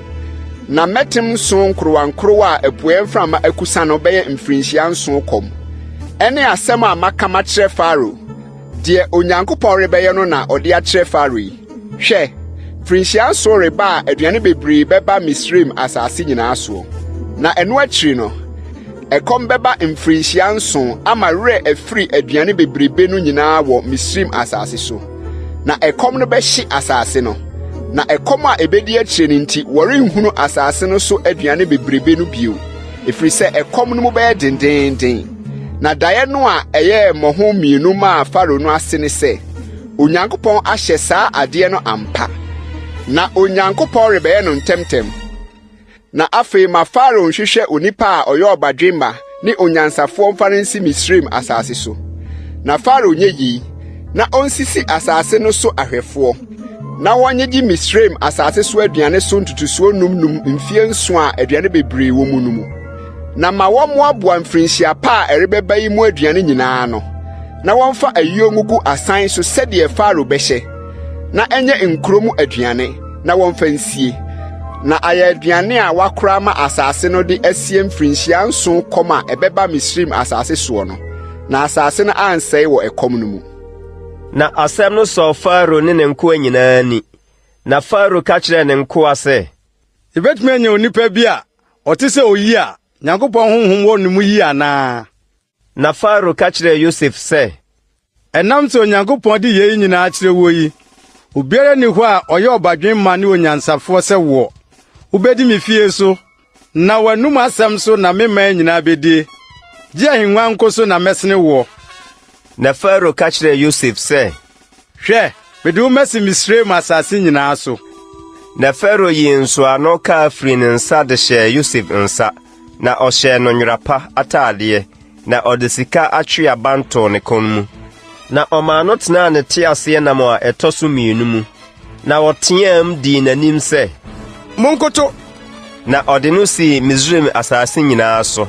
Na mmɛtem nson nkorowankorowa a apueeɛ mframa akusa no bɛyɛ mfirinhyia nson kɔm. Ɛne asɛm a maka makyerɛ Farao. Deɛ Onyankopɔn rebɛyɛ no na ɔde akyerɛ Farao yi. Hwɛ, mfirinhyia nson reba a aduane bebree bɛba Misraim asase nyinaa soɔ. Na ɛno akyiri no, ɛkɔm bɛba mfirinhyia nson ama werɛ afiri aduane bebrebe no nyinaa wɔ Misraim asase so. Na ɛkɔm no bɛhye asase no. Na ɛkɔm a ebedi akyire no nti wɔrenhunu asase no so aduane bebrebe no bio, ɛfiri sɛ ɛkɔm no mu bɛyɛ dendeenden. Na daeɛ no a ɛyɛɛ mmɔho mmienu maa Farao no ase ne sɛ, Onyankopɔn ahyɛ saa adeɛ no ampa, na Onyankopɔn rebɛyɛ no ntɛmntɛm. Na afei ma Farao nhwehwɛ onipa a ɔyɛ ɔbadwemma ne onyansafoɔ mfa no nsi Misraim asase so. Na Farao nyɛ yei, na onsisi asase no so ahwɛfoɔ, na wɔnnyegye Misraim asase so aduane so ntotosoɔ num num mfeɛ nson a aduane bebree wɔ mu no mu. Na ma wɔmmoaboa mfirinhyia pa a ɛrebɛba yi mu aduane nyinaa ano, Na wɔmfa ayuo ngugu asan so sɛdeɛ Farao bɛhyɛ, na ɛnyɛ nkuro mu aduane, na wɔmfa nsie, na ayɛ aduane a wɔakora ama asase no de asie mfirinhyia nson kɔm a ɛbɛba Misraim asase soɔ no, na asase no ansɛe wɔ ɛkɔm no mu. Na asɛm no sɔɔ Farao ne ne nkoa nyinaa ani. Na Farao ka kyerɛɛ ne nkoa sɛ, Yebetumi anya onipa bi a ɔte sɛ oyi a Nyankopɔn honhom wɔ ne mu yi anaa? Na Farao ka kyerɛɛ Yosef sɛ, Ɛnam sɛ Onyankopɔn de yei nyinaa akyerɛ woɔ yi, obiara nni hɔ a ɔyɛ ɔbadwemma ne onyansafoɔ sɛ woɔ. Wobɛdi me fie so, na w'anom asɛm so na me man nyinaa bɛdie. Gye ahennwa nko so na mɛsene woɔ. Na Farao ka kyerɛɛ Yosef sɛ, Hwɛ, mede wo masi Misraim asase nyinaa so. Na Farao yii nsɔano kaa firii ne nsa de hyɛɛ Yosef nsa, na ɔhyɛɛ no nwera pa atadeɛ, na ɔde sika atweaban too ne kɔn mu. Na ɔmaa no tenaa ne teaseɛnam a ɛtɔ so mmienu mu, na wɔteaam dii n'anim sɛ, Monkoto! Na ɔde no sii Misraim asase nyinaa so.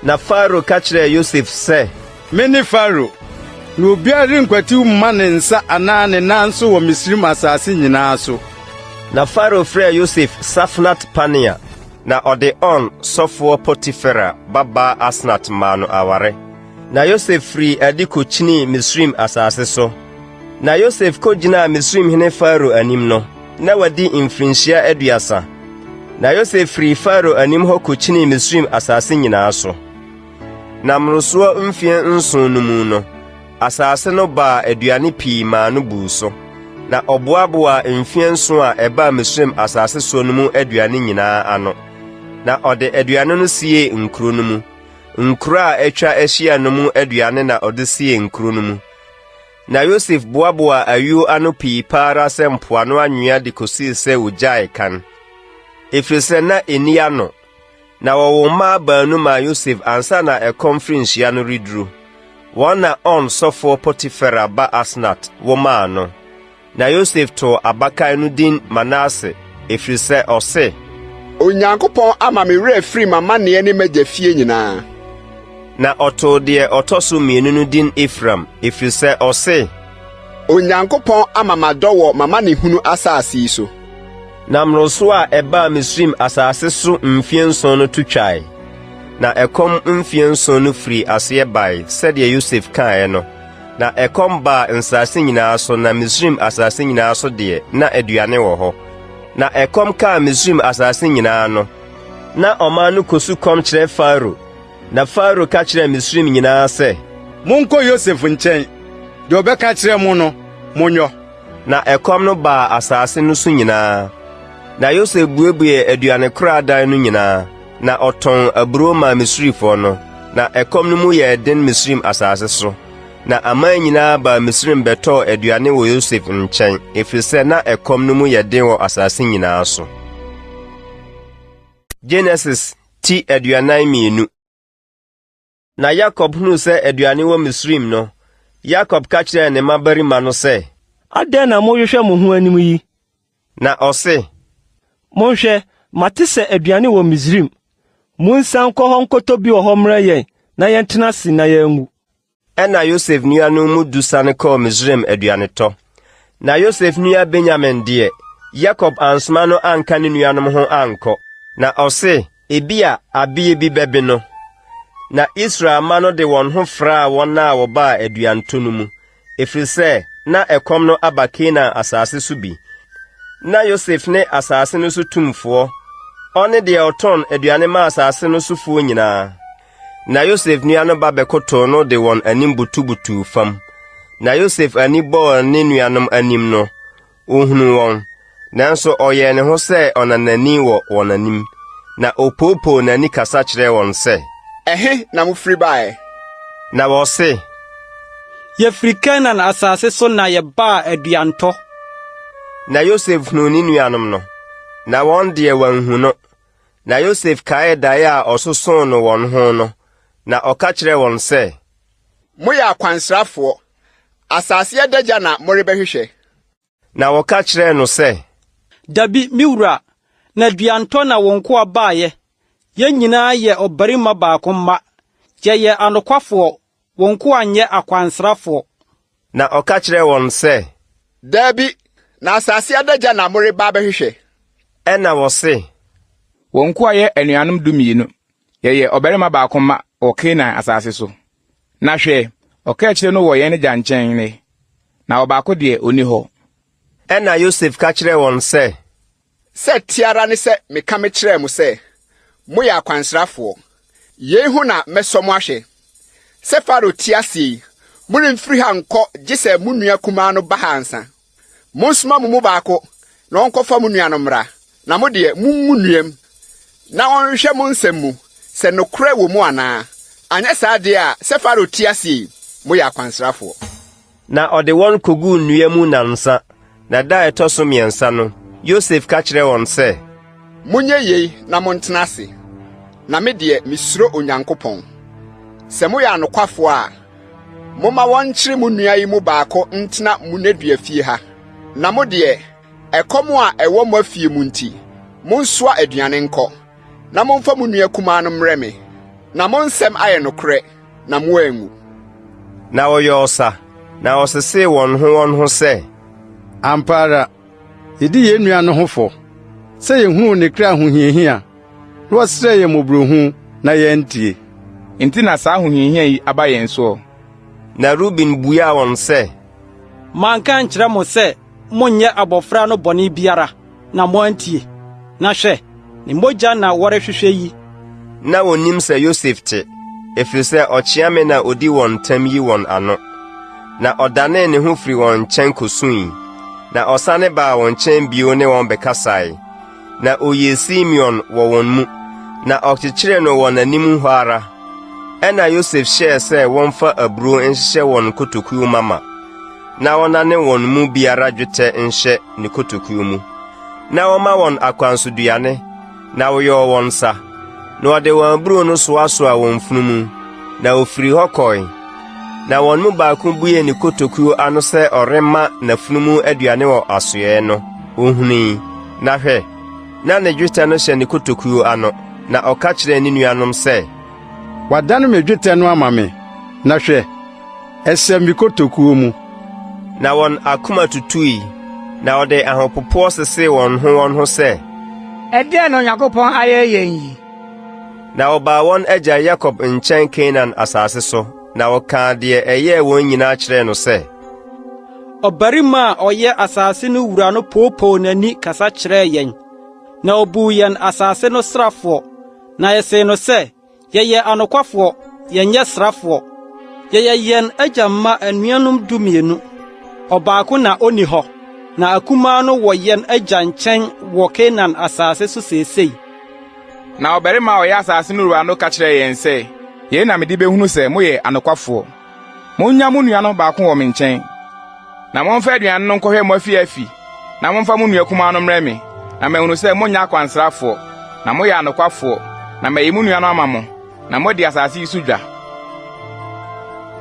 Na Farao ka kyerɛɛ Yosef sɛ, Mene Farao, na obiara renkwatiw mma ne nsa anaa ne nan so wɔ Misraim asase nyinaa so. Na Farao frɛɛ Yosef Safnat-Panea, na ɔde On sɔfoɔ Potifera babaa Asnat maa no aware. Na Yosef firii adi kɔkyinii Misraim asase so. Na Yosef kɔgyinaa Misraimhene Farao anim no, na wadi mfirinhyia 30. Na Yosef firii Farao anim hɔ kɔkyinii Misraim asase nyinaa so. Na mmorosoɔ mfeɛ nson no mu no, asase no baa aduane pii maa no buu so. Na ɔboaboaa mfeɛ nson a ɛbaa Misraim asase soɔ no mu aduane nyinaa ano. Na ɔde aduane no siee nkuro no mu. Nkuro a atwa ahyia no mu aduane na ɔde siee nkuro no mu. Na Yosef boaboaa ayuo ano pii pa ara sɛ mpoano anwea de kɔsii sɛ wɔgyaee kan, ɛfiri sɛ na ɛnni ano. Na wɔwoo mmaa baanu maa Yosef ansa na ɛkɔm firinhyia no reduru. Wɔn na On sɔfoɔ Potifera ba Asnat wo maa no. Na Yosef too abakan no din Manase, ɛfiri sɛ ɔse, Onyankopɔn ama me werɛ afiri m'amanneɛ ne m'agya fie nyinaa. Na ɔtoo deɛ ɔtɔ so mmienu no din Efraim, ɛfiri sɛ ɔse, Onyankopɔn ama madɔ wɔ m'amanehunu asase yi so. Na mmoroso a ɛbaa Misraim asase so mfeɛ nson no to twae, na ɛkɔm mfeɛ nson no firii aseɛ bae sɛdeɛ Yosef kaeɛ no. Na ɛkɔm baa nsase nyinaa so, na Misraim asase nyinaa so deɛ, na aduane wɔ hɔ. Na ɛkɔm kaa Misraim asase nyinaa no, na ɔman no kɔsu kɔm kyerɛ Farao. Na Farao ka kyerɛɛ Misraim nyinaa sɛ, Monkɔ Yosef nkyɛn, deɛ ɔbɛka akyerɛ mo no, monyɔ. Na ɛkɔm no baa asase no so nyinaa. Na Yosef buebuee aduanekoradan no nyinaa, na ɔtɔn aburow maa Misrifoɔ no. Na ɛkɔm no mu yɛɛ den Misraim asase so. Na aman nyinaa baa Misraim bɛtɔɔ aduane wɔ Yosef nkyɛn, ɛfiri sɛ na ɛkɔm no mu yɛ den wɔ asase nyinaa so. Genesis ti 42. Na Yakob hunuu sɛ aduane wɔ Misraim no, Yakob ka kyerɛɛ ne mmabarima no sɛ, Adɛn na mohwehwɛ mo ho anim yi? Na ɔse, Monhwɛ, mate sɛ aduane wɔ Misraim. Munsian nkɔ hɔ nkɔtɔ bi wɔ hɔ mmrɛ yɛn na yɛntena ase na yɛanwu. Ɛnna Yosef nuanom mu du siane kɔɔ Misraim aduanetɔ. Na Yosef nua Benyamin deɛ, Yakob ansoma no anka ne nuanom ho ankɔ. Na ɔse, Ebia abeɛ bi bɛbe no. Na Israel mma no de wɔn ho fraa wɔn a wɔbaa aduanetɔ no mu, ɛfiri sɛ na ɛkɔm no aba Kanaan asase so bi. Na Yosef ne asase no so tumfoɔ, ɔne deɛ ɔtɔn aduane ma asase no sofoɔ nyinaa. Na Yosef nuanom ba bɛkotow no de wɔn anim butubutuw fam. Na Yosef ani bɔɔ ne nuanom anim no, ohunuu wɔn, nanso ɔyɛɛ ne ho sɛ ɔnanani wɔ wɔn anim, na opoopoo n'ani kasa kyerɛɛ wɔn sɛ, Ɛhe na mofiri bae? Na wɔse, Yɛfiri Kanaan asase so na yɛbaa aduantɔ. Na Yosef hunuu ne nuanom no, na wɔn deɛ wɔanhu no. Na Yosef kaee dae a ɔsosoo no wɔn ho no, na ɔka kyerɛɛ wɔn sɛ, Moyɛ akwansrafoɔ! Asase adagya na morebɛhwehwɛ. Na wɔka kyerɛɛ no sɛ, Dabi, me wura, na aduantɔ na wo nkoa baeɛ. Yɛn nyinaa yɛ ɔbarima baako mma. Yɛyɛ anokwafoɔ. Wo nkoa nyɛ akwansrafoɔ. Na ɔka kyerɛɛ wɔn sɛ. Dabi, na asase adagya na moreba abɛhwehwɛ. Ɛnna wɔse. Wo nkoa yɛ anuanom dumienu. Yɛyɛ ɔbarima baako mma wɔ Kanaan asase so. Na hwɛ, ɔkaakyire no wɔ yɛn agya nkyɛn nnɛ, na ɔbaako deɛ, onni hɔ. Ɛnna Yosef ka kyerɛɛ wɔn sɛ. Sɛ ɛte ara ne sɛ meka mekyerɛɛ mo sɛ, 'Moyɛ akwansrafoɔ. Yei ho na mɛsɔ mo ahwɛ, Sɛ Farao te aseɛ yi, moremfiri ha nkɔ gye sɛ mo nua kumaa no ba ha ansa. Monsoma mo mu baako na ɔnkɔfa mo nua no mmra, na mo deɛ, mongu nnua mu, na ɔnhwehwɛ mo nsɛm mu, sɛ nokorɛ wɔ mu anaa. Anyɛ saa deɛ a, sɛ Farao te aseɛ yi, moyɛ akwansrafoɔ. Na ɔde wɔn koguu nnua mu nnansa, na da a ɛtɔ so mmiɛnsa no, Yosef ka kyerɛɛ wɔn sɛ, Monyɛ yei na montena ase, na me deɛ, mesuro Onyankopɔn. Sɛ moyɛ anokwafoɔ a, momma wɔnkyere mo nua yi mu baako ntena mo nneduafie ha, na mo deɛ, ɛkɔm a ɛwɔ mo afie mu nti, monsoa aduane nkɔ, na momfa mo nua kumaa no mmrɛ me, na mo nsɛm ayɛ nokorɛ. na moanwu. Na wɔyɔɔ sa, na wɔsesee wɔn ho wɔn ho sɛ, Ampa ara, yedi yɛn nua no ho fɔ, sɛ yehunuu ne kra ahohiahia, na ɔsrɛɛ yɛn mmɔborɔhunu na yɛantie. Enti na saa ahohiahia yi aba yɛn soɔ. Na Ruben buaa wɔn sɛ, Manka ankyerɛ mo sɛ monnyɛ abofra no bɔne biara, na moantie. Na hwɛ, ne mogya na wɔrehwehwɛ yi. Na wɔnnim sɛ Yosef te, ɛfiri sɛ ɔkyeame na ɔdi wɔn ntam yi wɔn ano. Na ɔdanee ne ho firii wɔn nkyɛn kɔsui. Na ɔsane baa wɔn nkyɛn bio ne wɔn bɛkasae. Na ɔyii Simeon wɔ wɔn mu, na ɔkyekyeree no wɔ n'anim hɔ ara. Ɛnna Yosef hyɛɛ sɛ wɔmfa aburow nhyehyɛ wɔn nkotokuo mama. na wɔnnane wɔn mu biara dwetɛ nhyɛ ne kotokuo mu, na wɔma wɔn akwansoduane, na wɔyɔɔ wɔn nsa, na wɔde wɔn aburow no soasoaa wɔn mfunumu, na wɔfirii hɔ kɔe. Na wɔn mu baako buee ne kotokuo ano sɛ ɔrema n'afunumu aduane wɔ asoɛe no, ohunui, na hwɛ, na ne dwetɛ no hyɛ ne kotokuo ano, na ɔka kyerɛɛ ne nuanom sɛ, Wɔadane me dwetɛ no ama me, na hwɛ, ɛhyɛ me kotokuo mu. Na wɔn akoma tutui, na wɔde ahopopoɔ sesee wɔn ho wɔn ho sɛ, Ɛdeɛn na Onyankopɔn ayɛ yɛn yi? Na wɔbaa wɔn agya Yakob nkyɛn Kanaan asase so, na wɔkaa deɛ ɛyɛɛ wɔn nyinaa kyerɛɛ no sɛ, Ɔbarima a ɔyɛ asase no wura no poopoo n'ani kasa kyerɛɛ yɛn, na obuu yɛn asase no srafoɔ. Na yɛsee no sɛ, 'Yɛyɛ anokwafoɔ, yɛnyɛ srafoɔ. Yɛyɛ yɛn agya mma anuanom dumienu. Ɔbaako na onni hɔ, na akumaa no wɔ yɛn agya nkyɛn wɔ Kanaan asase so seesei.' Na ɔbarima a ɔyɛ asase no wura no ka kyerɛɛ yɛn sɛ, 'Yei na mede behunu sɛ moyɛ anokwafoɔ. Munnya mo nua no baako wɔ me nkyɛn, na momfa aduane no nkɔhwɛ mo afiafi, na momfa mo nua kumaa no mmrɛ me, na mahunu sɛ monyɛ akwansrafoɔ, na moyɛ anokwafoɔ, na mayi mo nua no ama mo, na moadi asase yi so dwa.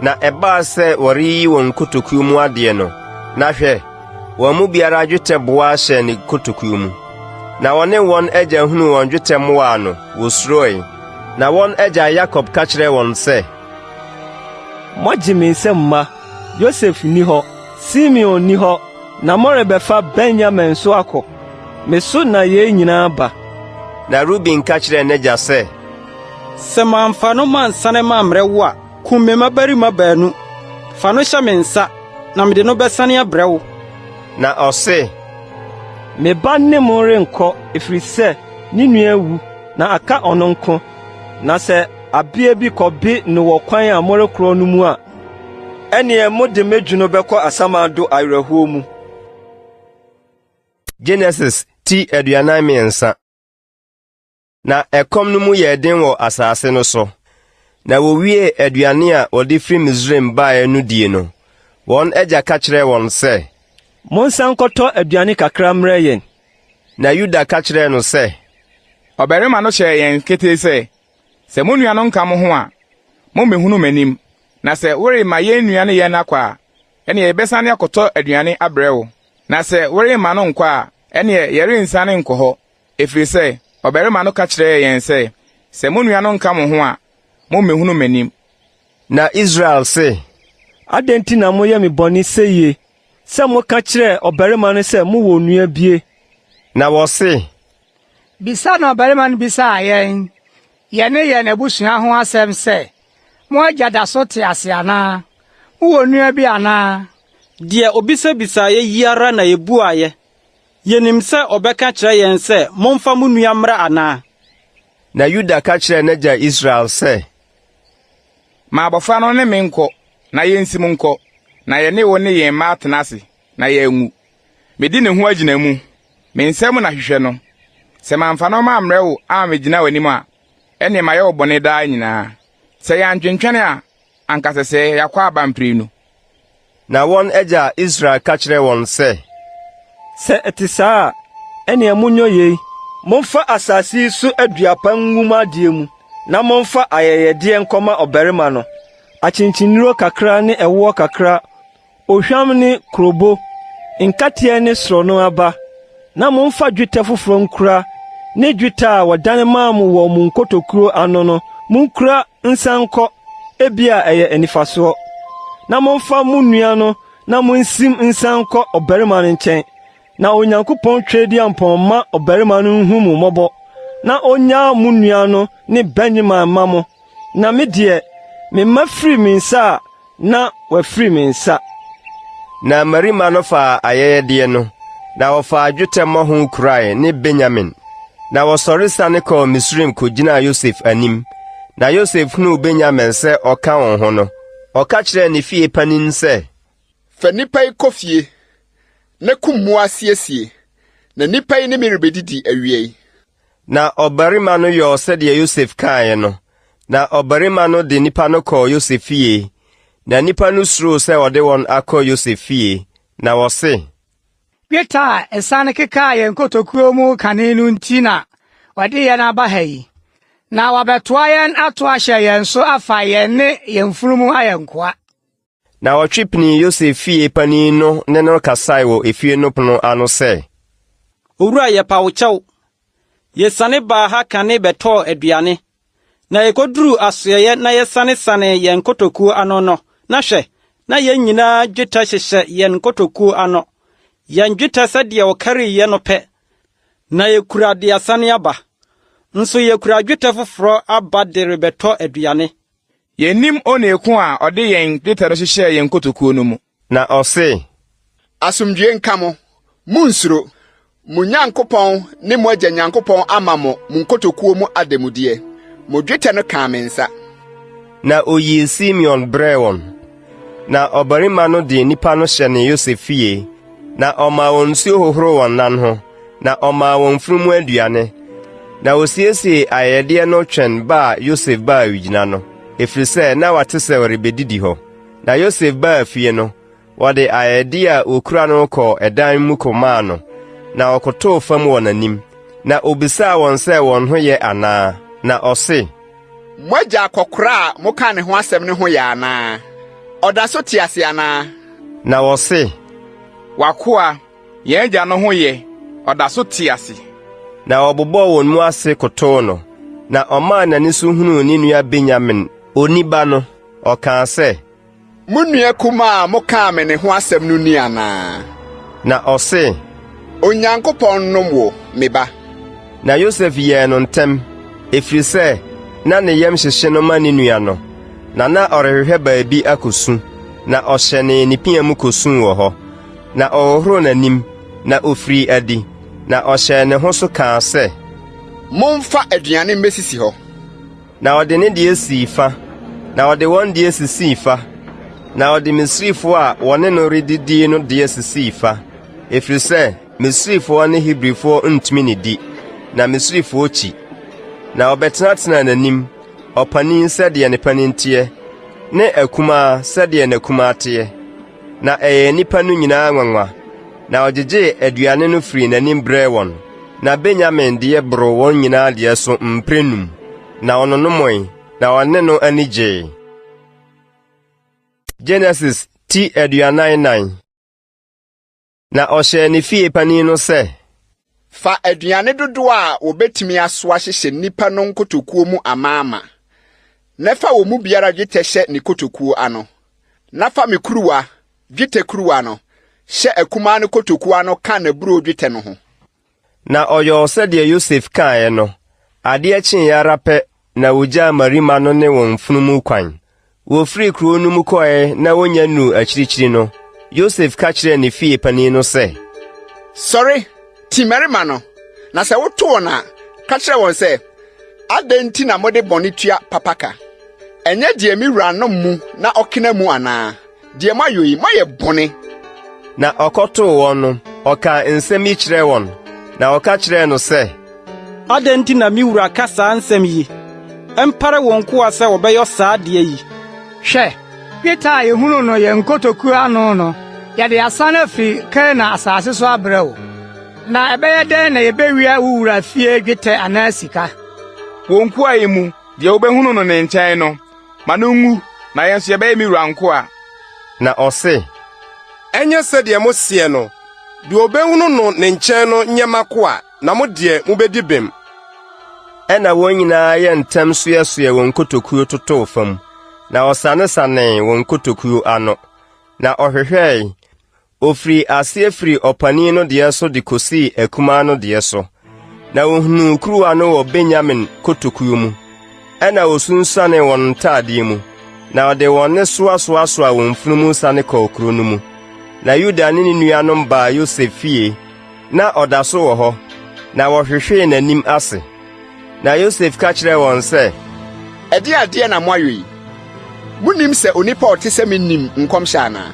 Na ɛbaa sɛ wɔreyiyi wɔn nkotokuo mu adeɛ no, na hwɛ, wɔn mu biara dwetɛ boaa hyɛɛ ne kotokuo mu. Na wɔne wɔn agya hunuu wɔn dwetɛ mmoaa no, wɔsuroe. Na wɔn agya Yakob ka kyerɛɛ wɔn sɛ, Moagye me nsam mma, Yosef nni hɔ, Simeon nni hɔ, na morebɛfa Benyamin nso akɔ. Me so na yei nyinaa ba. Na Ruben ka kyerɛɛ n'agya sɛ, Sɛ mamfa no mansane mammrɛ wo a, kum me mmabarima baanu. Fa no hyɛ me nsa, na mede no bɛsane abrɛ wo. Na ɔse, Me ba ne mo renkɔ, ɛfiri sɛ ne nua awu, na aka ɔno nko. Na sɛ abea bi kɔbe no wɔ kwan a morekorɔ no mu a, ɛnneɛ mode me dwono bɛkɔ asamando awerɛhoɔ mu. Genesis ti 43. Na ɛkɔm no mu yɛɛ den wɔ asase no so. Na wɔwiee aduane a wɔde firi Misraim baeɛ no die no, wɔn agya ka kyerɛɛ wɔn sɛ, Monsan nkɔtɔ aduane kakra mmrɛ yɛn. Na Yuda ka kyerɛɛ no sɛ, Ɔbarima no hyɛɛ yɛn ketee sɛ, 'Sɛ mo nua no nka mo ho a, mommmehunu m'anim. Na sɛ worema yɛn nua ne yɛn akɔ a, ɛnneɛ yɛbɛsane akɔtɔ aduane abrɛ wo. Na sɛ woremma no nkɔ a, ɛnneɛ yɛrensiane nkɔ hɔ, ɛfiri sɛ ɔbarima no ka kyerɛɛ yɛn sɛ, 'Sɛ mo nua no nka mo ho a, mommmehunu m'anim. Na Israel se, Adɛn nti na moyɛ me bɔne seyie, sɛ moka kyerɛɛ ɔbarima no sɛ mowɔ onua bie? Na wɔse, Bisa na ɔbarima no bisaa yɛn, yɛne yɛn abusua ho asɛm sɛ, 'Mo agya da so te ase anaa? Mowɔ onua bi anaa? Deɛ obisabisaeɛ yi ara na yɛbuaeɛ. Yenim sɛ ɔbɛka akyerɛ yɛn sɛ, 'Momfa mo nua mmra' anaa? Na Yuda ka kyerɛɛ n'agya Israel sɛ, Ma abɔfra no ne me nkɔ, na yensim nkɔ, na yɛne wo ne yɛn mma atena ase, na yɛanwu. Medi ne ho agyinamu. Me nsam na hwehwɛ no. Sɛ mamfa no mammrɛ wo ammegyina w'anim a, ɛnneɛ mayɛ wo bɔne daa nyinaa. Sɛ yɛantwentwɛn a, anka sɛsɛɛ yɛakɔ aba mprenu. Na wɔn agya Israel ka kyerɛɛ wɔn sɛ, Sɛ ɛte saa a, ɛnneɛ monyɔ yei, Momfa asase yi so aduaba ngu mo adeɛ mu, na momfa ayɛyɛdeɛ nkɔma ɔbarima no, akyenkyennuro kakra ne ɛwoɔ kakra, ohwam ne kurobo, nkateɛ ne sorɔno aba, na momfa dwetɛ foforɔ nkura ne dwetɛ a wɔdane maa mo wɔ mo nkotokuo ano no munkura nsan nkɔ, ebia ɛyɛ anifasoɔ. Na momfa mo nua no na munsim nsan nkɔ ɔbarima no nkyɛn, na Onyankopɔn Tweaduampɔn mma ɔbarima no nhu mo mmɔbɔ, na onnyaa mo nua no ne Benyamin mma mo. Na me deɛ, me mma firi me nsa a, na wɔafiri me nsa. Na mmarima no faa ayɛyɛdeɛ no, na wɔfaa dwetɛ mmɔho kurae ne Benyamin. Na wɔsɔre siane kɔɔ Misraim kogyinaa Yosef anim. Na Yosef hunuu Benyamin sɛ ɔka wɔn ho no, ɔka kyerɛɛ ne fie panin sɛ, Fa nnipa yi kɔ fie, na kum mmoa siesie, na nnipa yi ne me rebedidi awia yi. Na ɔbarima no yɔɔ sɛdeɛ Yosef kaeɛ no, na ɔbarima no de nnipa no kɔɔ Yosef fie. Na nnipa no suroo sɛ ɔde wɔn akɔ Yosef fie, na wɔse, Dwetɛ a ɛsane kekaa yɛn nkotokuo mu kane no nti na wɔde yɛn aba ha yi, na wɔabɛtoa yɛn ato ahyɛ yɛn so afa yɛn ne yɛn mfunumu ayɛ nkoa. Na wɔtwe pinii Yosef fie panin no ne no kasae wɔ efie no pono ano sɛ. Owura, yɛpa wo kyɛw. Yesiane baa ha kane bɛtɔɔ aduane, na yekoduruu asoɛeɛ na yɛsanesanee yɛn nkotokuo ano no, na hwɛ, na yɛn nyinaa dwetɛ hyehyɛ yɛn nkotokuo ano, yɛn dwetɛ sɛdeɛ wɔkariiɛ no pɛ, na yekura de asane aba. Nso yekura dwetɛ foforɔ aba de rebɛtɔ aduane. Yennim onii ko a ɔde yɛn dwetɛ no hyehyɛɛ yɛn nkotokuo no mu. Na ɔse. Asomdwoe nka mo! Munnsuro! Mo Nyankopɔn ne mo agya Nyankopɔn ama mo mo nkotokuo mu ademudeɛ. Mo dwetɛ no kaa me nsa. Na oyii Simeon brɛɛ wɔn. Na ɔbarima no de nnipa no hyɛnee Yosef fie, na ɔmaa wɔn nsuo hohoroo wɔn nan ho, na ɔmaa wɔn mfunumu aduane. Na ɔsiesiee ayɛyɛdeɛ no twɛn ba a Yosef baa awigyina no, ɛfiri sɛ na wate sɛ ɔrebɛdidi hɔ. Na Yosef baa fie no, wɔde ayɛyɛdeɛ a wɔkura no kɔɔ ɛdan mu kɔmaa no, na ɔkotoo fam wɔ n'anim. Na ɔbisaa wɔn sɛ wɔn ho yɛ anaa, na ɔse, Mo agya akɔkoraa a mokaa ne ho asɛm no ho yɛ anaa? Ɔda so te ase anaa? Na wɔse, W'akoa, yɛn agya no ho yɛ, ɔda so te ase. Na wɔbobɔɔ wɔn mu ase kotoo no. Na ɔmaa n'ani so hunuu ne nua Benyamin, oniba no, ɔkaa sɛ, Mo nua kumaa a mokaa me ne ho asɛm no ni anaa? Na ɔse, Onyankopɔn nnom wo, me ba. Na Yosef yɛɛ no ntɛm, ɛfiri sɛ na ne yam hyehye no ma ne nua no, na na ɔrehwehwɛ baabi akɔsu, na ɔhyɛnee ne pia mu kɔsuu wɔ hɔ. Na ɔhohoroo n'anim, na ɔfirii adi, na ɔhyɛɛ ne ho so kaa sɛ, Momfa aduane mmɛsisi hɔ. Na ɔde ne deɛ sii fa, na ɔde wɔn deɛ sisii fa, na ɔde Misrifoɔ a wɔne no redidi no deɛ sisii fa, ɛfiri sɛ Misrifoɔ ne Hebrifoɔ ntumi nnidi, na Misrifoɔ kyi. Na ɔbɛtenatenaa n'anim, ɔpanin sɛdeɛ ne panin teɛ, ne akumaa sɛdeɛ n'akumaa teɛ. Na ɛyɛɛ nnipa no nyinaa nwanwa, na ɔgyegyee aduane no firii n'anim brɛɛ wɔn. Na Benyamin deɛ boroo wɔn nyinaa deɛ so mprɛnum, na ɔnonomoi, na ɔne no ani gyee. Genesis ti 44. Na ɔhyɛɛ ne fie panin no sɛ, Fa aduane dodoɔ a wɔbɛtumi asoa hyehyɛ nnipa no nkotokuo mu amaama. Na fa wɔn mu biara dwetɛ hyɛ ne kotokuo ano, na fa me kuruwa, dwetɛ kuruwa no, hyɛ akumaa no kotokuo ano ka n'aburoo dwetɛ no ho. Na ɔyɔɔ sɛdeɛ Yosef kaeɛ no. Adeɛ kyeeɛ ara pɛ na wɔgyaa mmarima no ne wɔn mfunumu kwan. Wɔfirii kuro no mu kɔeɛ na wɔnnya nnuruu akyirikyiri no, Yosef ka kyerɛɛ ne fie panin no sɛ, Sɔre, ti mmarima no, na sɛ woto wɔn a, ka kyerɛ wɔn sɛ, 'Adɛn nti na mode bɔne tua papa ka? Ɛnyɛ deɛ me wura nom mu na ɔkena mu anaa? Deɛ moayɔ yi, moayɛ bɔne. Na ɔkɔtoo wɔn no, ɔkaa nsɛm yi kyerɛɛ wɔn, na ɔka kyerɛɛ no sɛ, Adɛn nti na me wura ka saa nsɛm yi? Ɛmpare wo nkoa sɛ wɔbɛyɔ saa adeɛ yi. Hwɛ, dwetɛ a yehunuu no yɛn nkotokuo ano no, yɛde asane afiri Kanaan asase so abrɛ wo. Na ɛbɛyɛ dɛn na yebewia wo wura fie dwetɛ anaa sika? Wo nkoa yi mu, deɛ wobɛhunu no ne nkyɛn no, Ma no nwu, na yɛn nso yɛbɛyɛ me wura nkoa. Na ɔse, Ɛnyɛ sɛdeɛ moseɛ no, deɛ ɔbɛhunu no ne nkyɛn no nyɛ m'akoa, na mo deɛ, mobɛdi bem. Ɛnna wɔn nyinaa yɛɛ ntɛm soɛsoɛɛ wɔn nkotokuo totoo fam, na wɔsanesanee wɔn nkotokuo ano. Na ɔhwehwɛe, Ɔfirii aseɛ firii ɔpanin no deɛ so de kɔsii akumaa no deɛ so, na wɔhunuu kuruwa no wɔ Benyamin kotokuo mu. Ɛnna wɔsunsuanee wɔn ntadeɛ mu, na wɔde wɔn nnesoa soasoaa wɔn mfunumu sane kɔɔ kuro no mu. Na Yuda ne ne nuanom baa Yosef fie, na ɔda so wɔ hɔ, na wɔhwehwee n'anim ase. Na Yosef ka kyerɛɛ wɔn sɛ, Ɛdeɛn adeɛ na moayɔ yi? Monnim sɛ onipa a ɔte sɛ me nim nkɔmhyɛ anaa?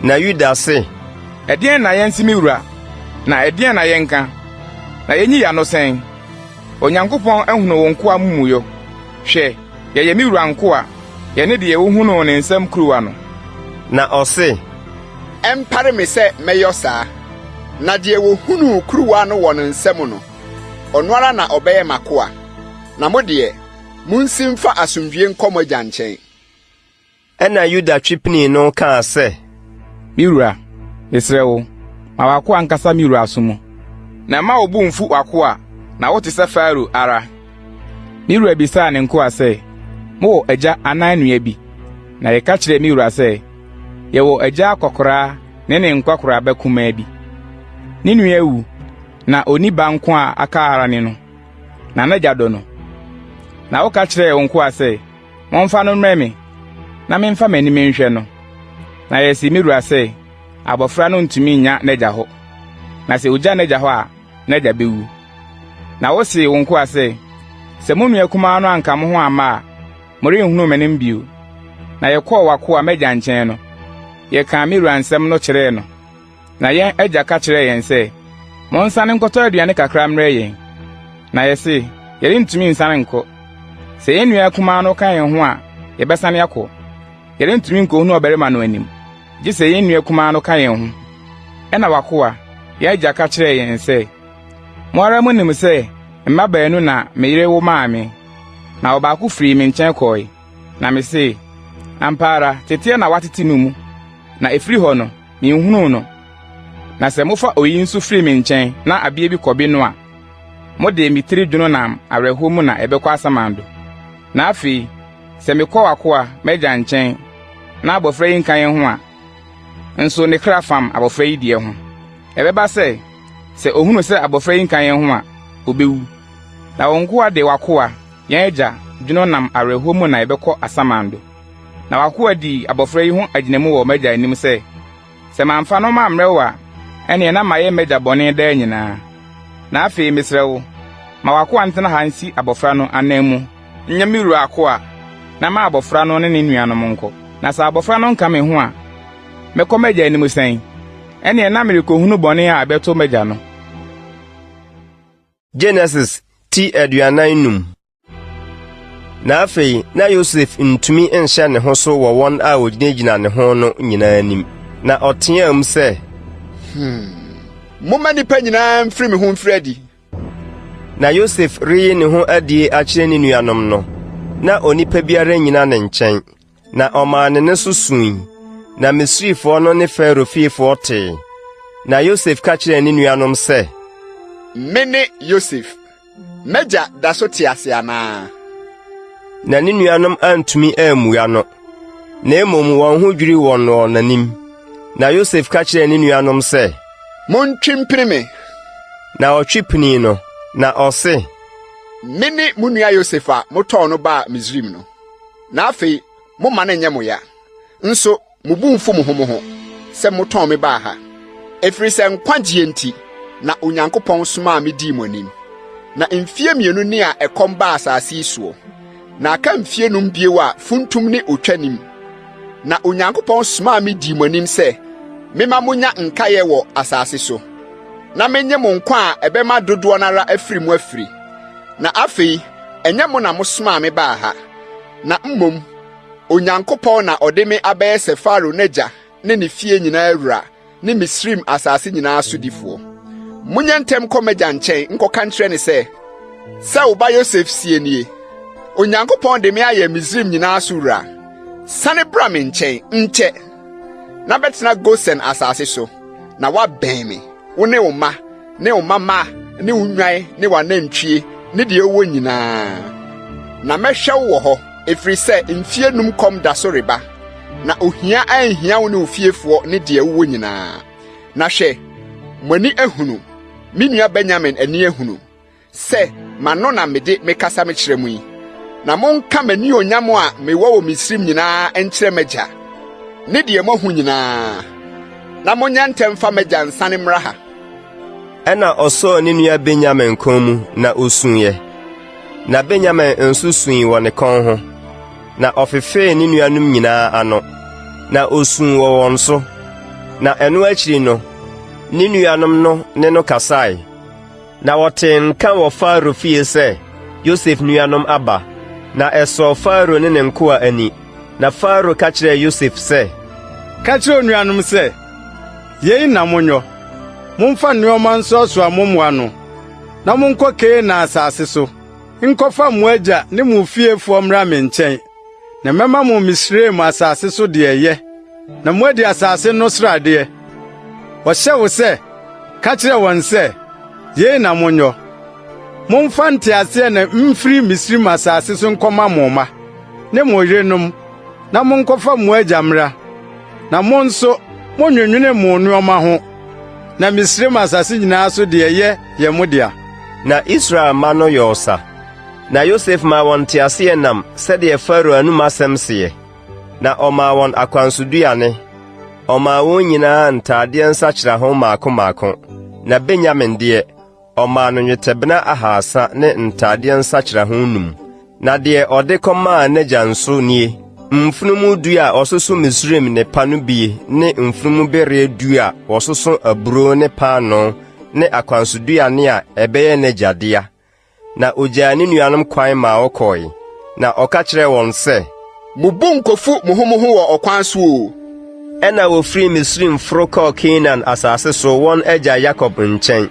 Na Yuda se, Ɛdeɛn na yɛnse me wura, na ɛdeɛn na yɛnka? Na yenyi yɛn ano sɛn? Onyankopɔn ahunu wo nkoa amumuyɔ. Hwɛ, yɛyɛ me wura nkoa, yɛne deɛ wohunuu ne nsam kuruwa no. Na ɔse, Ɛmpare me sɛ mɛyɔ saa! Na deɛ wɔhunuu kuruwa no wɔ ne nsam no, ɔno ara na ɔbɛyɛ m'akoa, na mo deɛ, munsi mfa asomdwoe nkɔ mo agya nkyɛn. Ɛnna Yuda twe pinii no kaa sɛ, Me wura, mesrɛ wo, ma w'akoa nkasa me wura aso mu, na mma wo bo mmfu w'akoa, na wote sɛ Farao ara. Me wura bisaa ne nkoa sɛ, 'Mowɔ agya anaa nua bi? Na yɛka kyerɛɛ me wura sɛ, 'Yɛwɔ agya akwakoraa ne ne nkwakoraaba kumaa bi. Ne nua awu, na onni ba nko a aka ara ne no, na n'agya dɔ no. Na woka kyerɛɛ wo nkoa sɛ, 'Momfa no mmrɛ me, na memfa m'anim nhwɛ no.' Na yɛsee me wura sɛ, 'Abofra no ntumi nnya n'agya hɔ, na sɛ ogya n'agya hɔ a, n'agya bewu.' Na wosee wo nkoa sɛ, 'Sɛ mo nua kumaa no anka mo ho amma a, morenhunu m'anim bio.' Na yɛkɔɔ w'akoa m'agya nkyɛn no, yɛkaa me wura nsɛm no kyerɛɛ no. Na yɛn agya ka kyerɛɛ yɛn sɛ, 'Monsane nkɔtɔ aduane kakra mmrɛ yɛn.' Na yɛse, 'Yɛrentumi nsiane nkɔ. Sɛ yɛn nua kumaa no ka yɛn ho a, yɛbɛsane akɔ. Yɛrentumi nkohunu ɔbarima no anim, gye sɛ yɛn nua kumaa no ka yɛn ho.' Ɛnna w'akoa, yɛn agya ka kyerɛɛ yɛn sɛ, 'Mo ara munim sɛ mma baanu na me yere wo maa me, na ɔbaako firii me nkyɛn kɔe. Na mise, Ampa ara, teteɛ na wɔatete no mu, na ɛfiri hɔ no, minhunuu no. Na sɛ mofa oyi nso firi me nkyɛn na abea bi kɔbe no a, mode me tiri dwono nam awerɛhow mu na ɛbɛkɔ asamando. Na afei, sɛ mekɔ w'akoa, m'agya nkyɛn, na abofra yi nka yɛn ho a, nso ne kra fam abofra yi deɛ ho. Ɛbɛba sɛ, sɛ ohunu sɛ abofra yi nka yɛn ho a, obewu. Na wo nkoa de w'akoa, yɛn agya, dwono nam awerɛhow mu na ɛbɛkɔ asamando. Na w'akoa dii abofra yi ho agyinamu wɔ m'agya anim sɛ, 'Sɛ mamfa no mammrɛ wo a, ɛnneɛ na mayɛ m'agya bɔne daa nyinaa. Na afei mesrɛ wo, ma w'akoa ntena ha nsi abofra no ananmu nyɛ me wura akoa, na ma abofra no ne ne nuanom nkɔ. Na sɛ abofra no nka me ho a, mɛkɔ m'agya anim sɛn? Ɛnneɛ na merekohunu bɔne a ɛbɛto m'agya no. Genesis ti 45. Na afei na Yosef ntumi nhyɛ ne ho so wɔ wɔn a wɔgyinagyina ne ho no nyinaa anim, na ɔteaam sɛ, Hmm. Momma nnipa nyinaa mfiri me ho mfiri adi. Na Yosef reyi ne ho adie akyerɛ ne nuanom no, na onipa biara nnyina ne nkyɛn. Na ɔmaa ne nne so sui, na Misrifoɔ no ne Farao fiefoɔ tee. Na Yosef ka kyerɛɛ ne nuanom sɛ, Mene Yosef. M'agya da so te ase anaa? Na ne nuanom antumi ammua no, na mmom wɔn ho dwirii wɔn wɔ n'anim. Na Yosef ka kyerɛɛ ne nuanom sɛ, Montwe mpini me. Na wɔtwe pinii no, na ɔse, Mene mo nua Yosef a motɔn no baa Misraim no. Na afei momma no nyɛ mo ya. Nso mo bo mfu mo ho mo ho sɛ motɔn me baa ha, ɛfiri sɛ nkwagyeɛ nti na Onyankopɔn somaa me dii mo anim. Na mfeɛ mmienu ni a ɛkɔm baa asase yi soɔ, na aka mfeɛ num bio a funtum ne otwa nnim. Na Onyankopɔn somaa me dii mo anim sɛ memma monya nkaeɛ wɔ asase so, na mennye mo nkwa a ɛbɛma dodoɔ no ara afiri mu afiri. Na afei ɛnyɛ mo na mosomaa me baa ha, na mmom Onyankopɔn na ɔde me abɛyɛ sɛ Farao n'agya ne ne fie nyinaa wura ne Misraim asase nyinaa sodifoɔ. Monyɛ ntɛm nkɔ m'agya nkyɛn nkɔka nkyerɛ no sɛ, 'Sɛ wo ba Yosef seɛ nie, Onyankopɔn de me ayɛ Misraim nyinaa so wura. Sane bra me nkyɛn, nkyɛ, na bɛtena Gosen asase so, na woabɛn me, wo ne wo mma ne wo mma mma ne wo nnwan ne w'anantwie ne deɛ wowɔ nyinaa. Na mɛhwɛ wo wɔ hɔ, ɛfiri sɛ mfeɛ num kɔm da so reba, na ohia anhia wo ne wo fiefoɔ ne deɛ wowɔ nyinaa. Na hwɛ, mo ani ahunu, me nua Benyamin ani ahunu, sɛ m'ano na mede mekasa mekyerɛ mo yi. Na monka m'anuonyam a mewɔ wɔ Misraim nyinaa nkyerɛ m'agya, ne deɛ moahu nyinaa, na monyɛ ntɛm mfa m'agya nsane mmra ha. Ɛnna ɔsɔɔ ne nua Benyamin kɔn mu na osuiɛ. Na Benyamin nso sui wɔ ne kɔn ho. Na ɔfefee ne nuanom nyinaa ano, na osuu wɔ wɔn so. Na ɛno akyiri no, ne nuanom no ne no kasae. Na wɔtee nka wɔ Farao fie sɛ Yosef nuanom aba, na ɛsɔɔ Farao ne ne nkoa ani. Na Farao ka kyerɛɛ Yosef sɛ, Ka kyerɛ wo nuanom sɛ, 'Yei na monyɔ, Momfa nneɛma nsoasoa mo mmoa ano, na monkɔ Kanaan asase so nkɔfa mo agya ne mo fiefoɔ mmra me nkyɛn. Na mɛma mo Misraim asase so deɛ ɛyɛ, na moadi asase no sradeɛ. Wɔhyɛ wo sɛ, ka kyerɛ wɔn sɛ, 'Yei na monyɔ, Momfa nteaseɛnam mfiri Misraim asase so nkɔma mo mma ne mo yerenom, na monkɔfa mo agya mmra. Na mo nso, monnwennwene mo nneɛma ho, na Misraim asase nyinaa so deɛ ɛyɛ yɛ mo dea. Na Israel mma no yɔɔ sa. Na Yosef maa wɔn nteaseɛnam sɛdeɛ Farao anom asɛm seɛ, na ɔmaa wɔn akwansoduane. Ɔmaa wɔn nyinaa ntadeɛ nsakyeraho mmaako mmaako, na Benyamin deɛ, ɔmaa no nnwetɛbena ahasa ne ntadeɛ nsakyeraho num. Na deɛ ɔde kɔmaa n'agya nso nie, mfunumu du a wɔsoso Misraim nnepa no bie ne mfunumu bereɛ du a wɔsoso aburoo ne paanoo ne akwansoduane a ɛbɛyɛ n'agya dea. Na ogyaa ne nuanom kwan maa wɔkɔe, na ɔka kyerɛɛ wɔn sɛ, Mo bo nkofu mo ho mo ho wɔ ɔkwan so oo! Ɛnna wofirii Misraim foro kɔɔ Kanaan asase so wɔn agya Yakob nkyɛn.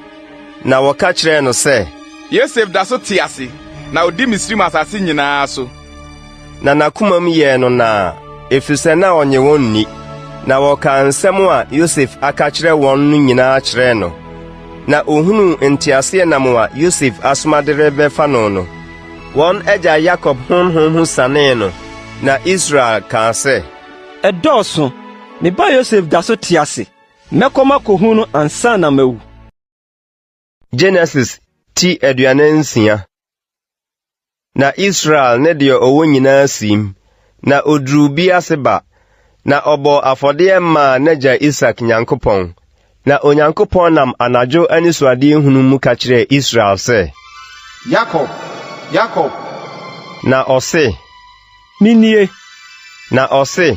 Na wɔka kyerɛɛ no sɛ, Yosef da so te ase, na odi Misraim asase nyinaa so. Na n'akomam yɛɛ no naa, efisɛ na ɔnnye wɔn nni. Na wɔkaa nsɛm a Yosef aka akyerɛ wɔn no nyinaa kyerɛɛ no. Na ohunuu nteaseɛnam a Yosef asoma de rebɛfa no no, wɔn agya Yakob honhom ho sanee no, na Israel kaa sɛ, Ɛdɔɔso! Me ba Yosef da so te ase! Mɛkɔ makohu no ansa na mawu. Genesis ti 46. Na Israel ne deɛ ɔwɔ nyinaa siim, na ɔduruu Beer-seba, na ɔbɔɔ afɔdeɛ maa n'agya Isak Nyankopɔn. Na Onyankopɔn nam anadwo anisoadehunu mu ka kyerɛɛ Israel sɛ, Yakob, Yakob! Na ɔse, Menie! Na ɔse.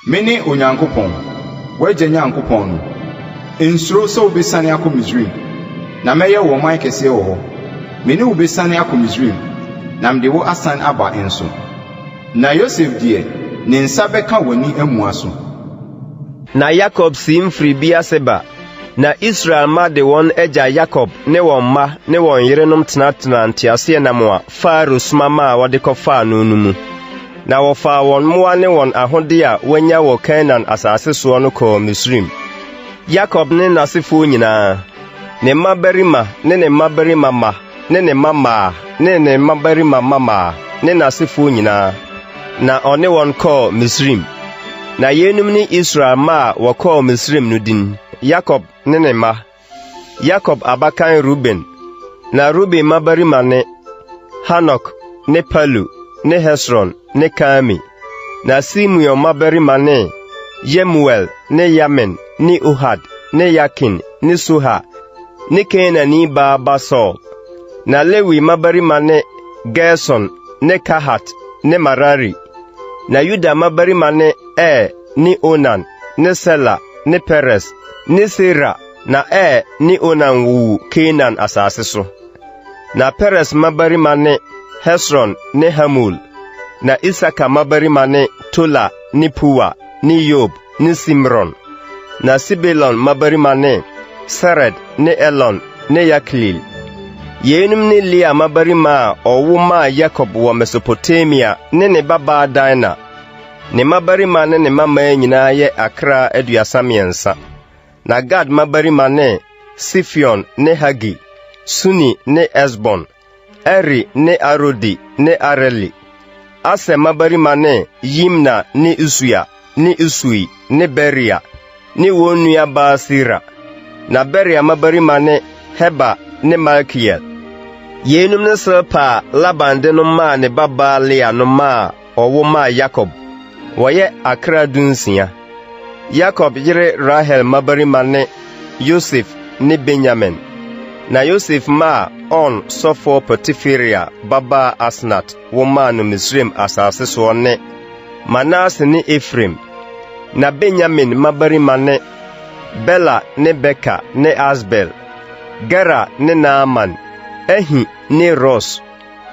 Mene Onyankopɔn, w'agya Nyankopɔn no. Nsuro sɛ wobɛsiane akɔ Misraim, na mɛyɛ wo ɔman kɛseɛ wɔ hɔ. Me ne wo bɛsiane akɔ Misraim, na mede wo asane aba nso. Na Yosef deɛ, ne nsa bɛka w'ani amua so. Na Yakob siim firii Beer-seba, Na Israel mma de wɔn agya Yakob ne wɔn mma ne wɔn yerenom tenatenaa nteaseɛnam a Farao soma maa wɔde kɔfaa no no mu. Na wɔfaa wɔn mmoa ne wɔn ahode a wɔanya wɔ Kanaan asase soɔ no kɔɔ Misraim. Yakob ne n'asefoɔ nyinaa, ne mmabarima ne ne mmabarima mma ne ne mmammaa ne ne mmabarima mmammaa. ne n'asefoɔ nyinaa, na ɔne wɔn kɔɔ Misraim. Na yeinom ne Israel mma a wɔkɔɔ Misraim no din, Yakob ne ne mma. Yakob abakan Ruben. Na Ruben mmabarima ne, Hanok ne Palu ne Hesron ne Karmi. Na Simeon mmabarima ne, Yemuel ne Yamin ne Ohad ne Yakin ne Sohar ne Kanaanni baa ba Saul. Na Lewi mmabarima ne Gerson ne Kahat ne Merari. Na Yuda mmabarima ne Er ne Onan ne Sela ne Peres ne Sera. Na Er ne Onan wuwu Kanaan asase so. Na Peres mmabarima ne Hesron ne Hamul. Na Isakar mmabarima ne Tola ne Puwa ne Yob ne Simron. Na Sebulon mmabarima ne Sered ne Elon ne Yakleel. Yeinom ne Lea mmabarima a ɔwo maa Yakob wɔ Mesopotamia ne ne babaa Dina. Ne mmabarima ne ne mmammaa nyinaa yɛ akra 33. Na Gad mmabarima ne Sifion ne Hagi, Suni ne Esbon, Eri ne Arodi ne Areli. Aser mmabarima ne Yimna ne Isua ne Isui ne Beria ne wɔn nuabaa Sera. Na Beria mmabarima ne Heber ne Malkiel. Yeinom ne Silpa a Laban de no maa ne babaa Lea no mma a ɔwo maa Yakob. Wɔyɛ akra dunsia. Yakob yere Rahel mmabarima ne Yosef ne Benyamin. Na Yosef mma a On sɔfoɔ Potifera babaa Asnat wo maa no Misraim asase soɔ ne Manase ne Efraim. Na Benyamin mmabarima ne Bela ne Beker ne Asbel, Gera ne Naaman, Ahi ne Ros,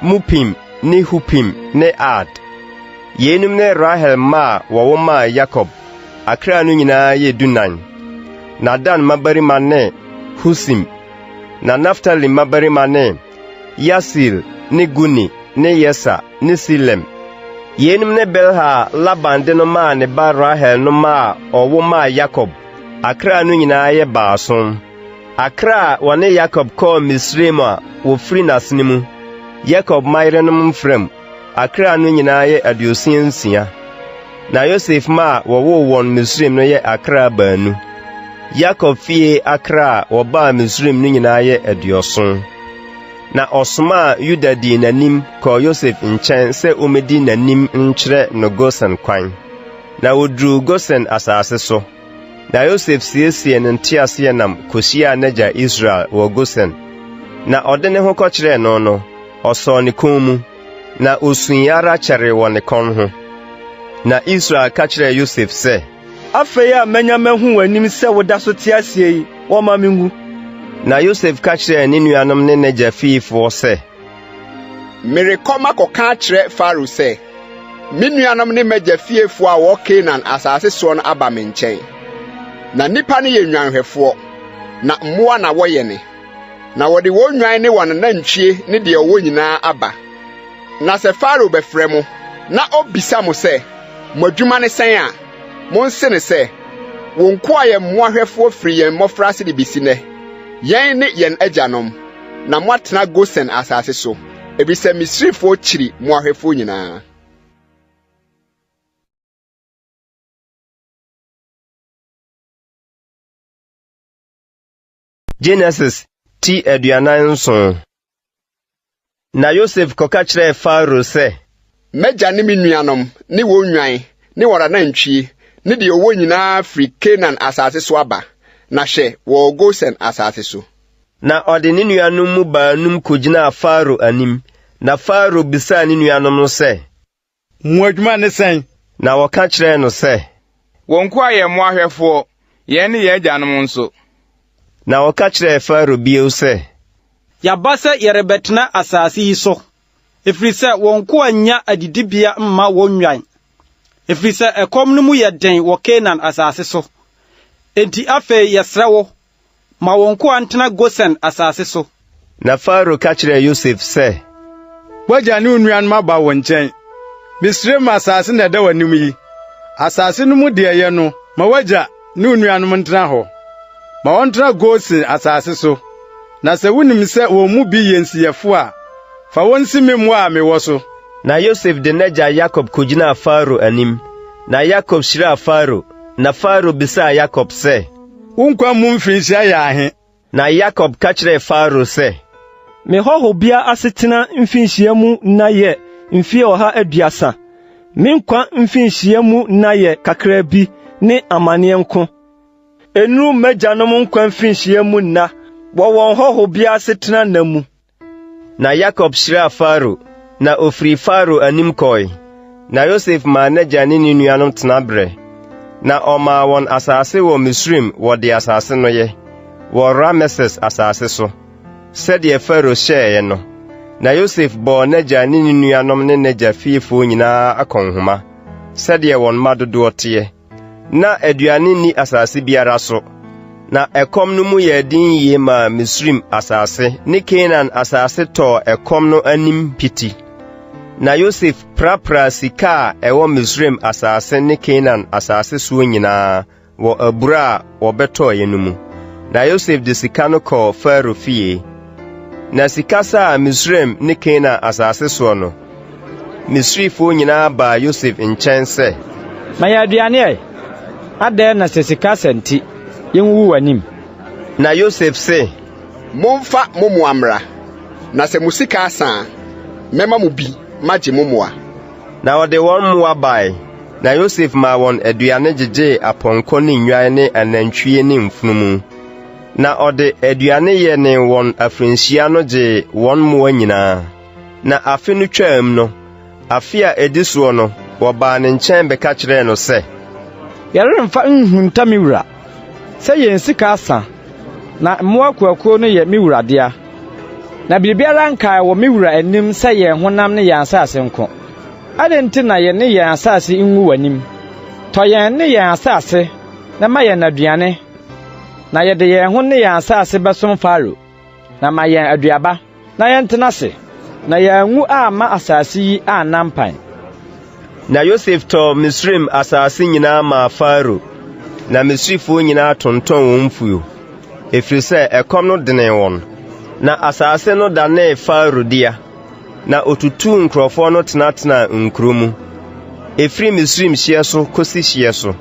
Mupim ne Hupim ne Ard. Yeinom ne Rahel mma a wɔwo maa Yakob, akra no nyinaa yɛ dunan. Na Dan mmabarima ne Husim. Na Naftali mmabarima ne Yasil ne Guni ne Yeser ne Silem. Yeinom ne Bilha a Laban de no maa ne ba Rahel no mma a ɔwo maa Yakob, akra no nyinaa yɛ baason. Akra a wɔne Yakob kɔɔ Misraim a wɔfiri n'asene mu, Yakob mma yerenom mfram, akra no nyinaa yɛ 66. Na Yosef mma a wɔwoo wɔn Misraim no yɛ akra baanu. Yakob fie akra a wɔbaa Misraim no nyinaa yɛ 70. Na ɔsomaa Yuda dii n'anim kɔɔ Yosef nkyɛn sɛ ommedi n'anim nkyerɛ no Gosen kwan. Na woduruu Gosen asase so. Na Yosef siesiee ne nteaseɛnam kohyiaa n'agya Israel wɔ Gosen. Na ɔde ne ho kɔkyerɛɛ no no, ɔsɔɔ ne kɔn mu, na osui ara kyɛree wɔ ne kɔn ho. Na Israel ka kyerɛɛ Yosef sɛ, Afei a manya mahu w'anim sɛ woda so te ase yi, wɔmma minwu. Na Yosef ka kyerɛɛ ne nuanom ne n'agya fiefoɔ sɛ, Merekɔ makɔka akyerɛ Farao sɛ, Me nuanom ne m'agya fiefoɔ a wɔwɔ Kanaan asase soɔ no aba me nkyɛn. Na nnipa no yɛ nnwanhwɛfoɔ, na mmoa na wɔyɛne. Na wɔde wɔn nnwan ne wɔn anantwie ne deɛ wɔwɔ nyinaa aba. Na sɛ Farao bɛfrɛ mo, na obisa mo sɛ, 'Mo adwuma ne sɛn a, monse no sɛ, 'Wo nkoa yɛ mmoahwɛfoɔ firi yɛn mmɔfraase de besi nnɛ, yɛn ne yɛn agyanom. na moatena Gosen asase so, efisɛ Misrifo kyiri mmoahwɛfo nyinaa. Genesis ti 47. Na Yosef kɔka kyerɛɛ Farao sɛ, M'agya ne me nuanom ne wɔn nnwan ne wɔn anantwie ne deɛ wɔwɔ nyinaa firi Kanaan asase so aba, na hwɛ, wɔwɔ Gosen asase so. Na ɔde ne nuanom mu baanum kogyinaa Farao anim. Na Farao bisaa ne nuanom no sɛ, Mo adwuma ne sɛn? Na wɔka kyerɛɛ no sɛ, Wo nkoa yɛ mmoahwɛfoɔ, yɛn ne yɛn agyanom nso. Na wɔka kyerɛɛ Farao bio sɛ, Yɛaba sɛ yɛrebɛtena asase yi so, ɛfiri sɛ wo nkoa nnya adidibea mma wɔn nnwan, ɛfiri sɛ ɛkɔm no mu yɛ den wɔ Kanaan asase so. Enti afei yɛsrɛ wo, Ma wo nkoa ntena Gosen asase so. Na Farao ka kyerɛɛ Yosef sɛ, W'agya ne wo nuanom aba wo nkyɛn. Misraim asase na ɛda w'anim yi. Asase no mu deɛ ɛyɛ no, ma w'agya ne wo nuanom ntena hɔ. Ma wɔntena Gosen asase so. Na sɛ wunim sɛ wɔn mu bi yɛ nsiyɛfo a, fa wɔn si me mmoa a mewɔ so. Na Yosef de n'agya Yakob kogyinaa Farao anim, na Yakob hyiraa Farao. Na Farao bisaa Yakob sɛ, Wo nkwa mu mfirinhyia yɛ ahe? Na Yakob ka kyerɛɛ Farao sɛ, Me hɔhobea asetena mfinhyia mu nna yɛ mfeɛ 130. Me nkwa mfinhyia mu nna yɛ kakraa bi ne amanneɛ nko. Ennuru m'agyanom nkwa mfinhyia mu nna wɔ wɔn hɔhobea asetena nna mu. Na Yakob hyiraa Farao, na ofirii Farao anim kɔe. Na Yosef maa n'agya ne ne nuanom tenaberɛ, na ɔmaa wɔn asase wɔ Misraim wɔ deɛ asase no yɛ, wɔ Rameses asase so, sɛdeɛ Farao hyɛeɛ no. Na Yosef bɔɔ n'agya ne ne nuanom ne n'agya fiefoɔ nyinaa akɔnhoma, sɛdeɛ wɔn mma dodoɔ teɛ. Na aduane nni asase biara so, na ɛkɔm no mu yɛɛ den yie maa Misraim asase ne Kanaan asase tɔɔ ɛkɔm no anim piti. Na Yosef prapraa sika a ɛwɔ Misraim asase ne Kanaan asase soɔ nyinaa wɔ abura a wɔbɛtɔeɛ no mu. Na Yosef de sika no kɔɔ Farao fie. Na sika saa Misraim ne Kanaan asase soɔ no, Misrifoɔ nyinaa baa Yosef nkyɛn sɛ, Ma yɛn aduane ɛ! Adɛn na sɛ sika asa nti, yenwuwu w'anim? Na Yosef se, Momfa mo mmoa mmra, na sɛ mo sika asa a, mɛma mo bi magye mo mmoa. Na wɔde wɔn mmoa bae, na Yosef maa wɔn aduane gyegyee apɔnkɔ ne nnwan ne anantwie ne mfunumu. Na ɔde aduane yɛnee wɔn afirinhyia no gyee wɔn mmoa nyinaa. Na afe no twaam no, afe a edi soɔ no, wɔbaa ne nkyɛn bɛka kyerɛɛ no sɛ, Yɛremfa nhunta me wura, sɛ yɛn sika asa, na mmoa akuakuo no yɛ me wura dea. Na biribiara nkae wɔ me wura anim sɛ yɛn honam ne yɛn asase nko. Adɛn nti na yɛne yɛn asase ngu w'anim? Tɔ yɛn ne yɛn asase na ma yɛn aduane, na yɛde yɛn ho ne yɛn asase bɛsom Farao. Na ma yɛn aduaba, na yɛntena ase, na yɛanwu amma asase yi anna mpan. Na Yosef tɔɔ Misraim asase nyinaa maa Farao, na Misrifoɔ nyinaa tontɔn wɔn mfuo, ɛfiri sɛ ɛkɔm no denee wɔn. Na asase no danee Farao dea. Na otutuu nkurɔfoɔ no tenatenaa nkuro mu, ɛfiri Misraim hyeɛ so kɔsi hyeɛ so,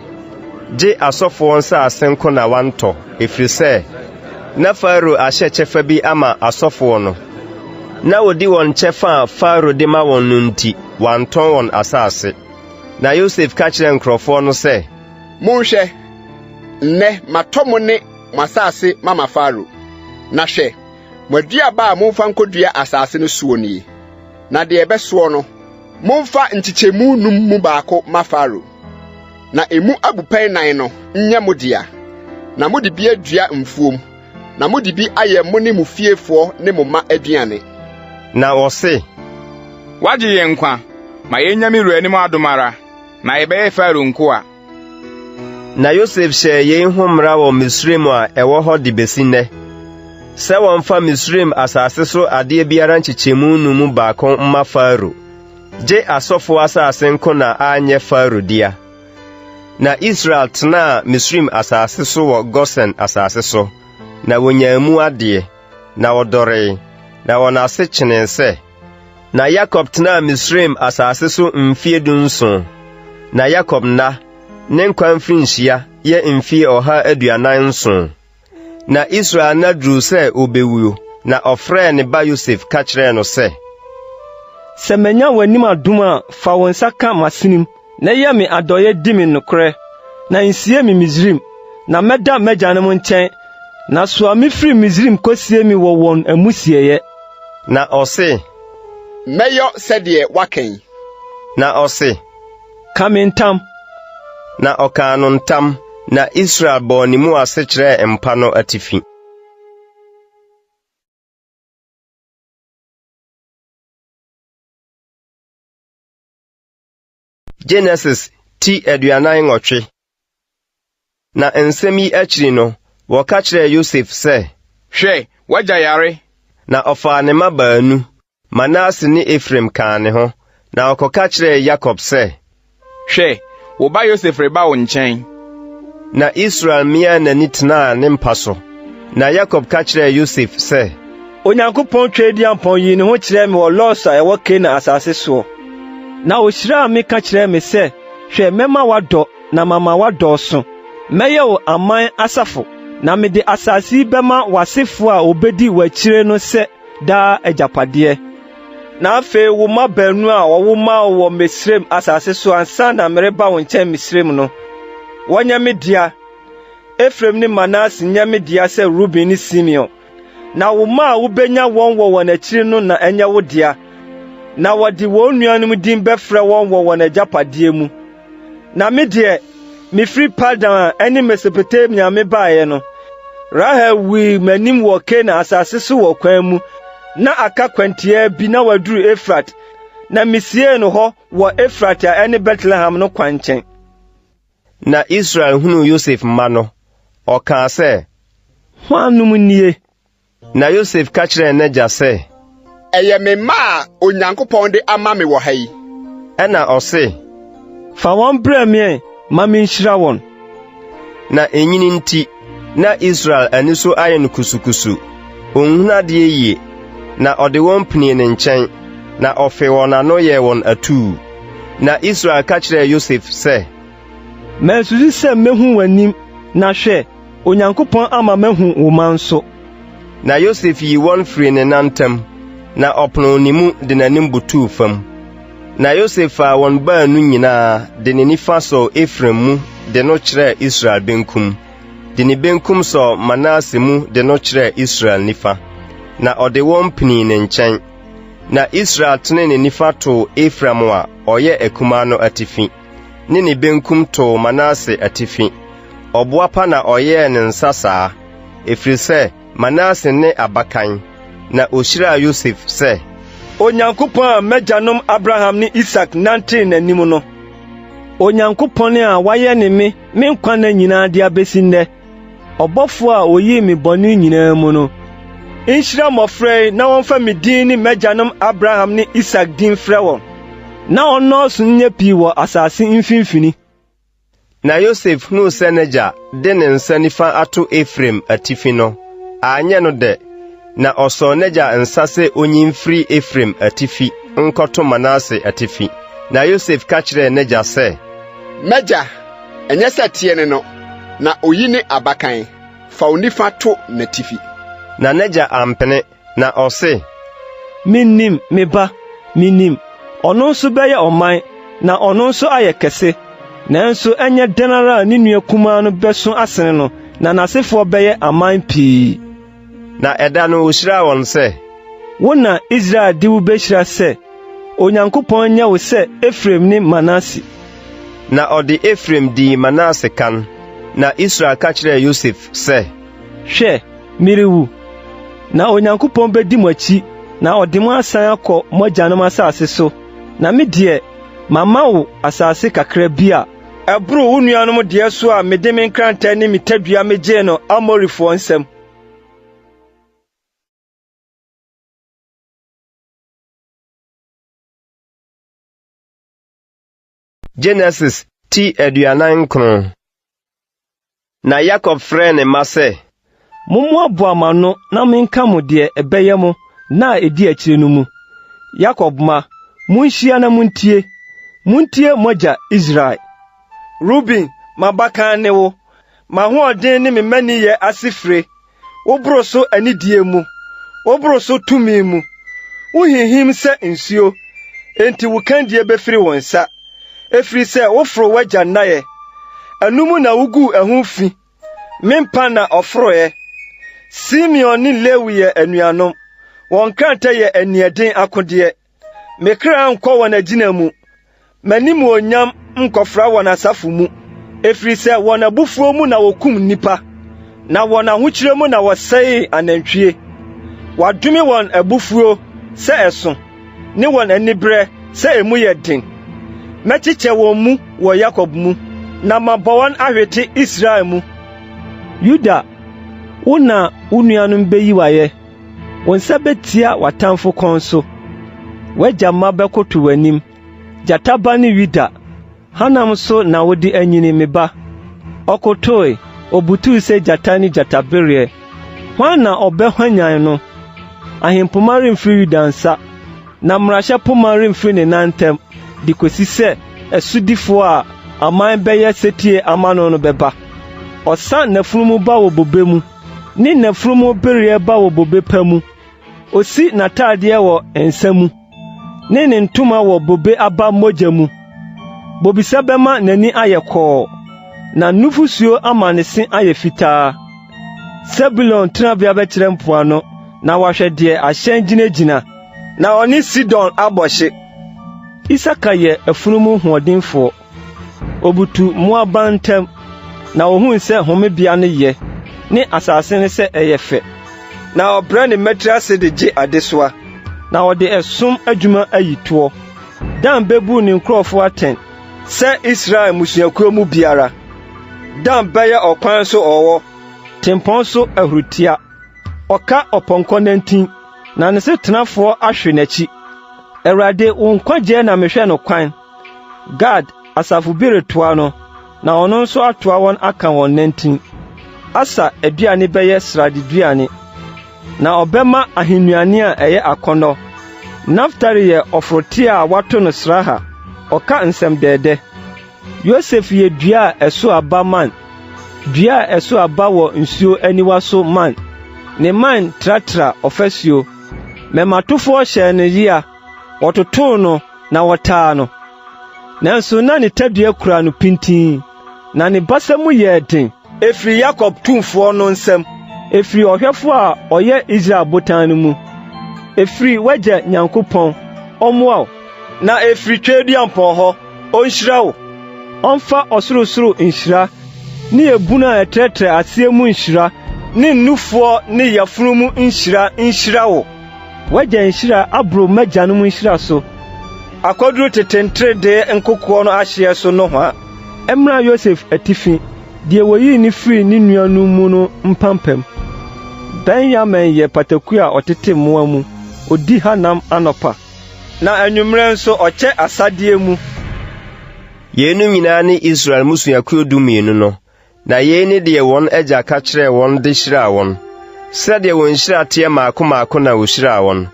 gye asɔfoɔ nsase nko na wantɔ, ɛfiri sɛ, na Farao ahyɛ kyɛfa bi ama asɔfoɔ no. Na wɔdi wɔn kyɛfa a Farao de ma wɔn no nti, wantɔn wɔn asase. Na Yosef ka kyerɛɛ nkurɔfoɔ no sɛ, Monhwɛ, nnɛ matɔ mo ne mo asase mama Farao. Na hwɛ, Mo aduaba a momfa nkodua asase no soɔ nie, na deɛ ɛbɛsoɔ no, momfa nkyekyɛmu num mu baako ma Farao, na emu abupɛn nan no nyɛ mo dea, na mode bi adua mfuom, na mode bi ayɛ mo ne mo fiefoɔ ne mo mma aduane. Na wɔse, Woagye yɛn nkwa, ma yennya me wura anim adom ara, na yɛbɛyɛ Farao nkoa. Na Yosef hyɛɛ yei ho mmara wɔ Misraim a ɛwɔ hɔ de besi nnɛ, sɛ wɔmfa Misraim asase so adeɛ biara nkyekyɛmu no mu baako mma Farao, gye asɔfoɔ asase nko na anyɛ Farao dea. Na Israel tenaa Misraim asase so wɔ Gosen asase so, na wɔnyaa mu adeɛ, na wɔdɔree, na wɔn ase kyenee sɛ. Na Yakob tenaa Misraim asase so mfeɛ 17. Na Yakob nna, ne nkwa mfirinhyia, yɛ mfeɛ 147. Na Israel nna duruu sɛ ɔbɛwuo, na ɔfrɛɛ ne ba Yosef ka kyerɛɛ no sɛ, Sɛ manya w'anim adom a, fa wo nsa ka m'asenem, na yɛ me adɔeɛ di me nokorɛ, na nsie me Misraim, na mɛda m'agyanom nkyɛn, na soa me firi Misraim kɔsie me wɔ wɔn amusieeɛ. Na ɔse, Mɛyɔ sɛdeɛ woaka yi. Na ɔse, Ka me ntam. Na ɔkaa no ntam, na Israel bɔɔ ne mu ase kyerɛɛ mpa no atifi. Genesis ti 48. Na nsɛm yi akyiri no, wɔka kyerɛɛ Yosef sɛ, Hwɛ, w'agya yare. Na ɔfaa ne mma baanu, Manase ne Efraim kaa ne ho, na ɔkɔka kyerɛɛ Yakob sɛ, Hwɛ, wo ba Yosef reba wo nkyɛn. Na Israel miaa n'ani tenaa ne mpa so. Na Yakob ka kyerɛɛ Yosef sɛ, Onyankopɔn Tweaduampɔn yii ne ho kyerɛɛ me wɔ Lus a ɛwɔ Kanaan asase soɔ. Na ohyiraa me ka kyerɛɛ me sɛ, 'Hwɛ, mɛma woadɔ na mama woadɔɔso. Mɛyɛ wo aman asafo, na mede asase yi bɛma w'asefo a wobedi w'akyire no sɛ daa agyapadeɛ. Na afei wo mma baanu a wɔwo maa wo wɔ Misraim asase so ansa na mereba wo nkyɛn Misraim no, wɔnyɛ me dea. Efraim ne Manase nyɛ me dea sɛ Ruben ne Simeon. Na wo mma a wubenya wɔn wɔ wɔn akyiri no na ɛnyɛ wo dea, na wɔde wɔn nuanom din bɛfrɛ wɔn wɔ wɔn agyapadeɛ mu. Na me deɛ, mefiri Padan a ɛne Mesopotamia mebaeɛ no, Rahel wui m'anim wɔ Kanaan asase so wɔ kwan mu, na aka kwantiaa bi na waduru Efrat, na misiee no hɔ wɔ Efrat a ɛne Betlehem no kwankyɛn. Na Israel hunuu Yosef mma no, ɔkaa sɛ, Hwannom nie? Na Yosef ka kyerɛɛ n'agya sɛ, Ɛyɛ me mma a Onyankopɔn de ama me wɔ ha yi. Ɛnna ɔse, Fa wɔn brɛ me ɛ ma minhyira wɔn. Na enyini nti, na Israel ani so ayɛ no kusukusu, onhunu adeɛ yie. Na ɔde wɔn pinii ne nkyɛn, na ɔfee wɔn ano yɛɛ wɔn atuu. Na Israel ka kyerɛɛ Yosef sɛ, Mansusu sɛ mehu w'anim, na hwɛ, Onyankopɔn ama mahu wo mma nso. Na Yosef yii wɔn firii ne nan ntam, na ɔponoo ne mu de n'anim butuu fam. Na Yosef faa wɔn baanu nyinaa de ne nifa sɔɔ Efraim mu de no kyerɛɛ Israel benkum, de ne benkum sɔɔ Manase mu de no kyerɛɛ Israel nifa, na ɔde wɔn pinii ne nkyɛn. Na Israel tenee ne nifa too Efraim a ɔyɛ akumaa no atifi, ne ne benkum too Manase atifi. Ɔboapa na ɔyɛɛ ne nsa saa, ɛfiri sɛ Manase ne abakan. Na ɔhyiraa Yosef sɛ, Onyankopɔn a m'agyanom Abraham ne Isak nantee n'anim no, Onyankopɔn a wayɛne me me nkwa nna nyinaa de abesi nnɛ, ɔbɔfo a oyii me bɔne nyinaa mu no, nhyira mmofra yi na wɔmfa me din ne m'agyanom Abraham ne Isak din mfrɛ wɔn, na wɔnnɔɔso nyɛ pii wɔ asase mfimfini. Na Yosef hunuu sɛ n'agya de ne nsa nifa ato Efraim atifi no, anyɛ no dɛ, na ɔsɔɔ n'agya nsa sɛ onyi mfiri Efraim atifi nkɔto Manase atifi. Na Yosef ka kyerɛɛ n'agya sɛ, M'agya, ɛnyɛ sɛ teɛ ne no, na oyi ne abakan. Fa wo nifa to n'atifi. Na n'agya ampene, na ɔse, Minnim, me ba, minnim. Ɔno nso bɛyɛ ɔman, na ɔno nso ayɛ kɛse. Nanso ɛnyɛ dɛn ara a ne nua kumaa no bɛso asene no, na n'asefoɔ bɛyɛ aman pii. Na ɛda no ohyiraa wɔn sɛ, Wo na Israel de wo behyira sɛ, 'Onyankopɔn nyɛ wo sɛ Efraim ne Manase.' Na ɔde Efraim dii Manase kan. Na Israel ka kyerɛɛ Yosef sɛ, Hwɛ, merewu, na Onyankopɔn bedi mo akyi na ɔde mo asan akɔ mo agyanom asase so, na me deɛ, mama wo asase kakra bi a ɛboro wo nuanom deɛ so a mede me nkrantɛ ne me tadua migyee no Amorifoɔ nsam. Genesis ti 49. Na Yakob frɛɛ ne mma sɛ, Mommoaboa mo ano na menka mo deɛ ɛbɛyɛ mo nna a ɛdi akyire no mu. Yakob mma, monhyia na muntie. Muntie mo agya Israel. Ruben, m'abakan ne wo, m'ahoɔden ne me mmaninyɛ asefire. Woboro so anidie mu, woboro so tumi mu. Wohinhim sɛ nsuo, enti wo kandie bɛfiri wo nsa, ɛfiri sɛ woforo w'agya nnaeɛ. Ɛno mu na woguu ɛho fi, me mpa na ɔforoeɛ. Simeon ne Lewi yɛ anuanom, wɔn nkrantɛ yɛ aniɛden akodeɛ. Me kra nkɔ wɔn agyina mu, m'animuonyam nkɔfra wɔn asafo mu, ɛfiri sɛ wɔn abufuo mu na wɔkum nnipa, na wɔn ahokyerɛ mu na wɔsɛee anantwie. Wɔadome wɔn abufuo sɛ ɛso, ne wɔn aniberɛ sɛ emu yɛ den. Mɛkyekyɛ wɔn mu wɔ Yakob mu, na mabɔ wɔn ahwete Israel mu. Yuda, wo na wo nuanom beyi wo ayɛ. Wo nsa betia w'atamfo kɔn so. W'agya mma bɛkoto w'anim. Gyata ba ne Yuda, hanam so na wode anyini, me ba. Ɔkotoe, obutuw sɛ gyata ne gyatabereɛ. Hwan na ɔbɛhwanyan no? Ahempoma remfiri Yuda nsa, na mmarahyɛ poma remfiri ne nan ntam. de kosi sɛ ɛsodifoɔ a aman bɛyɛ setie ama no no bɛba. Ɔsa n'afunumu ba wɔ bobe mu, ne n'afunumu bereɛ ba wɔ bobe pa mu. Osi n'atadeɛ wɔ nsa mu, ne ne ntoma wɔ bobe aba mogya mu. Bobesa bɛma n'ani ayɛ kɔɔ, na nufusuo ama ne se ayɛ fitaa. Sebulon tenabea bɛkyerɛ mpoano, na wahwɛ deɛ ahyɛn gyinagyina, na ɔne Sidon abɔ hye. Isakar yɛ afunumu hoɔdenfoɔ. Obutu mmoaban ntam, na ohuu sɛ homebea no ye, ne asase no sɛ ɛyɛ fɛ. Na ɔbrɛ ne mmatiri ase de gye adesoa, na ɔde ɛsom adwuma ayi toɔ. Dan bebu ne nkurɔfo atɛn sɛ Israel mmusuakuo mu biara. Dan bɛyɛ ɔkwan so ɔwɔ, tempɔn so ahuritia. Ɔka ɔpɔnkɔ nantin, na ne so tenafoɔ ahwe n'akyi. Awurade, wo nkwagyeɛ na mehwɛ no kwan. Gad, asafo bi retoa no, na ɔno nso atoa wɔn aka wɔn nantin. Aser aduane bɛyɛ sradeduane, na ɔbɛma ahennuane a ɛyɛ akɔnnɔ. Naftali yɛ ɔforoteɛ a wɔato no sraha, ɔka nsɛm dɛɛdɛ. Yosef yɛ dua a ɛso aba mman, dua a ɛso aba wɔ nsuo aniwa so mman. Ne mman tratra ɔfasuo. Mmɛmmatofoɔ hyɛɛ no yea, wɔtotoo no na wɔtaa no. Nanso na ne tadua kura no pintinn, na ne basa mu yɛɛ den. Ɛfiri Yakob Tumfoɔ no nsam, ɛfiri ɔhwɛfoɔ a ɔyɛ Israel botan no mu, ɛfiri w'agya Nyankopɔn, ɔmmoa wo. Na ɛfiri Tweaduampɔn hɔ, ɔnhyira wo. Ɔmfa ɔsorosoro nhyira ne ebunu a ɛtrɛtrɛ aseɛ mu nhyira ne nufoɔ ne yafunu mu nhyira nhyira wo. W'agya nhyira aboro m'agyanom nhyira so akɔduru tete nteredee nkokoɔ no ahyeɛ so nohoa. Ɛmmra Yosef atifi, deɛ wɔyii no firii ne nuanom mu no mpampam. Benyamin yɛ pataku a ɔtete mmoa mu, ɔdi hanam anɔpa. Na anwummerɛ nso ɔkyɛ asadeɛ mu. Yeinom nyinaa ne Israel mmusuakuo dumienu no, na yei ne deɛ wɔn agya ka kyerɛɛ wɔn de hyiraa wɔn. Sɛdeɛ wɔn nhyira teɛ mmaako mmaako na ɔhyiraa wɔn.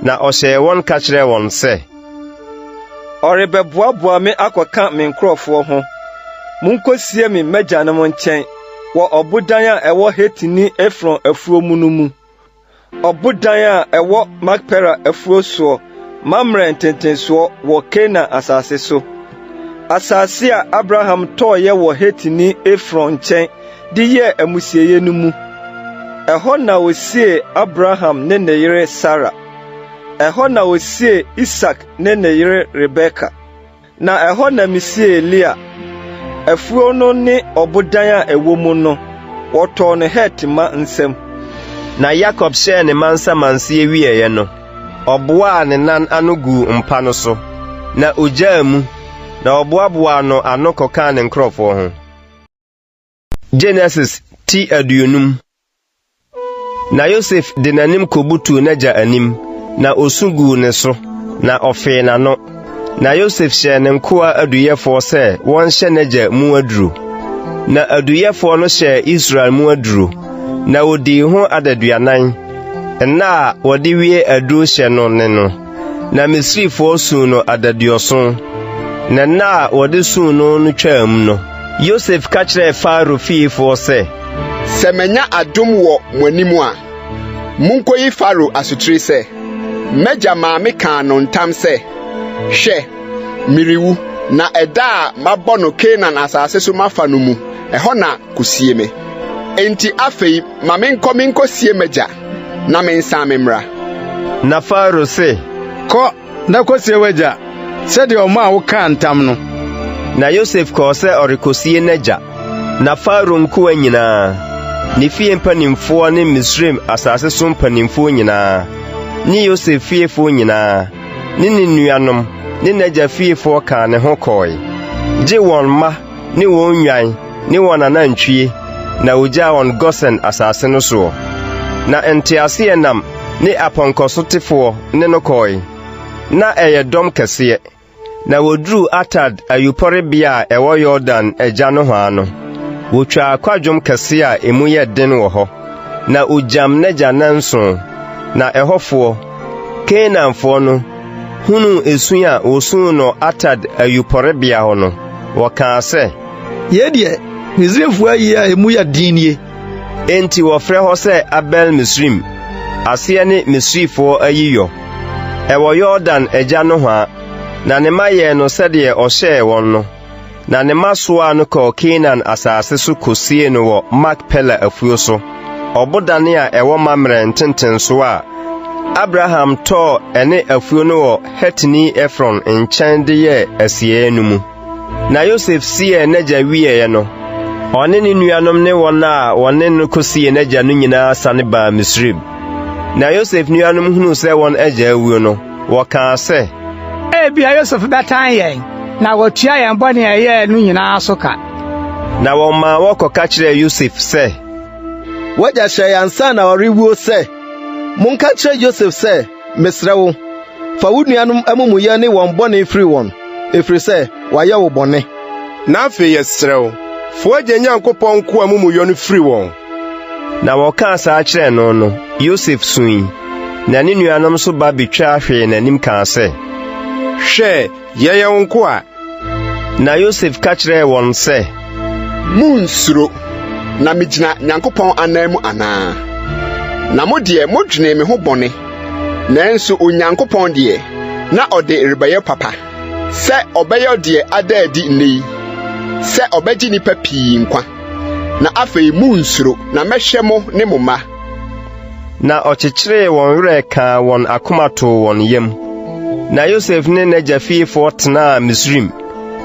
Na ɔhyɛɛ wɔn ka kyerɛɛ wɔn sɛ. Ɔrebɛboaboa me akɔka me nkurɔfoɔ ho. Monkɔsie me m'agyanom nkyɛn wɔ ɔbodan a ɛwɔ Hetini Efron afuo mu no mu. Ɔbodan a ɛwɔ Makpela afuo soɔ, Mamre ntentensoɔ wɔ Kanaan asase so, asase a Abraham tɔeɛ wɔ Hetini Efron nkyɛn de yɛɛ amusieeɛ no mu. Ɛhɔ na wɔsiee Abraham ne ne yere Sara. Ɛhɔ na wɔsiee Isak ne ne yere Rebeka. Na ɛhɔ na misiee Lea. Afuo no ne ɔbodan a ɛwɔ mu no, wɔtɔɔ no Het mma nsam. Na Yakob hyɛɛ ne mma nsamanseɛ wieeɛ no, ɔboaa ne nan ano guu mpa no so, na ɔgyaa mu, na ɔboaboaa no ano kɔkaa ne nkurɔfoɔ ho. Genesis ti 50. Na Yosef de n'anim kobutuu n'agya anim, na osu guu ne so, na ɔfee n'ano. Na Yosef hyɛɛ ne nkoa aduyɛfoɔ sɛ wɔnhyɛ n'agya mu aduro. Na aduyɛfoɔ no hyɛɛ Israel mu aduro, na wɔdii ho adaduanan, nna a wɔde wie aduro hyɛ no ne no. Na Misrifoɔ suu no adaduɔson. Na nna a wɔde suu no no twaam no, Yosef ka kyerɛɛ Farao fiefoɔ sɛ, Sɛ manya adom wɔ mo anim a, munkoyi Farao asotire sɛ, 'M'agya maa mekaa no ntam sɛ, Hwɛ, merewu, na ɛda a mabɔ no Kanaan asase so mafa no mu, ɛhɔ na kosie me. Enti afei ma menkɔ minkosie m'agya, na mensan memmra. Na Farao se, Kɔ na kosie w'agya, sɛdeɛ ɔmaa wokaa ntam no. Na Yosef kɔɔ sɛ ɔrekosie n'agya. Na Farao nkoa nyinaa, ne fie mpanimfoɔ ne Misraim asase so mpanimfoɔ nyinaa, ne Yosef fiefoɔ nyinaa, ne ne nuanom, ne n'agya fiefoɔ kaa ne ho kɔe, gye wɔn mma ne wɔn nnwan ne wɔn anantwie na ogyaa wɔn Gosen asase no soɔ. Na nteaseɛnam ne apɔnkɔsotefoɔ ne no kɔe. Na ɛyɛ dɔm kɛseɛ. Na wɔduruu Atad ayuporebea a ɛwɔ Yordan agya nohoa no, wɔtwaa kwadwom kɛseɛ a emu yɛ den wɔ hɔ. Na ogyam n'agya nnanson. Na ɛhɔfoɔ, Kanaanfoɔ no, hunuu esu a wɔsuu no Atad ayuporebea hɔ no, wɔkaa sɛ, Yei deɛ, Misraimfoɔ ayie a emu yɛ den nie. Enti wɔfrɛ hɔ sɛ Abel-Misraim, aseɛ ne Misrifoɔ ayiyɔ. Ɛwɔ Yordan agya nohoa. Na ne mma yɛɛ no sɛdeɛ ɔhyɛɛ wɔn no. Na ne mma soaa no kɔɔ Kanaan asase so kɔsiee no wɔ Makpela afuo so, ɔbodan a ɛwɔ Mamre ntentensoɔ a Abraham tɔɔ ɛne afuo no wɔ Hetini Efron nkyɛn de yɛɛ asieeɛ no mu. Na Yosef siee n'agya wieeɛ no, ɔne ne nuanom ne wɔn a wɔne no kɔsiee n'agya no nyinaa sane baa Misraim. Na Yosef nuanom hunuu sɛ wɔn agya awuo no, wɔkaa sɛ, Ebia Yosef bɛtan yɛn na watua yɛn bɔne a yɛyɛɛ no nyinaa so ka. Na wɔmaa wɔkɔka kyerɛɛ Yosef sɛ, W'agya hyɛe ansa na ɔrewuo sɛ, 'Monka nkyerɛ Yosef sɛ, Mesrɛ wo, fa wo nuanom amumuyɛ ne wɔn bɔne firi wɔn, ɛfiri sɛ wɔayɛ wo bɔne. Na afei yɛsrɛ wo, fa w'agya Nyankopɔn nkoa amumuyɔ no firi wɔn. Na wɔkaa saa kyerɛɛ no no, Yosef sui. Na ne nuanom nso ba betwaa hwee n'anim kaa sɛ, Hwɛ, yɛyɛ wo nkoa. Na Yosef ka kyerɛɛ wɔn sɛ, Munnsuro, na migyina Nyankopɔn anan mu anaa? Na mo deɛ, modwenee me ho bɔne, nanso Onyankopɔn deɛ, na ɔde rebɛyɛ papa, sɛ ɔbɛyɛ deɛ ada adi nnɛ yi, sɛ ɔbɛgye nnipa pii nkwa. Na afei munnsuro, na mɛhwɛ mo ne mo mma. Na ɔkyekyeree wɔn werɛ kaa wɔn akoma too wɔn yam. Na Yosef ne n'agya fiefoɔ tenaa Misraim.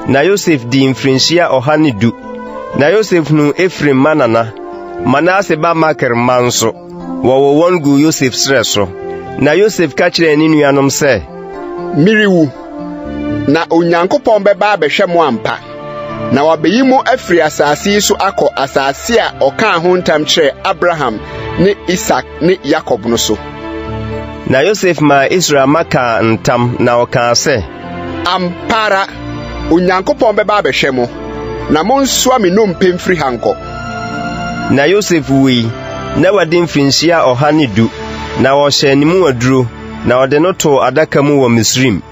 Na Yosef dii mfirinhyia 110. Na Yosef hunuu Efraim mma nana, Manase ba Makir mma nso, wɔwoo wɔn guu Yosef srɛ so. Na Yosef ka kyerɛɛ ne nuanom sɛ, Merewu, na Onyankopɔn bɛba abɛhwɛ mo ampa. Na wabeyi mo afiri asase yi so akɔ asase a ɔkaa ho ntam kyerɛɛ Abraham ne Isak ne Yakob no so. Na Yosef maa Israel mma kaa ntam, na ɔkaa sɛ, Ampa ara, Onyankopɔn bɛba abɛhwɛ mo, na monsoa me nnompe mfiri ha nkɔ. Na Yosef wui, na wadi mfirinhyia 110, na wɔhyɛɛ ne mu aduro, na wɔde no too adaka mu wɔ Misraim.